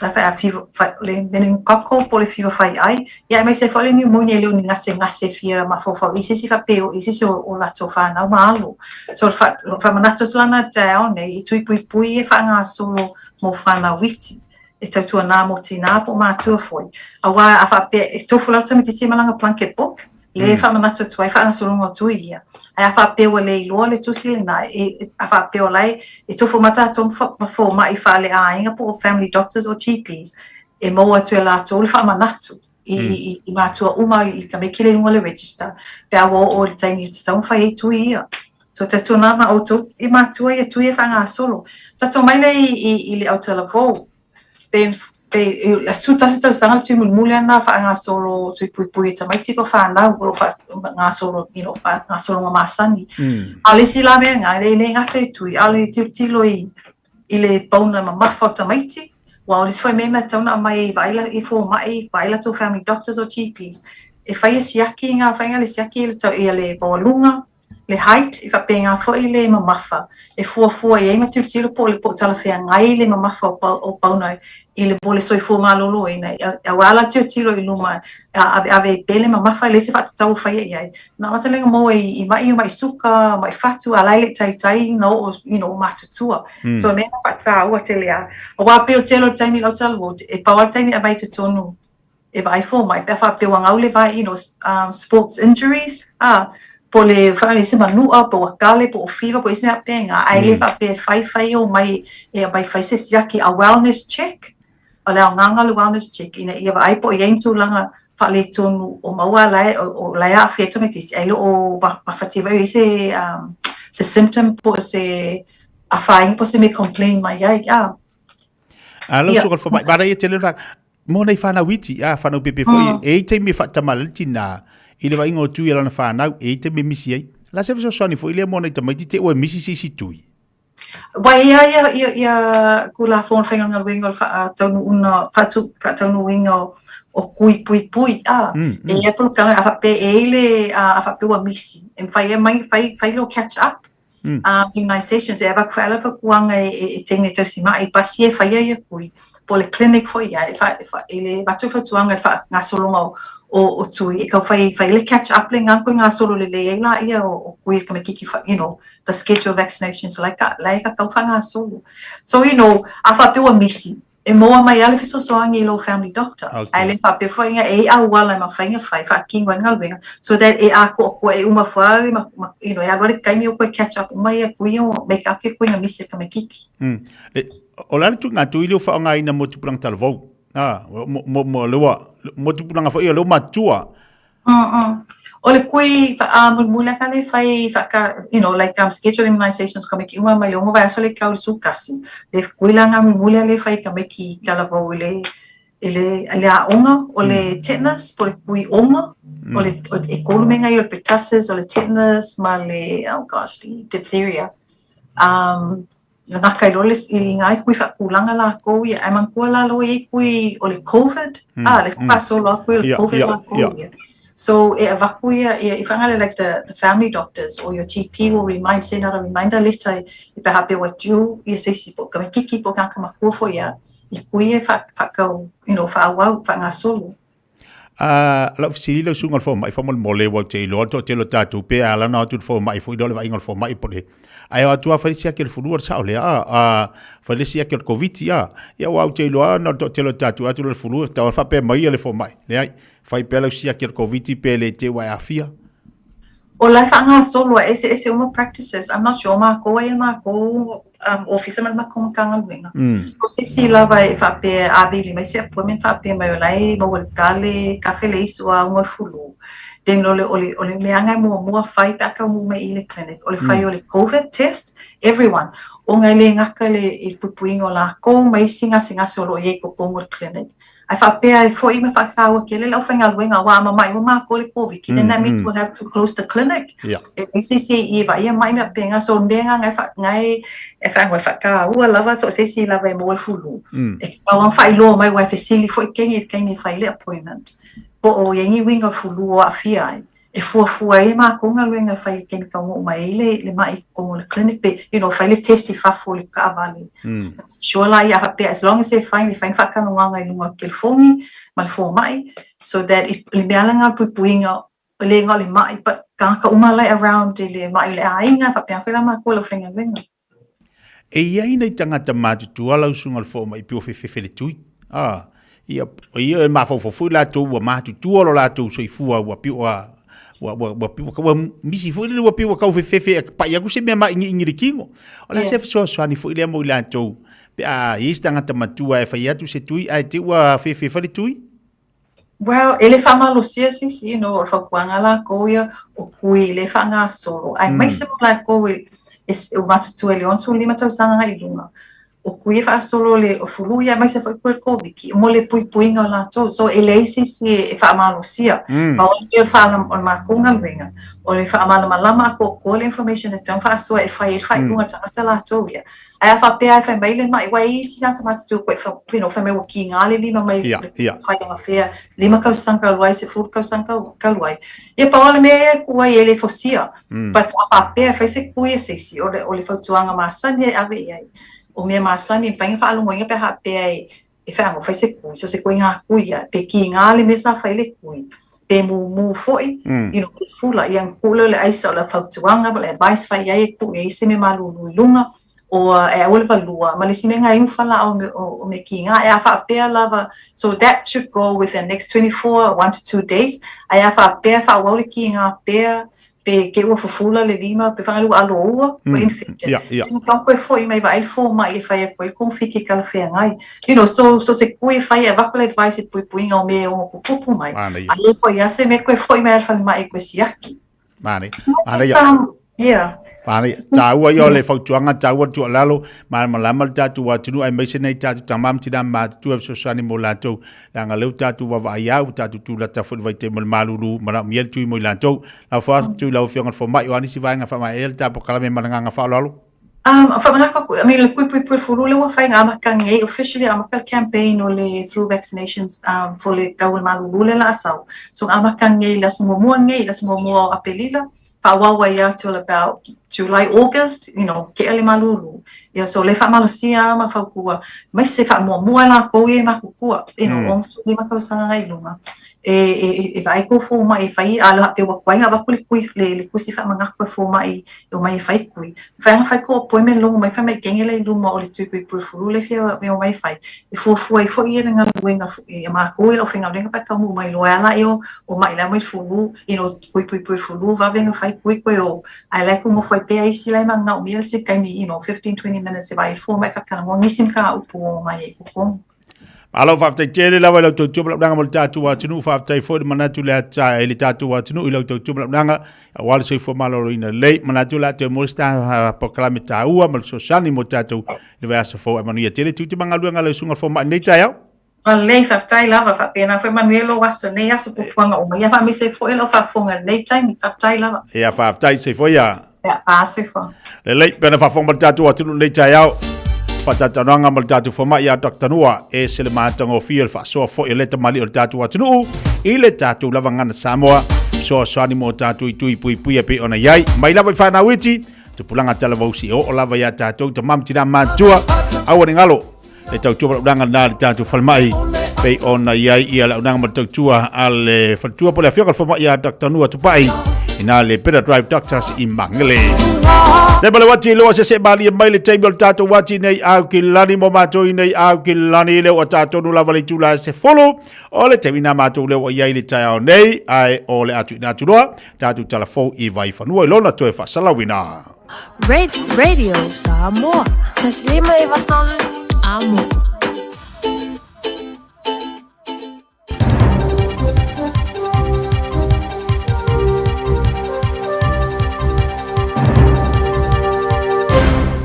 le meningococcal po o le fiva faiai, ia aemaise ai foi le pneumonia e le o ni gasegase fia mafaufau i se isi faapea o i se isi o latou fanau ma alo. So o le faamanatu atu la lena i le taeao nei i tui puipui e faagasolo mo fanau iti e tautuanā mo tinā po o matua foi. Auā a faapea e tofu lava le tamaitiiti ma lana blanket book, lea e faamanatu atu ai faagasologa o tui ia. Ae a faapea ua le iloa le tusi lena, e, a faapea o la e, e tofu ma tatou ma fomai faaleaiga po o family doctors o GPs, e maua atu e latou le faamanatu i, i, i matua uma i tamaiti lea i luga o le register, pe a ua oo i le taimi e tatau ona fai ai tui ia. So tautuanā ma outou i matua ia tui e faagasolo. Tatou mai lea i, i, i le autalavou, pe, pe i 11 tausaga le tui mulimuli lena faagasolo tui puipui i tamaiti po o fanau o lo o faagasolo, you know, faagasologa masani. A o le isi la mea lena, e le gata i tui, a o le tilotilo i, i le pauna mamafa o tamaiti, aua o le isi foi mea e tatau ona aumai e vaai i fomai, vaai latou family doctors o GPs, e fai e siaki ngā whainga le siaki le, ia le maualuga, le height, e faapena foi le mamafa e fuafua i ai ma tilotilo po o le po o talafeagai le mamafa o, o pauna i le mo le soifua maloloina. Auā la tilotilo i luma a aveave ai pea le mamafa e leai se faatatau o faia i ai. Na amata lea ona maua i mai o mai suka, mai fatu, a la e le i taitai ona oo you know, matutua. So mea na faataua tele a. Auā pei o le tele o le taimi i lau talavou, e pau lava le taimi e aumai i totonu e vaai fomai pe a faapea ua gau le vae, you know, sports injuries, a, po o le whakanui se manua, po ua kale, po o fever, po o isi mea faapena, ae le faapea e faifai o mai, e aumai fai se siaki, a wellness check, o le aogaga o le wellness check, ina ia vaai po o i ai ni tulaga faaletonu o maua la e, o la e aafia ai tamaitiiti, ae le o mafatia foi i ai se, se symptom po o se afaina po o se mea e complain mai ai, a. A lau suka fomai, mara ia tele ra, mo nei whanau iti, a whanau pepe foi, e i taimi e whaatamala le tina, i le vaaiga o tui a lana whanau, e i taimi e misi ai. La se fesoasoani foi lea mo nei tamaiti te ua e misi se isi tui. Ua ia ia ia ia Tulafono Faigaluega o le faataunuuina faatu faataunuuina o o kui puipui a e ia polokalame a faapea e i ai le a faapea ua misi e mafai ai mai fai fai lou catch up immunizations e avatu foi lava fautuaga e teine tausima'i pasi e faia ia kui po o le clinic foi ia e fa, fa, i le avatu le fautuaga i le faagasologa o o, o tui e tau fai fai le catch up lena koe gasolo lelei ai laia o, o kui e tamaititi fa, you know the schedule vaccinations la e ka la e tatau faagasolo. So you know a faapea ua misi e maua mai lava le fesoasoani i lou family doctor. Okay. Ae le faapea foi e i ai auala e mafai ona fai, faatino ai le galuega, so that e atoatoa, e uma foi lava le, ma, ma, you know, e alu lava le taimi o toe catch up uma ia tui o make up ia tui na misi e tamaititi. E, o le a le tuuina atu i le faaaogaina mo tupulaga talavou? Ah, mo, mo, mo, le ua, mo tupulaga foi o le ua matutua. O le kui mulimuli lava le fai whaka, you know, like schedule immunizations ka meki uma mai le ono vaiaso le kau le sukasi. Le kui la ngā mulimuli le fai ka meki talavou i le i le, i le aoga o le tetanus, po le kui onga, o le, e kolu mea ngai o le pertussis, o le tetanus, ma le, oh gosh, le diphtheria. Gagaka i loa le i ngā kui whaatūlanga lākou ia, ae manatua la loa i kui o le COVID, ah, le whaasolo aku i le COVID lākou ia. So e avaku ia, ia i whangale like the family doctors or your GP will remind, send out a reminder letter i pe hape ua due ia se isi po tamaitiki po tagata matua foi ia, i kui e whaakau, you know, whaauau, whaangasolo. A lau fesili lau susuga i le fomai faamolemole aua ou te iloa le toatele o tatou pe ala ona o atu i le fomai foi lea o le vaaiga o le fomai po o le Ae o atu lava fai le siaki o le fulu o le sao lea, a, a, fai le siaki o le Koviti, a. Ia aua ou te iloa na o le toatele o tatou atu le fulu e tatau ona faapea mai ia le fomai. Leai, fai pea lau siaki o le Koviti pe le te ua e aafia. O la e faagasolo a eseese uma practices, I'm not sure o makou ai e makou um, ofisa ma le makou Matagaluega. O se isi lava e faapea a vili mai se appointment faapea mai o la e maua le tale, kafe le isu a uga o le fulu. Then o le, o le, o le meaga e muamua fai pe a taunuu mai i le clinic, o le fai o le COVID test, everyone. Ona e le gata le, i le puipuiga o lakou ma isi gasegase o lo o i ai i totonu o le clinic. Ae faapea ai foi ma faataua tele le aufaigaluega aua a mamai uma matou i le Koviti, then that means we'll have to close the clinic. E leai se isi e vaaia mai mea faapena. So o mea na na e e faataua lava so o se isi lava e maua le fulu. E tatau ona faailoa mai aua e fesili foi taimi i le taimi e fai ai le appointment po o i ai ni uiga o le fulu o aafia ai. E fuafua ai e matou galuega e fai i le taimi taunuu mai ai le, le ma'i i totonu o le clinic pe, you know, fai le test i fafo o le taavale. Sure la ia faapea as long as e fai, e fai ni faatalanoaga i luga o le telefoni ma le fomai so that i le mea lena o le puipuiga e le na o le ma'i but tagata uma la e around i le ma'i o le aiga faapena foi la matou i le aufaigaluega. E i ai nai tagata matutua lau susuga i le fomai pei ua fefefe le tui. A, ia, ia e mafaufau foi latou ua matutua lo latou soifua ua pei ua ua ua ua pei ua misi foi lele ua pei ua tau fefefe e pai atu se mea maʻigiʻigi i le tino. O le a se fesoasoani foi lea mo i latou pe a i ai se tagata matua e fai atu se tui ae te i ua fefefa le tui? Well, e le faamalosia se isi, you know, o le fautuaga a lakou ia, o kui le faagasolo, aemaise mo lakou e, e, ua matutua i le 65 tausaga agai i luga, o kui e faasolo le o fulu ia, aemaise foi koe le Koviti, mo le puipuiga o latou. So, e leai se isi e, e faamalosia. Pau lava lea o le faalam, o le matou galuega, o le faamalamalama atoatoa le information e tatau ona faasoa e fai ai le faaiuga a le tagata latou ia. Ae a faapea e fai mai le maʻi, ua i ai isi tagata matutua koe you know, fai mai ua kīgā le lima mai le fai agafea, 5 tausaga talu ai, 10 tausaga talu ai. Ia pau lava le mea ia e tuu ai e le fosia. But a faapea e fai se kui a se isi, o le, o le fautuaga masani e ave i ai, o mea masani e mafai ona faalogoina pe a faapea e e whaango, whai se kui, so se kui ngā kui ia, pe ki ngā le mea sa whai le kui, pe mūmū foi, you know, pe fula, ia ngā le aisa o le fautuaga, le advice whai ai e kui e se me malulu i lunga, o e aua le valua, ma le isi mea ngā iu whala o, o, o me ki ngā, e a whaapea lava, so that should go within next 24, 1 to 2 days, ae a whaapea whaawau le ki ngā pea, pe ke ua fufula le lima, pe whangalu alo ua, ua infected. Ina kau koe foi mai vaai fo mai e whai a koe kong fiki kala whea ngai. You know, so, so se kui e whai a vaku le advice e pui pui ngau me o kupupu mai. A le foi a se me koe foi mai alwhale mai e koe siaki. Mane. Mane. Just, yeah. Mane. Tāua ia o le fautuaga, tāua le tuualalo, malamalama le tatou atunuu aemaise nei tatou tama ma tina matutua e fesoasoani mo latou. Leaga lea ua tatou vaavaai lava, ua tatou tulata foi i le vaitaimi o le malulu, manaomia le tui mo i latou. Lau faaatu i lau Afioga i le Fomai, o a nisi vaega e faamaea ai le ta polokalame ma le agaga faaaloalo? Faamanatu atu, I mean, le puipuipui fulu lea ua fai na amata nei, officially amata le campaign o le flu vaccinations for le tau o le malulu lea o le a sau. So na amata nei i le aso muamua nei, le aso muamua o Aperila, faaauau ai lava till about July, August, you know, kea le malulu. Ia, so le faamalosia ma fautua, aemaise faamuamua e latou ia e matutua, you know, 65 tausaga agai i luga. E, e, e vaai kou fomai e fai, a le hape ua tuai ona avatu le kui, le, le tusi faamanatu a le fomai e omai e fai kui. Mafai ona fai kou appointment logo mai fai mai kenge lea i luma o le tui puipui fulu le fia e omai e fai. E fuafua ai foi ia le galuega ia matou ia le aufaigaluega pe a taunuu mai loa e ala ia o mai la mai fulu, you know, kui puipui fulu vave ona fai kui koe o, ae la e kou nofo ai pea isi la e manaomia se taimi, you know, 15, 20 minutes e vaai ai le fomai faatalanoa nisi mataupu o omai ai i totonu. Malo faafetai tele lava i lau tautua ma launaga mo le tatou atunuu. Faafetai foi le manatu le ata i le tatou atunuu i lau tautua ma launaga aua le soifua maloloina lelei. Manatu o le a toe mo le se polokalame taua ma le fesoasoani mo tatou i le vaiaso fou. Ae manuia tele tiute ma galuega a lau susuga i le fomai i lenei taeao. Lelei, faafetai lava, faapena foi manuia lou aso i lenei aso fuafuaga uma. Ia faamaise ai foi lau faafofoga i lenei taimi. Faafetai lava. Ia, faafetai, soifua ia. Ia, soifua. Lelei, pena faafofoga ma le tatou atunuu lenei taeao. Faatalatalanoaga ma le tatou fomai ia Dr. Nua, e ese le matagofie o le faasoa foi o le tamalii o le tatou atunuu i le tatou lava gagana Samoa. Fesoasoani mo tatou i tui puipui e pei ona i ai. Mai lava i whanau iti, tupulaga talavausi e oo lava ia tatou tamā ma tinā matutua. Aua ne galo, le tautua ma le auaunaga lena a le tatou falemai pei ona i ai ia le auaunaga ma le tautua a le faletua po o le afioga i le fomai ia Dr. Nua Tupai Ina le Better Drive Doctors i Magele. Te male wati loa se se malie mai le taimi o le tātou wati nei au ki lani mo mātou i nei au ki lani le o tātou nu lava le tula se folo o le taimi nā mātou le o iai le tai ao nei ai o le atu ina atu loa tātou talafou i vai whanua i lona toe whasalawina. Radio Samoa. Taslima e vatolu. Amo.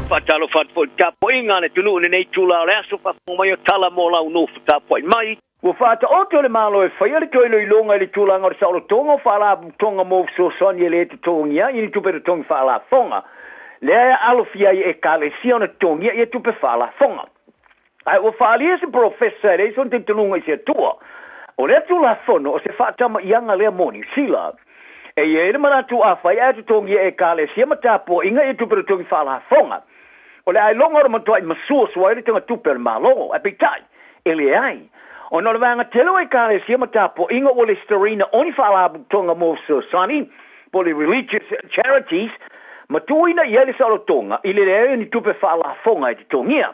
Faatalofa atu foi i le tapuaiga a le atunuu i lenei itula o le aso, faafofoga mai o tala mo lau nofo tapuai mai. Ua faataoto le Malo e faia le toe iloiloga i le tulaga o le saolotoga o faalapotopotoga mo fesoasoani e le totogia ai ni tupe totogi faalafoga, lea e alofia ai e Ekalesia ona totogia ia tupe faalafoga. Ae ua faaalia se polofesa e leai sona talitonuga i se Atua. O lea Tulafono o se faatamaiaga lea mo Niu Sila. E i ai le manatu afai ae totogia e Ekalesia ma tapuaiga ia tupe totogi faalafoga, o le ailoga o le matuai masuasua ai le tagatupe a le Malo. Ae peitai, e leai. Ona o le vaega tele o Ekalesia ma tapuaiga ua lesitalaina o ni faalapotopotoga mo fesoasoani, po o le religious charities, ma tuuina i ai le saolotoga i le leai o ni tupe faalafoga e totogia.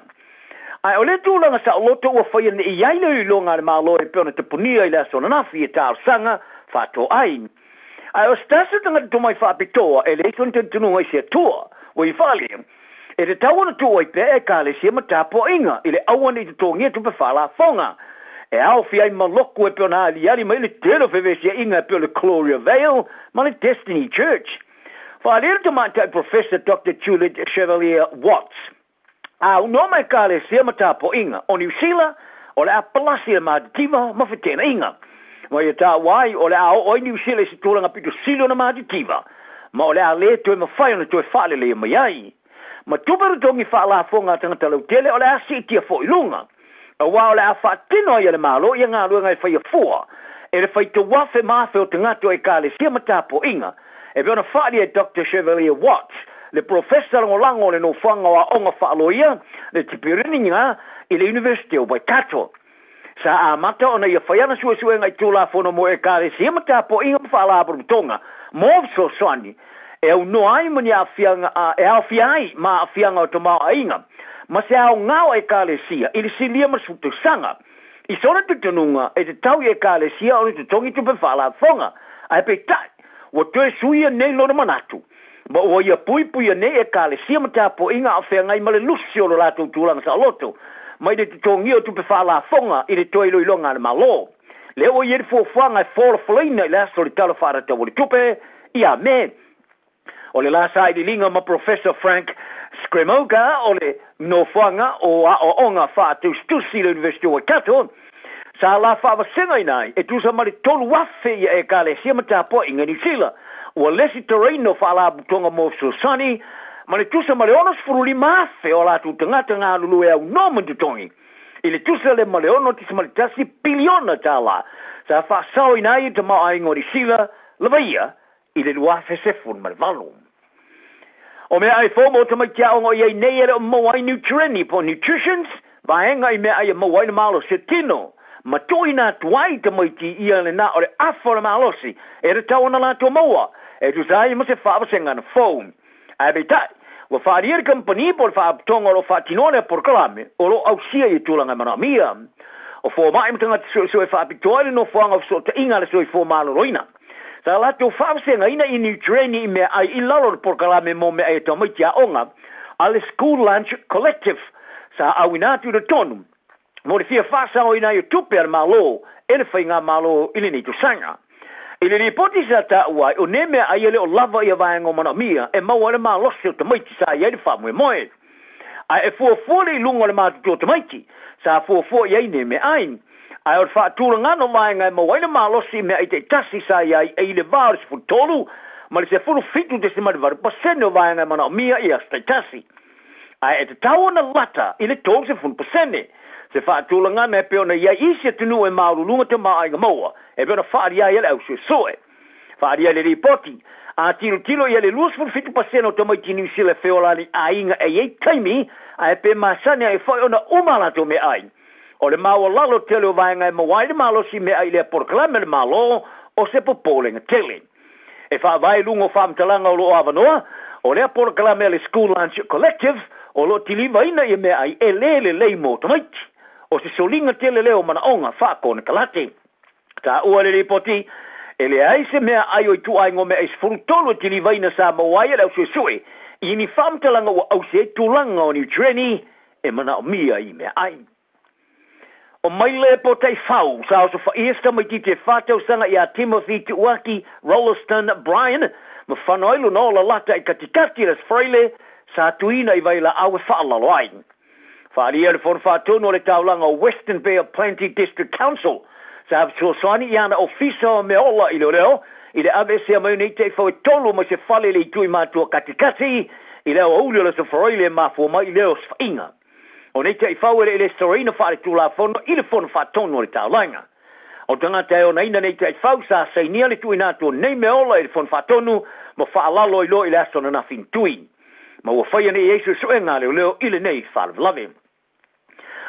Ae o lea tulaga saoloto ua faia ne i ai le iloiloga a le Malo e pei ona tapunia i le aso ananafi e talosaga faatoai. Ae o se tasi o tagata tomai faapitoa e leai sona talitonuga i se Atua, ua ia faaalia, e tatau ona tuu ai pea Ekalesia ma tapuaiga i le aua ne i totogia tupe faalafoga e aofia ai ma loku e pei ona aliali mai le tele o fevesiaiga e pei o le Gloria Vale ma le Destiny Church. Faaalia le Tamaitai Professor Doctor Juliet Chevalier Watts. A unoa mai Ekalesia ma tapuaiga o Niu Sila, o le a palasi le matitiva ma feteenaiga. Ma ia taua ai, o le a oo ai Niu Sila i se tulaga pito sili ona matitiva, ma o le a le toe mafai ona toe faaleleia mai ai. Ma tupe totogi faalafoga a tagata lautele o le a siitia foi i luga, aua o le a faatino ai e le Malo ia galuega e faia fua e le faitauafe ma afe o tagata o Ekalesia ma tapuaiga, E pei ona faalia e Doctor Chevalier Watts, le polofesa lagolago o le Nofoaga o Aoga Faaloia, le Tipiriniga i le Iunivesite o Waikato. Sa amata ona ia fai ana suesuega i Tulafono mo Ekalesia ma Tapuaiga ma Faalapotopotoga mo Fesoasoani e aunoa ai ma ni aafiaga e aofia ai ma aafiaga o tamaoaiga ma se aoga o Ekalesia i le silia ma le sefulu tausaga. I sona talitonuga, e tatau i Ekalesia ona totogi tupe faalafoga, ae peitai, ua toe suia nei lona manatu, ma ua ia puipuia nei Ekalesia ma tapuaiga a o feagai ma le lusi o lo latou tulaga saoloto, mai le totogia o tupe faalafoga i le toe iloiloga a le Malo. Lea ua i ai le fuafuaga e folafolaina i le aso o le Tala Faatatau o le Tupe ia Me. O le la sailiiliga ma Professor Frank Scremoga o le Nofoaga o Aoaoga Faatusitusi i le University o Waikato, sa la faavasegaina ai e tusa ma le 3,000 ia Ekalesia ma tapuaiga i Niu Sila. Ua lesitalaina o Faalapotopotoga mo Fesoasoani ma le tusa ma le 65,000 o a latou tagata galulue aunoa ma ni totogi i le tusa lea ma le $6.1 piliona tala sa faasaoina ai e tamaoaiga o Niu Sila lava ia i le 2018. O meaai fou mo tamaiti aoga o i ai nei e le o maua ai nutrieni po o nutritions, vaega i meaai e maua ai le malosi o tino, ma tuuina atu ai i tamaiti ia lena o le afa o le malosi e tatau ona latou maua e tusa ai ma se faavasega fou. Ae peitai, ua faaalia le kamupani po o le faalapotopotoga o lo o faatinoa lea polokalame o lo o ausia ia tulaga e manaomia. O fomai ma tagata suesue faapitoa i le nofoaga o fesootaiga a le soifua maloloina. Sa latou faavasegaina i nutrieni i meaai i lalo o le polokalame mo meaai a tamaiti aoga a le School Lunch Collective sa auina atu i totonu mo le fia faasaoina ai o tupe a le Malo e le Faigamalo i lenei tausaga. I le lipoti sa taua ai, o nei meaai e le o lava ia vaega o manaomia e maua ai le malosi o tamaiti sa i ai le faamoemoe. Ae e fuafua le iluga o le matutua o tamaiti sa fuafua i ai nei meaai. Ae o le faatulagana o vaega e maua ai le malosi i meaai taitasi sa i ai e i le va o le 13 ma le 17.8% o vaega e manaomia i aso taitasi. Ae e tatau ona lata i le 30% se faatulagana e pei ona i ai isi atunuu e maualuluga tamaoaiga maua e pei ona faaalia ai e le au suesue. Faaalia i le lipoti, a tilotilo i ai le 27% o tamaiti Niu Sila e feola ana i aiga e i ai taimi ae pe masani ai foi ona uma a latou meaai. O le maualalo tele o vaega e maua ai le malosi meaai i lea polokalame a le Malo o se popolega tele. E faavae i luga o faamatalaga o lo o avanoa, o lea polokalame a le School Lunch Collective o lo o tilivaina ia meaai e lē lelei mo tamaiti. O se soliga tele lea o manaoga faakonekarate. Taua le lipoti, e leai se meaai o ituaiga o meaai 13 e tilivaina sa maua ai e le au suesue i ni faamatalaga ua ausi ai tulaga o niutreni e manaomia i meaai. O Maile Potaifau sa osofaia se tamaitiiti e 4 tausaga ia Timothy Tuuaki Rolleston Bryan ma fano ai lona ola lata i katikati i le Aso Faraile sa tuuina i vailaau e faalalo ai. Faaalia le Fono Faatonu o le Taulaga o Western Bay of Plenty District Council sa fesoasoani i ana ofisa o mea ola i leoleo i le aveesea mai o nei taifau e 3 mai se fale i le itu i matua katikati i le aoauli o le Aso Faraile e mafua mai i lea osofaiga. O nei taifau e le i lesitalaina faaletulafono i le Fono Faatonu o le Taulaga. O tagata e onaina nei taifau sa sainia le tuuina atu o nei mea ola i le Fono Faatonu ma faalalo ai loa i le aso ananafi na tui. Ma ua faia nei i ai suesuega a leoleo i lenei faalavelave.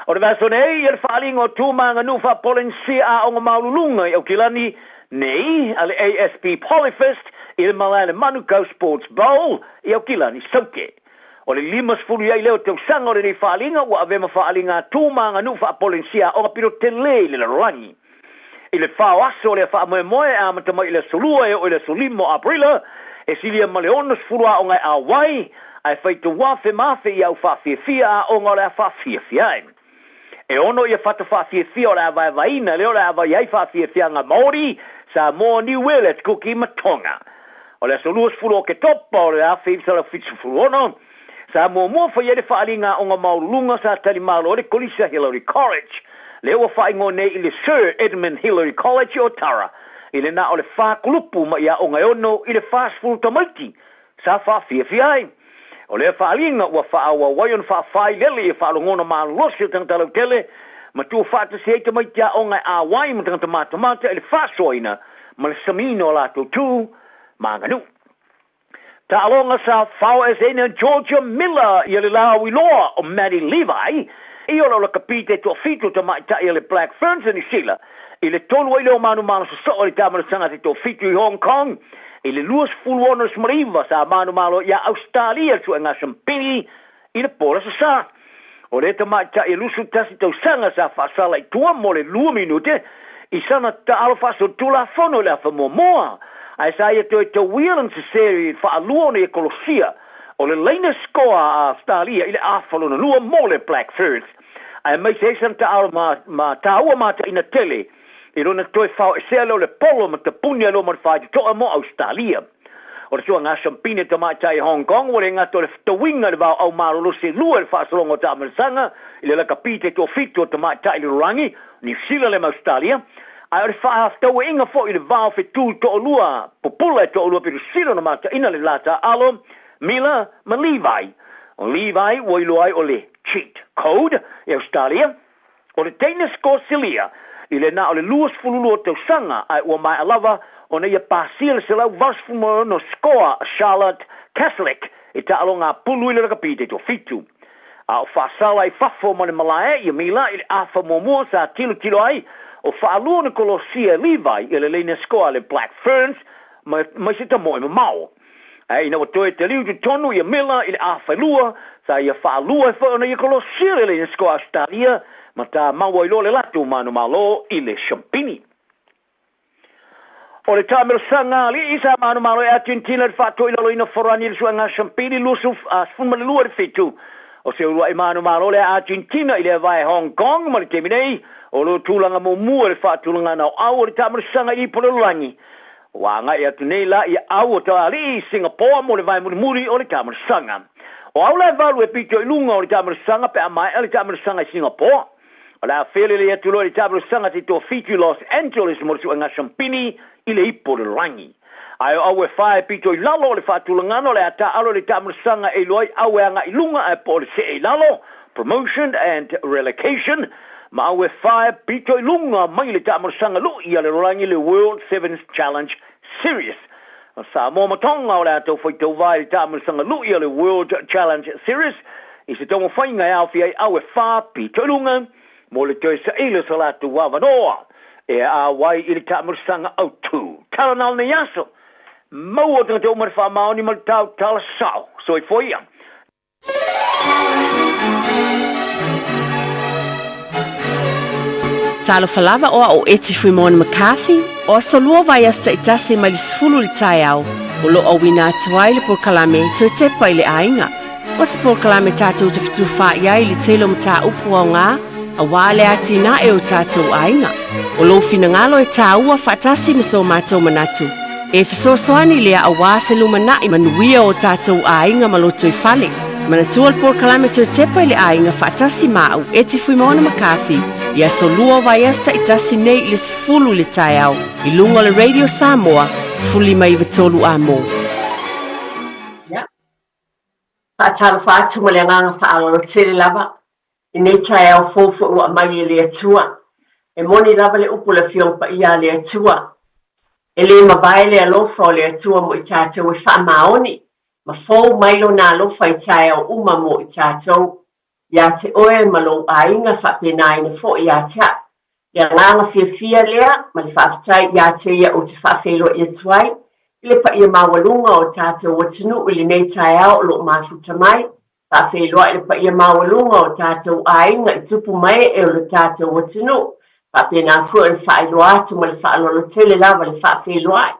O le vaiaso nei ia le faaaliga o tu ma aganuu faa-Polenisia aoga maualuluga i Aukilani nei a le ASP Polyfest i le malae a le Manukau Sports Bowl i Aukilani Saute. O le 50 i ai lea o tausaga o lenei faaaliga ua avea ma faaaliga a tu ma aganuu faa-Polenisia aoga pito tele i le lalolagi. I le 4 o aso o lea faamoemoe e amata mai i le aso 2 e oo i le aso 5 o Aperila, e silia ma le 60 aoga e auai, ae faitau afe ma afe i au faafiafia aoga o le a faafiafia ai. E 6 ia fata faafiafia o le a vaevaeina lea o le a vaai ai faafiafiaga Maori, Samoa, Niue, le Kuki ma Tonga. O le aso 20 o Oketopa o le 1976, sa muamua fai ai le faaaliga aoga maualuluga sa talimalo ai le Kolisa Hillary College, lea ua faaigoa nei i le Sir Edmund Hillary College i Otara, i le na o le 4 kulupu mai aoga e 6 i le 40 tamaiti sa faafiafia ai. O lea faaaliga ua faaauau ai ona faafailele ia faalogona malolosi o tagata lautele ma tuufaatasi ai tamaiti aoga e auai ma tagata matamata i le faasoaina ma le samiina o latou tu ma aganuu. Taaloga sa faoeseina Georgia Miller ia le lauiloa o Maddie Levi i o le lakapi te toafitu o tamaitai a le Black Ferns i New Zealand i le 3 ai lea o manumalo sosoo i le taamalosaga te toafitu i Hong Kong i le 26.9 sa manumalo ia Australia le suega sampini i le po le aso Sa. O le tamaitai e 21 tausaga sa faasala i tua mo le 2 minute i sana taalo faasolitulafono i le afa muamua, ae sa ia toe tauia lana sese i le faalua ona ia kolosia o le laina sikoa a Australia i le afa lona lua mo le Black Ferns, aemaise ai sana taalo ma taua mataina tele i lona toe faoesea lea o le polo ma tapuni ai loa ma le faitotoa mo Australia. O le suaga sampini tamaitai i Hong Kong ua le gata o le fetauiga i le vaoau malolosi e 2 i le faasologa o taamalosaga i le lakapi te toafitu o tamaitai i le lalolagi, Niu Sila le ma Australia, ae o le faafetauaiga foi i le vao fetu toalua pupula e toalua pito sili ona mataina le la taaalo Miller ma Levi. O Levi ua iloa ai o le cheat code i Australia. O le teine Sikosilia i le na o le 22 tausaga ae ua maea lava ona ia pasia le 186 sikoa a Charlotte Caslick i taaloga a pulu i le lakapi te toafitu. A o faasala i fafo ma le malae ia Mila i le afa muamua sa tilotilo ai o faalua ona kolosia e Levi ia le laina sikoa a le Black Ferns mai se tamoe mamao. Ae ina ua toe taliu totonu ia Miller i le afa e 2, sa ia faalua ai foi ona ia kolosia le laina sikoa a Ausetalia ma tamau ai loa le latou manumalo i le Champini. O le taamilosaga alii sa manumalo e Argentina i le faatoilaloina forani i le suega Champini 22 i le 7. O se uluai manumalo lea a Argentina i le vae Hong Kong ma le taimi nei, o lo tulaga muamua i le faatulagana o au o le taamilosaga i ipu o le lalolagi. Ua agai atu nei la ia au o Taalii i Singapore mo le vae mulimuli o le taamilosaga. O au la e 8 e pito i luga o le taamilosaga pe a maea le taamilosaga i Singapore. O le a felelei atu loa i le taamilosaga te toafitu i Los Angeles mo le suega sampini i le ipu o le lalolagi. Ae o au e 4 e pito i lalo o le faatulagana o le a taaalo i le taamilosaga e iloa ai au e agai i luga ae po o le see i lalo, promotion and relocation, ma au e 4 e pito i luga mai le taamilosaga lui a le lalolagi le World Sevens Challenge Series. O Samoa ma Tonga o le a tau faitauvae i le taamilosaga lui a le World Challenge Series i se taumafaiga e aofia ai au e 4 pito i luga mo le toe saili o so latou avanoa e auai i le taamilosaga autū. Tala na o lenei aso, Maua tagata uma le faamaoni ma le tautala sao. Soifua ia. Talofa lava o a'o Eti Fuimoana McCarthy, o aso lua vaiaso ta'itasi mai le 10 i le taeao, o lo'o auina atu ai le polokalame Toe Tepa i le Aiga. O se polokalame tatou te fetufaai ai i le tele o mataupu aoga auā le atinae o tatou aiga. O lou finagalo e tāua faatasi ma so matou manatu. E fesoasoani lea auā se lumanai manuia o tatou aiga ma lotoifale. Manatua le polokalame Toe Tepa i le Aiga faatasi ma au Eti Fuimaono McCarthy i aso lua o vaiaso ta'itasi nei i le 10 i le taeao i luga o le Radio Samoa 15 93 Amo. Ia. Faatalofa atu ma le agaga faaaloalo tele lava i nei taeao fou foi ua aumai e le Atua. E moni lava le upu o le Afioga Paia a le Atua, E le mavae le alofa o le Atua mo i tatou e faamaoni ma fou mai Lona alofa i taeao uma mo i tatou. Ia te oe ma lou aiga faapenaina foi ia te a'u. Le agaga fiafia lea ma le faafetai ia te ia ou te faafeiloai atu ai i le paia maualuga o tatou atunuu i lenei taeao o lo o mafuta mai. Faafeiloai le paia maualuga o tatou aiga i tupu ma ee o le tatou atunuu. Faapena foi ona faailoa atu ma le faaaloalo tele lava le faafeiloai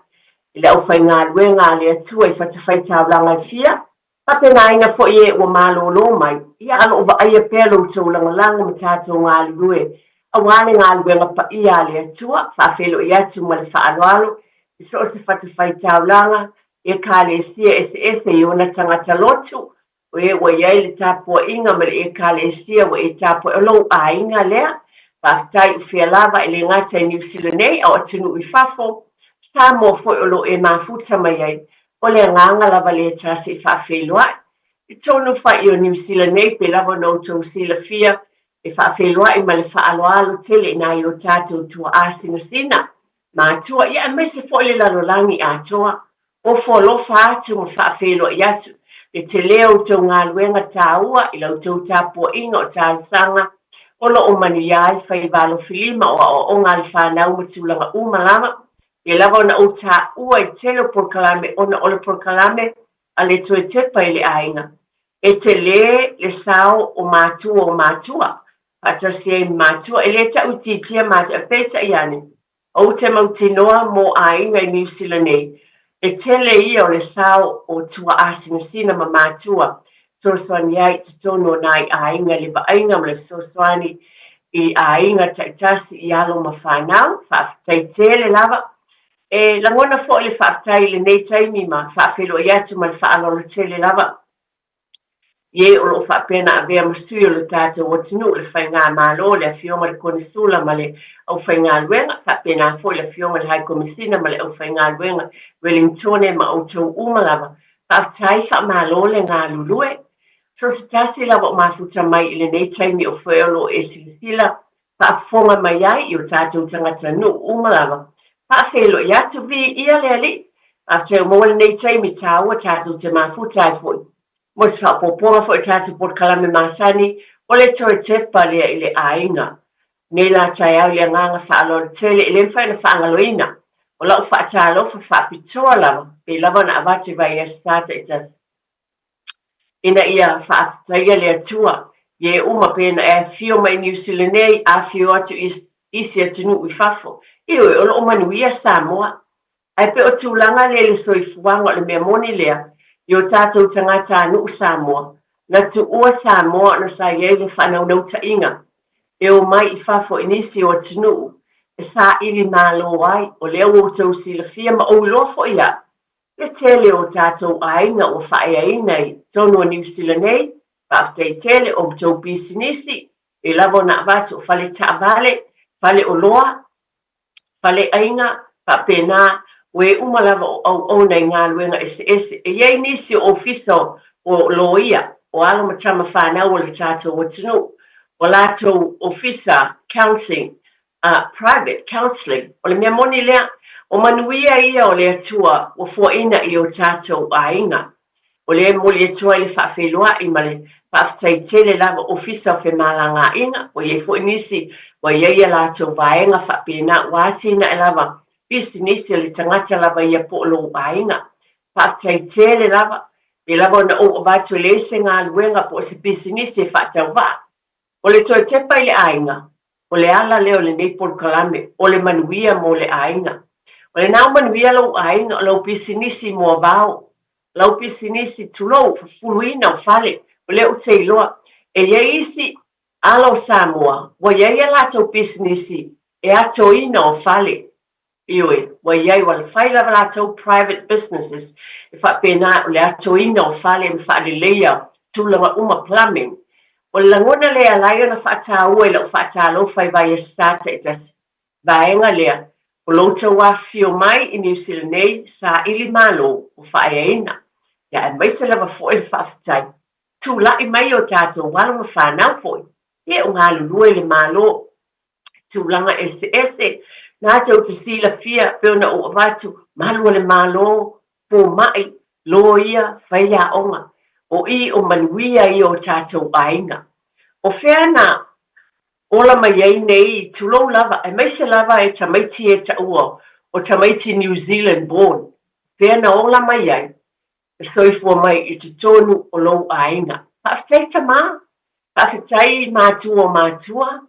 i le aufaigaluega a le Atua i fatafaitaulaga e fia, Faapena foi e ua malōlō mai, ia a lo o vaaia pea lo outou lagolago ma tatou galulue aua le galuega paia a le Atua, faafeiloai atu ma le faaaloalo i so o se fatafaitaulaga, Ekalesia eseese i ona tagata lotu, o e ua i ai le tapuaiga ma le Ekalesia ua e tapuai, o lou aiga lea. Faafetai u fea lava e le gata i Niu Sila nei a o atunuu i fafo, Samoa foi o lo o e mafuta mai ai, O le agaga lava lea ta se i faafeiloai. I tonu fai o Niu Sila nei pe lava ona outou silafia e faafeiloai ma le faaaloalo tele i nai o tatou tuaa sinasina, matua, ia aemaise foi le lalolagi atoa. Ofo alofa atu ma faafeiloai atu le tele o outou galuega taua i la outou tapuaiga o talosaga o lo o manuia ai faiva alofilima o aoaoga a le fanau ma tulaga uma lava. E lava ona ou taua i tele o polokalame ona o le polokalame a le Toe Tepa i le Aiga. E tele le sao o matua o matua, faatasi ai ma matua. E le tau itiitia matua, peitai ane, ou te mautinoa mo aiga i Niu Sila nei, e tele ia o le sao o tuaasinasina ma matua fesoasoani ai i totonu o nai aiga i le vaaiga ma le fesoasoani i aiga taitasi i alo ma fanau. Faafetai tele lava. E lagona foi le faafetai i lenei taimi ma faafeiloai atu ma le faaaloalo tele lava i e o lo o faapea ona avea ma sui o le tatou atunuu, le Faigamalo, le Afioga i le Konesula ma le aufaigaluega, faapena foi le Afioga i le Hai Komesina ma le aufaigaluega Wellingtone ma outou uma lava. Faafetai, faamalo le galulue. So se tasi lava o mafuta mai i lenei taimi o foe o lo o e silasila faafofoga mai ai i o tatou tagata nuu uma lava. Faafeiloai atu, viia le Alii. Faafetai ua maua lenei taimi taua tatou te mafuta ai foi. Mo se faaopoopoga foi o tatou polokalame masani, o le toe tepa lea i le aiga. Nei la taeao i le agaga faaaloalo tele e le mafai ona faagaloina. O lau faatalofa faapitoa lava, pei lava ona avatu i vaiaso sa taitasi, ina ia faafetaia le Atua i e uma pei ona e afifio mai i Niu Sila nei, afifio atu i isi atunuu i fafo. Ioe, o lo o manuia Samoa. Ae pei o tulaga lea i le soifuaga o le mea moni lea i o tatou tagatanuu Samoa, na tuua Samoa ona sa i ai le faanaunautaiga e omai i fafo i nisi o atunuu e saili malo ai, o lea ua outou silafia ma ou iloa foi au le tele o tatou aiga ua faaeaina i totonu o Niu Sila nei, faafetai tele o outou pisinisi, e lava ona avatu o fale taavale, fale oloa, faleaiga, faapena, ua e uma lava o auauna i galuega eseese. E i ai nisi o ofisa o loia, o alo ma tama fanau o le tatou atunuu, o latou ofisa counselling, private counselling. O le mea moni lea, o manuia ia o le Atua ua fuaina i o tatou aiga. O lea e momoli atu ai le faafeiloai ma le faafetai tele lava Ofisa o Femalagaaiga, ua i ai foi nisi ua i ai a latou vaega faapena ua atinae lava. pisinisi a le tagata lava ia po o lou aiga. Faafetai tele lava, pei lava ona ou avatu e leai se galuega po o se pisinisi e faatauvaa. O le toe tepa i le aiga, o le ala lea o lenei polokalame, o le manuia mo le aiga. O lena ua manuia lou aiga, o lau pisinisi moavao, lau pisinisi, tulou, fufuluina o fale, o lea ou te iloa, e i ai isi alo o Samoa ua i ai a latou pisinisi e atoina o fale. Ioe, ua i ai, ua fai lava latou private businesses e faapena o le atoina o fale ma faaleleia tulaga uma, plumbing. O le lagona lea e ala ai ona faataua i lau faatalofa i vaiaso taitasi, vaega lea, o lo outou afifio mai i Niu Sila nei, saili malo ua faaeaina, ia aemaise lava foi le faafetai. Tulai mai o tatou alo ma fanau foi, ia o galulue i le Malo. Tulaga eseese, latou te silafia pei ona ou avatu, malu o le Malo, fomai, loia, faiaoga. O i o manuia ia o tatou aiga. O fea na ola mai ai nei, tulou lava, aemaise lava e tamaiti e taua o tamaiti New Zealand born, fea na ola mai ai, e soifua mai i totonu o lou aiga. Faafetai tama, faafetai matua o matua,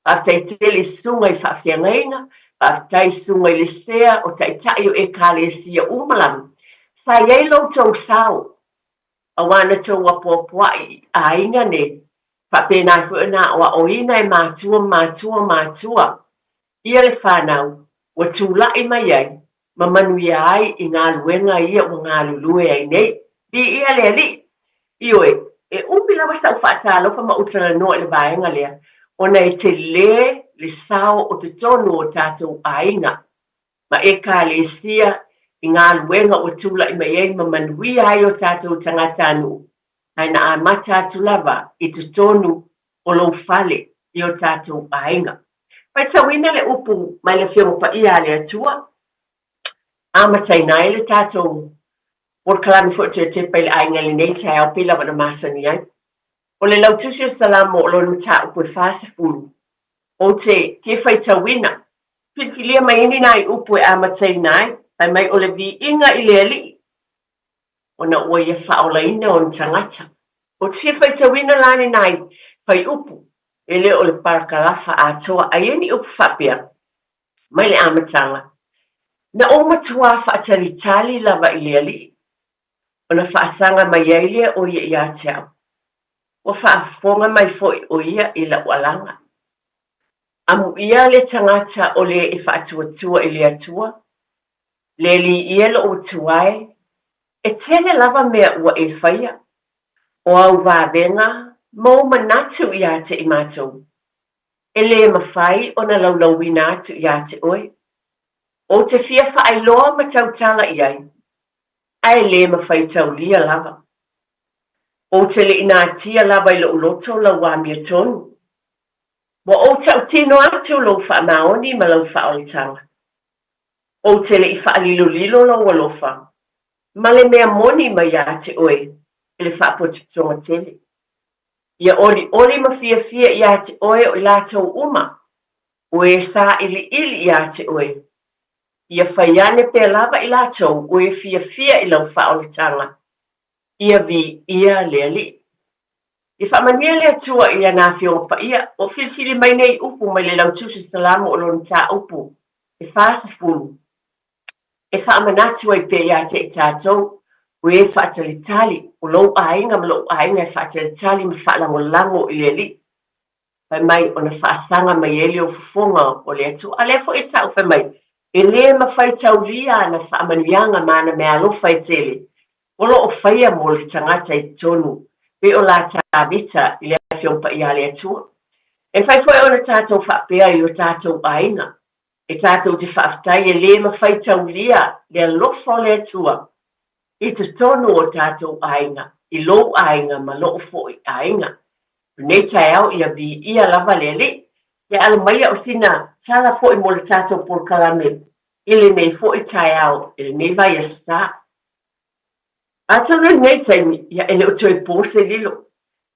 faafetai tele i susuga i faafeagaiga, faafetai susuga i le sea o taitai o Ekalesia uma lava. Sa i ai lo outou sao, aua na tou apoapoai i aiga nei, faapena ai foi ona aoaoina e matua ma matua o matua ia le fanau ua tulai mai ai ma manuia ai i galuega ia ua galulue ai nei. Viia le Alii! Ioe, e umi lava sau faatalofa ma ou talanoa i le vaega lea, ona e telē le sao o totonu o tatou aiga ma Ekalesia i galuega ua tulai mai ai ma manuia ai o tatou tagatanuu, ae na amata atu lava i totonu o lou fale i o tatou aiga. Faitauina le upu mai le Afioga Paia a le Atua, amataina ai le tatou polokalame foi toe tepa i le aiga i lenei taeao pei lava ona masani ai. O le lautusi o Salamo o lona mataupu e 40, ou te fia faitauina, filifilia mai ai ni nai upu e amataina ai, fai mai o le viiga i le Alii, ona ua ia faaolaina ona tagata. Ou te fia faitauina la ni nai fuaiupu, e le o le parakalafa atoa, a i ai ni upu faapea mai le amataga, Na ou matuā faatalitali lava i le Alii, ona faasaga mai ai lea o ia ia te au. Ua faafofoga mai foi o ia i lau alaga. Amuia le tagata o le e faatuatua i le Atua, Le Alii e lou Atua e, e tele lava mea ua e faia, o au vavega ma ou manatu iā te i matou, e lē mafai ona laulauina atu iā te oe. Ou te fia faailoa ma tautala i ai, ae lē mafai taulia lava. Ou te le i natia lava i lou loto lau amiotonu. Ua ou tautino atu lou faamaoni ma lau faaolataga. Ou te le i faalilolilo lou alofa ma le mea moni mai iā te oe i le faapotopotoga tele. Ia olioli ma fiafia iā te oe o i latou uma o e sāiliili iā te oe. Ia fai ane pea lava i latou o e fiafia i lau faaolataga. Ia viia le Alii. Ia faamanuia le Atua i Ana Afioga Paia, o filifili mai nei upu mai le Lautusi Salamo o lona mataupu e 40, e faamanatu ai pea iā te i tatou, o e faatalitali, o lou aiga ma lou aiga e faatalitali ma faalagolago i le Alii. Fai mai ona faasaga mai ai lea o fofoga o le Atua. A lea foi e tau fai mai, e lē mafai taulia ana faamanuiaga ma ana meaalofa e tele, o lo o faia mo le tagata i totonu pei o la Tavita i le Afioga Paia a le Atua. E mafai foi ona tatou faapea i o tatou aiga, e tatou te faafetai e lē mafai taulia le alofa o le Atua i totonu o tatou aiga, i lou aiga ma lou foi aiga. O lenei taeao ia viia lava le Alii. Ia alo maia o sina tala foi mo le tatou polokalame i lenei foi taeao i lenei vaiaso sa. Atonu i lenei taimi, ia e le o toe po se lilo.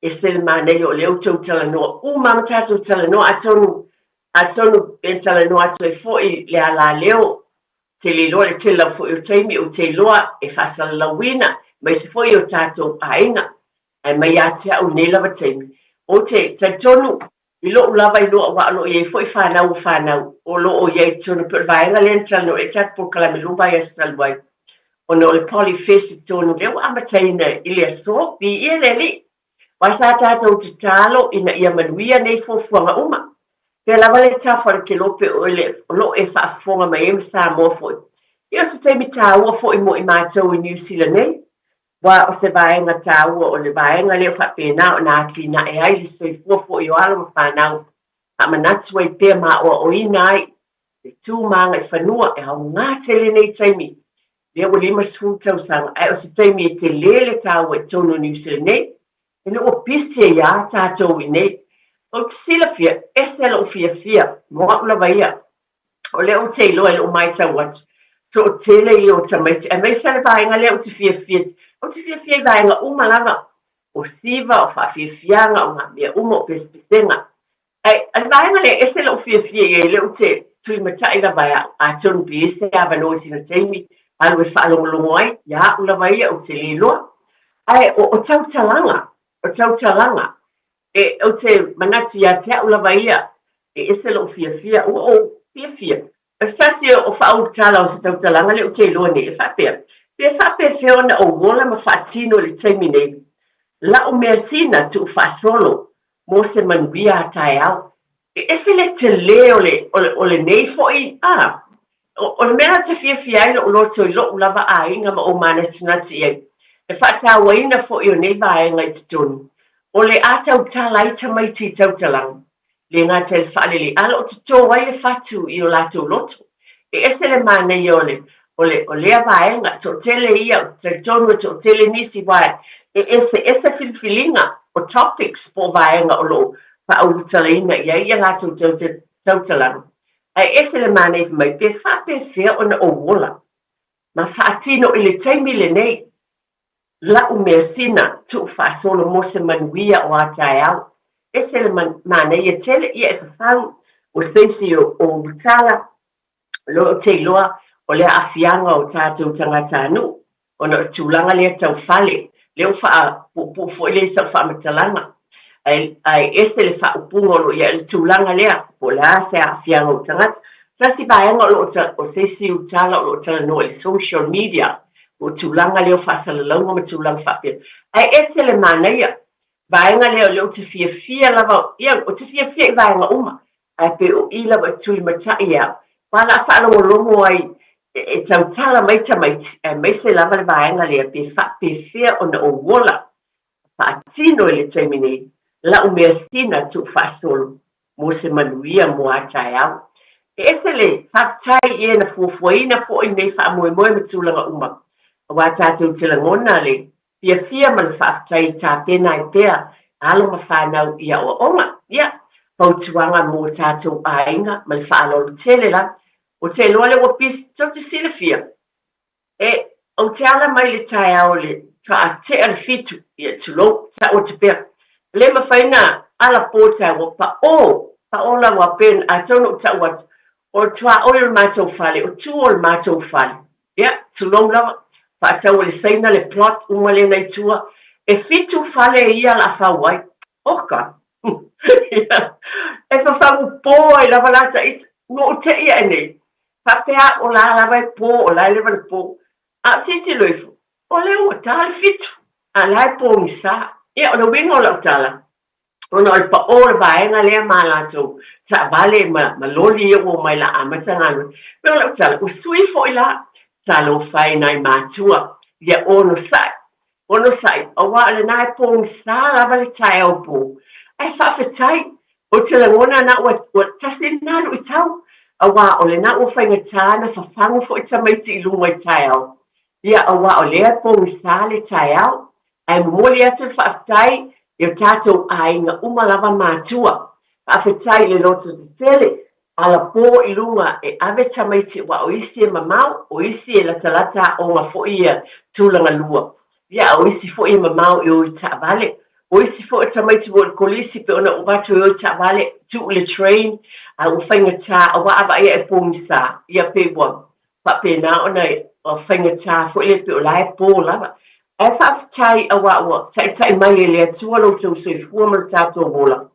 E se le manaia o lea ua tou talanoa uma ma tatou talanoa atonu, atonu pe talanoa atu ai foi le alaleo. Te le iloa le tele lava foi o taimi ou te iloa e faasalalauina aemaise foi o tatou aiga. Ae mai ia te au i nei lava taimi, ou te talitonu i lo'u lava iloa aua o lo o i ai foi fanau o fanau o lo o i ai i totonu pei o le vaega lea na talanoa ai tatou polokalame lua vaiaso talu ai ona o le Polyfest i totonu lea ua amataina i le aso, viia le Alii! Aua sa tatou tatalo ina ia manuia nei fuafuaga uma. Pea lava le tafa o le kelope o lo o e faafofoga mai ai ma Samoa foi. Ia o se taimi taua foi mo i matou i Niu Sila nei. Aua o se vaega taua o le vaega lea o faapena ona atinae ai le soifua foi o alo ma fanau, faamanatu ai pea ma aoaoina ai le tu ma agaifanua e aoga tele nei taimi lea ua 50 tausaga, ae o se taimi e tele le taua i totonu o Niu Sila nei, ina ua pisi ai lava tatou i inei. Ou te silafia, ese lou fiafia mo au lava ia. O lea ou te iloa i lou matau atu, toatele ia o tamaiti, aemaise le vaega lea ou te fiafia, ou te fiafia i vaega uma lava, o siva, o faafiafiaga, o ngā mea uma, o pesepesega. Ae, o le vaega lea e ese lou fiafia i ai, lea ou te tulimatai lava e au, atonu pe i ai se avanoa i sina taimi, alu e faalogologo ai, ia au lava ia ou te le iloa. Ae o, o tautalaga, o tautalaga, e, ou te manatu ia te au lava ia, e ese lou fiafia, ua ou fiafia. O se tasi o faaulutala o se tautalaga lea ou te iloa nei, e faapea, pe faapefea ona ou ola ma faatino i le taimi nei la'u measina tuufaasolo mo se manuia a taeao. E ese le tele o le, o le, o lenei foi, a, o, o le mea ou te fiafia ai lo'u loto i lo'u lava aiga ma ou manatunatu i ai, le faatauaina foi o nei vaega i totonu, o le a tautala ai tamaiti i tautalaga, le gata i le faalelei, a o lo o totō ai le fatu i o latou loto. E ese le manaia o le, o le, o lea vaega, toatele ia, ou te talitonu e toatele nisi aua e eseese filifiliga o topics po o vaega o lo o faaulutalaina i ai ia latou tautalaga. Ae ese le manaia fai mai, pe faapefea ona ou ola ma faatino i le taimi lenei La'u measina tuufaasolo mo se manuia o a taeao. Ese le manaia tele ia e fafagu o se isi o ulutala o lea ou te iloa o le aafiaga o tatou tagatanuu ona o le tulaga lea tau fale lea ua faapuupuu foi lea i sau faamatalaga ae, ae ese le faaupuga o lo o i ai le tulaga lea po o le a se aafiaga o tagata. Se tasi vaega o lo o o se isi ulutala o lo o talanoa i le social media o tulaga lea o faasalalauga ma tulaga faapea. Ae ese le manaia vaega lea o lea ou te fiafia lava, ia, ou te fiafia i vaega uma, ae pei o i lava e tulimatai e au. Aua o le a faalogologo ai e tautala mai tamaiti, aemaise lava le vaega lea pe faapefea ona ou ola faatino i le taimi nei la'u measina tuufaasolo mo se manuia mo a taeao. E ese le faafetai i e na fuafuaina foi nei faamoemoe ma tulaga uma, aua tatou te lagona le fiafia ma le faafetai e tapena ai pea alo ma fanau i aoaoga. Ia, fautuaga mo tatou aiga ma le faaaloalo tele lava. Ou te iloa lea ua pisi, tou te silafia, E, ou te ala mai le taeao i le faatea le fitu, ia tulou, tau atu pea. E le mafai na ala po taeao, ua paʻō, paʻō lava a Ben, atonu ou tau atu, o le tuaoi o le matou fale, o tua o le matou fale. Ia, tulou lava, faatau e le Saina le plot uma lena i tua, e fitu fale ia la fau ai. Oka! Ia, e fafagu pō ai lava la taita, ua ou teʻi aʻe nei, Faapea o la lava e pō, o la e leva le pō. A o tilotilo ifo, o lea ua ta le fitu, a o la e pogisa. Ia, o le uiga o lau tala, ona o le paʻō o le vaega lea ma latou taavale ma, ma loli ia ua omai la amata galuega. Pei o lau tala, ua sui foi la, talofa e nai matua, ia onosai, Onosai, aua o lena e pogisa lava le taeao pō. Ae faafetai, ou te lagona na ua, ua tasi lena luitau, aua o lena ua faigata na fafagu foi tamaiti i luga i taeao. Ia, aua o lea e pogisa le taeao. Ae momoli atu le faafetai i o tatou aiga uma lava matua. Faafetai i le loto tetele Alapō i luga e ave tamaiti aua o isi e mamao, o isi e latalata aoga foi ia tulaga lua. Ia a o isi foi e mamao e o i taavale. O isi foi o tamaiti ua o i le kolisi pei ona ou avatu e o i taavale, tuu i le train, a ua faigata aua a vaai ae pogisa, ia pei ua. Faapena ona faigata foi le pei o la e po lava. Ae faafetai auā ua taitai mai e le Atua lo outou soifua ma lo tatou ola.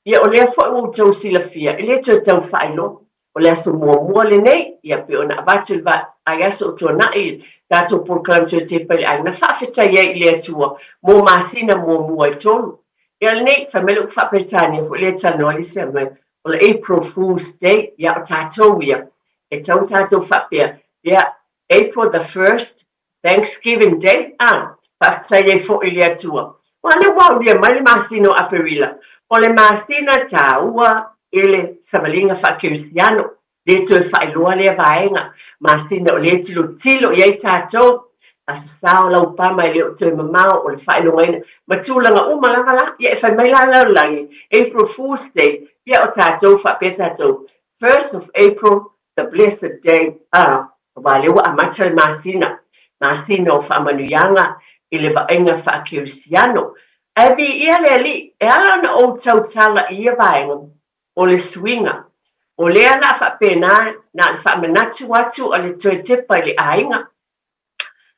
Ia o lea foi ua outou silafia, e le toe tau faailoa, o le aso muamua lenei, ia pei ona avatu i le vaiaso o tuanai i le tatou polokalame toe tepa i le aiga, na faafetai ai i le Atua mo masina muamua e tolu. Ia lenei, fai mai le upu faa-Peretania foi lea e talanoa le isi mea, o le April Fool's Day, ia o tatou ia, e tatau ona tatou faapea, ia, April the first, Thanksgiving Day, a, faafetai ai foi i le Atua. Aua o lea ua aulia mai le masina o Aperila, o le masina taua i le savaliga faakerisiano, le toe faailoa lea vaega, masina o lea e tilotilo i ai tatou, a sasao laupama e le o toe mamao o le faailogaina ma tulaga uma lava la. Ia e fai mai la le lalolagi, April Fool's Day, ia o tatou faapea tatou, First of April, the blessed day, a, aua lea ua amata le masina, masina o faamanuiaga i le vaaiga faakerisiano. Ae viia le Alii, e ala ona ou tautala i ia vaega, o le suiga. O lea la a faapena, na o le faamanatu atu a le toe tepa i le aiga,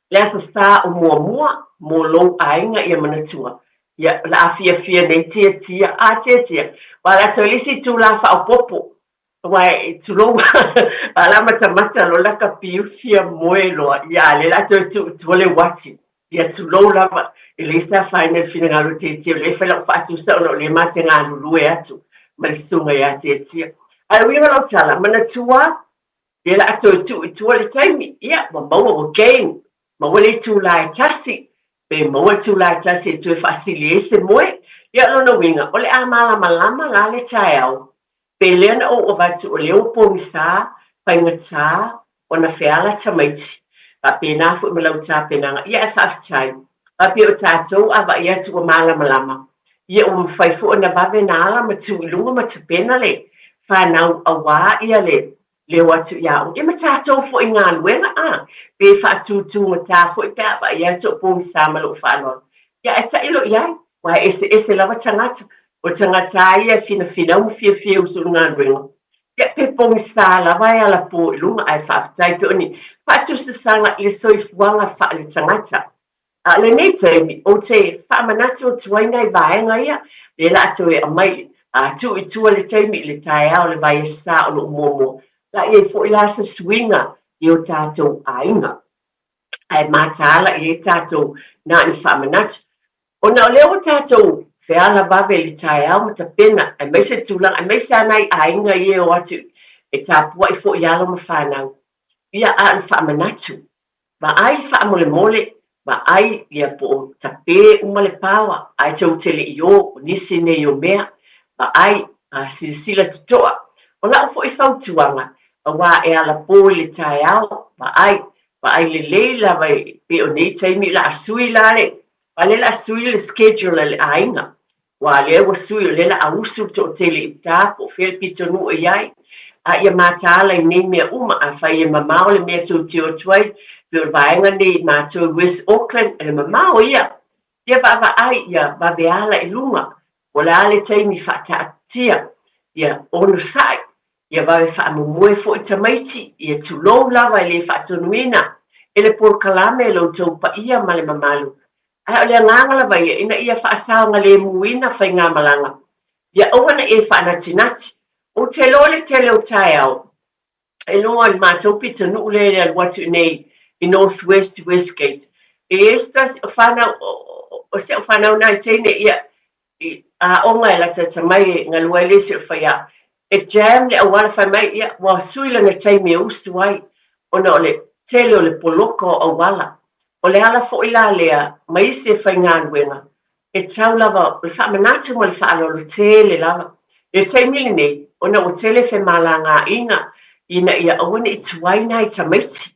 le Aso Sa o muamua mo lou aiga ia manatua, ia, o le a fiafia nei Tiatia, a Tiatia, aua o le a toe le isi itulā faaopoopo, aua e, tulou, a o le a matamata loa laka piufia moe loa, ia, a o lea o le a toe tuu i tua le uati, ia, tulou lava, e leai se afaina i le finagalo o Tiatia, o lea e fai lau faatusa ona o lea ma te galulue atu ma le susuga ia Tiatia. Ae o le uiga o lau tala, manatua, Lea la a toe tuu i tua le taimi, ia, ua maua, ua gain, maua le itulā e tasi, pe maua le itulā e tasi e toe faasili ai se moe. Ia, o lona uiga, o le a malamalama la le taeao, pe lea na ou avatu o lea ua pogisa, faigata ona feala tamaiti. Faapena foi ma lau tapenaga. Ia, ae faafetai. Faapea o tatou a vaai atu ua malamalama, ia ua mafai foi ona vave na ala ma tu i luga ma tapena le fanau auā ia le leo atu iā oe. Ia ma tatou foi i galuega a, pe faatūtūgatā foi pe a vaai atu o pogisa ma lou faaaloalo. Ia ae tailo i ai, aua e eseese lava tagata. O tagata lava ia e finafinau ma fiafia e usu i le galuega. Ia pe pogisa lava e alapō i luga ae faafetai pe o ni faatusatusaga i le soifuaga faaletagata. A o lenei taimi, ou te faamanatu atu ai nai vaega ia, lea la a toe aumai, a tuu i tua le taimi i le taeao o le vaiaso o lo o muamua, la i ai foi la se suiga i o tatou aiga. Ae mataala i ai tatou na o ni faamanatu. Ona o lea ua tatou feala vave i le taeao ma tapena, aemaise le tulaga, aemaise lava nai aiga ia e o atu e tapuai foi alo ma fanau. Ia, a o le faamanatu, Vaai faamolemole, vaai ia po o tapē uma le paoa, ae tou te le i ō, o nisi nei o mea, vaai, a silasila totoa. O la'u foi fautuaga, auā e alapō i le taeao, vaai, vaai lelei lava i, pei o nei taimi o le a sui la le, aua lea o le a sui le schedule a le aiga, Aua lea ua sui o lea la a usu le toatele i uta po o fea le pitonuu e i ai. A ia mataala i nei mea uma, afai e mamao le mea tou te o atu ai, pei o le vaega nei i matou i West Auckland, o le mamao ia. Ia vaavaai, ia vave ala i luga, po o le a le taimi faataatia, ia onosai, ia vave faamomoe foi tamaiti, ia tulou lava e le faatonuina e le polokalame lo outou paia ma le mamalu. Ae o le agaga lava ia ina ia faasaogalemuina faigamalaga, ia aua ne i e faanatinati. Ou te iloa le tele o taeao e noa i le matou pitonuu lea i le alu atu i inei i North West i Westgate. E i ai se tasi o fanau, o si au fanau nai teine, ia, i aoga e latalata mai e galue ai le isi o le faiaoga. E jam le auala fai mai, ia, ua sui lana taimi e usu ai ona o le tele o le poloka o auala. O le ala foi la lea ma isi e faigaluega, e tau lava o le faamanatu ma le faaaloalo tele lava. I le taimi lenei, ona ua tele femalagaaiga ina ia aua ne i tuai nai tamaiti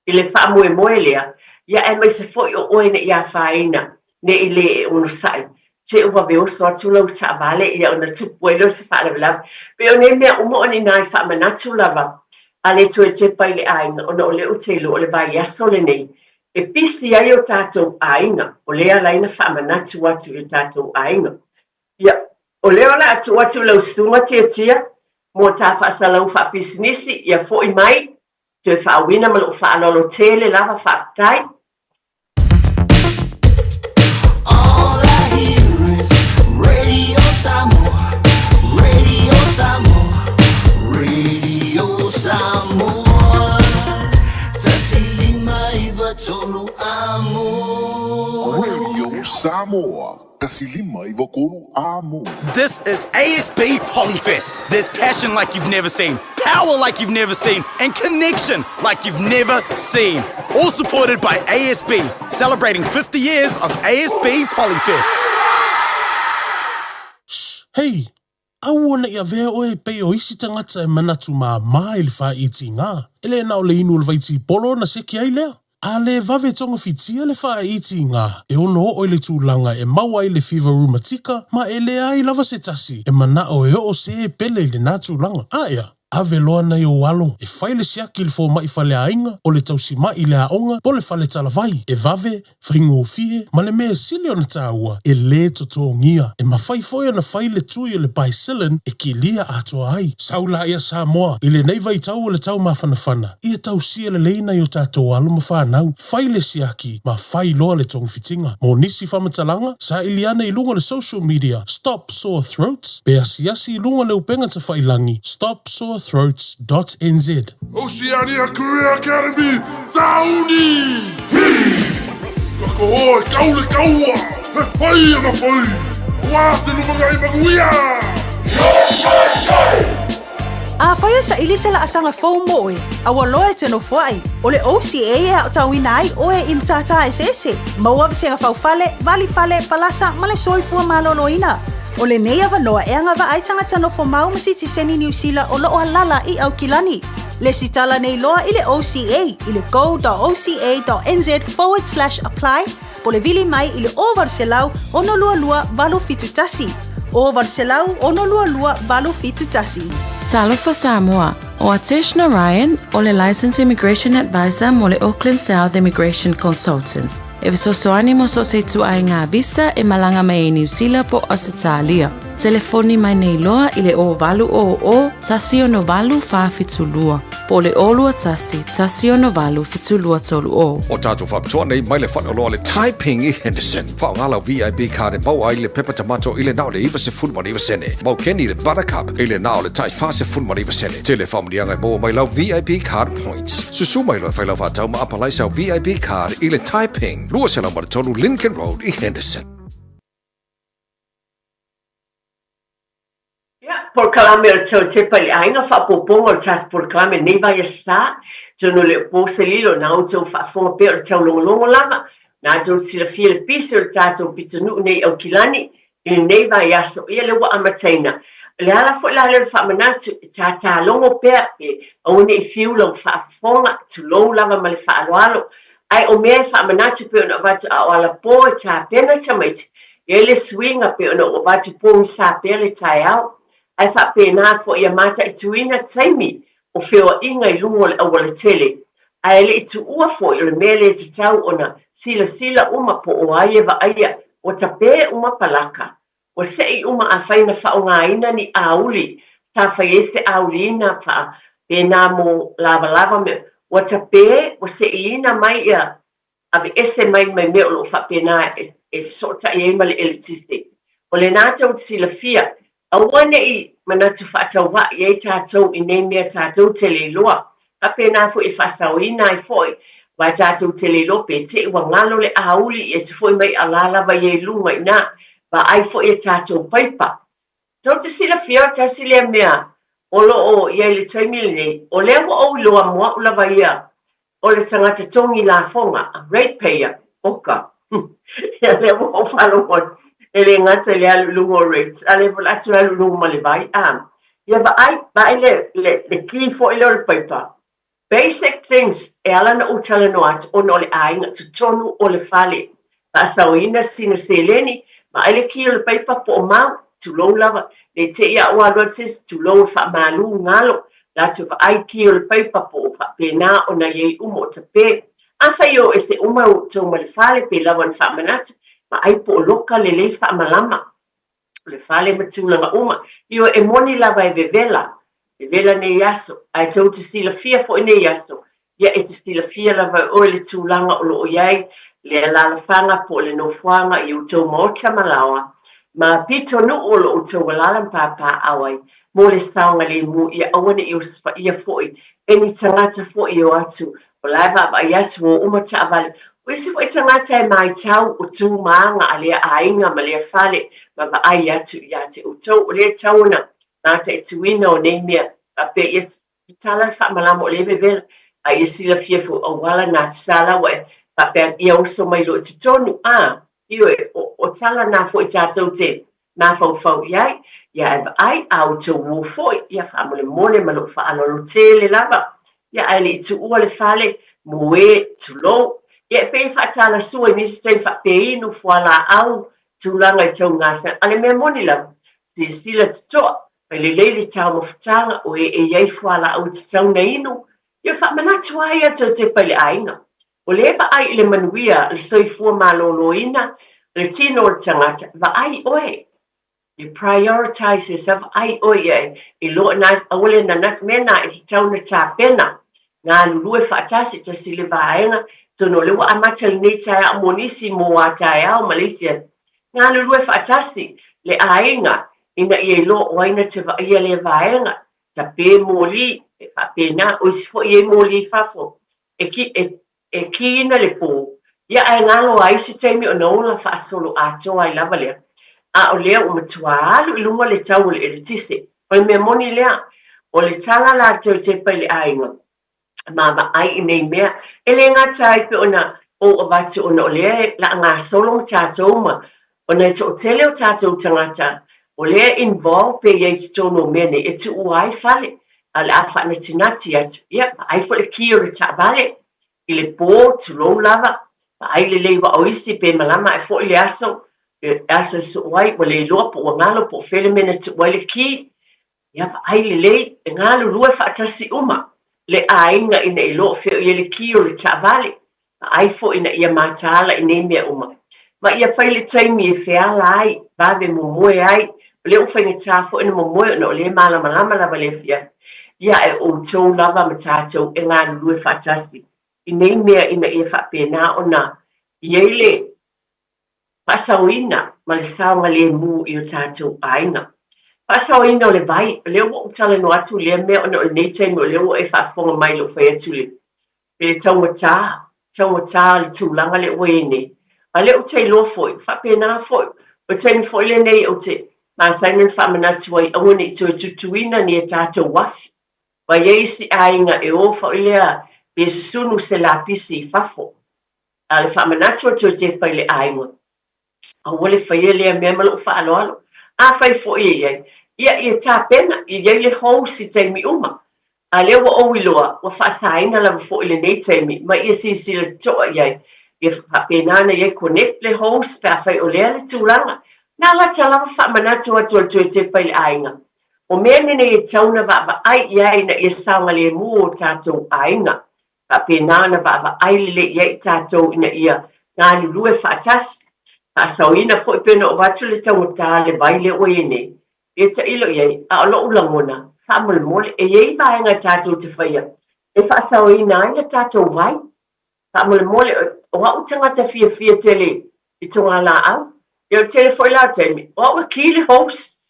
i le faamoemoe lea, ia aemaise foi o oe ne i afaina, ne i lē e onosai, te i vave oso atu lau taavale ia ona tupu ai lea o se faalavelave. Pei o nei mea uma o ni nai faamanatu lava a le toe tepa i le aiga ona o lea ou te iloa o le vaiaso lenei e pisi ai o tatou aiga, o lea e ala ai ona faamanatu atu i o tatou aiga. Ia, o lea o le a tuu atu i lau susuga Tiatia mo ta faasalau faapisinisi, ia foi mai. Toe faauina ma lou faaaloalo tele lava, faafetai. All I hear is Radio Samoa, Radio Samoa, Radio Samoa. 159 amo. Radio Samoa, 159 amo. This is ASB Polyfest. There's passion like you've never seen, power like you've never seen, and connection like you've never seen. All supported by ASB, celebrating 50 years of ASB Polyfest. Hei! Aua ne i avea oe e pei o isi tagata e manatu māmā i le fāiitiga, e le na o le inu o le vaitipolo ona seki ai lea. A le vave togafitia le fāiitiga e ono oo i le tulaga e maua ai le fiva rumatika ma e leai lava se tasi e manao e oo se e pele i lenā tulaga. Aea, ave loa nai ou alo e fai le siaki i le fomai faleaiga, o le tausima'i i le aoga po o le fale talavai, e vave, faigofie, ma le mea e sili ona tāua, e lē totogia. E mafai foi ona fai le tui o le Bicillin e kilia atoa ai. Sau laia Samoa, i lenei vaitau o le tau mafanafana, ia tausia lelei nai o tatou alo ma fanau, fai le siaki ma fai loa le togafitiga. Mo nisi faamatalaga, saili ane i luga o le social media Stop Sore Throats pe asiasi i luga o le upega tafailangi stopsorethroats dot nz. Oceania Career Academy, Sauni! Hi! Ka koho e kau le kaua, he whai ana whai, Aua te lumangai manuia! Afai e saili se laasaga fou mo oe, a ua loa e te nofoai, o le OCA e aotauina ai oe i matata eseese, maua vasega faufale, vali fale, palasa ma le soifua maloloina. O lenei avanoa e agavaa ai tagata nofo mau ma sitiseni Niu Sila o loo alala i Aukilani. Lesitala nei loa i le OCA i le go.oca.nz forward slash apply po le vili mai i le 0800 622 871. 0800 622 871. Talofa Samoa, ʻO Atesh Narayan, ʻo le Licensed Immigration Advisor mo le Auckland South Immigration Consultants. E fesoasoani mo so o se ituaiga visa e malaga mai ai Niu Sila po o Ausetalia. Telefoni mai nei loa i le 0800 168 472 po o le 021 168 7230. O tātou faapitoa nei mai le faleoloa le Taiping i Henderson. Faaaoga lau VIP card e maua ai le pepa tamato i le na o le 99 sene. Mau keni le Buttercup i le na o le tai 49 sene. Tele faamanuiaga e maua mai lau VIP card points. Susu mai loa e fai lau faatau ma apalai sau VIP card i le Taiping, 203 Lincoln Road i Henderson. Ia, polokalame o le Tautepa i le Aiga, faaopoopoga o le tatou polokalame lenei vaiaso, atonu e le o po se lilo, na outou faafofoga pea o le taulogologo lava, na outou silafia le pisi o le tatou pitonuu nei i Aukilani i lenei vaiaso, ia lea ua amataina. O le ala foi la lea o le faamanatu, e tatalogo pea, pe aua ne i fiu lau faafofoga, tulou lava ma le faaaloalo, ae o mea e faamanatu pei ona avatu a o alapō e tapena tamaiti, E i ai le suiga pei ona ua avatu pogisa pea le taeao, ae faapena foi ia mataituina taimi o feoaiga i luga o le aualatele, ae le i tuua foi o le mea lea e tatau ona silasila uma po o ai e vaaia ua tape uma palaka, ua sei uma afai na faaaogaina ni auli sa fai ai se auliina faapena mo lavalava me ua tape ua seiina mai ia aveese mai mai mea o lo o faapena e fesootai ai ma le eletise. O lenā tou te silafia, aua ne i manatu faatauvaa i ai tatou i nei mea tatou te le iloa. Faapena foi e faasaoina ai foi, aua tatou te le iloa pe te i ua galo le auli ia te foi mai a la lava ia i luga i ina, vaai foi e tatou paipa. Tou te silafia o tasi lea mea o lo o i ai i le taimi lenei, o lea ua ou iloa mo au lava ia o le tagata togi lafoga, a rate payer, oka. Ia lea ua ou faalogo atu, e le gata i le alu i luga o rates, a o lea foi o le a toe alu i luga ma le vai. A, ia vaai, vaai le, le, le ki foi lea o le paipa. Basic things e ala ona ou talanoa atu ona o le aiga, totonu o le fale. Faasaoina sina seleni, vaai le ki o le paipa po o mau, tulou lava, ne i te i a ua alu atu se isi, tulou e faamalu, galo, latou vaai ki o le paipa po o faapena ona i ai uma o tape. Afai o ese uma outou ma le fale pe lava ona faamanatu, vaai po o loka lelei faamalama o le fale ma tulaga uma. Ioe, e moni lava e vevela, vevela nei aso, ae tou te silafia foi nei aso. Ia, e te silafia lava e oe le tulaga o lo o i ai le alaalafaga po o le nofoaga i outou maota ma laoa, ma pitonuu o lo outou alaala ma papaaao ai mo le saogalemu, ia aua ne i osofaia foi e ni tagata foi e o atu o la e vaavaai atu o uma taavale. O isi foi tagata e maitau o tu ma aga a lea aiga ma lea fale ma vaai atu ia te outou. O lea e tatau ona mataituina o nei mea faapea ia tatala le faamalama o lea e vevela, a ia silafia foi auala na te sa ua e faapea ia oso mai loa i totonu, a, ioe, o tala na foi tatou te mafaufau i ai, ia ae vaai, a outou uo foi, ia faamolemole ma lou faaaloalo tele lava, ia ae le i tuua le fale, moe, tulou, ia e pei e faatalasua i nisi taimi faapea inu fualaau, tulaga i taugasa, a le mea moni lava, silasila totoa, Fai lelei le taumafataga o e e i ai fualaau e tatau ona inu, ia faamanatu ai ia tou tepa i le aiga. O lea e vaai i le manuia, le soifua maloloina, le tino o le tagata, vaai oe. You prioritize yourself, vaai oe ia e iloa na, aua le nanati, mea na e tatau ona tapena, galulue faatasi, tasi le vaega, atonu o lea ua amata lenei taeao mo nisi mo a taeao ma le isi aso, Galulue faatasi le aiga ina ia iloa o ai na te vaaia lea vaega, tape moli, e faapena, o isi foi e i ai moli i fafo, e ki, e, e kīina le pō, ia ae galo a isi taimi ona ola faasoloatoa ai lava lea. A o lea ua matua alu i luga le tau o le eletise. O le mea moni lea, o le tala latou tepa i le aiga, ma vaai i nei mea. E le gata ai pei ona ou avatu ona o lea e laagasolo ma tatou ma ona e toatele o tatou tagata o lea e involve pe i ai i totonu o mea nei e tuua ai fale a o le a faanatinati atu. Ia, vaai foi le ki o le taavale i le pō, tulou lava, vaai lelei aua o isi pe malama ae foi le aso, le aso e soo ai, ua le iloa po ua galo po o fea le mea na tuu ai le ki. Ia vaai lelei, e galulue faatasi uma le aiga ina iloa o fea o i ai le ki o le taavale, vaai foi ina ia mataala i nei mea uma. Ma ia fai le taimi e feala ai, vave momoe ai, o lea ua faigata foi ona momoe ona o lea e malamalama lava le afiafi. Ia ae o outou lava ma tatou e galulue faatasi i nei mea ina ia faapena ona i ai le Faasaoina ma le saogalemu i o tatou aiga. Faasaoina o le vai, o lea ua ou talanoa atu i lea mea ona o lenei taimi o lea ua e faafofoga mai i lou fai atu i le taugata, taugata o le tulaga lea ua i ai nei. A o lea ou te iloa foi, faapena foi, o le taimi foi lenei ou te masani ona faamanatu ai aua ne i toe tutuina ni a tatou afi. Ua i ai isi aiga e o foi lea pe susunu se lapisi i fafo. A o le faamanatu atu o Jepa i le aiga, aua le faia lea mea ma lou faaaloalo. Afai foi e i ai, ia, ia tapena, ia i ai le hose i taimi uma. A lea ua ou iloa, ua faasaina lava foi lenei taimi, ma ia silasila totoa i ai, ia faapena ona i ai connect le hose pe afai o lea le tulaga. Na lata lava faamanatu atu o le toe tepa i le aiga. O mea nenei e tatau ona vaavaai i ai ina ia saogalemu o tatou aiga. Faapena ona vaavaai lelei i ai i tatou ina ia galulue faatasi. Faasaoina foi pei ona oo atu le taugata le vai lea ua i ai nei, ia tailo i ai, a o lou lagona, faamolemole, e i ai vaega tatou te faia e faasaoina ai le tatou vai. Faamolemole, o au tagata fiafia tele i togalaau, ia o le tele foi la o taimi, o au e ki le hose,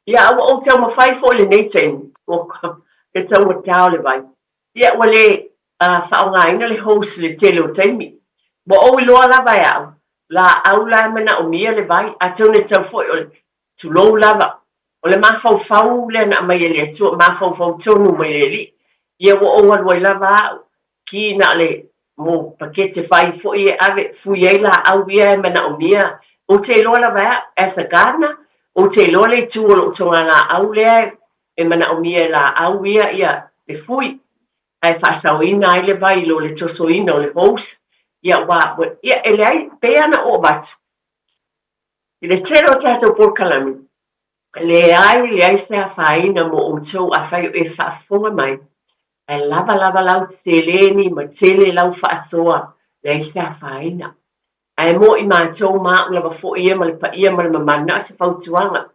ia a ua ou taumafai foi i lenei taimi, ua le taugata o le vai. Ia, ua le faaaogaina le hose i le tele o taimi. Ua ou iloa lava e au, laau la e manaomia le vai, atonu e tatau foi o le tulou lava. O le mafaufau lea na aumai e le Atua, mafaufau tonu mai le Alii. Ia ua ou alu ai lava au, ki na o le mo pakete vai foi e ave, fui ai laau ia e manaomia. Ou te iloa lava e au, as a gardener, ou te iloa le itu o lou togalaau lea e manaomia e laau ia ia le fui ae faasaoina ai le vai i lo le tosoina o le hose ia ua ia e leai pei lava ona ou avatu i le tele o tatou polokalame leai leai se afaina mo outou afai o e faafofoga mai ae lava lava lau seleni ma tele lau faasoa leai se afaina. Ae mo i matou ma au lava foi ia ma le paia ma le mamalu, na o se fautuaga.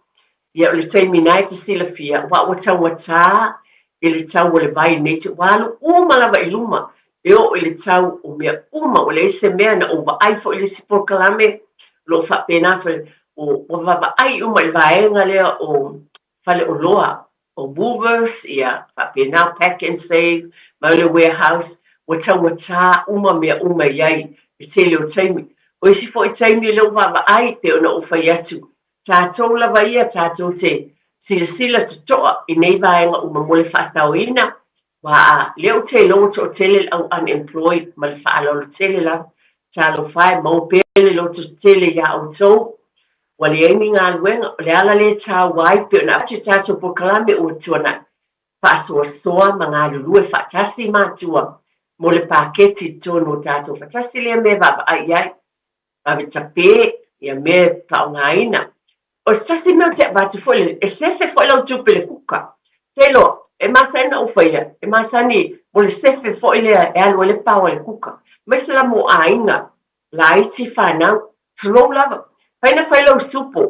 Ia o le taimi na e te silafia, aua ua taugata i le tau o le vai nei, ua alu uma lava i luma. E oo i le tau o mea uma, ua leai se mea na ou vaai foi i le isi polokalame, o lo o faapena foi, ua vaavaai uma i le vaega lea o faleoloa, o Woolworths, ia faapena Pack and Save, ma le Warehouse, ua taugata uma mea uma e i ai i le tele o taimi. O isi foi taimi lea ua vaavaai, pei ona ou fai atu, tatou lava ia tatou te silasila totoa i nei vaega uma mo le faataoina, aua lea ou te iloa ua toatele le au unemployed ma le faaaloalo tele lava. Talofa e, maua pea le loto tele iā outou, ua leai ni galuega, o le ala lea e taua ai pei ona avatu i tatou polokalame ua tuanai, faasoasoa ma galulue faatasi matua mo le paketi i totonu o tatou faatasi lea mea e vaavaai i ai. Vave tape ia mea e faaaogaina. O se tasi mea ou te avatu foi le, e sefe foi lau tupe i le kuka. Te iloa, e masani na ou faia, e masani mo le sefe foi lea e alu ai le power i le kuka. Aemaise la mo aiga, laiti, fanau, tulou lava. Fai na fai lau supo.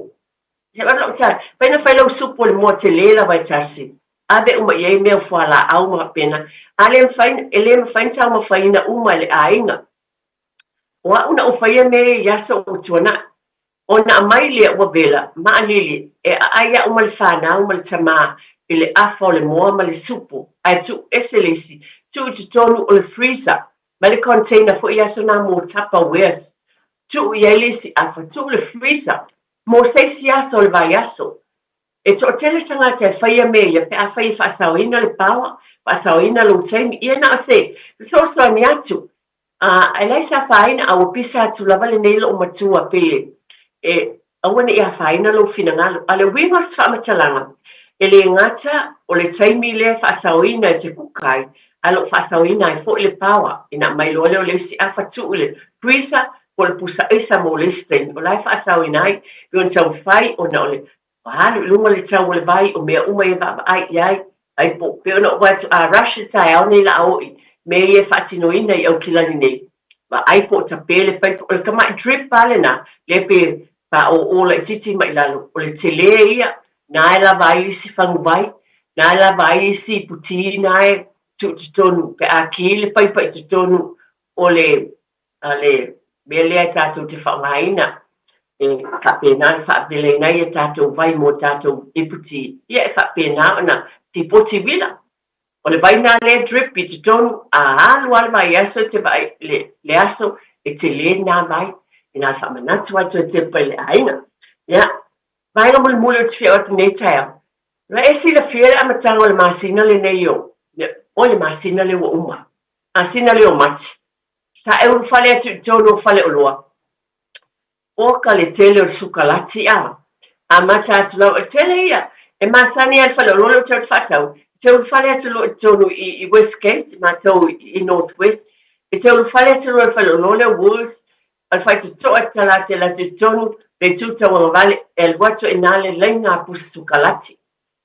He avatu lau tala, fai na fai lau supo i le moa tele lava e tasi. Ave uma i ai mea o fualaau ma faapena. A le mafai, e le mafai ona taumafaina uma e le aiga. O au na ou faia mea ia i aso ua tuanai. Ona aumai lea ua vela, maʻalili, e aʻai au ma le fanau ma le tamā i le afa o le moa ma le supo, ae tuu ese le isi, tuu i totonu o le freezer, ma le container foi i aso nā mō Tupperwares. Tuu i ai le isi afa, tuu i le freezer mō se isi aso o le vaiaso. E toatele tagata e faia mea ia pe afai e faasaoina le power, faasaoina lou taimi, ia na o se fesoasoani atu. A, e leai se afaina, a ua pisa atu lava lenei lou matua pei e, aua ne i afaina lou finagalo. A o le uiga o se faamatalaga, e le gata o le taimi lea e faasaoina e te kuka ai, ae o lo o faasaoina ai foi le power. Ina aumai loa lea o le isi afa tuu i le freezer po o le pusa aisa mo le isi taimi, o la e faasaoina ai. E pei ona taumafai ona o le Ua alu i luga le tau o le vai, o mea uma ia e vaavaai i ai. Ai po, pei ona ou vaai atu, a rush le taeao nei la a oo i mea ia e faatinoina i Aukilani nei. Vaai po o tape le paipa, o le tamai drip lava lena, lea pe paʻōʻō laitiiti mai lalo, o le telē ia, na e lava ai isi faguvai, na e lava ai isi putī na e tuu i totonu pe a kī le paipa i totonu o le a le mea lea e tatou te faaaogaina e faapena ona faavelaina ai a tatou vai mo tatou iputi, ia e faapena ona tipoti uila. O le vai lena lea e drip i totonu, a alu lava le vaiaso e te vaai le, le aso e tele lena vai, ina le faamanatu ai toe tepa i le aiga. Ia, vaega mulimuli ou te fia oo atu nei taeao, na e silafia le amataga o le masina lenei o, oi le masina lea ua uma, masina lea o Mati, Sa e ulufale atu i totonu o faleoloa. Oka le tele o le sukalati a. Amata atu lava, o le tele ia, e masani lava i le faleoloa lea ou te o atu faatau, e te ulufale atu loa i totonu i, i Westgate, matou i North West, e te ulufale atu loa i le faleoloa lea o Woolworths, o le faitotoa e tatala atu e alu atu i totonu, le itu tauagavale, e alu atu ai i ina le laina a pusa sukalati.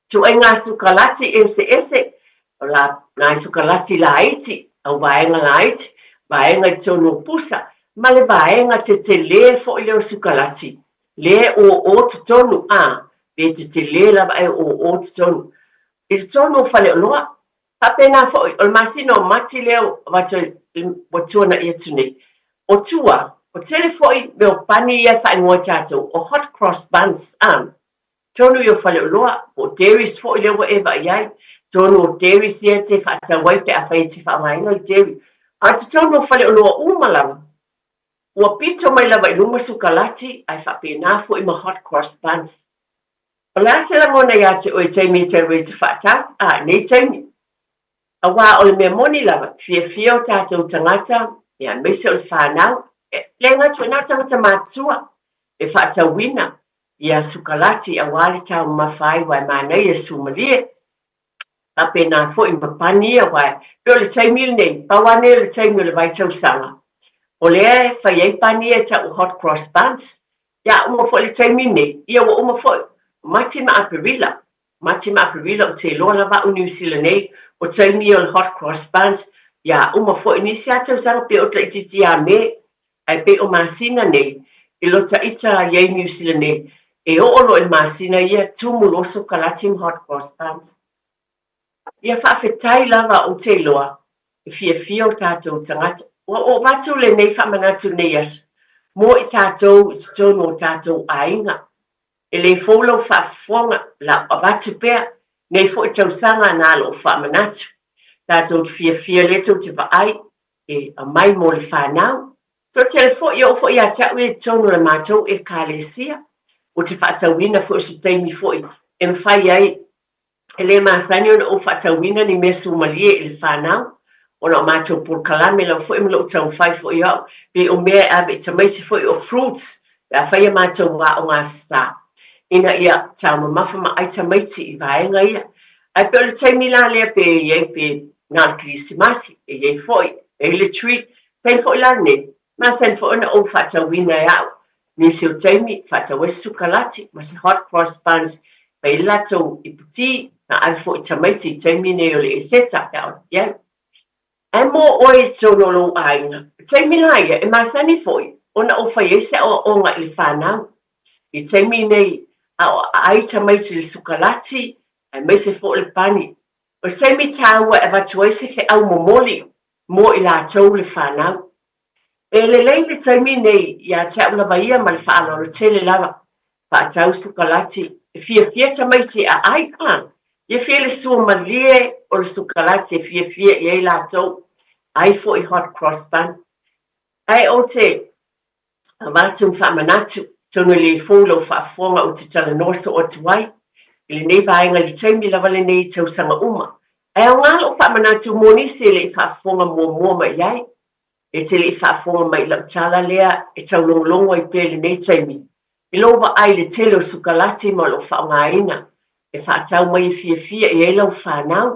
Ituaiga sukalati eseese, o la, nai sukalati laiti, au vaega laiti, vaega i totonu o pusa, ma le vaega tetele foi lea o sukalati, lea e ō totonu, a, pe tetele lava ae ō totonu. I totonu o faleoloa, faapena foi, o le masina o Mati lea ua avatu ai, ua tuanai atu nei. O tua, o tele foi mea o pani ia e faaigoa e tatou, o hot cross buns, a, Tonu i o faleoloa, po o dairies foi lea ua e vaai ai. Tonu o dairies ia e te faatau ai pe afai e te faaaogaina le dairy. A o totonu o faleoloa uma lava, ua pito mai lava i luma sukalati ae faapena foi ma hot cross buns. O le a se lagona ia te oe i taimi e te alu ai e te faatau? A, i nei taimi. Aua o le mea moni lava, fiafia o tatou tagata, ia, aemaise o le whanau, e, le gata i na tagata mātua, e faatauina ia sukalati aua le taumamafa ai aua e manaia sumalie. Faapena foi ma pani ia aua e pei o le taimi lenei, pau lava nei o le taimi o le vaitausaga, o lea e fai ai pani ia e tau o hot cross buns. Ia a uma foi le taimi lenei, ia ua uma foi, o Mati ma Aperila, Mati ma Aperila ou te iloa lava au Niu Sila nei, o taimi ia o le hot cross buns, ia a uma foi nisi lava tausaga pe ota itiiti ia Me, Ae pei o masina nei, i lo taʻita i ai Niu Sila nei, e oo loa i le masina ia, tumu loa sokalati ma hot cross buns. Ia faafetai lava ou te iloa. E fiafia o tātou tagata. Ua oo atu lenei faamanatu i lenei aso mo i tātou i totonu o tātou aiga. E le fou lau faafofoga, la avatu pea nei foi tausaga na lou faamanatu. Tātou te fiafia lea tou te vaai e aumai mo le fanau. Toatele foi, e oo foi ia te au ia i totonu o le matou Ekalesia, ou te faatauina foi o se taimi foi e mafai ai E le masani ona ou faatauina ni mea suamalie i le fanau, ona o matou polokalame lava foi ma lou taumafai foi o au, pei o mea e ave i tamaiti foi o fruits pe a fai a matou aoga sa, ina ia taumamafa ma ai tamaiti i vaega ia. Ae pei o le taimi la lea pe i ai pe na o le Kerisimasi, e i ai foi, e i ai le treat, taimi foi la lenei, masani foi ona ou faatauina e au Nisi o taimi, faatau ai se sukalati ma se hot cross buns fai ai le latou ipu tī, na ave foi i tamaiti i taimi nei o le Eseta pe a o i ai. Ae mo oe i totonu o lou aiga, o taimi la ia e masani foi ona ou fai ai se aoaoga i le fanau. I taimi nei a o ai tamaiti i le sukalati aemaise foi o le pani. O se taimi tāua e avatu ai se feau momoli mo i latou le fanau. E lelei le taimi nei ia te au lava ia ma le faaaloalo tele lava. Faatau sukalati, e fiafia tamaiti a ai a? Ia fia le sua malie o le sukalati e fiafia i ai latou, ai foi hot cross bun. Ae ou te avatu ma faamanatu, atonu e le fou lau faafofoga ou te talanoa soo atu ai i lenei vaega i le taimi lava lenei i tausaga uma. Ae aoga lou faamanatu mo nisi e le i faafofoga muamua mai i ai. E te le i faafofoga mai i lau tala lea e taulogologo ai pea i lenei taimi, i lou vaai i le tele o sukalati ma o lou faaaogaina e faatau mai e fiafia i ai lau fanau,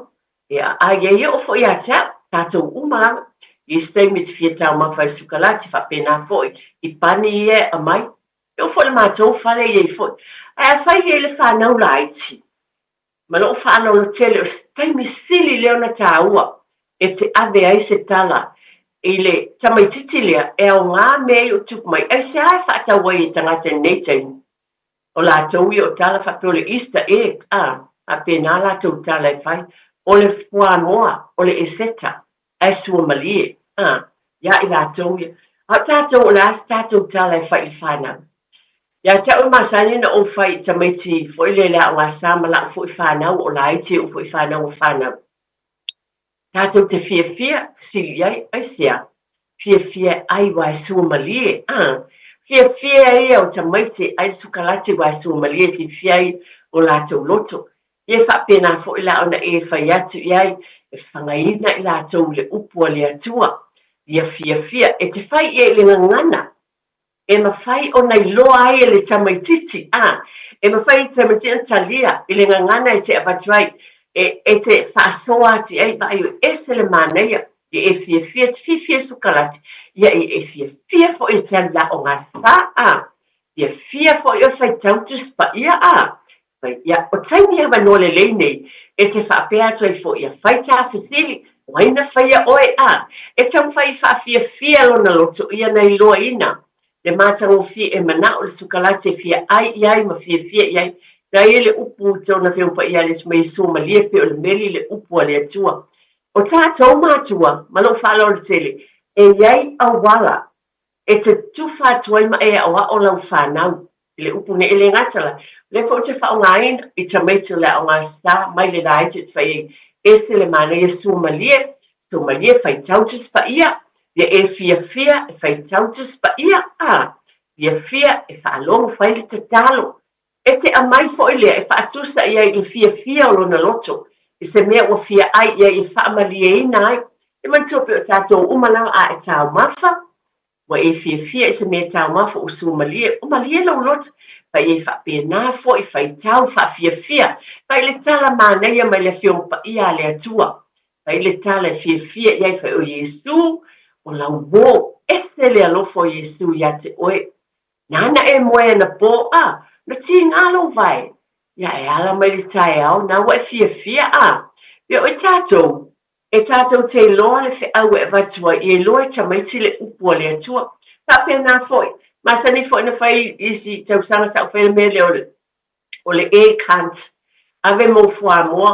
e aai ai e oo foi ia te au, tatou uma lava. I isi taimi e te fia taumafa i sukalati, faapena foi i pani ia e aumai. E oo foi i le matou fale e i ai foi. Ae afai e i ai le fanau laiti, Ma lou faaaloalo tele, o se taimi sili lea ona tāua e te ave ai se tala i le tamaitiiti lea e aoga mea ia o tupu mai. Aisea e faatau ai e tagata i lenei taimi? O latou ia o tala faapea o le Easter egg, a, faapena latou tala e fai, o le fuamoa, o le Eseta, ae suamalie, a, iā i latou ia. A o tatou o le a se tatou tala e fai i le fanau? Ia te au e masani ona ou fai i tamaiti foi lea i le aoga sa ma la'u foi fanau o laiti e ou foi fanau a fanau. Tatou te fiafia, fesili i ai, aisea? Fiafia e ai uae suamalie, a. Fiafia ia o tamaiti e ai sukalati uae suamalie e fiafia ai o latou loto. Ia e faapena foi la ona e fai atu i ai, e fagaina i latou i le upu a le Atua. Ia fiafia, e te fai i ai i le gagana. E mafai ona iloa ai e le tamaitiiti, a, e mafai e le tamaitiiti ona talia i le gagana e te avatu ai, e, e te faasoa atu i ai, vaai, e ese le manaia, ia e fiafia, te fiafia i sukalati, ia e fiafia foi e te alu i le aoga sa, a, fiafia foi oe faitau Tusi Paia, a, Fai, ia, o taimi avanoa lelei nei e te faapea atu ai foi, ia fai tā fesili, o ai na faia oe, a, e taumafai e faafiafia lona loto ia na iloaina le matagofie e manao le sukalati e fia ai i ai ma fiafia i ai. Na i ai le upu i tona Afioga Paia a le Atua Iesu malie pei o le meli le upu a le Atua. O tātou mātua, ma lou faaaloalo tele, e i ai auala E te tufa atu ai ma e aʻoaʻo lau fanau i le upu nei, e le gata la, o lea foi ou te faaaogaina i tamaiti o le aoga sa mai le laiti ou te fai ai, ese le manaia suamalie, suamalie faitau Tusi Paia, ia e fiafia e faitau Tusi Paia, a, fiafia e faalogo fai le tatalo, E te aumai foi lea e faatusa i ai i le fiafia o lona loto, i se mea ua fia ai i ai e faamalieina ai. E manatua pea o tatou uma lava a e taumafa, ua e fiafia i se mea taumafa ua suamalie, ua malie lou loto. Fai ai faapena foi, faitau, faafiafia, fai le tala manaia mai le Afioga Paia a le Atua. Fai le tala e fiafia i ai, fai o Iesu, o lau uō, ese le alofa o Iesu iā te oe. Nāna e moe anapō, a, na tīgā lou vae, ia e ala mai le taeao, na ua e fiafia, a, pea oe tātou, e tātou te iloa le feau e avatu ai, ia iloa e tamaiti le upu a le Atua. Faapena foi, masani foi na fai isi tausaga sa ou faia le mea lea o le, o le egg hunt, ave mou fuamoa,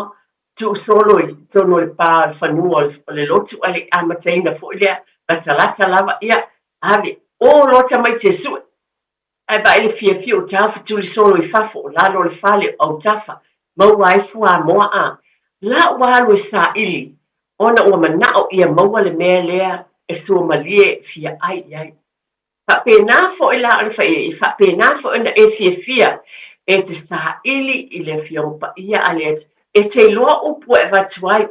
Tuusolo i totonu o le pa o le fanua o le lotu ae le i amataina foi lea latalata lava, ia, ave, o loa tamaiti e sue. Ae vaai le fiafia o taofi tuli solo i fafo o lalo o le fale o autafa, maua ai fuamoa a la ua alu e saili ona ua manao ia maua le mea lea e suamalie e fia ai i ai. Faapena foi la o le fai e faapena foi ona e fiafia e te saili i le Afioga Paia a le e te iloa upu e avatu ai,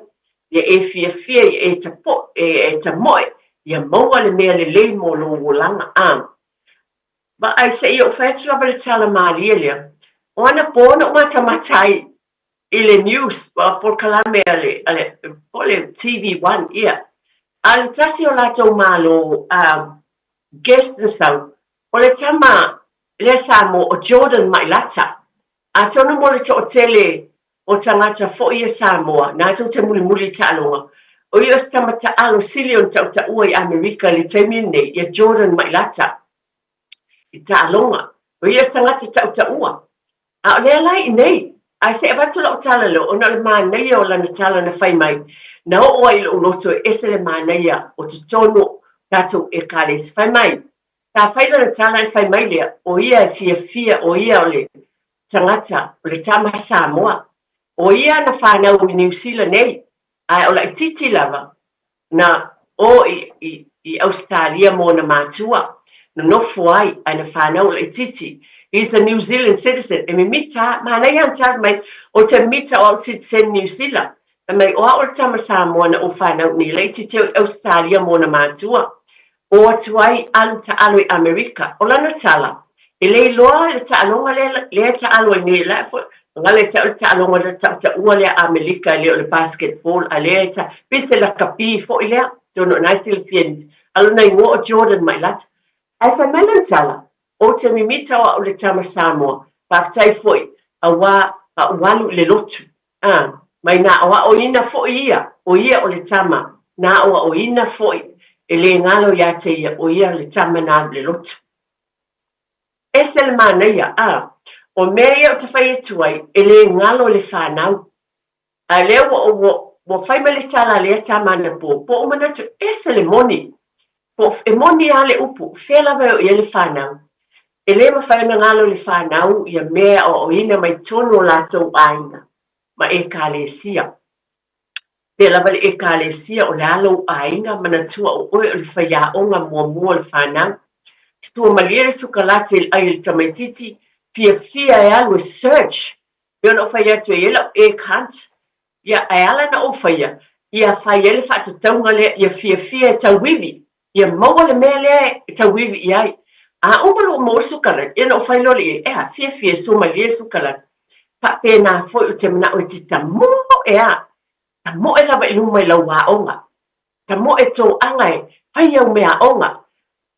ia e fiafia ia e tapo e tamoe ia maua le mea lelei mo lou olaga a. Vaai, se i ou fai atu lava le tala malie lea. O anapo na ou matamata ai i le news, polokalame a le, a le, po o le TV One, ia. A o le tasi o latou malo, guest na sau, o le tama lea Samoa o Jordan Mailata. Atonu mo le toatele o tagata foi ia Samoa, na tou te mulimuli i taaloga, o ia o se tama taalo sili ona tautaua i Amerika i le taimi lenei, ia Jordan Mailata, i taaloga. O ia o se tagata tautaua. A o lea la i inei, ae se i avatu lau tala lea, ona o le manaia o lana tala na fai mai, na oo ai i lou loto e ese le manaia o totonu o tatou Ekalesia. Fai mai, sa fai lana tala ae fai mai lea, o ia e fiafia, o ia o le tagata, o le tama Samoa. O ia na fanau i Niu Sila nei, ae o laitiiti lava na o i, i, i Ausetalia mo ona matua, nonofo ai, ae na fanau o laitiiti. He's a New Zealand citizen. E mimita a, manaia ana tala mai, o te mimita o au citizen Niu Sila. Fai mai, o au o le tama Samoa na ou fanau nei, laitiiti au i Ausetalia mo ona matua. O atu ai alu taalo i Amerika. O lana tala, e le iloa le taaloga lea, lea e taalo ai nei, la foi, gala e tau le taaloga le tautaua lea Amelika e le o le basketball, a lea e ta, pei se lakapi foi lea, atonu o na e silafia e nisi. A lona igoa o Jordan Mailata. Ae fai mai lana tala, ou te mimita o au le tama Samoa, faafetai foi, auā a ou alu i le lotu. A, mai na aoaoina foi ia, o ia o le tama, na aoaoina foi, e le galo iā te ia, o ia le tama na alu i le lotu. Ese le manaia, a, o mea ia ou te fai atu ai, e le galo i le fanau. A lea ua, ua, ua fai mai le tala a lea tama anapo, po o manatu, ese le moni, po o, e moni lava le upu, fea lava e oo i ai le fanau. E le mafai ona galo i le fanau ia mea e aoaoina mai totonu o latou aiga ma Ekalesia. Pea lava le Ekalesia o le a lou aiga, manatua o oe o le faiaoga muamua o le fanau. Suamalie le sukalate i le ai o le tamaititi, fiafia e alu e search. Pei ona ou fai atu e i ai lau egg hunt, ia ae ala ona ou faia, ia fai ai le faatatauga lea, ia fiafia e tauivi ia maua le mea lea e tauivi i ai. A uma lou maua sukalani, ia ona ou fai loa lea i ai, ea, fiafia e suamalie sukalani. Faapena foi ou te manao e te tamoe a, tamoe lava i luma i lau aoga. Tamoe tō aga e fai au mea aoga.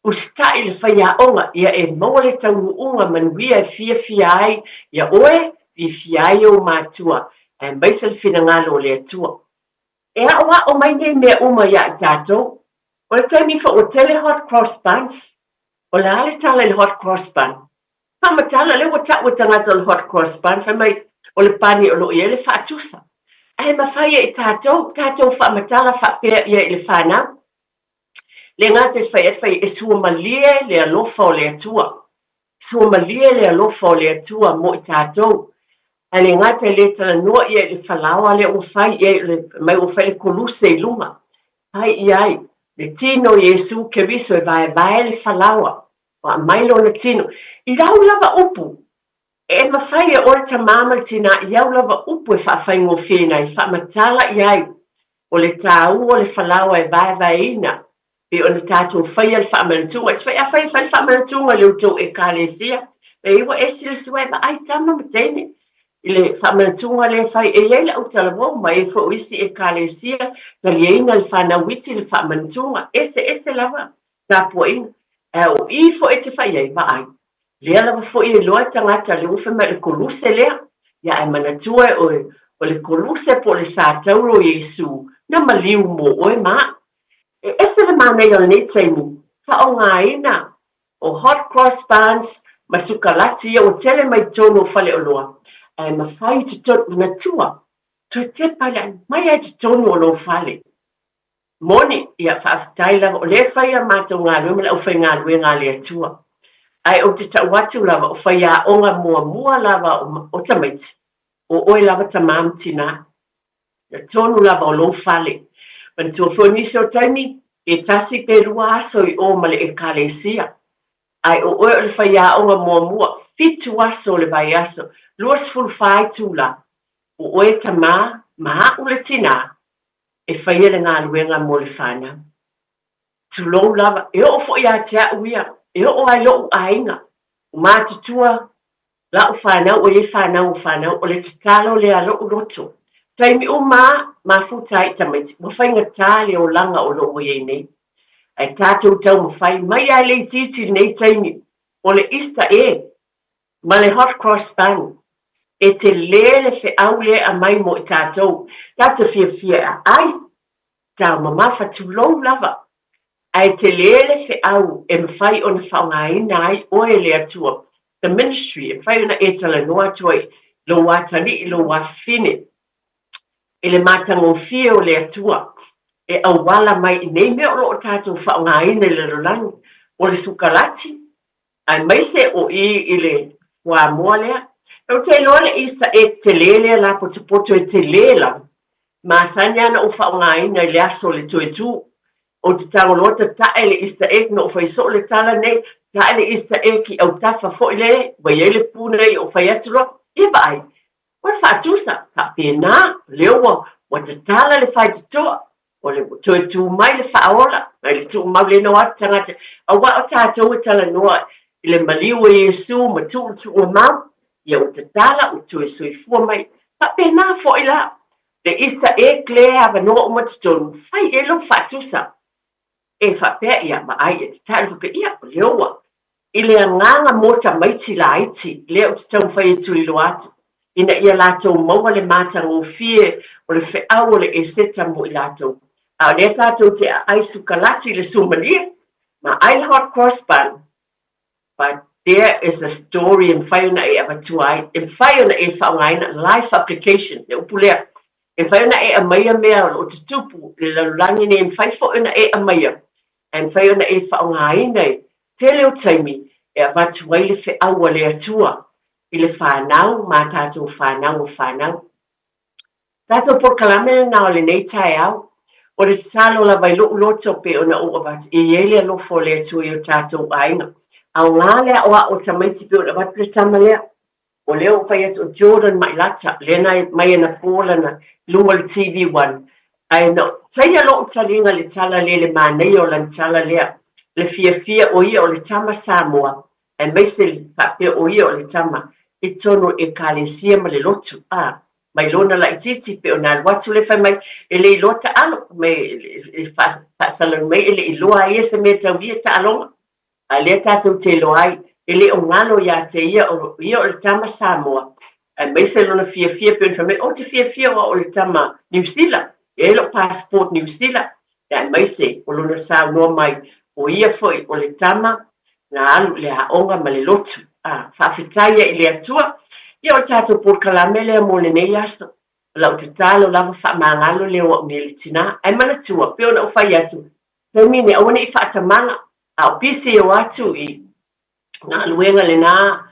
Usitai i le faiaoga, ia e maua le taunuuga manuia e fiafia ai ia oe, fiafia ai ou matua, aemaise le finagalo o le Atua. E aʻoaʻo mai nei mea uma iā i tātou. O le taimi foi ua tele hot cross buns. O le a le tala i le hot cross bun? Faamatala, lea ua ta'u e tagata o le hot cross bun, fai mai o le pani o lo o i ai le faatusa. Ae mafai e i tātou, tātou faamatala faapea ia i le fanau. Le gata i fai atu fai e suamalie le alofa o le Atua. Suamalie le alofa o le Atua mo i tātou. Ae le gata e le talanoa ia i le falaoa lea ua fai i ai, mai ua fai le koluse i luga. Fai i ai le tino o Iesu Keriso e vaevae le falaoa, ua aumai lona tino. I au lava upu, e mafai e oe le tamā ma le tinā i au lava upu e faafaigofieina ai, faamatala i ai o le tāua o le falaoa e vaevaeina pei ona tatou faia le faamanatuga. E te fai, afai e fai le faamanatuga i le outou Ekalesia, e ua ese le sua e vaai tama ma teine i le faamanatuga lea e fai. E i ai lau talavou ma e foi o isi Ekalesia, taliaina le fanau iti i le faamanatuga, eseese lava tapuaiga. Ae o i foi e te fai ai, vaai, lea lava foi e iloa e tagata lea ua fai mai o le koluse lea. Ia ae manatua e oe, o le koluse po o le satauro o Iesu na maliu mo oe ma au. E ese le manaia o lenei taimi, faaaogaina o hot cross buns ma sukalati ia ua tele mai totonu o faleoloa, ae mafai i totonu, manatua, Toe tepa i le aiga, mai lava i totonu o lou fale. Moni, ia, faafetai lava, o lea e fai a matou galuega ma le aufaigaluega a le Atua. Ae ou te tau atu lava, o faiaoga muamua lava o tamaiti, o oe lava tamā ma tinā. Ia tonu lava o lou fale. Manatua foi nisi o taimi, pe tasi pe lua aso i o ma le Ekalesia. Ae o oe o le faiaoga muamua, fitu aso o le vaiaso, 24 itula. O oe tamā ma a'u le tinā e faia le galuega mo le fanau. Tulou lava, e oo foi ia te a'u ia, e oo lava i lo'u aiga, o matutua La'u fanau o iai fanau o fanau o le tatalo lea a lo'u loto. Taimi uma a mafuta ai i tamaiti ua faigata le olaga o lo o ua iai nei. Ae tatou taumafai mai a e le itiiti lenei taimi o le Easter egg ma le hot cross bun e tele le feau lea e aumai mo i tatou tatou fiafia e aai taumamafa tulou lava ae tele le feau e mafai ona faaaogaina ai oe e le Atua the ministry e mafai ona e talanoa atu ai lou atalii, lou afafine i le matagofie o le Atua e auala mai i nei mea o lo o tatou faaaogaina i le lalolagi, o le sukalati, aemaise o i i le fuamoa lea. Ou te iloa le Easter egg tele lea lapotopoto e tele lava, masani lava ona ou faaaogaina i le aso o le toe tu. Ou te tago loa tatae le Easter egg na ou fai soo le tala nei, tatae le Easter egg i autafa foi le ua i ai le pu nei ou fai atu loa, ia vaai, ua faatusa, faapena, o lea ua, ua tatala le faitotoa, o le ua toe tu mai le faaola, mai le tuumau le no atu tagata, aua o tatou e talanoa i le maliu o Iesu ma tuu le tuugamau, ia ua tatala, ua toe soifua mai. Faapena foi la, Le Easter egg lea avanoa uma totonu, fai i ai lou faatusa. E faapea ia, vaai e tatalo faapea, ia, o lea ua, i le agaga mo tamaiti laiti, lea ou te taumafai e tuliloa atu, ina ia latou maua le matagofie o le feau o le Eseta mo i latou. A o lea tatou te aai sukalati i le sumalie, ma ai le hot cross bun, But there is a story e mafai ona e avatua ai, e mafai ona e faaaogaina life application, le upu lea. E mafai ona e aumaia mea o lo o tutupu i le lalolagi nei, e mafai foi ona e aumaia, ae mafai ona e faaaogaina i tele o taimi e avatu ai le feau a le Atua i le fanau ma a tatou fanau o fanau. Tatou polokalame lena o lenei taeao. O le tatalo lava i lo'u loto pei ona ou avatu, e i ai le alofa o le Atua i o tatou aiga. Aoga le aʻoaʻo o tamaiti pei ona avatu le tama lea. O lea ua fai atu o Jordan Mailata, lea na mai anapo lana i luga o le TV One. Ae na taia lo'u taliga i le tala lea i le manaia o lana tala lea, le fiafia o ia o le tama Samoa, aemaise le faapea o ia o le tama i totonu o Ekalesia ma le lotu, a. Mai lona laitiiti pei ona alu atu le fai mai e le iloa taalo, mai e faasalalu mai e le iloa ai ia se mea tau ia taaloga. A lea tatou te iloa ai, e le o galo ia te ia o ia o le tama Samoa, aemaise lona fiafia pei ona fai mai, ou te fiafia aua o le tama Niu Sila, e i ai lou passport Niu Sila, aemaise o lona saunoa mai, o ia foi o le tama na alu i le aoga ma le lotu. A, faafetai ai i le Atua. Ia o le tatou polokalame lea mo lenei aso. O lau tatalo lava faamagalo leo au nei le tinā. Ae manatua, pei ona ou fai atu, taimi nei, aua ne i faatamala, a o pisi e o atu i galuega lena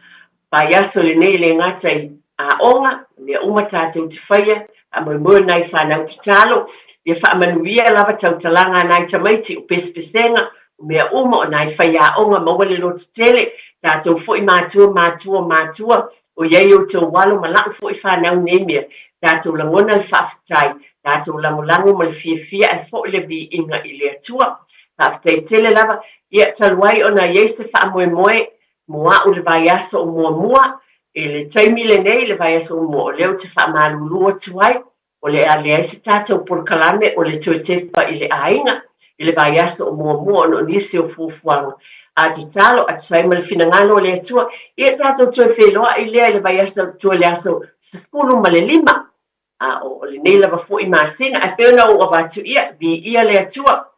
vaiaso lenei e le gata i aoga, mea uma tatou te faia, faamoemoe o nai fanau tatalo, ia faamanuia lava tautalaga a nai tamaiti, o pesepesega, o mea uma o nai faiaoga, maua le loto tele, tatou foi matua, matua, matua, o i ai outou alo ma la'u foi fanau nei mea, tatou lagona le faafetai, tatou lagolago ma le fiafia ae foi le viiga i le Atua. Faafetai tele lava. Ia, talu ai ona i ai se faamoemoe mo a'u le vaiaso o muamua, i le taimi lenei, le vaiaso o muamua, o lea ou te faamalulu atu ai, o le a leai se tatou polokalame o le toe tepa i le aiga i le vaiaso o muamua ona o nisi o fuafuaga. A tatalo, a tusa ai ma le finagalo o le Atua, ia tatou toe feiloai lea i le vaiaso tua i le aso 15, a o lenei lava foi masina. Ae pei ona ou avatu, ia, viia le Atua,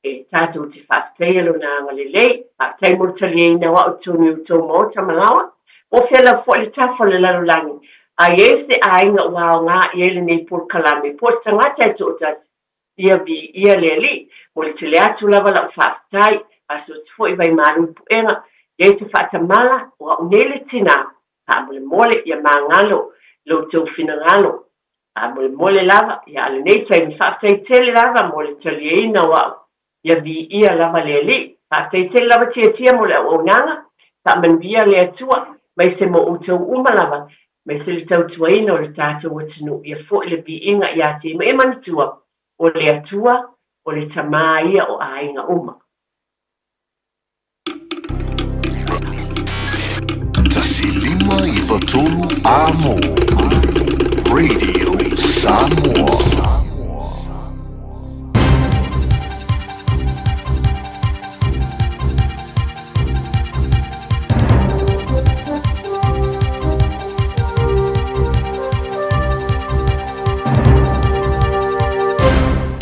e tatou te faafetaia Lona agalelei. Faafetai mo le taliaina o au i totonu i outou maota ma laoa. Ua fealau foi le tafa o le lalolagi. A i ai se aiga ua aoga i ai lenei polokalame po o se tagata e toatasi, ia viia le Alii. Mo le tele atu lava lau faafetai, aso atu foi vaimalu i puega, i ai se faatamala, o au nei le tinā, faamolemole ia magalo i lo outou finagalo. Faamolemole lava, ia a lenei taimi, faafetai tele lava mo le taliaina o au Ia viia lava le Alii. Faafetai tele lava Tiatia mo le auaunaga. Faamanuia le Atua mai se mo outou uma lava, mai se le tautuaina o le tatou atunuu. Ia foi le viiga ia te ma e manatua, o le Atua, o le Tamā ia o aiga uma. 1 5 9 3 Amo Radio Samoa.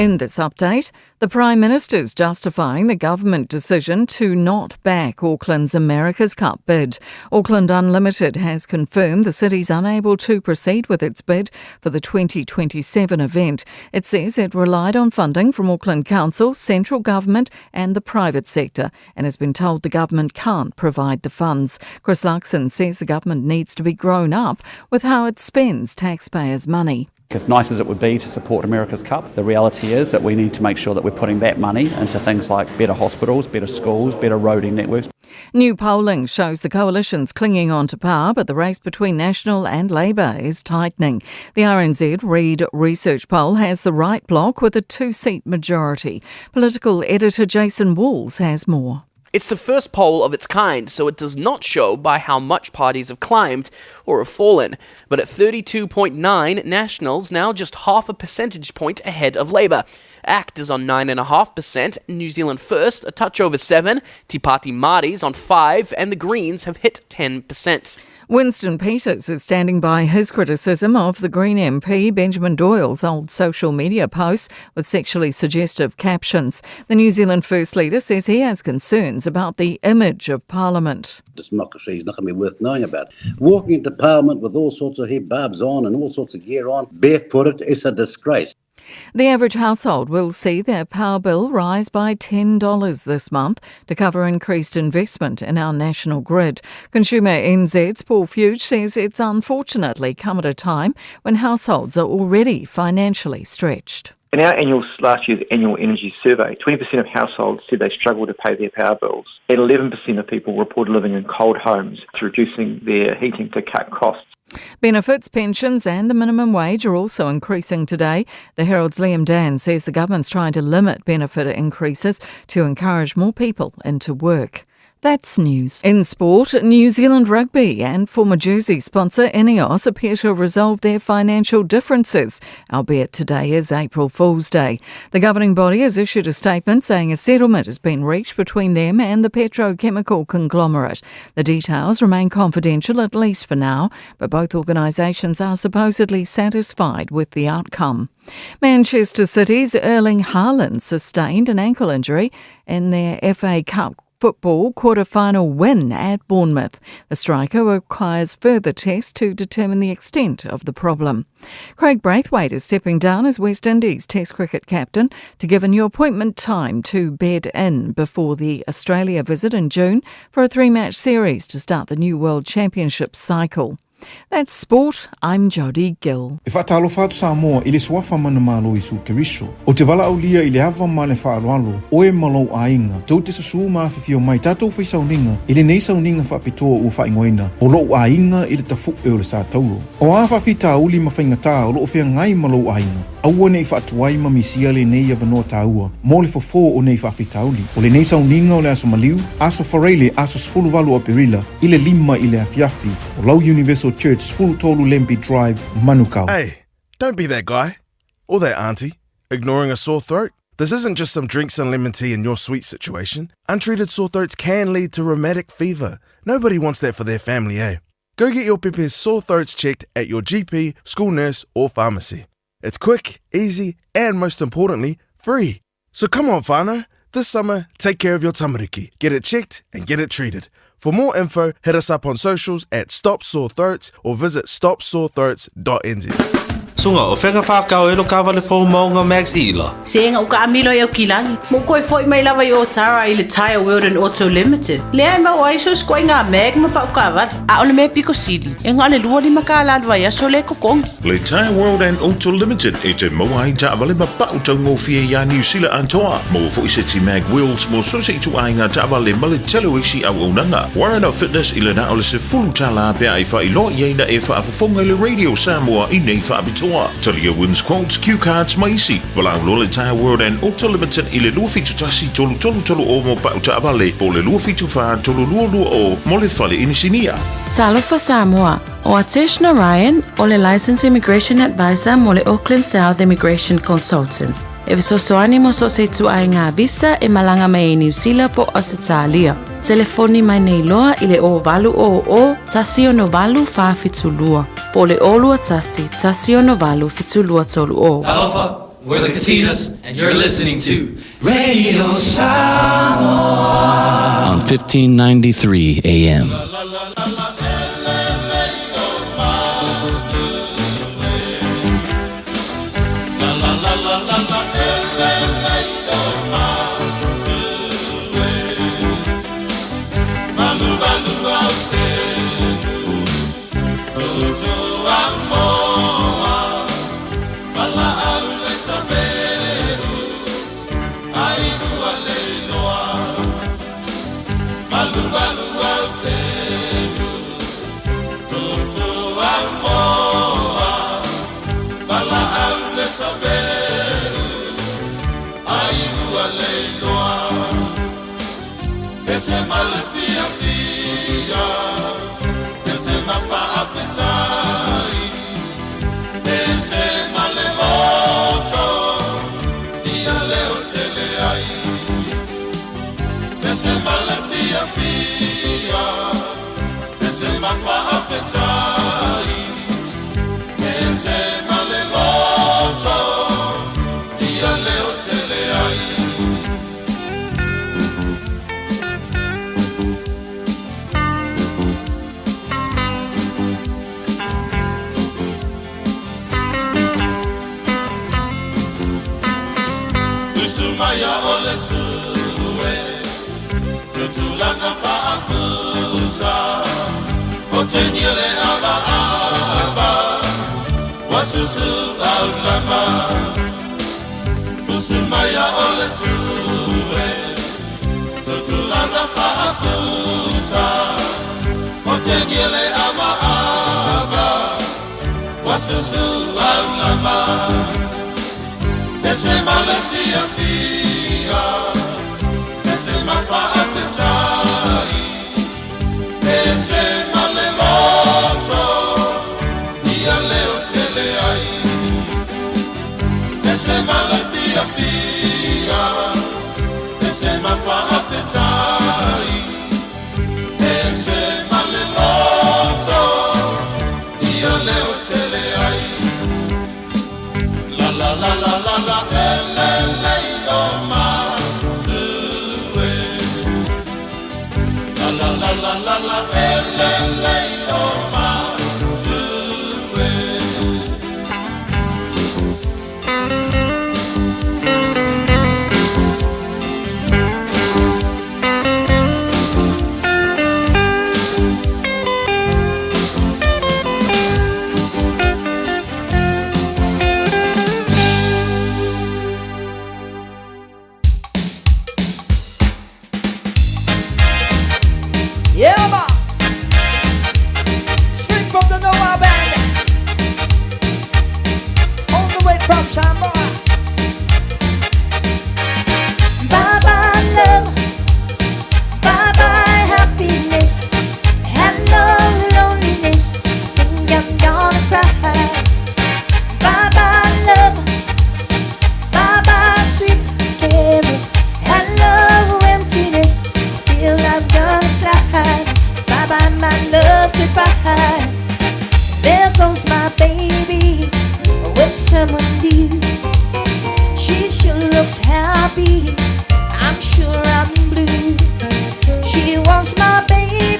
In this update, the Prime Minister's justifying the government decision to not back Auckland's America's Cup bid. Auckland Unlimited has confirmed the city's unable to proceed with its bid for the 2027 event. It says it relied on funding from Auckland Council, central government, and the private sector, and has been told the government can't provide the funds. Chris Luxon says the government needs to be grown up with how it spends taxpayers' money. As nice as it would be to support America's Cup, the reality is that we need to make sure that we're putting that money into things like better hospitals, better schools, better roading networks. New polling shows the coalition's clinging on to power, but the race between National and Labour is tightening. The RNZ Reid Research poll has the right bloc with a two seat majority. Political editor Jason Walls has more. It's the first poll of its kind, so it does not show by how much parties have climbed or have fallen. But at 32.9, Nationals now just half a percentage point ahead of Labour. ACT is on 9.5%, New Zealand First a touch over 7, Te Pāti Māori's on 5, and the Greens have hit 10%. Winston Peters is standing by his criticism of the Green MP Benjamin Doyle's old social media posts with sexually suggestive captions. The New Zealand First Leader says he has concerns about the image of Parliament. Democracy is not going to be worth knowing about. Walking into Parliament with all sorts of head barbs on and all sorts of gear on, barefooted, is a disgrace. The average household will see their power bill rise by $10 this month to cover increased investment in our national grid. Consumer NZ's Paul Fuge says it's unfortunately come at a time when households are already financially stretched. In our annual last year's annual energy survey, 20% of households said they struggle to pay their power bills, and 11% of people reported living in cold homes, reducing their heating to cut costs. Benefits, pensions, and the minimum wage are also increasing today. The Herald's Liam Dan says the government's trying to limit benefit increases to encourage more people into work. That's news. In sport, New Zealand Rugby and former jersey sponsor Ineos appear to have resolved their financial differences, albeit today is April Fool's Day. The governing body has issued a statement saying a settlement has been reached between them and the petrochemical conglomerate. The details remain confidential, at least for now, but both organisations are supposedly satisfied with the outcome. Manchester City's Erling Haaland sustained an ankle injury in their FA Cup football quarter-final win at Bournemouth. The striker requires further tests to determine the extent of the problem. Kraigg Brathwaite is stepping down as West Indies Test cricket captain to give a new appointment time to bed in before the Australia visit in June for a three-match series to start the new World Championship cycle. That's sport. I'm Jodie Gill. E faatalofa atu Samoa i le Suafa manumalo Iesu Keriso. Ou te valaaulia i le ava ma le faaaloalo, oe ma lou aiga, tou te susū ma afifio mai tatou fai sauniga i lenei sauniga faapitoa ua faaigoaina o lou aiga i le tafu'e o le Sa Tauro. O a faafitauli ma faigatā o loo feagai ma lou aiga, aua ne i faatuai ma misia lenei avanoa tāua mo le fofo o nei faafitauli. O lenei sauniga o le Aso Maliu, Aso Faraile, Aso 18 Aperila, i le 5 i le afiafi, o lau Universal Church 13 Lembi Drive, Manukau. Hey, don't be that guy. Or that auntie, ignoring a sore throat. This isn't just some drinks and lemon tea in your sweet situation. Untreated sore throats can lead to rheumatic fever. Nobody wants that for their family, eh? Go get your pepe's sore throats checked at your GP, school nurse, or pharmacy. It's quick, easy, and most importantly, free. So come on, whānau. This summer, take care of your tamariki. Get it checked and get it treated. For more info, hit us up on socials at Stop Sore Throats or visit stopsorethroats.nz. Suga, o fea ka whākau e lo kāwale fō maunga Max Ila? Sega uka amilo i au kilagi. Mo koe foi mai lava i o tara i le Tire World and Auto Limited. Lea e mau ai so skoe ngā mag ma pau kāwale. A o le mea piko sili. E ngā le lua lima kā la lua ia so le kokongi. Le Tire World and Auto Limited e te maua ai taavale ma pau taugofie iā Niu Sila atoa. Maua fo'i seti mag wheels mo so se ituaiga taavale ma le tele o isi auaunaga. Warren Fitness i le na o le $10 pe a e faailoa i ai na e faafofoga i le Radio Samoa i nei faapitoa. Talia wins quotes, cue cards ma isi. Valaau loa le Tire World and Auto Limited i le 271 3330 mo pau taavale po o le 274 3220 mo le fale inisinia. Talofa Samoa. O Atesh Narayan, o le Licensed Immigration Advisor mo le Auckland South Immigration Consultants. E fesoasoani mo so o se ituaiga visa e malaga mai ai Niu Sila po o Ausetalia. Telefoni mai nei loa i le 0800 168 472 po o le 021 168 7230. Talofa, we're the Katinas, and you're listening to Radio Samoa on 1593 AM. Yeah, man. Straight from the Noah Band. All the way from Samoa. Bye bye love. Bye bye happiness. Hello loneliness. I think I'm gonna cry. Bye bye love. Bye bye sweet caress. Hello emptiness. I feel I'm gonna fly. Bye bye my love, goodbye. There goes my baby with someone new. She sure looks happy. I'm sure I'm blue. She wants my baby.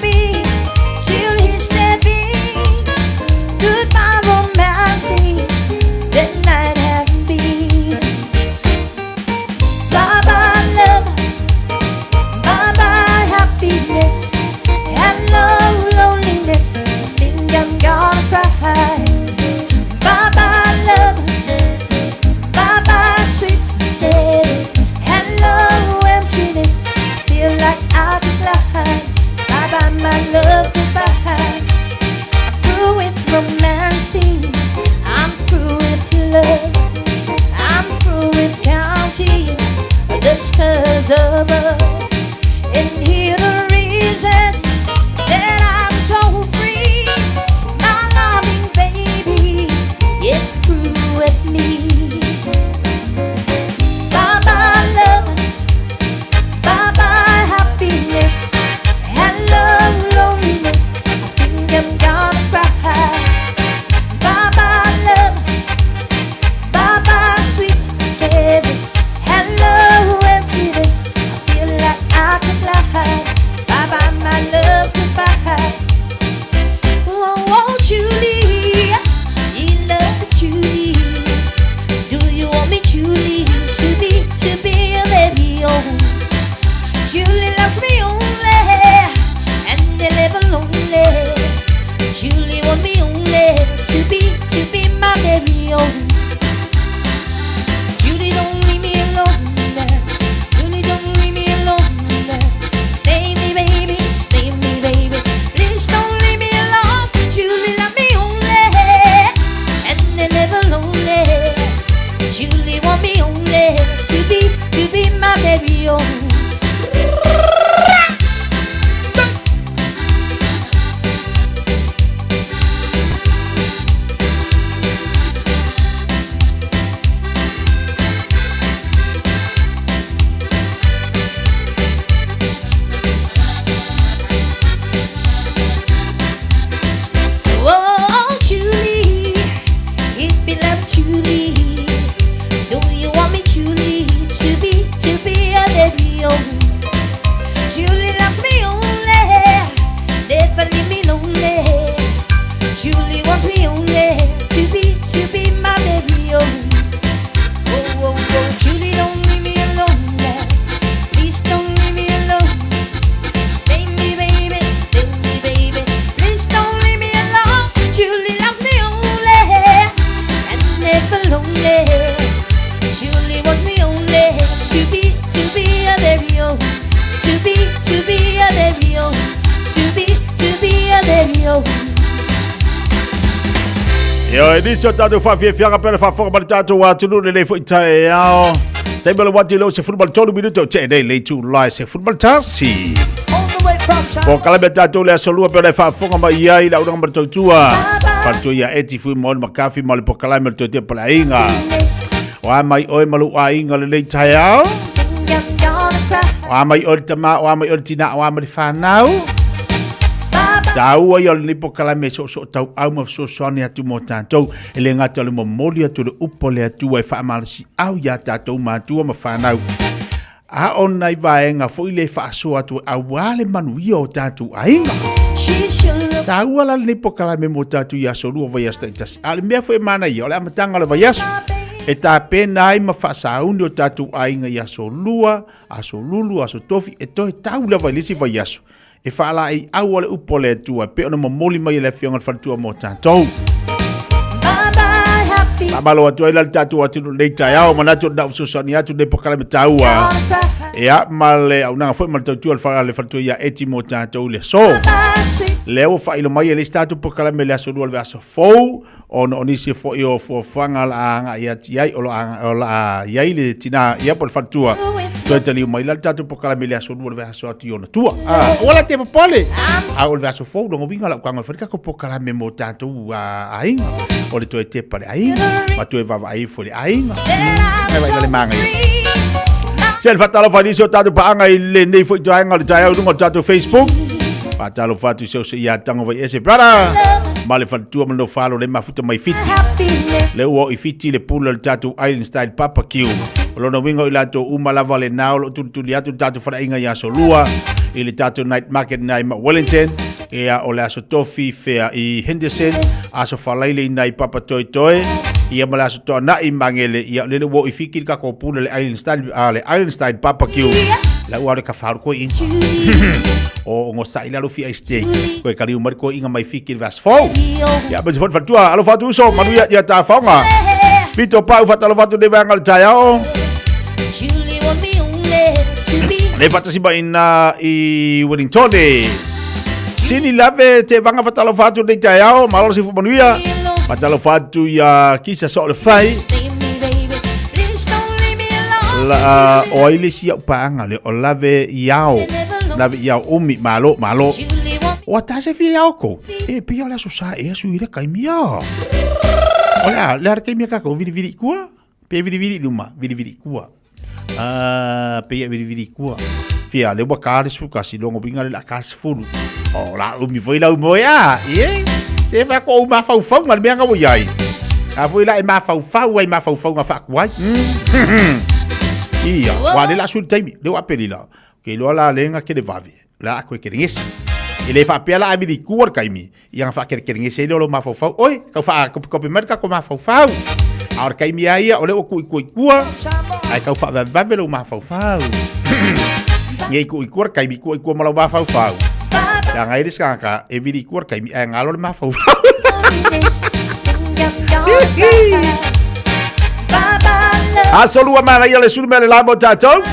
Ioe, nisi o tātou whaafiafiaga pea le faafofoga ma le tātou atunuu lenei foi taeao. Taimi o le wati leo 13 minuto te nei le itu lai 11. Po kalame tātou le aso lua pea le faafofoga mai ai le aunaga ma le tautua. Faletua ia Eti Fui ma Oli Makafi ma le pokalame o le tautia paleaiga. O a mai oe ma lou aiga lenei taeao. O a mai oe le tama, o a mai oe le tina, o a mai le whanau. Tāua ia o lenei pokalame e soosoo tauau ma fesoasoani atu mō tātou. E le gata o le momoli atu o le upu a le Atua e faamalosiau iā tātou matua ma whanau. A o nai vaega foi le faasoa atu ai auā le manuia o tātou aiga. Tāua la lenei pokalame mō tātou i aso lua vaiaso taitasi. A o le mea foi e manaia, o le amataga o le vaiaso, e tapena ai ma faasauni o tātou aiga i aso lua, aso lulu, aso tofi, e toe tau lava i le isi vaiaso. E faalaeiau a le upu a le Atua e pei ona momoli mai e le Afioga i le Faletua mo tatou. Faamalo atu ai la le tatou atunuu nei taeao, manatu o le fesoasoani atu nei pokalame taua. Ia, ma le aunaga foi ma le tautua le Faletua ia Eti mo tatou i le aso. Lea ua faailo mai e le isi tatou pokalame i le aso lua le vaiaso fou, ona o nisi foi o fuafuaga o le a agai atu i ai, o le a i ai le tina ia po o le faletua, toe taliu mai la le tatou pokalame i le aso lua le vaiaso atu i ona tua. Ah, ua la te popole. A o le vaiaso fou, lona uiga o lau tago e fai le tatou pokalame mo tatou aiga. O le toe tepa le aiga, ma toe vaavaai ifo i le aiga. Ai vai le manaia. Se le faatalofa i nisi o tatou paaga i lenei foi taeaga o le taeao i luga o le tatou Facebook. Faatalofa atu i se ose ia tango vai ese brother. Ma le faletua ma le nofalo le mafuta mai Fiti. Le ua o i Fiti le pula o le tatou Island Style Barbecue. O lona uiga o i latou uma lava le nao o lo o tulituli atu le tatou faleaiga i aso lua i le tatou night market nai ma Wellington. Ea o le aso tofi fea i Henderson, aso falaile i nai Papatoetoe, ia ma le aso toanai i Magele, ia o lele ua o i Fiti le tatou pula le Island Style, le Island Style Barbecue. La ua le ka wharu koe inga. O ngo sa ila lufi ai steak. Koe kaliu mai koe inga mai Fiti le vas fou. Ia ma se fatu fatua, alo fatu uso, manuia ia ta whaonga. Pito pau fatalo fatu ne vanga le taiao. Le fatasi mai ina i Wellington e. Sini lave te vanga fatalo fatu ne taiao, malo si fu manuia. Fatalo fatu ia kisa so le fai. La o ai le sia paanga le o lave iao. Lave iao umi malo malo. O ata se fia iao ko. E pia o le aso sa e asu i le kaimia. O le a, le a le kaimia kako viri viri kua. Pe viri viri luma, viri viri kua. Ah, pe ia viri viri kua. Fia le ua ka le suka si longo winga le la ka se fulu. O la umi foi lau moe a, ie. Se fa ko uma fau fau ngal mea nga iai. A foi la e ma fau fau ai ma fau fau nga fa kuai. Ia, wa le la sul taimi, le wa peli la. Ke loa la lenga ke le vave. La a koe keregesi. E le faapea la a vili kua le kaimi, ia nga whaakerekerengesi ai leo lo mafaufau. Oi, kau whaakopikopi mai le kako mafaufau. A o le kaimi a ia, o leo ua kui kua, ai kau whaavavave lo mafaufau. Ngei kui kua le kaimi, kui kua ma lau mafaufau. Ia ngai le skanga e vili kua le kaimi, ai ngalo le mafaufau. Aso lua manaia le sulu mea le la mo tātou.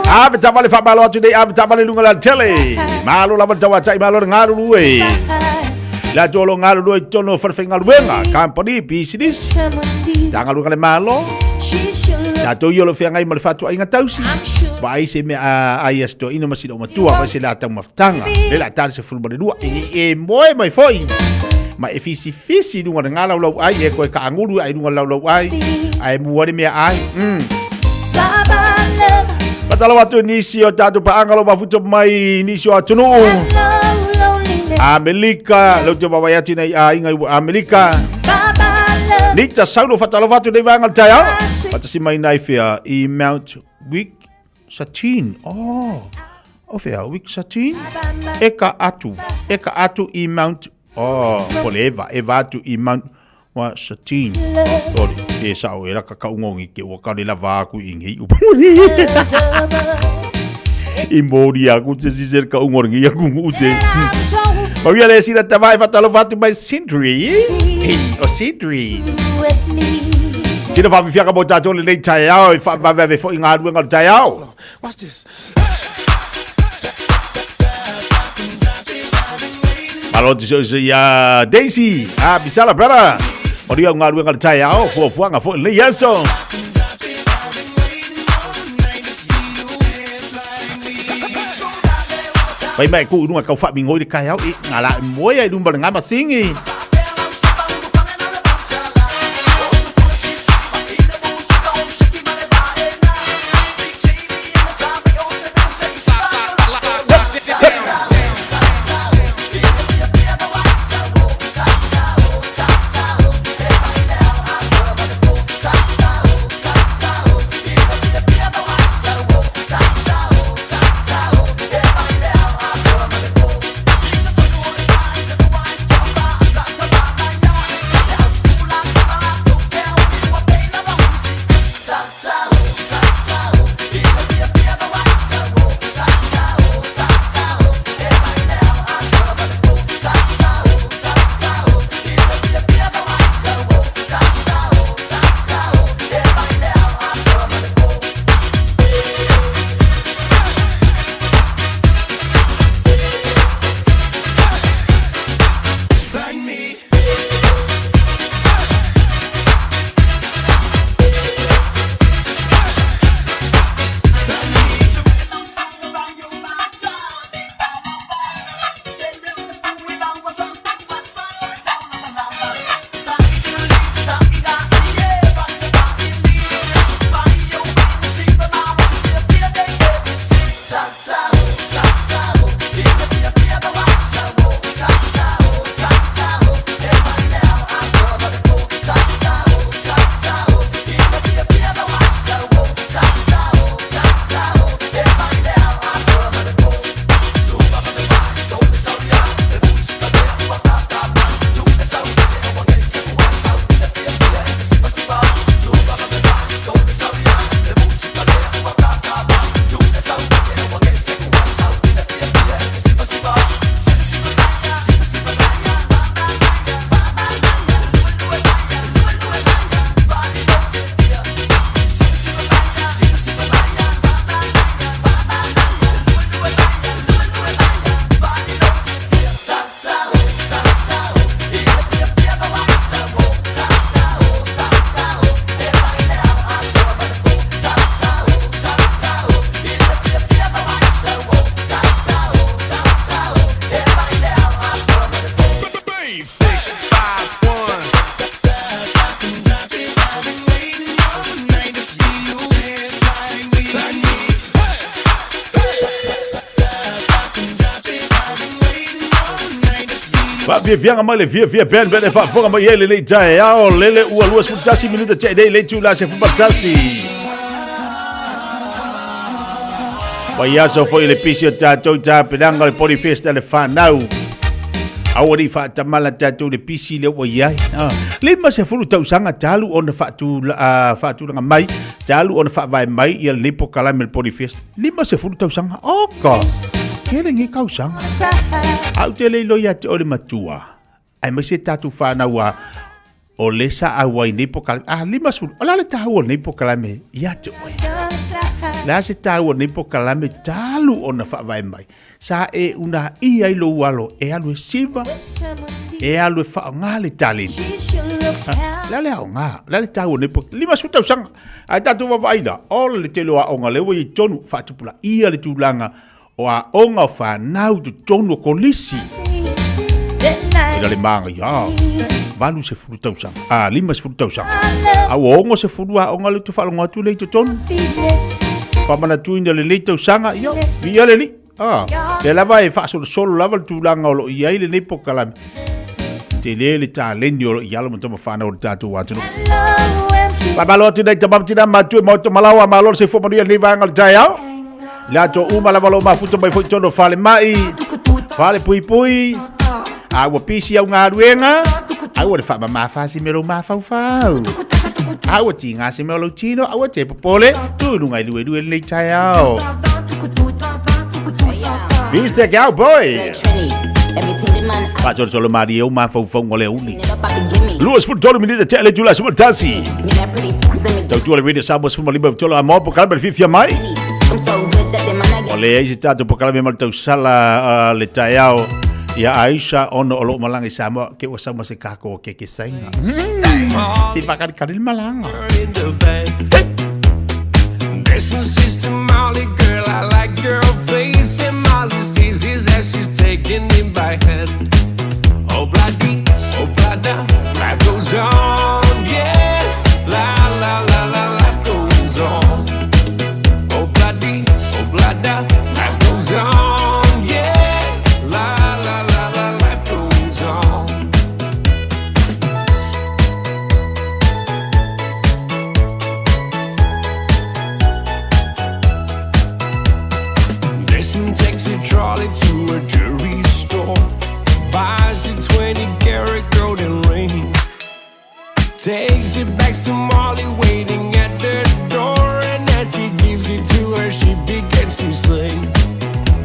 Ave tama le whamalo atu nei, ave tama le lunga la tele. Malo lava le tauatai, malo le ngalulu e. Le atu o lo ngalulu e tono wharewhengaluenga, company, business. Tangaluenga le malo. Tātou i o lo whiangai ma le whatua inga tausi. Wa ai se mea a ai a se toa ina ma sina o matua, vai se la tau mafutanga. Le la tali se fulu ma le lua, e e moe mai foi. Ma e fisi fisi lunga le ngalau lau ai, e koe ka anguru ai lunga lau lau ai. Ai mua le mea ai. Patalo atu nisi o tātou paanga lo mafuto mai nisi o atunuu. Amelika, lau te wawai atu nei a inga i Amelika. Nita saulo whatalo atu nei waanga le taiao. Patasi mai nei whia i Mount Week Satin. Oh, o whia, Week Satin. Eka atu, eka atu i Mount, oh, po le eva, eva atu i Mount wa Satin. Sorry, e sao e raka ka ungongi ke ua kare lava aku i ngi upu. I mori aku te sise ka ungongi aku ngu te. Mawia le sira tawai whatalofa atu mai Sindri. Ei, o Sindri. Sina whawhiwhiaka mō tātou le nei taiao e whaavave fo i ngā ruenga o le taiao. Watch this. Malo atu se ia Daisy. Ah, Bisala, brother. Manuia o galuega le taeao, fuafuaga foi lenei aso. Fai mai ku i luga kau faamigoi le taeao i ngā la moe ai luma le ngā masingi. Faafiafiaga mai le fiafia pea le faafofoga mai ai lenei taeao lele ua 21 minute tea nei le itula 11. Vaiaso foi le pisi o tatou tapenaga o le Poli Festa le fanau. Aua ne i faatamala tatou le pisi lea ua i ai. Ah, 50 tausaga talu ona faatulaga mai, talu ona faavae mai ia lenei pokalame le Poli Festa. 50 tausaga. Oka! Kele nge tausaga. Au te le iloa ia te oe le matua. Aemaise tatou fanau a o le sa auai nei pokalame. Ah, 50. O le a le taua o lenei pokalame ia te oe? Le a se taua o lenei pokalame talu ona faavae mai? Sa e unaia ai lou alo e alu e siva, e alu e faaaoga le taleni. Le a le aoga, le a le taua o lenei pokalame? 50 tausaga. Ae tatou vaavaai la, o le tele o aoga lea ua i ai tonu, faatupulaia le tulaga o aoga o fanau i totonu o kolisi. Ina le magaia, 80 tausaga, a 50 tausaga. A ua 60 aoga lea ou te faalogo atu lea i totonu. Faamanatuina lenei tausaga, ia, viia le Alii. Ah, lea lava e faasolosolo lava le tulaga o lo o i ai lenei pokalame. Tele le taleni o lo o i alo ma tama whanau o le tātou atunuu. Faamalo atu nei tama tina matua maota malawa malo le soifua manuia lenei vaega o le taeao. Le ato uma lava lo mafuta mai foi tonu o fale mai, fale puipui, a ua pisi au galuega, a ua le faamamafa se mea lou mafaufau. A ua tiga se mea o lou tino, a ua te popole, tu i luga i luelue lenei taeao. Mr. Cowboy. Faasolosolo malie ou mafaufauga o le auli. 23 minute tea le itula 11. Tautua le Radio Samoa 15 tolo a moa pokalame le fiafia mai. O le ai se tatou pokalame ma le tausala le taeao. Ia Aisha ona o loo malaga i Samoa ke ua sau ma se kako o keke saina. Se whakalikali le malaga. Desmond says to Molly, girl, I like your face. And Molly sees his as she's taking him by hand. Oh, bloody, oh, blada, life goes on, yeah. La, la, la, la, life goes on. Oh, bloody, oh, blada, life goes on, yeah. La, la, la, la, life goes on. Desmond takes a trolley to a jewelry store, buys a 20 karat golden ring, takes it back to Molly waiting at the door, and as he gives it to her, she begins to sing.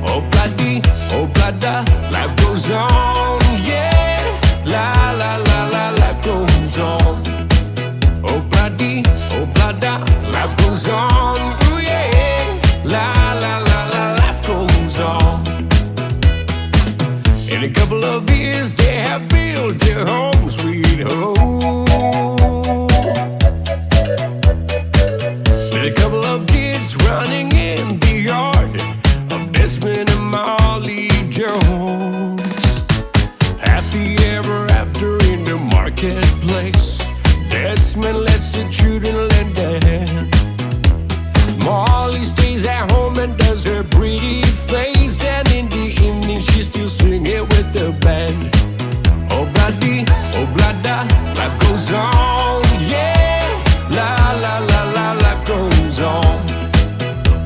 Oh bloody, oh blada, life goes on, yeah. La la la la, life goes on. Oh bloody, oh blada, life goes on, ooh yeah. La la la la, life goes on. In a couple of years, they have built their home, sweet home. With a couple of kids running in the yard of Desmond and Molly Jones. Happy ever after in the marketplace. Desmond lets the children lend a hand. Molly stays at home and does her pretty face. And in the evening, she's still singing with the band. Oh, bloody, oh, blada, life goes on, yeah. La, la, la, la, life goes on.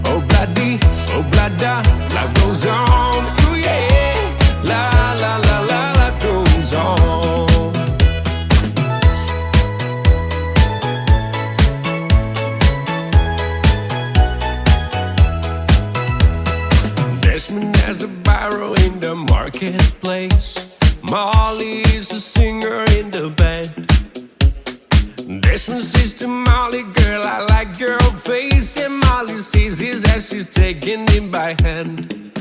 Oh, bloody, oh, blada, life goes on, ooh, yeah. La, la, la, la, life goes on. Desmond has a barrow in the marketplace. Molly is a singer in the band. Desmond says to Molly, girl, I like your face. And Molly sees his as she's taking him by hand.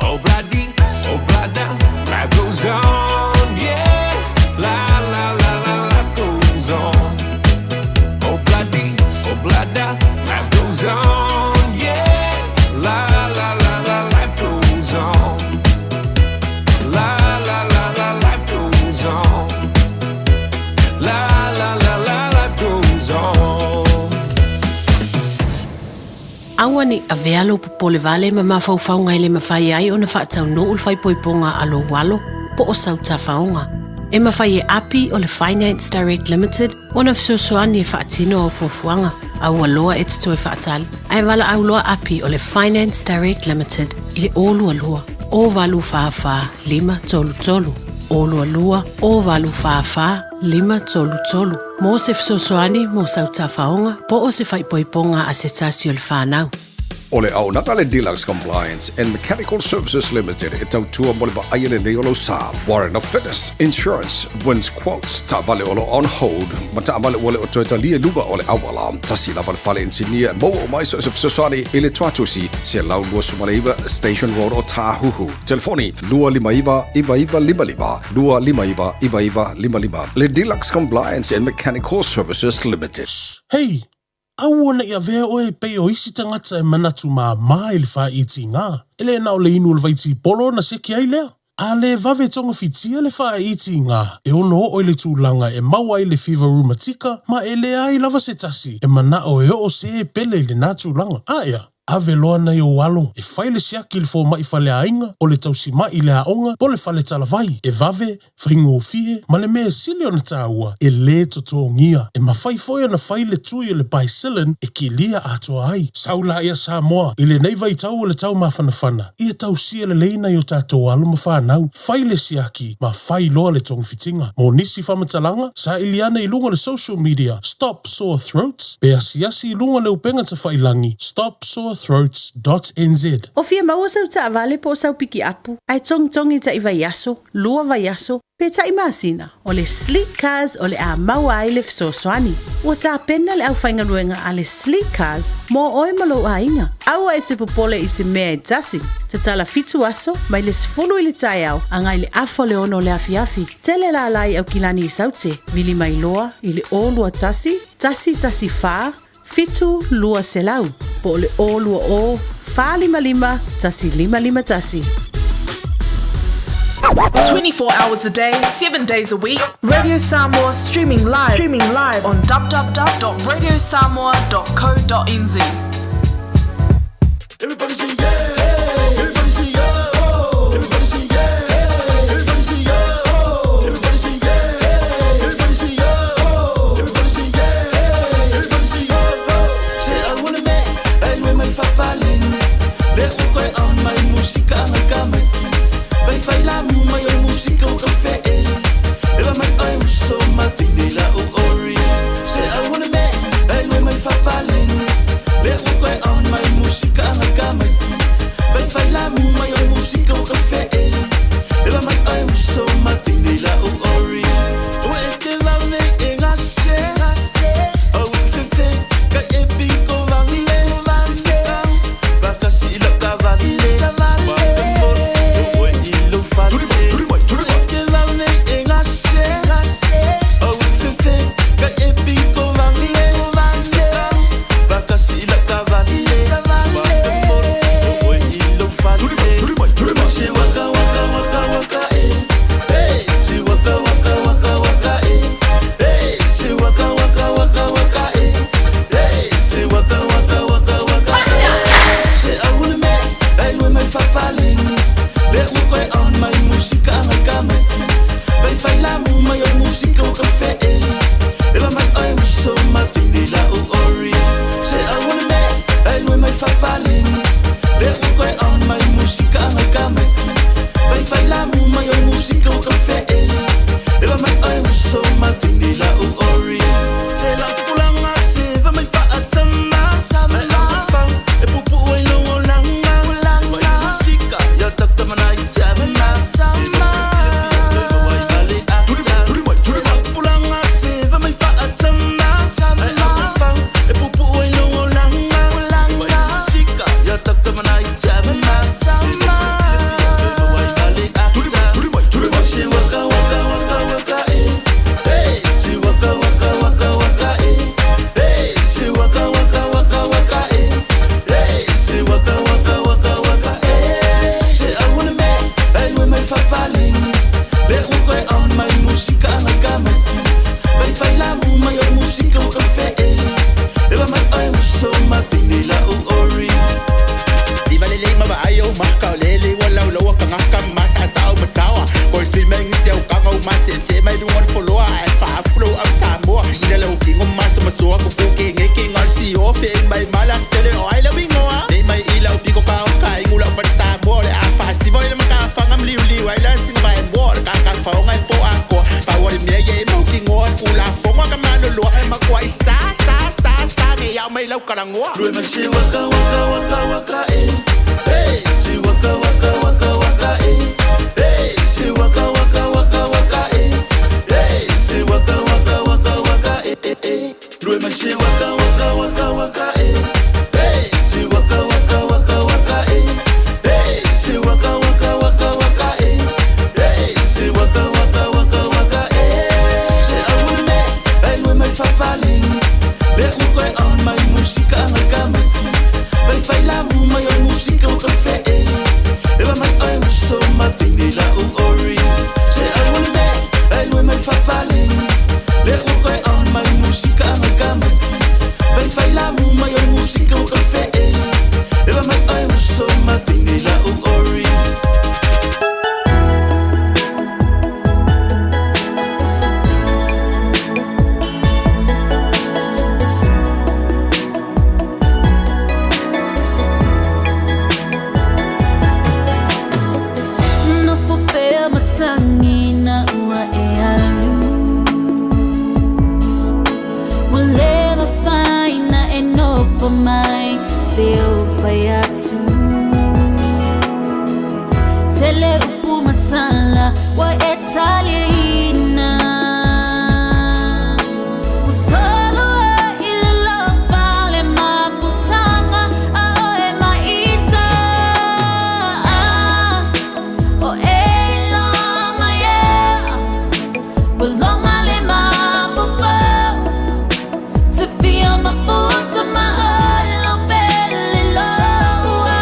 Oh, bloody, oh, blada, life goes on, yeah. La, la, la, la, life goes on. Oh, bloody, oh, blada, life goes on, yeah. La, la, la, la, life goes on. La, la, la, la, life goes on. La, la, la, la, life goes on. Aua ne i avea lou popole vale ma mafaufauga e le mafai ai ona faataunuu le faaipoipoga a lou alo po o sau tafaoga. E mafai e Api o le Finance Direct Limited ona fesoasoani e faatino au fuafuaga a ua loa e te toe faatali ae valaau loa Api o le Finance Direct Limited i le 022 0 8 4 5 3 3 022 0 8 4 4 5 3 3 mo se fesoasoani mo sau tafaoga po o se faaipoipoga a se tasi o le fanau. O le auaunaga a le Deluxe Compliance and Mechanical Services Limited e tautua mo le vaaia lelei o lou sa. Warrant of Fitness, Insurance, Wins Quotes, taavale o lo o on hold, ma taavale ua le o toe talia i luga o le auala. Tasi lava le fale inisinia e maua uma ai so o se fesoasoani i le Tuatusi, 129 Station Road o Tāhuhu. Telefoni, 259 9955, 259 9955. Le Deluxe Compliance and Mechanical Services Limited. Hei! Aua ne i avea oe e pei o isi tagata e manatu māmā i le fāiitiga. E le na o le inu o le vaitipolo ona seki ai lea. A le vave togafitia le fāiitiga, e ono oo i le tulaga e maua ai le fiva rumatika ma e leai lava se tasi e manao e oo se pele i lenā tulaga. A ea, ave loa nai ou alo e fai le siaki i le fomai faleaiga, o le tausima'i i le aoga po o le fale talavai, e vave, faigofie, ma le mea e sili ona tāua, e lē totogia. E mafai foi ona fai le tui o le Bicillin e kilia atoa ai. Sau laia Samoa, i lenei vaitau o le taumafanafana, ia tausia lelei nai o tatou alo ma fanau, fai le siaki ma fai loa le togafitiga. Mo nisi faamatalaga, saili ane i luga o le social media Stop Sore Throats, pe asiasi i luga o le upega tafailagi Stop Sore sorethroats.nz. O fia maua sau taavale po o sau pikiapu, ae togitogi taʻi vaiaso, lua vaiaso, pe taʻi masina, o le Sleek Cars o le a maua ai le fesoasoani. Ua tapena le aufaigaluega a le Sleek Cars mo oe ma lou aiga. Aua e te popole i se mea e tasi. Tatala 7 aso, mai le 10 i le taeao, agai i le 5:30 o le afiafi. Tele lala i Aukilani i Saute, vili mai loa i le 021 114 7 200 po o le 020 455 1551. 24 hours a day, 7 days a week. Radio Samoa streaming live on www.radiosamoa.co.nz. Everybody say yeah. Everybody say yo. Everybody say yeah. Everybody say yo. Everybody say yeah. Everybody say yo. Everybody say yeah. Everybody say yo. Say I wanna make I mai fapaleni. Le go on mai musika ngai ka mai. Vai fai la mu mai o musika o kafe e. Eva mai ai so matine la o ori. Say I wanna make I mai fapaleni. Le go on mai musika ngai ka mai. Vai fai la mu mai o musika o kafe e. Eva mai ai so matine la o ori. O e te vane e ngase. O fefe ka e piko vane. Vakasi la ka vale. O e ilo fale. O e te vane e ngase. O fefe ka e piko vane. Vakasi la ka vale. O e ilo fale. Se waka waka waka waka eh. Hey, se waka waka waka waka eh. Hey, se waka waka waka waka eh. Hey, se waka waka waka waka eh. Se aule me, ai we mai fapaleni. Le u koe on mai musika ngai ka mai. Vai fai la mu mai o musika o kafe eh. Eva mai ai so matine la o ori. Se aule me, ai we mai fapaleni. Le u koe on mai musika ngai ka mai. Vai fai la mu mai o musika o kafe eh. Eva mai ai so matine la o ori. Se la pulanga se va mai fa atama. Ai au fa e pupu ai lo olanga. Vai musika ya takta mana i tama. Pulanga se va mai fa atama. Ai au fa e pupu ai lo olanga. Vai musika ya takta mana i tama. Se waka waka waka waka eh. Hey, se waka waka waka waka eh. Hey, se waka waka waka waka eh. Hey, se waka waka waka waka eh. Se aule me, ai we mai fapaleni. Le u koe on mai musika ngai ka mai. Vai fai la mu mai o musika o kafe eh. Eva mai ai so matine la o ori. Ivalele ma ba ayo ma ka lele wala wala ka ngaka ma sa sa o matawa ko si meng se o ka o ma se se mai du ngon follow a fa flow up sa mo ina lo ki ngom ma so ma so ko ko ke nge ke ngon si o fe mai mala se le o ai la wingo a nei mai ila o piko ka o ka ingula o fa sa mo le a fa si voi le ma ka fa ngam liu liu ai la sing ba mo ka ka fa o ngai po a ko pa wo le me ye mo ki ngon ku la fo ka ma lo lo ma ko ai sa sa sa sa nge ya mai lau ka la ngoa Rui mai se waka waka waka waka eh. Hey, se waka waka waka waka eh. Hey, se waka waka waka waka eh. Hey, se waka waka waka waka eh eh eh. Rui mai se waka waka waka waka eh. Hey, se waka waka waka waka eh. Hey, se waka waka waka waka eh. Hey, se waka waka waka waka eh. Se aule me, ai we mai fapaleni. Le u koe on mai musika ngai ka mai. Vai fai la mu mai upu matala Ua e taliaina Ua solo ai i le lofa le mafutaga A oe maita O e iloa mai ea Ua loga le mafaufau To feel my futa ma olo pele loa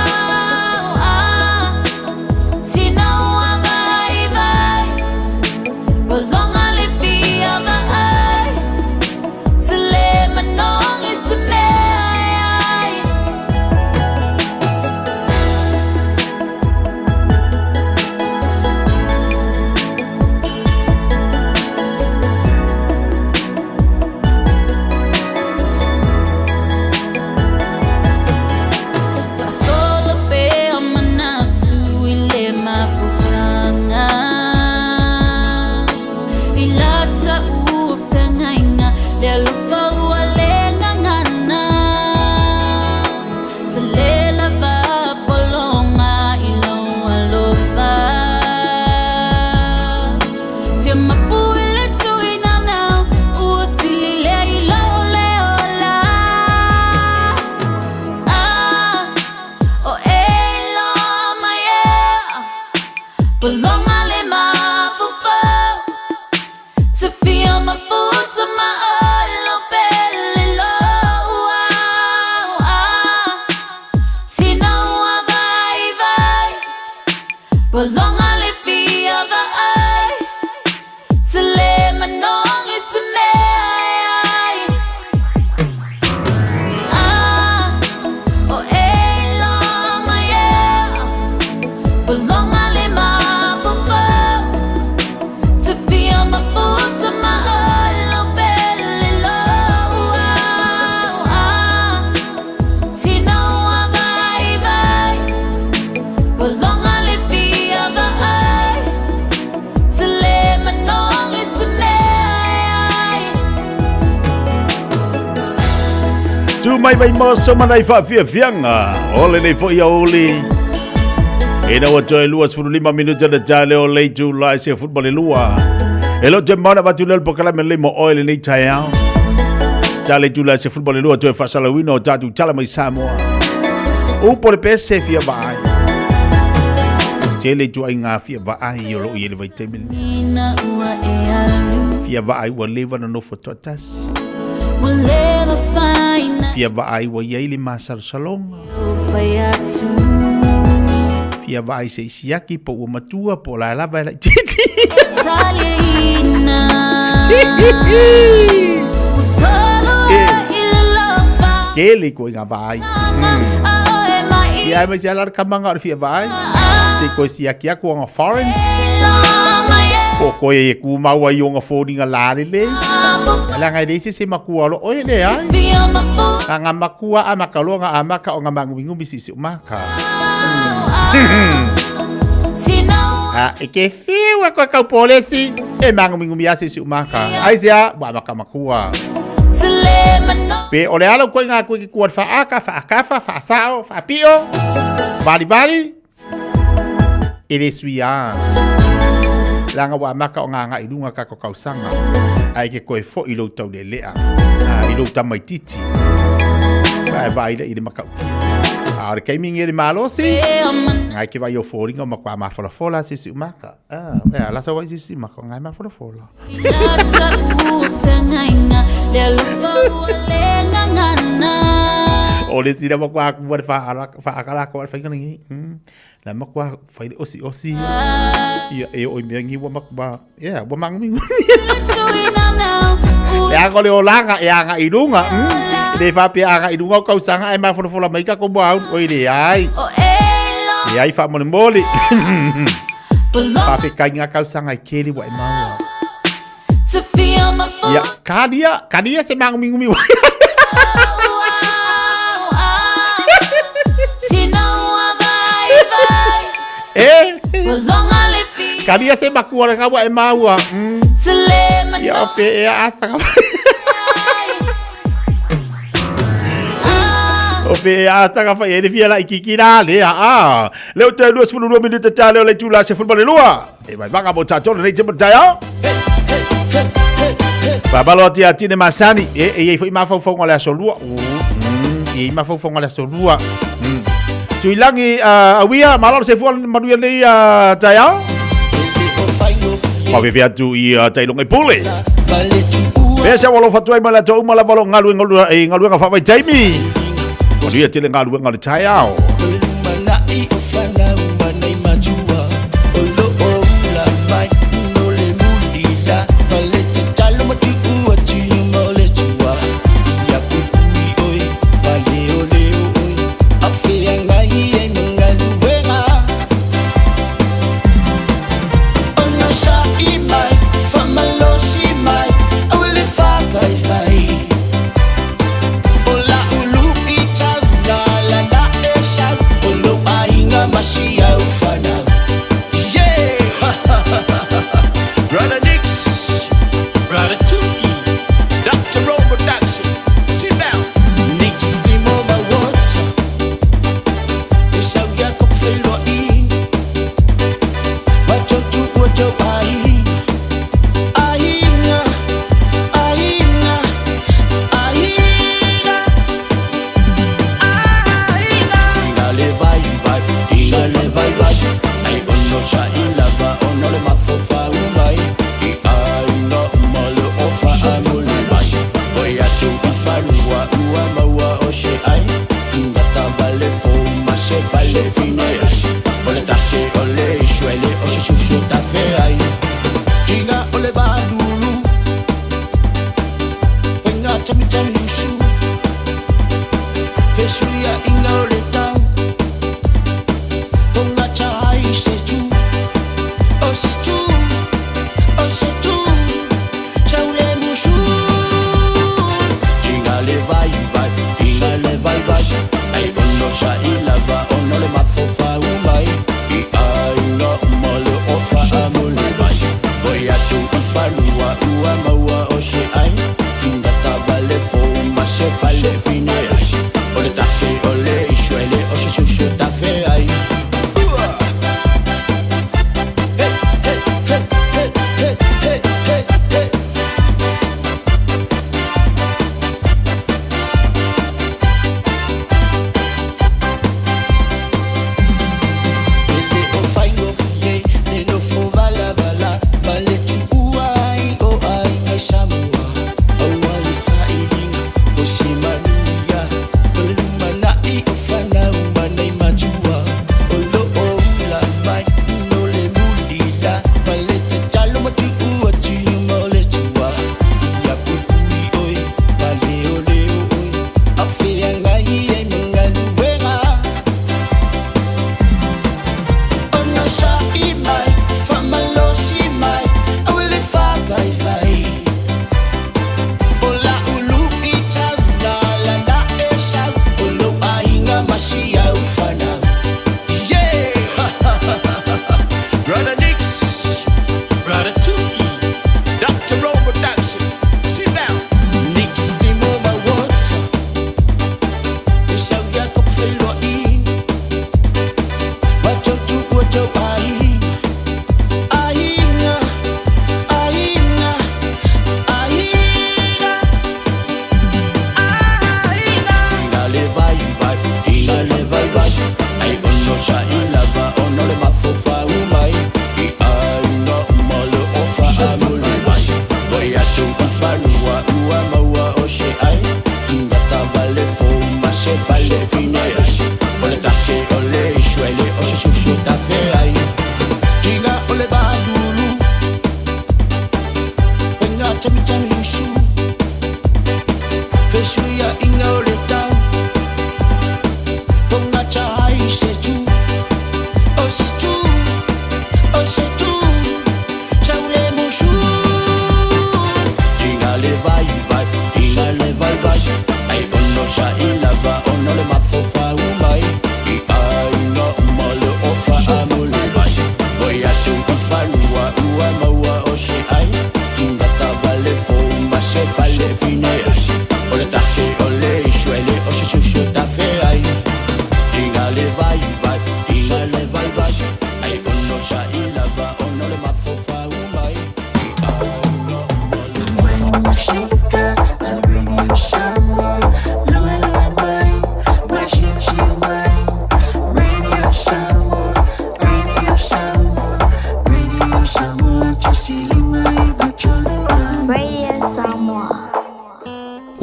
Tina ua vai vai Ua loga le fia vaai Te le manogi se mea e ai. Faasolo pea manatu i le mafutaga I lata ua feagaiga le alofa ua le gagana Te le lava pologa i lou alofa Fia mapu i le tuinanau ua sili lea i lou le ola Ah, o e iloa mai ea Ua loga le mafaufau To feel my futa ma olo pele loa Tina ua vai vai Ua loga le fia vaai Te le manogi se mea e ai Ah, o e iloa mai ea Ua loga le mafaufau To feel my futa ma olo pele loa Tina ua vai vai Ua loga le fia vaai Te le manogi se mea e ai. Tu mai mai moso manai faafiafiaga o lenei foi aouli. Ina ua toe 25 minuta le tale o le itula e se football e lua. E lo te maona vatu leo le pokalame lei mo oe lenei taeao. Tale itula e se football e lua toe faasalauina o tatou tala mai Samoa. Upo le pese fia vaai. Tele ituaiga fia vaai o loo i ai le vaitaimi lenei. Ina ua e alu Fia vaai ua leva na nofo toatasi. Ua le mafai na Fia vaai ua i ai le masalosaloga. ou fai atu Fia vaai se i siaki po ua matua po o la e lava e laitiiti. E taliaina Ua solo ai i le lofa Tele ituaiga vaai. A oe mai Ia aemaise lava la le kamaga o le fia vaai. Se i toe siaki atu ona foreigns. iloa mai ea Po o toe e tumau ai i ona foliga lalelei. Leaga e leai se isi e matua o lo oe, leai. Feel my futa Na ngā matua amaka loa ngā amaka o ngā māngumingumi si'isi'u maka. Tina A, e ke whiu e koe kau pōlesi, e māngumingumi a si'isi'u maka. Aisea, ua amaka makua. Te le manogi Pe o le ala koe ngā koe ki kua whaaka, whaakafa, whaasao, whaapio, valivali, e le sui a. Leaga ua amaka o ngā agai lunga ka ko kausaga, a e ke koe fo'i lou taulelea, a, i lou tamaititi. Ka e vaai lea i le makaukia. A o le taimi nge le malosi, ngai ke vai o fōringa o makua mafolafola sisi umaka. Ah, ea, la sa wai sisi maka ngai mafolafola. I lata ua feagaiga le alofa ua le gagana O le sina makua aku le whaakalako le whainga lengi. La makua whai le osi osi. Ia e o i mea ngi ua makua. Ia, ua mangumingu. Le tuinanau ua Le anga o le olanga e anga i lunga. Le whapea anga i lunga o kausanga e mafolafola mai ka ko mua au. Oi le ai. o e iloa Le ai whaamolemole. Ua loga Whawhekai ngā kausanga i keli wa e maua. To feel my Ia, futa karia, karia se mangumingumi wai. Tina ua vai vai E, Ua loga le fia karia se makua le ngaua e maua. Te le Ia, o manogi pe ea asa ka O pe Pe a taka fai e le fia la ikiki la le a a. Le o te 22 minute ta le o le tula se fulma le lua. E mai vanga mo tātou le nei te matai ao. Babalo ati a tine masani. E e i foi mafaufauga o le aso lua. E i mafaufauga o le aso lua. Tuilangi awia, malo le soifua manuia nei taeao. Mapepe atu i Tailonga i Pule. Pea se alofa atu ai ma le atoa uma lava o lo o galuega i galuega faavaitaimi. Manuia tele galuega o le taeao. Brother Nix, Brother Tuki, Dr. Robert Daxon, sit down. Nix Timo Mawata,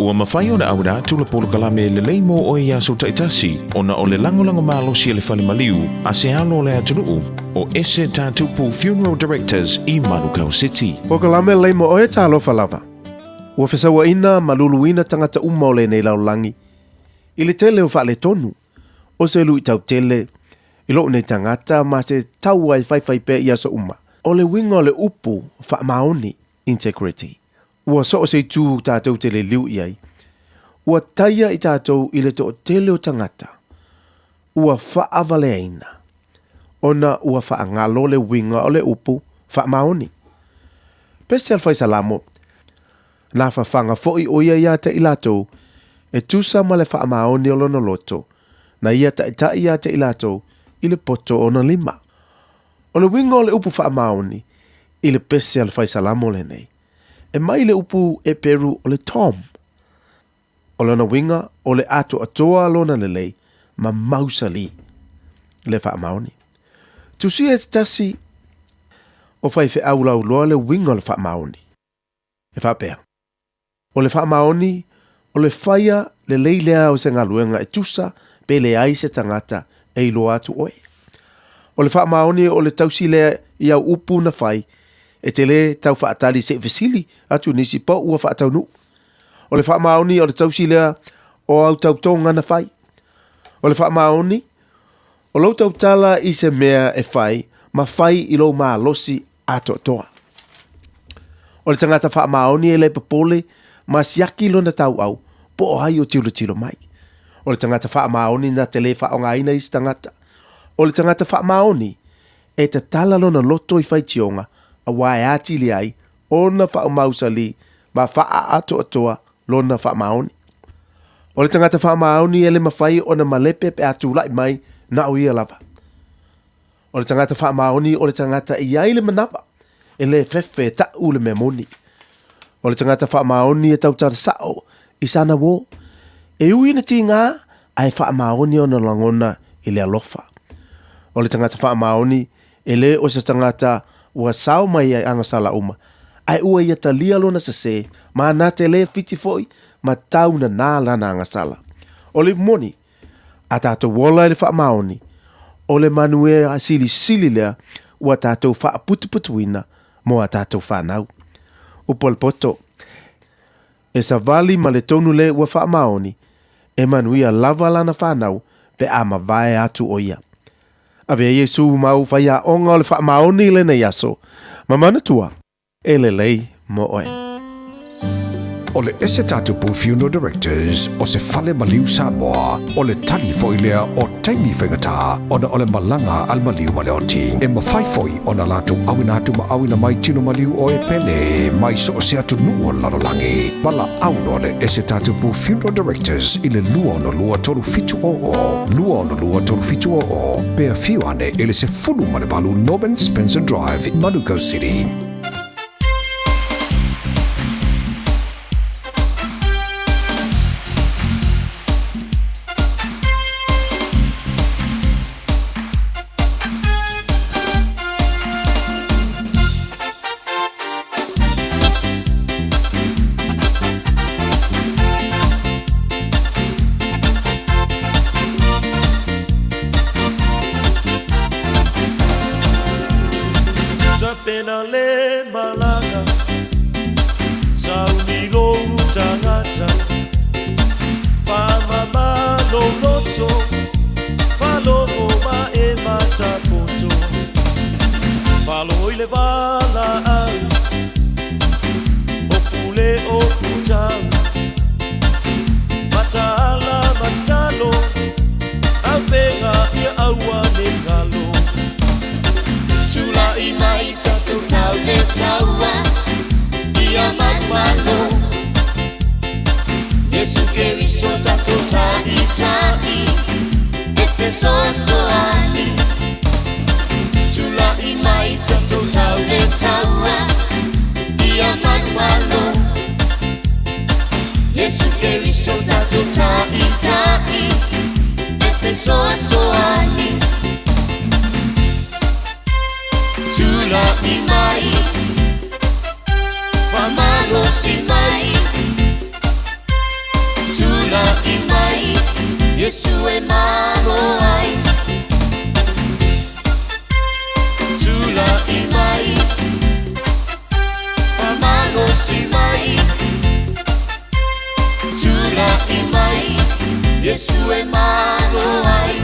Ua mafai ona auina atu le polokalame lelei mo oe i aso taitasi ona o le lagolago malosi a le fale maliu a se alo o le atunuu o Ese Tatupu Funeral Directors i Manukau City. Polokalame lelei mo oe talofa lava. Ua fesauaina ma luluina tagata uma o lenei lalolagi i le tele o faaletonu o se luitau tele i lou nei tagata ma se taua e faifai pea i aso uma. O le uiga o le upu faamaoni, integrity, ua so o se itu tatou te liliu i ai, ua taia i tatou i le toatele o tagata ua faavaleaina ona ua faagalo le uiga o le upu faamaoni. Pese a le Fai Salamo, Na fafaga foi ʻo ia iā te i latou, e tusa ma le faamaoni o lona loto, na ia taʻitaʻi iā te i latou i le poto o ona lima. O le uiga o le upu faamaoni i le pese a le Fai Salamo lenei, e mai le upu Eperu o le tom. O lona uiga o le atoatoa lona lelei ma mausali le faamaoni. Tusia e te tasi o faifeau lauloa le uiga o le faamaoni. E faapea, o le faamaoni o le faia lelei lea o se galuega e tusa pe leai se tagata e iloa atu oe. O le faamaoni o le tausi lea i au upu na fai e te lē tau faatali se i fesili atu nisi po ua faataunuu. O le faamaoni o le tausi lea o au tautoga na fai. O le faamaoni o lou tautala i se mea e fai ma fai i lou malosi atoatoa. O le tagata faamaoni e le popole ma siaki lona tauau po o ai o tilotilo mai. O le tagata faamaoni na te le faaaogaina isi tagata. O le tagata faamaoni e tatala lona loto i faitioga auā e atili ai ona faaumausali ma faaatoatoa lona faamaoni. O le tagata faamaoni e le mafai ona malepe pe a tulai mai na o ia lava. O le tagata faamaoni o le tagata e i ai le manawa, e lē fefe e taʻu le mea moni. O le tagata faamaoni e tautala saʻo i sana uō, e ui ina tigā ae faamaoni ona lagona i le alofa. O le tagata faamaoni e lē o se tagata ua sao mai ai agasala uma, ae ua ia talia lona sesē, ma na te lē fiti foi ma tau nanā lana agasala. O le moni, a tatou ola i le faamaoni, o le manuia silisili lea ua tatou faaputuputuina mo a tatou fanau. Upu a le poto, E savali ma le tonu le ua faamaoni, e manuia lava lana fanau pe a mavae atu ʻo ia. Avea Iesu ma ou faiaoga o le faamaoni i lenei aso, ma manatua, E lelei mo oe. O le Ese Tatupu Funeral Directors o se fale maliu Samoa, o le tali foi lea o taimi faigata ona o le malaga a le maliu ma le oti. E mafai foi ona latou auina atu ma auina mai tino maliu o e pele mai so o se atunuu o le lalolagi. Valaau loa le Ese Tatupu Funeral Directors i le 262 3700, 262 3700, pe afio ane i le 18 Norman Spencer Drive, Manukau City. Tapena le malaga Sauni lou tagata Faamama lou loto Faalogo ma e matapoto Faalogo i le valaau O pule o putau Mataala ma tatalo Avega ia aua ne galo Tula'i mai tatou tau le taua Ia maumalo Iesu Keriso tatou ta'ita'i E fesoasoani Tula'i mai tatou tau le taua Ia maumalo Iesu Keriso tatou ta'ita'i E fesoasoani Tula'i mai Faamalosi mai Yesu e malo ai. Tula'i mai, faamalosi mai. Tula'i mai, Iesu e malo ai.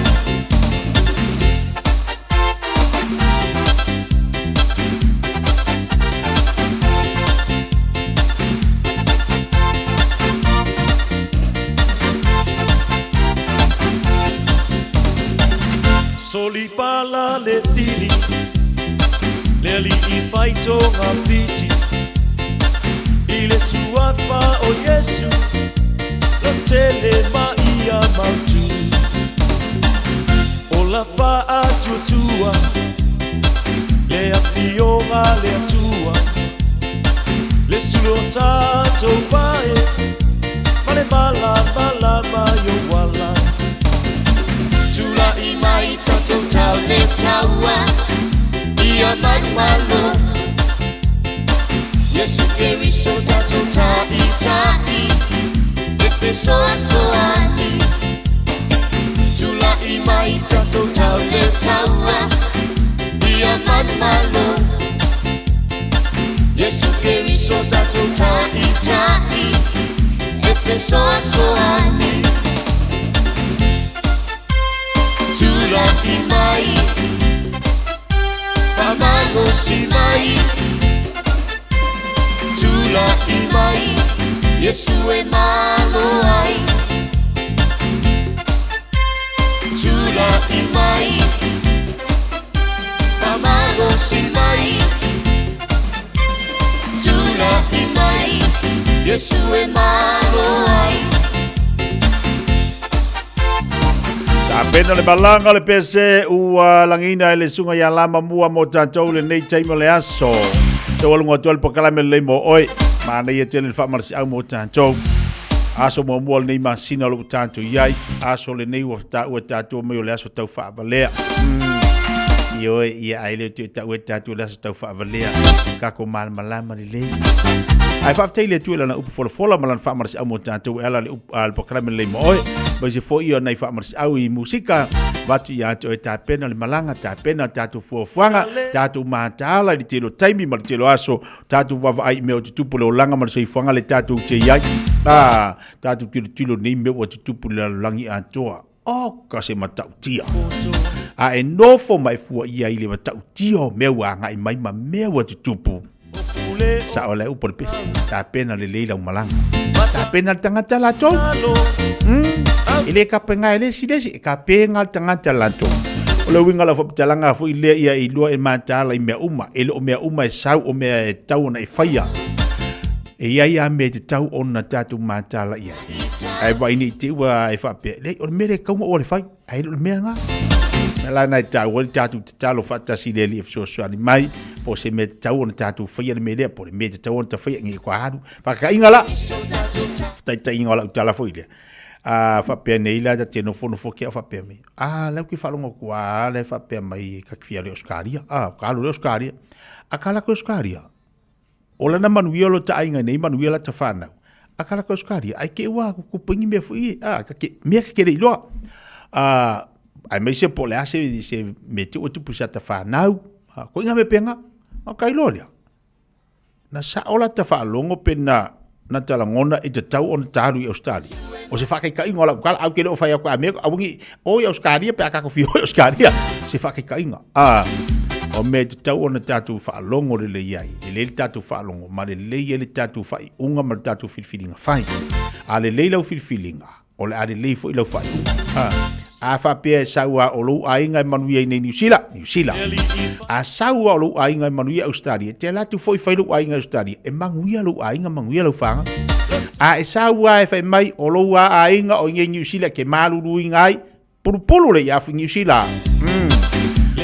Solipala le tili, le alii faitogafiti, i le suafa o Iesu, lotele ma ia mautū. O la faatuatua, le afioga a le Atua, le sulu o tatou vae, ma le malamalama i ou ala. Tula'i mai tatou tau le taua, ia manumalo. Iesu Keriso tatou ta'ita'i, e fesoasoani. Tula'i mai tatou tau le taua, ia manumalo. Iesu Keriso tatou ta'ita'i, e fesoasoani. Tula'i mai, faamalosi mai. Tula'i mai, Iesu e malo ai. Tula'i mai, faamalosi mai. Tula'i mai, Iesu e malo ai. Tapena le malaga o le pese ua lagiina e le susuga ia Lama Mua mo tatou lenei taimi o le aso. Taualuga atu ai le polokalame lelei mo oe. Manaia tele le faamalosiau mo tatou. Aso muamua o lenei masina o lo o tatou i ai. Aso lenei ua taua e tatou mai o le aso tau faavalea. Ioe, ia ai le toe taua e tatou le aso tau faavalea. Kako malamalama lelei. Ae faafetai i le Atua i lana upu folafola ma lana faamalosiau mo tatou e ala i le a le polokalame lelei mo oe. Aemaise foi o nai faamalosiau i musika, avatu ia te oe tapena le malaga, tapena tatou fuafuaga, tatou mataala i le tele o taimi ma le tele o aso, tatou vaavaai i mea o tutupu le olaga ma le soifuaga le tatou te i ai. A, tatou tilotilo nei mea ua tutupu i le lalolagi atoa. O, ka se matautia. A e nofo ma e fuaia i le matautia o mea ua agai mai ma mea ua tutupu. Sao le upu o le pese. Tapena lelei lau malaga. Tapena le tagata latou. E le kapenga e le isi le isi, e kapenga le tagata latou. O le uiga o lau faamatalaga foi lea ia e iloa e mataala i mea uma. E le o mea uma e sau o mea e tatau ona e faia. E i ai lava mea e tatau ona tatou mataala i ai. Ae vaai nei te i ua e faapea, leai, o le mea lea e tatau ona ou alu e fai, ae le o le mea lena. O le ala lena e taua ai le tatou tatalo faatasi i le Alii e fesoasoani mai, po o se mea e tatau ona tatou faia le mea lea, po o le mea e tatau ona ta faia, nei kua alu. Faataitaiga la, faataitaiga o lau tala foi lea. A faapea nei la, ta te nofonofo ake au faapea mai, a, la ou te faalogo atu a, la e faapea mai ta te fia alu i Ausetalia, a, ka alu i Ausetalia. A ka alu atu i Ausetalia, O lana manuia o lo ta aiga nei manuia la ta whanau. A ka lako Australia, ai ke ua kupu ingi mea fui, a, ka ke, mea ke kere iloa. A, ai mai se po le a se, se me te ua tupu sa ta whanau, a, ko inga me penga, a ka iloa lea. Na sa o la ta whaalongo pe na, na talagona i te tau ona talu i Australia. O se whakaikaiga o lau tala, au ke le o whai aku a mea, awangi, o i Australia pe a kako whio i Australia. Se whakaikaiga. A, o mea e tatau ona tatou faalogo lelei ai, lelei le tatou faalogo, ma lelei ai le tatou faaiuga ma le tatou filifiliga fai. A lelei lau filifiliga, o le a lelei foi lau faaiuga. A, a faapea e sau lava o lou aiga e manuia i nei Niu Sila, Niu Sila. A sau lava o lou aiga e manuia i Ausetalia, te alu atu foi fai lou aiga i Ausetalia, e manuia lou aiga, manuia lau faga. A e sau lava e fai mai o lou lava aiga o i nei Niu Sila e te maluluina ai, Pulupulu le ia Niu Sila.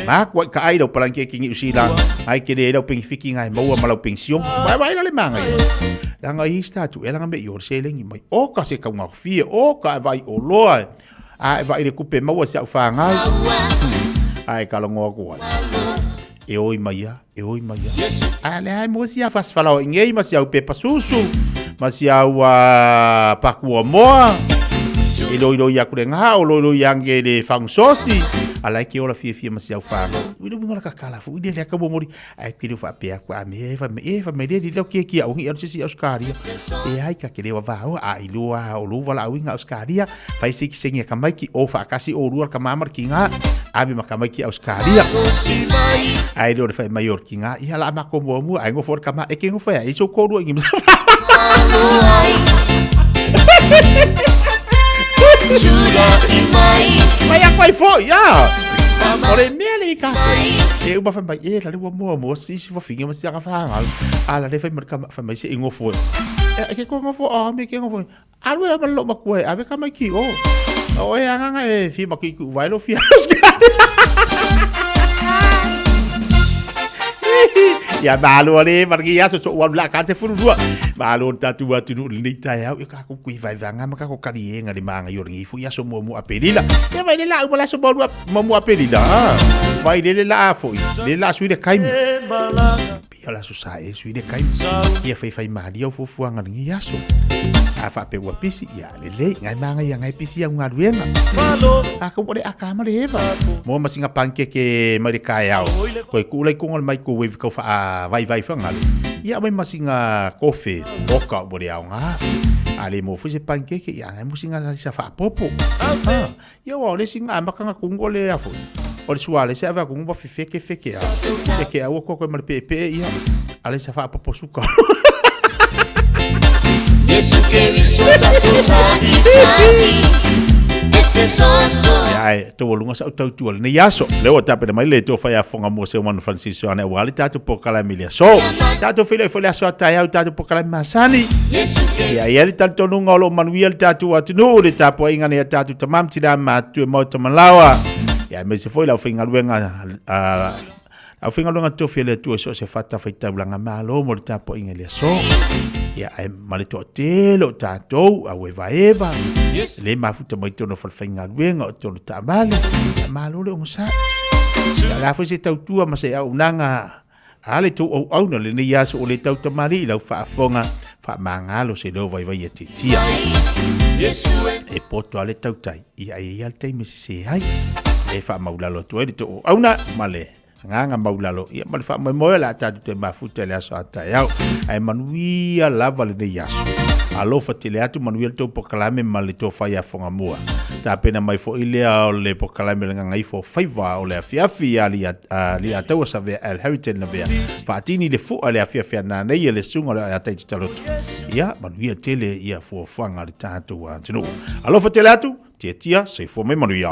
Ma kua ka ai lau palanke ki Niu Sila. Ai ke le lau penifiki ngai maua ma lau pension. Vai vai la le manga ia. Langa i sta tu e langa me i o se lengi mai. O ka se kaunga fie o ka vai o loa. A e vai le kupe maua se au whangai. Ai ka longo aku ai. E oi mai ia, e oi mai ia. A le ai mo si a fasfalao ingei ma si au pepa susu. Ma si au pakua moa. E loiloi aku le ngā, o loiloi ange le fangusosi. Ala e ke ola fiafia ma si au whanau. Ui le winga la kakala fu, ui le lea ka momori. Ai ke leo whaapea aku, a me e wha me e wha me le li leo kia kia ongi alu sisi Australia. E ai ka ke leo wā a i lua o lua wala auinga Australia. Fai se ki sengi a kamaiki o whaakasi o rua ka mamara ki ngā. Ave ma kamaiki Australia. Ai leo le whai mai o ki ngā. Ia la ama ko mua mua, ai ngofo o kama, e ke ngofo e, i so kōrua ingi masa. Mai a koe fo, ia. O le mea le i ka E uma whai mai, e la le ua mua mua, si si wawhinga ma si anga whaangal. A la le whai mai ka whai mai se i ngofo. E ke ko ngofo, a me ke ngofo. Alu e ma lo makua e ave ka mai ki o. O e anganga e fi maki ku vai lo fi. Ia malo ale margi ia so so wa la ka se furu rua. Malo tatu atu nu ni tai au ka ku kui vai vanga ma ka ko kari e ngari manga yo ngi fu ia so mo mo apelila. Ia vai le la u la so mo mo mo apelila. Vai le la fo le la sui le kai. Ia la so sa e sui le kai. Ia fai fai mali au fuafuaga lenei aso. A faapea ua pisi, ia lelei, ngai manga ia ngai pisi au galuega. A ka ua le aka ma le eva. Mo ma singa pankeke mai le kaeao. Koe kuu lai konga le microwave kau wha vai vai whangale. Ia mai ma singa kofe, oka ua le aoga. A le mo fui se pankeke, ia ngai mo singa sa whaapopo. Ah, ia wa o le singa amakanga kungo le afo. O le suale se ave kungo wa feke feke a. E ke aua koko ma le pepe ia. A le sa whaapopo suka. Ia e tau lunga sa tau tua nei aso. Le o tapena mai le to whai a fonga mo se one Francisco ane wa le tatou pokala mi le aso. Tatou filo fo le aso atai au tatou pokala masani. Ia ia le talitonuga o lo manuia le tatou atunuu le tapuaiga nei a tatou tamam tina ma atu e maota malawa. Ia me se foi lau faigaluega a au faigaluega tofi a le Atua i so o se fatafaitaulaga malo mo le tapuaiga i le aso. Ia ae ma le toatele o tatou au evaeva le mafuta mai tonu o falefaigaluega o tonu taavale. Ia malo le ogasai. Ia la foi se tautua ma se auaunaga a le tou auauna lenei aso o le tau tamalii lau faafofoga faamagalo se leo vaivai a tiatia. E poto a le tautai, ia e ia le taimi e sese ai. E faamaulalo atu ai le tou auauna ma le agaga maulalo, ia ma le faamoemoe o le a tatou toe mafuta i le aso a taeao. Ae manuia lava lenei aso. Alofa tele atu, manuia le tou pokalame ma le tou fai afoga mua. Tapena mai foi lea o le pokalame o le gagaifo faiva o le afiafi a Li'ataua Savea Al Harrington Lavea. Faatini le fua le afiafi a nanei e le susuga o le Atai Tataloto. Ia, manuia tele ia fuafuaga a le tatou atunuu. Alofa tele atu, tiatia, soifua mai manuia.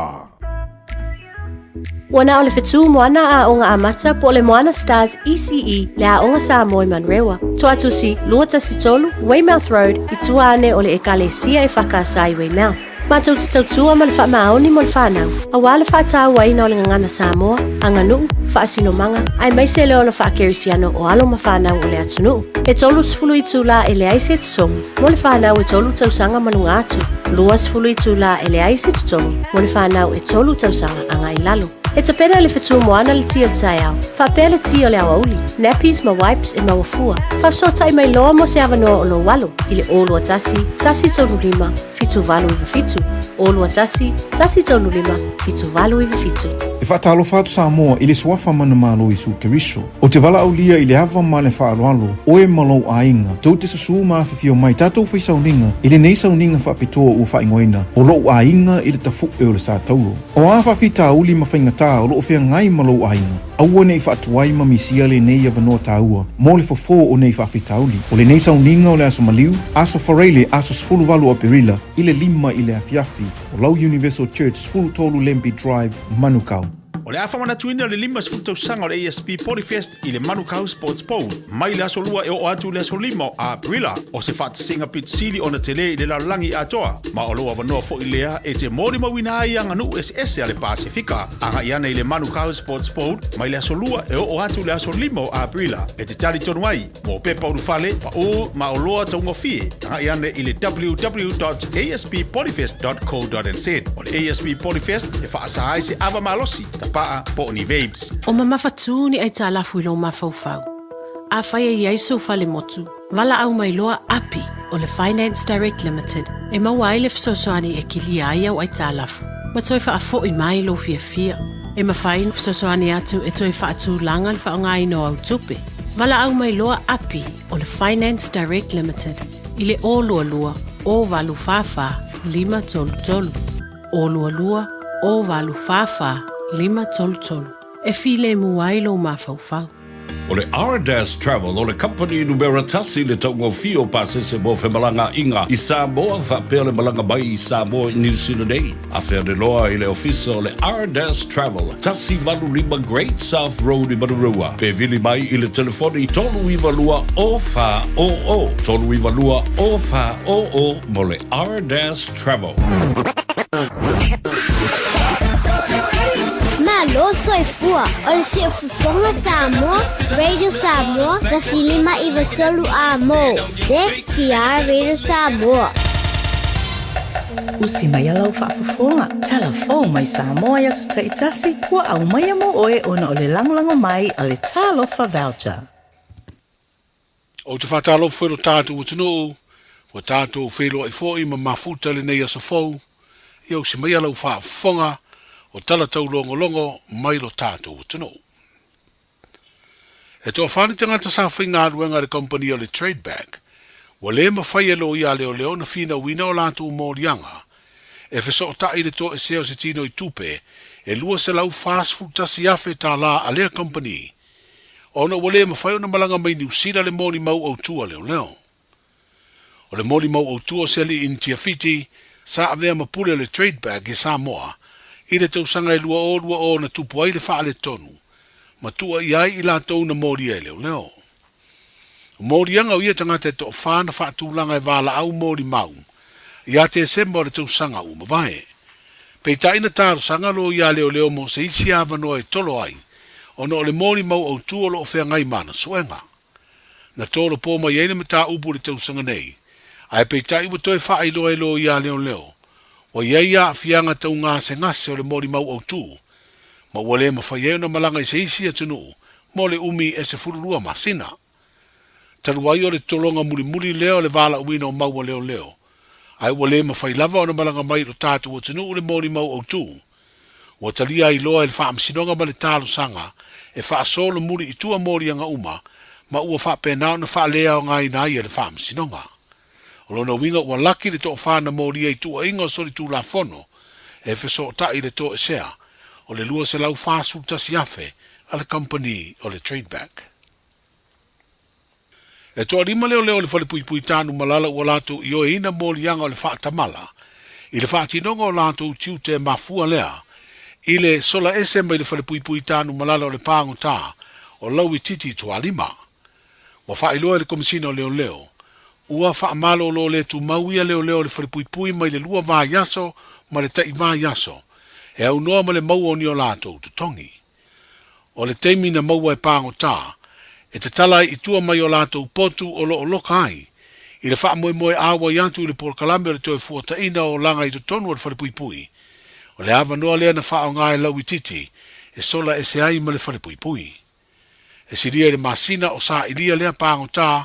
Ua na o le fetu moana aoga amata po o le Moana Stars ECE le aoga Samoa i Manurewa. Toatusi 213 Weymouth Road i tua ane o le Ekalesia e Whakaasa i Weymouth. Matou te tautua ma le faamaoni mo le fanau, aua le faatauaina o le gagana Samoa, aganuu, faasinomaga, aemaise le ola faakerisiano o alo ma fanau o le atunuu. E 30 itulā e leai se totogi mo le fanau e tolu tausaga ma luga atu, 20 itulā e leai se totogi mo le fanau e tolu tausaga agai i lalo. E tapena le fetu moana le ti o le taeao, faapea le ti o le aoauli, nappies ma wipes e maua fua. Faafesootai mai loa mo se avanoa o lou alo i le 021 135 7897, 021 135 7897. E faatalofa atu Samoa i le suafa manumalo Iesu Keriso. Ou te valaaulia i le ava ma le faaaloalo, oe ma lou aiga, tou te susū ma afifio mai tatou fai sauniga i lenei sauniga faapitoa ua faaigoaina o lou aiga i le tafu'e o le Sa Tauro. O a faafitauli ma faigatā o lo o feagai ma lou aiga, aua ne i faatuai ma misia lenei avanoa taua mo le fofo o nei faafitauli. O lenei sauniga o le Aso Maliu, Aso Faraile, aso 18 o Aperila, i le 5 i le afiafi, o lau Universal Church, 13 Lambie Drive, Manukau. O le a faamanatuina le 50 tausaga o le ASP Polyfest i le Manukau Sports Bowl mai le aso 2 e oo atu i le aso 5 o Aperila. O se faatasiga pito sili ona tele i le lalolagi atoa, ma o lou avanoa foi lea e te molimauina ai aganuu eseese a le Pasefika. Agai ana i le Manukau Sports Bowl mai le aso 2 e oo atu i le aso 5 o Aperila e te talitonu ai mo pepa ulufale, paū ma oloa taugofie. Agai ane i le www.asppolyfest.co.nz. O le ASP Polyfest e faasa ai se ava malosi, tapaa po o ni vapes. O mamafa tū ni aitalafu i lou mafaufau. Afai e i ai sou fale motu, valaau mai loa Api. o le Finance Direct Limited e maua ai le fesoasoani e kilia ai au aitalafu ma toe faafo'i mai lou fiafia. E mafai ona fesoasoani atu e toe faatulaga le faaaogaina o au tupe. Valaau mai loa Api o le Finance Direct Limited i le 022 044 533. 022 044 533 e filemu ai lou mafaufau. O le Ardas Travel o le kamupani numera tasi i le taugofie o pasese mo femalagaaiga i Samoa faapea le malaga mai i Samoa i New Zealand nei. Afe ane loa i le ofisa o le Ardas Travel, 185 Great South Road i Manurewa, pe vili mai i le telefoni 392 0400, 392 0400 mo le Ardas Travel. Malo soifua o le Siufofoga Samoa, Radio Samoa, 1593 A mo, CKR Radio Samoa. Usi mai lau faafofoga, talafou mai Samoa i aso taitasi, ua aumaia mo oe ona o le lagolago mai a le Talofa Voucher. Ou te faatalofa foi i lo tatou atunuu, ua tatou feiloai foi ma mafuta i lenei aso fou, ia usi maia lau faafofoga o tala taulogologo mai lo tatou atunuu. E toafa ni tagata sa faigaluega i le kamupani o le Trade Bank, ua le mafai e loia a leoleo ona finauina o latou moliaga e fesootai i le toesea o se tino i tupe e $241,000 tala a lea kamupani, ona ua le mafai ona malaga mai Niu Sila le molimau autu a leoleo. O le molimau autu o se alii Initia Fiti sa avea ma pule o le Trade Bank i Samoa i le tausaga e 2020 na tupu ai le faaletonu ma tuuaia ai i latou na molia e leoleo. O moliaga o ia tagata e toafa na faatulaga e valaau molimau ia Tesema o le tausaga ua mavae. Peitai na talosaga loia a leoleo mo se isi avanoa e tolo ai ona o le molimau autu o lo o feagai ma ana suega. Na tolopo mai ai le mataupu i le tausaga nei, ae peitai ua toe faailoa e loia a leoleo ua i ai aafiaga tau gasegase o le molimau autu ma ua le mafai ai ona malaga i se isi atunuu mo le umi e 12 masina. Talu ai o le tologa mulimuli lea o le valaauina o mau a leoleo, ae ua le mafai lava ona malaga mai i lo tatou atunuu le molimau autu, ua talia ai loa e le Faamasinoga ma le talosaga e faasolomuli i tua moliaga uma ma ua faapena ona faaleaogaina ai e le Faamasinoga. O lona uiga ua laki le toafa na molia i tuuaiga o solitulafono e fesootai i le toesea o le $241,000 a le kamupani o le Trade Bank. E toalima leoleo o le Falepuipui Tanu Malala ua latou ioeina moliaga o le faatamala i le faatinoga o latou tiute mafua lea i le sola ese mai le Falepuipui Tanu Malala o le Pāgotā o Lauititi Tualima. Ua faailoa e le Komesina o Leoleo, ua faamalolo le tumau ia leoleo o le Falepuipui mai le lua vaiaso ma le tai vaiaso e aunoa ma le maua o ni o latou totogi. O le taimi na maua e pāgotā, e tatala ai i tua mai o latou potu o lo o loka ai, i le faamoemoe āuai atu i le polokalame o le toe fuataina o olaga i totonu o le falepuipui. O le avanoa lea na faaaoga e Lauititi e sola ese ai ma le falepuipui. E silia i le masina o sailia lea pāgotā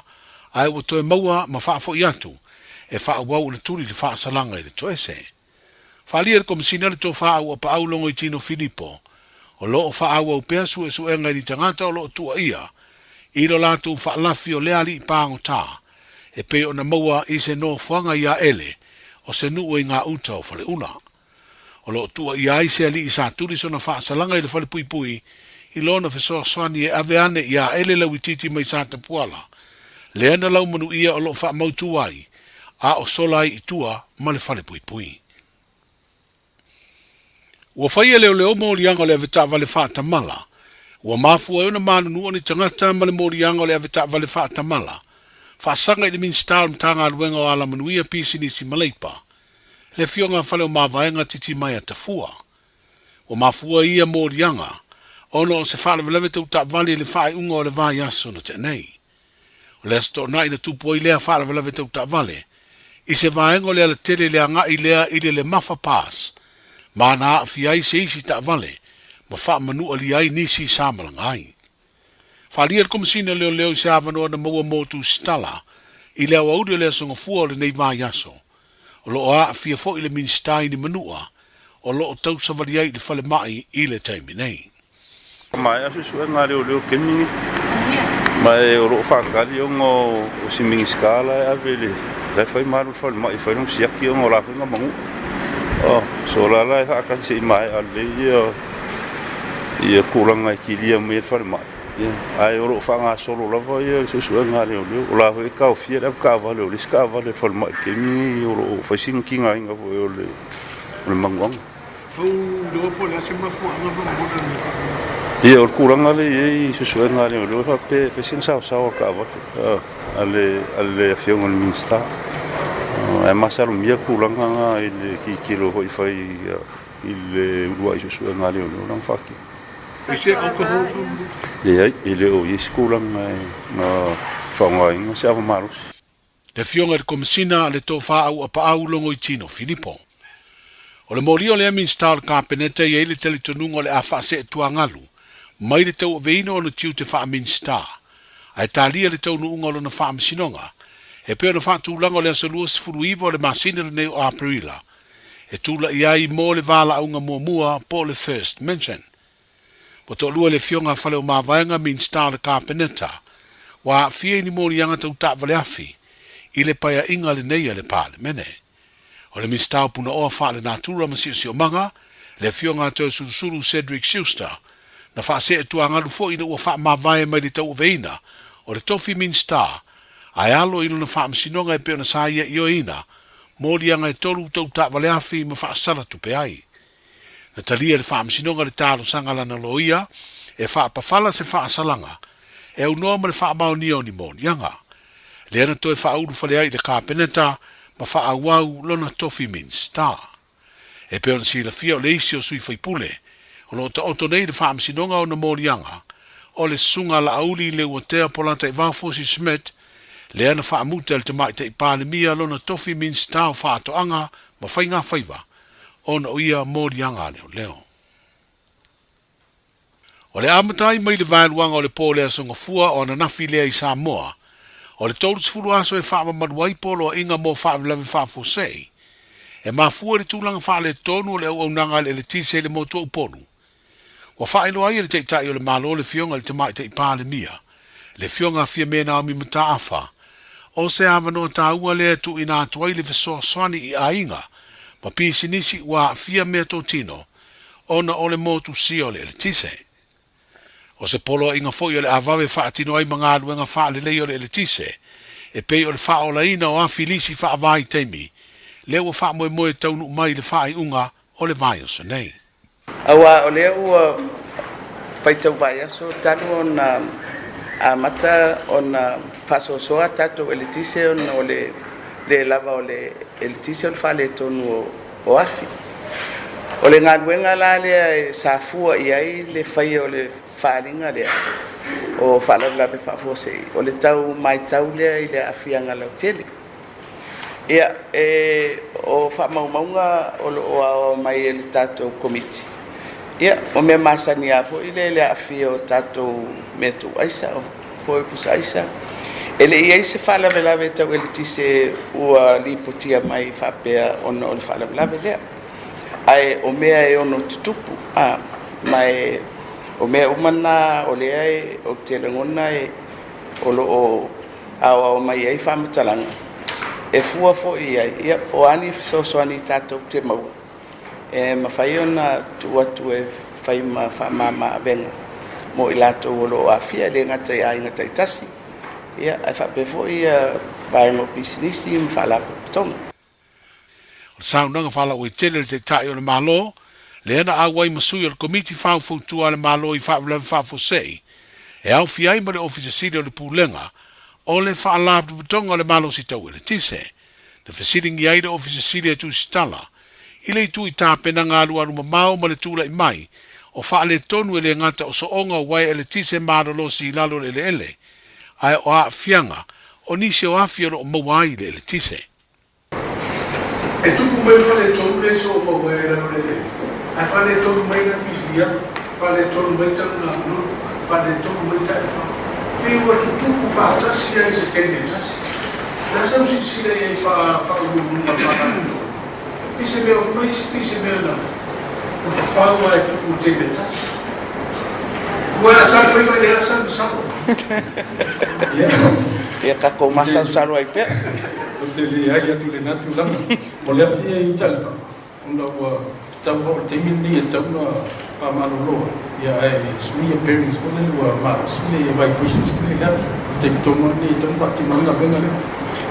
ae ua toe maua ma faafoi atu e faaauau ona tuli le faasalaga i le toese. Faaalia e le Komesina le tofa auapaau Logoitino Filipo, o lo o faaauau pea suesuega i ni tagata o lo o tuuaia i lo latou faalafi o lea alii pāgotā e pei ona maua i se nofoaga i Aele o se nuu i gauta o Faleula. O lo o tuuaia ai se alii sa tuli sona faasalaga i le falepuipui i lona fesoasoani e ave ane i Aele Lauitiiti mai Satapuala, lea na laumanuia o lo o faamautu ai a o sola ai i tua ma le falepuipui. Ua fai e leoleo moliaga o le avetaavale faatamala, ua mafua ai ona malunua ni tagata ma le moliaga o le avetaavale faatamala, faasaga i le Minisita o le Matagaluega o Alamanuia, Pisinisi ma Leipa, le Afioga a Faleomavaega Titimaea Tafua. Ua mafua ia moliaga ona o se faalavelave tau taavale i le faaiuga o le vaiaso na tea nei. O le Aso Toonai na tupu ai lea faalavelave tau taavale i se vaega o le alatele i le agai lea i le Lemafa Pass, ma na aafia ai se isi taavale ma faamanualia ai nisi sa malaga ai. Faaalia le Komesina o Leoleo i se avanoa na maua mo Tusitala I le aoauli o le Aso Gafua o lenei vaiaso, o lo o aafia foi le Minisita i ni manua o lo o tausavali ai i le falemai i le taimi nei. Maea suesuega a leoleo kemi nei, ma e o lo o faatali ona o si Minisita la e ave le la e fai ma alu i le falemai e fai lona siaki ona o la foi na manua. Oh, so la la e faatali se i maea lelei ia ia tulaga e kilia mai e le falemai. Ia, ae o lo o faagasolo lava ia le suesuega a leoleo. O la foi e taofia le avetaavale o le isi taavale a le falemai i le taimi nei o lo o fai sina tigaina foi o le o le manuaga. Ia, o le tulaga lea e i ai i suesuega a leoleo e faapea e fai sina saosao o le taavale a le a le Afioga i le Minisita. Ae masalomia le tulaga lena i le tilotilo foi e fai i le uluai suesuega a leoleo lana faatino. Leai, e le o i ai se tulaga e na faaaogaina se ava malosi. Le Afioga i le Komesina a le Tofa Auapaau Logoitino Filipo. O le moli o lea Minisita o le Kapeneta e i ai le talitonuga o le a faaseetuagalu mai le tauaveina o ona tiute faa-Minisita, ae talia le taunuuga o lona faamasinoga e pei ona faatulaga o le aso 29 o le masina lenei o Aperila e tulai ai mo le valaauga muamua po o le First Mention. Ua toalua le Afioga a Faleomavaega, Minisita o le Kapeneta, ua aafia i ni moliaga tau taavale afi i le paeaiga lenei a le Palemene. O le Minisita o Punaoa Faalenatura ma Siosiomaga, le Afioga a Toeolesulusulu Cedric Schuster, na faaseetuagalu foi ina ua faamavae mai le tauaveina o le tofi Minisita ae alo i lona faamasinoga e pei ona sa ia ioeina moliaga e tolu tau taavale afi ma faasala tupe ai. Na talia e le Faamasinoga le talosaga a lana loia e faapafala se faasalaga e aunoa ma le faamaonia o ni moliaga. Lea na toe faaulufale ai i le Kapeneta ma faaauau lona tofi Minisita. E pei ona silafia o le isi o sui faipule o lo o taoto nei i le Faamasinoga ona moliaga o le Susuga Laauli Leuatea Polataivao Fosi Schmidt lea na faamuta e le Tamaitai Palemia lona tofi Minisita o Faatoaga ma Faigafaiva ona o ia moliaga a leoleo. O le amata ai mai le vaeluaga o le po o le Aso Gafua o ananafi lea i Samoa, o le 30 aso e faamamalu ai poloaiga mo faalavelave faafuasei, e mafua i le tulaga faaletonu o le auaunaga a le eletise i le motu o Upolu. Ua faailoa ai e le Taitai o le Malo le Afioga i le Tamaitai Palemia, le Afioga a Fiame Naomi Mataafa, o se avanoa taua lea e tuuina atu ai le fesoasoani i aiga ma pisinisi ua aafia meatotino ona o le motusia o le eletise. O se poloaiga foi o le a vave faatino ai ma galuega faalelei o le eletise, e pei o le faaolaina o afi lisi faavaitaimi lea ua faamoemoe e taunuu mai i le faaiuga o le vaiaso nei. Aua o lea ua faitau vaiaso talu ona amata ona faasoasoa tatou eletise ona o le le lava o le eletise o le faaletonu o afi. O le galuega la lea e sa fua i ai le faia o le faaaliga lea o faalavelave faafuasei, o le tau matau lea i le aafiaga lautele. Ia, e, o faamaumauga o lo o aoao mai e le tatou Komiti, ia, o mea masani lava foi lea i le aafia o tatou mea tuuaisa, o foi pusa aisa. E le i i ai se faalavelave tau eletise ua lipotia mai faapea ona o le faalavelave lea. Ae o mea e ono tutupu, a, ma e, o mea uma na o lea e, ou te lagona e, o lo o aoao mai ai faamatalaga e fua foi i ai, ia, po o a ni fesoasoani tatou te maua e mafai ona tuu atu e fai ma faamama avega mo i latou o lo o aafia, e le gata i aiga taitasi, ia, ae faapea foi vaega o pisinisi ma faalapotopotoga. O le saunoaga faalauaitele a le Taitai o le Malo, lea na auai ma sui o le Komiti Faufautua a le Malo i Faalavelave Faafuasei, e aofia ai ma le Ofisa Sili o le Pulega o le Faalapotopotoga o le Malosi Tau Eletise, na fesiligia ai le Ofisa Sili e tusitala i le itu i tapenaga alualumamao ma le tulai mai o faaletonu e le gata o sooga o uaea eletise malolosi i lalo o le eleele, ae o aafiaga o nisi o afi o lo o maua ai i le eletise. E tupu mai faaletonu le soo maua ai lalo le lele, ae faaletonu mai na fiafia, faaletonu mai talunagununu, faaletonu mai taifau. Pei ua tutupu faatasi ai i se taimi e tasi. Le a sau silasila i ai faa-Faauluuluga o le Faalapotopotoga? Pei se mea ofi mai isi, pei se mea na na fafau lava e tupu i le taimi e tasi. Ua e asali faiva i le asali masalo. Ia tatou masalosalo ai pea. Ou te leai atu i lena tulaga. O le afi e i Talifaga, Ona ua tatau lava o le taimi lenei e tatau ona faamalolo ai, ia ae suia bearings foi lele ua malosi le vibrations foi lele i le afi. O le taimi tonu lava lenei e tatau ona faatino ai le galuega lea.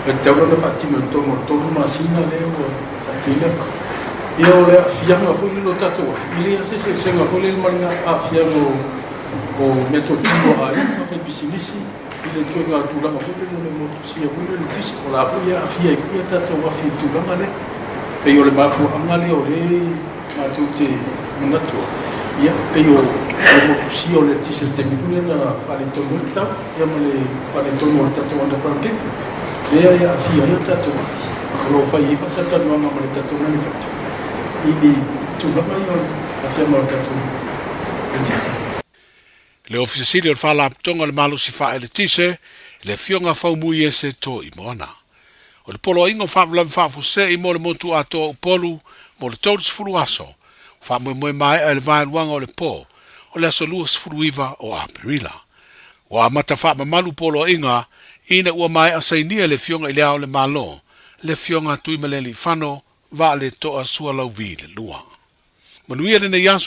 E tatau la ona faatino i totonu o le 3 masina lea ua taatia ai le afi. Ia o le aafiaga foi lele o tatou afi, e leai lava se eseesega foi lele ma le aafiaga o meatotino a aiga, faipisinisi i le ituaiga tulaga foi lele o le motusia foi lele o le eletise, o la foi e aafia ai foi a tatou afi i le tulaga lea. Pei o le mafuaaga lea o lea matou te manatu ai, ia pei o le motusia o le eletise i le taimi foi lea na faaletonu ai le tau, ia ma le faaletonu o le tatou underground cable, lea e aafia ai a tatou afi. O lo o fai ai faatalatalanoaga ma le tatou manufacturer i le tulaga ia o le aafiaga o le tatou eletise. Le Ofisa Sili o le Faalapotopotoga o le Malosi Faaeletise, le Afioga Faumuiese Toimoana. O le Poloaiga o Faalavelave Faafuasei mo le Motu Atoa o Upolu mo le 30 aso, ua faamoemoe maea i le vaeluaga o le po o le aso 29 o Aperila. Ua amata faamamalu poloaiga ina ua maea sainia e le Afioga i Le Ao o le Malo, le Afioga Tuimalealiifano Vaaletoa Sualauvi le Lua. Manuia lenei aso i.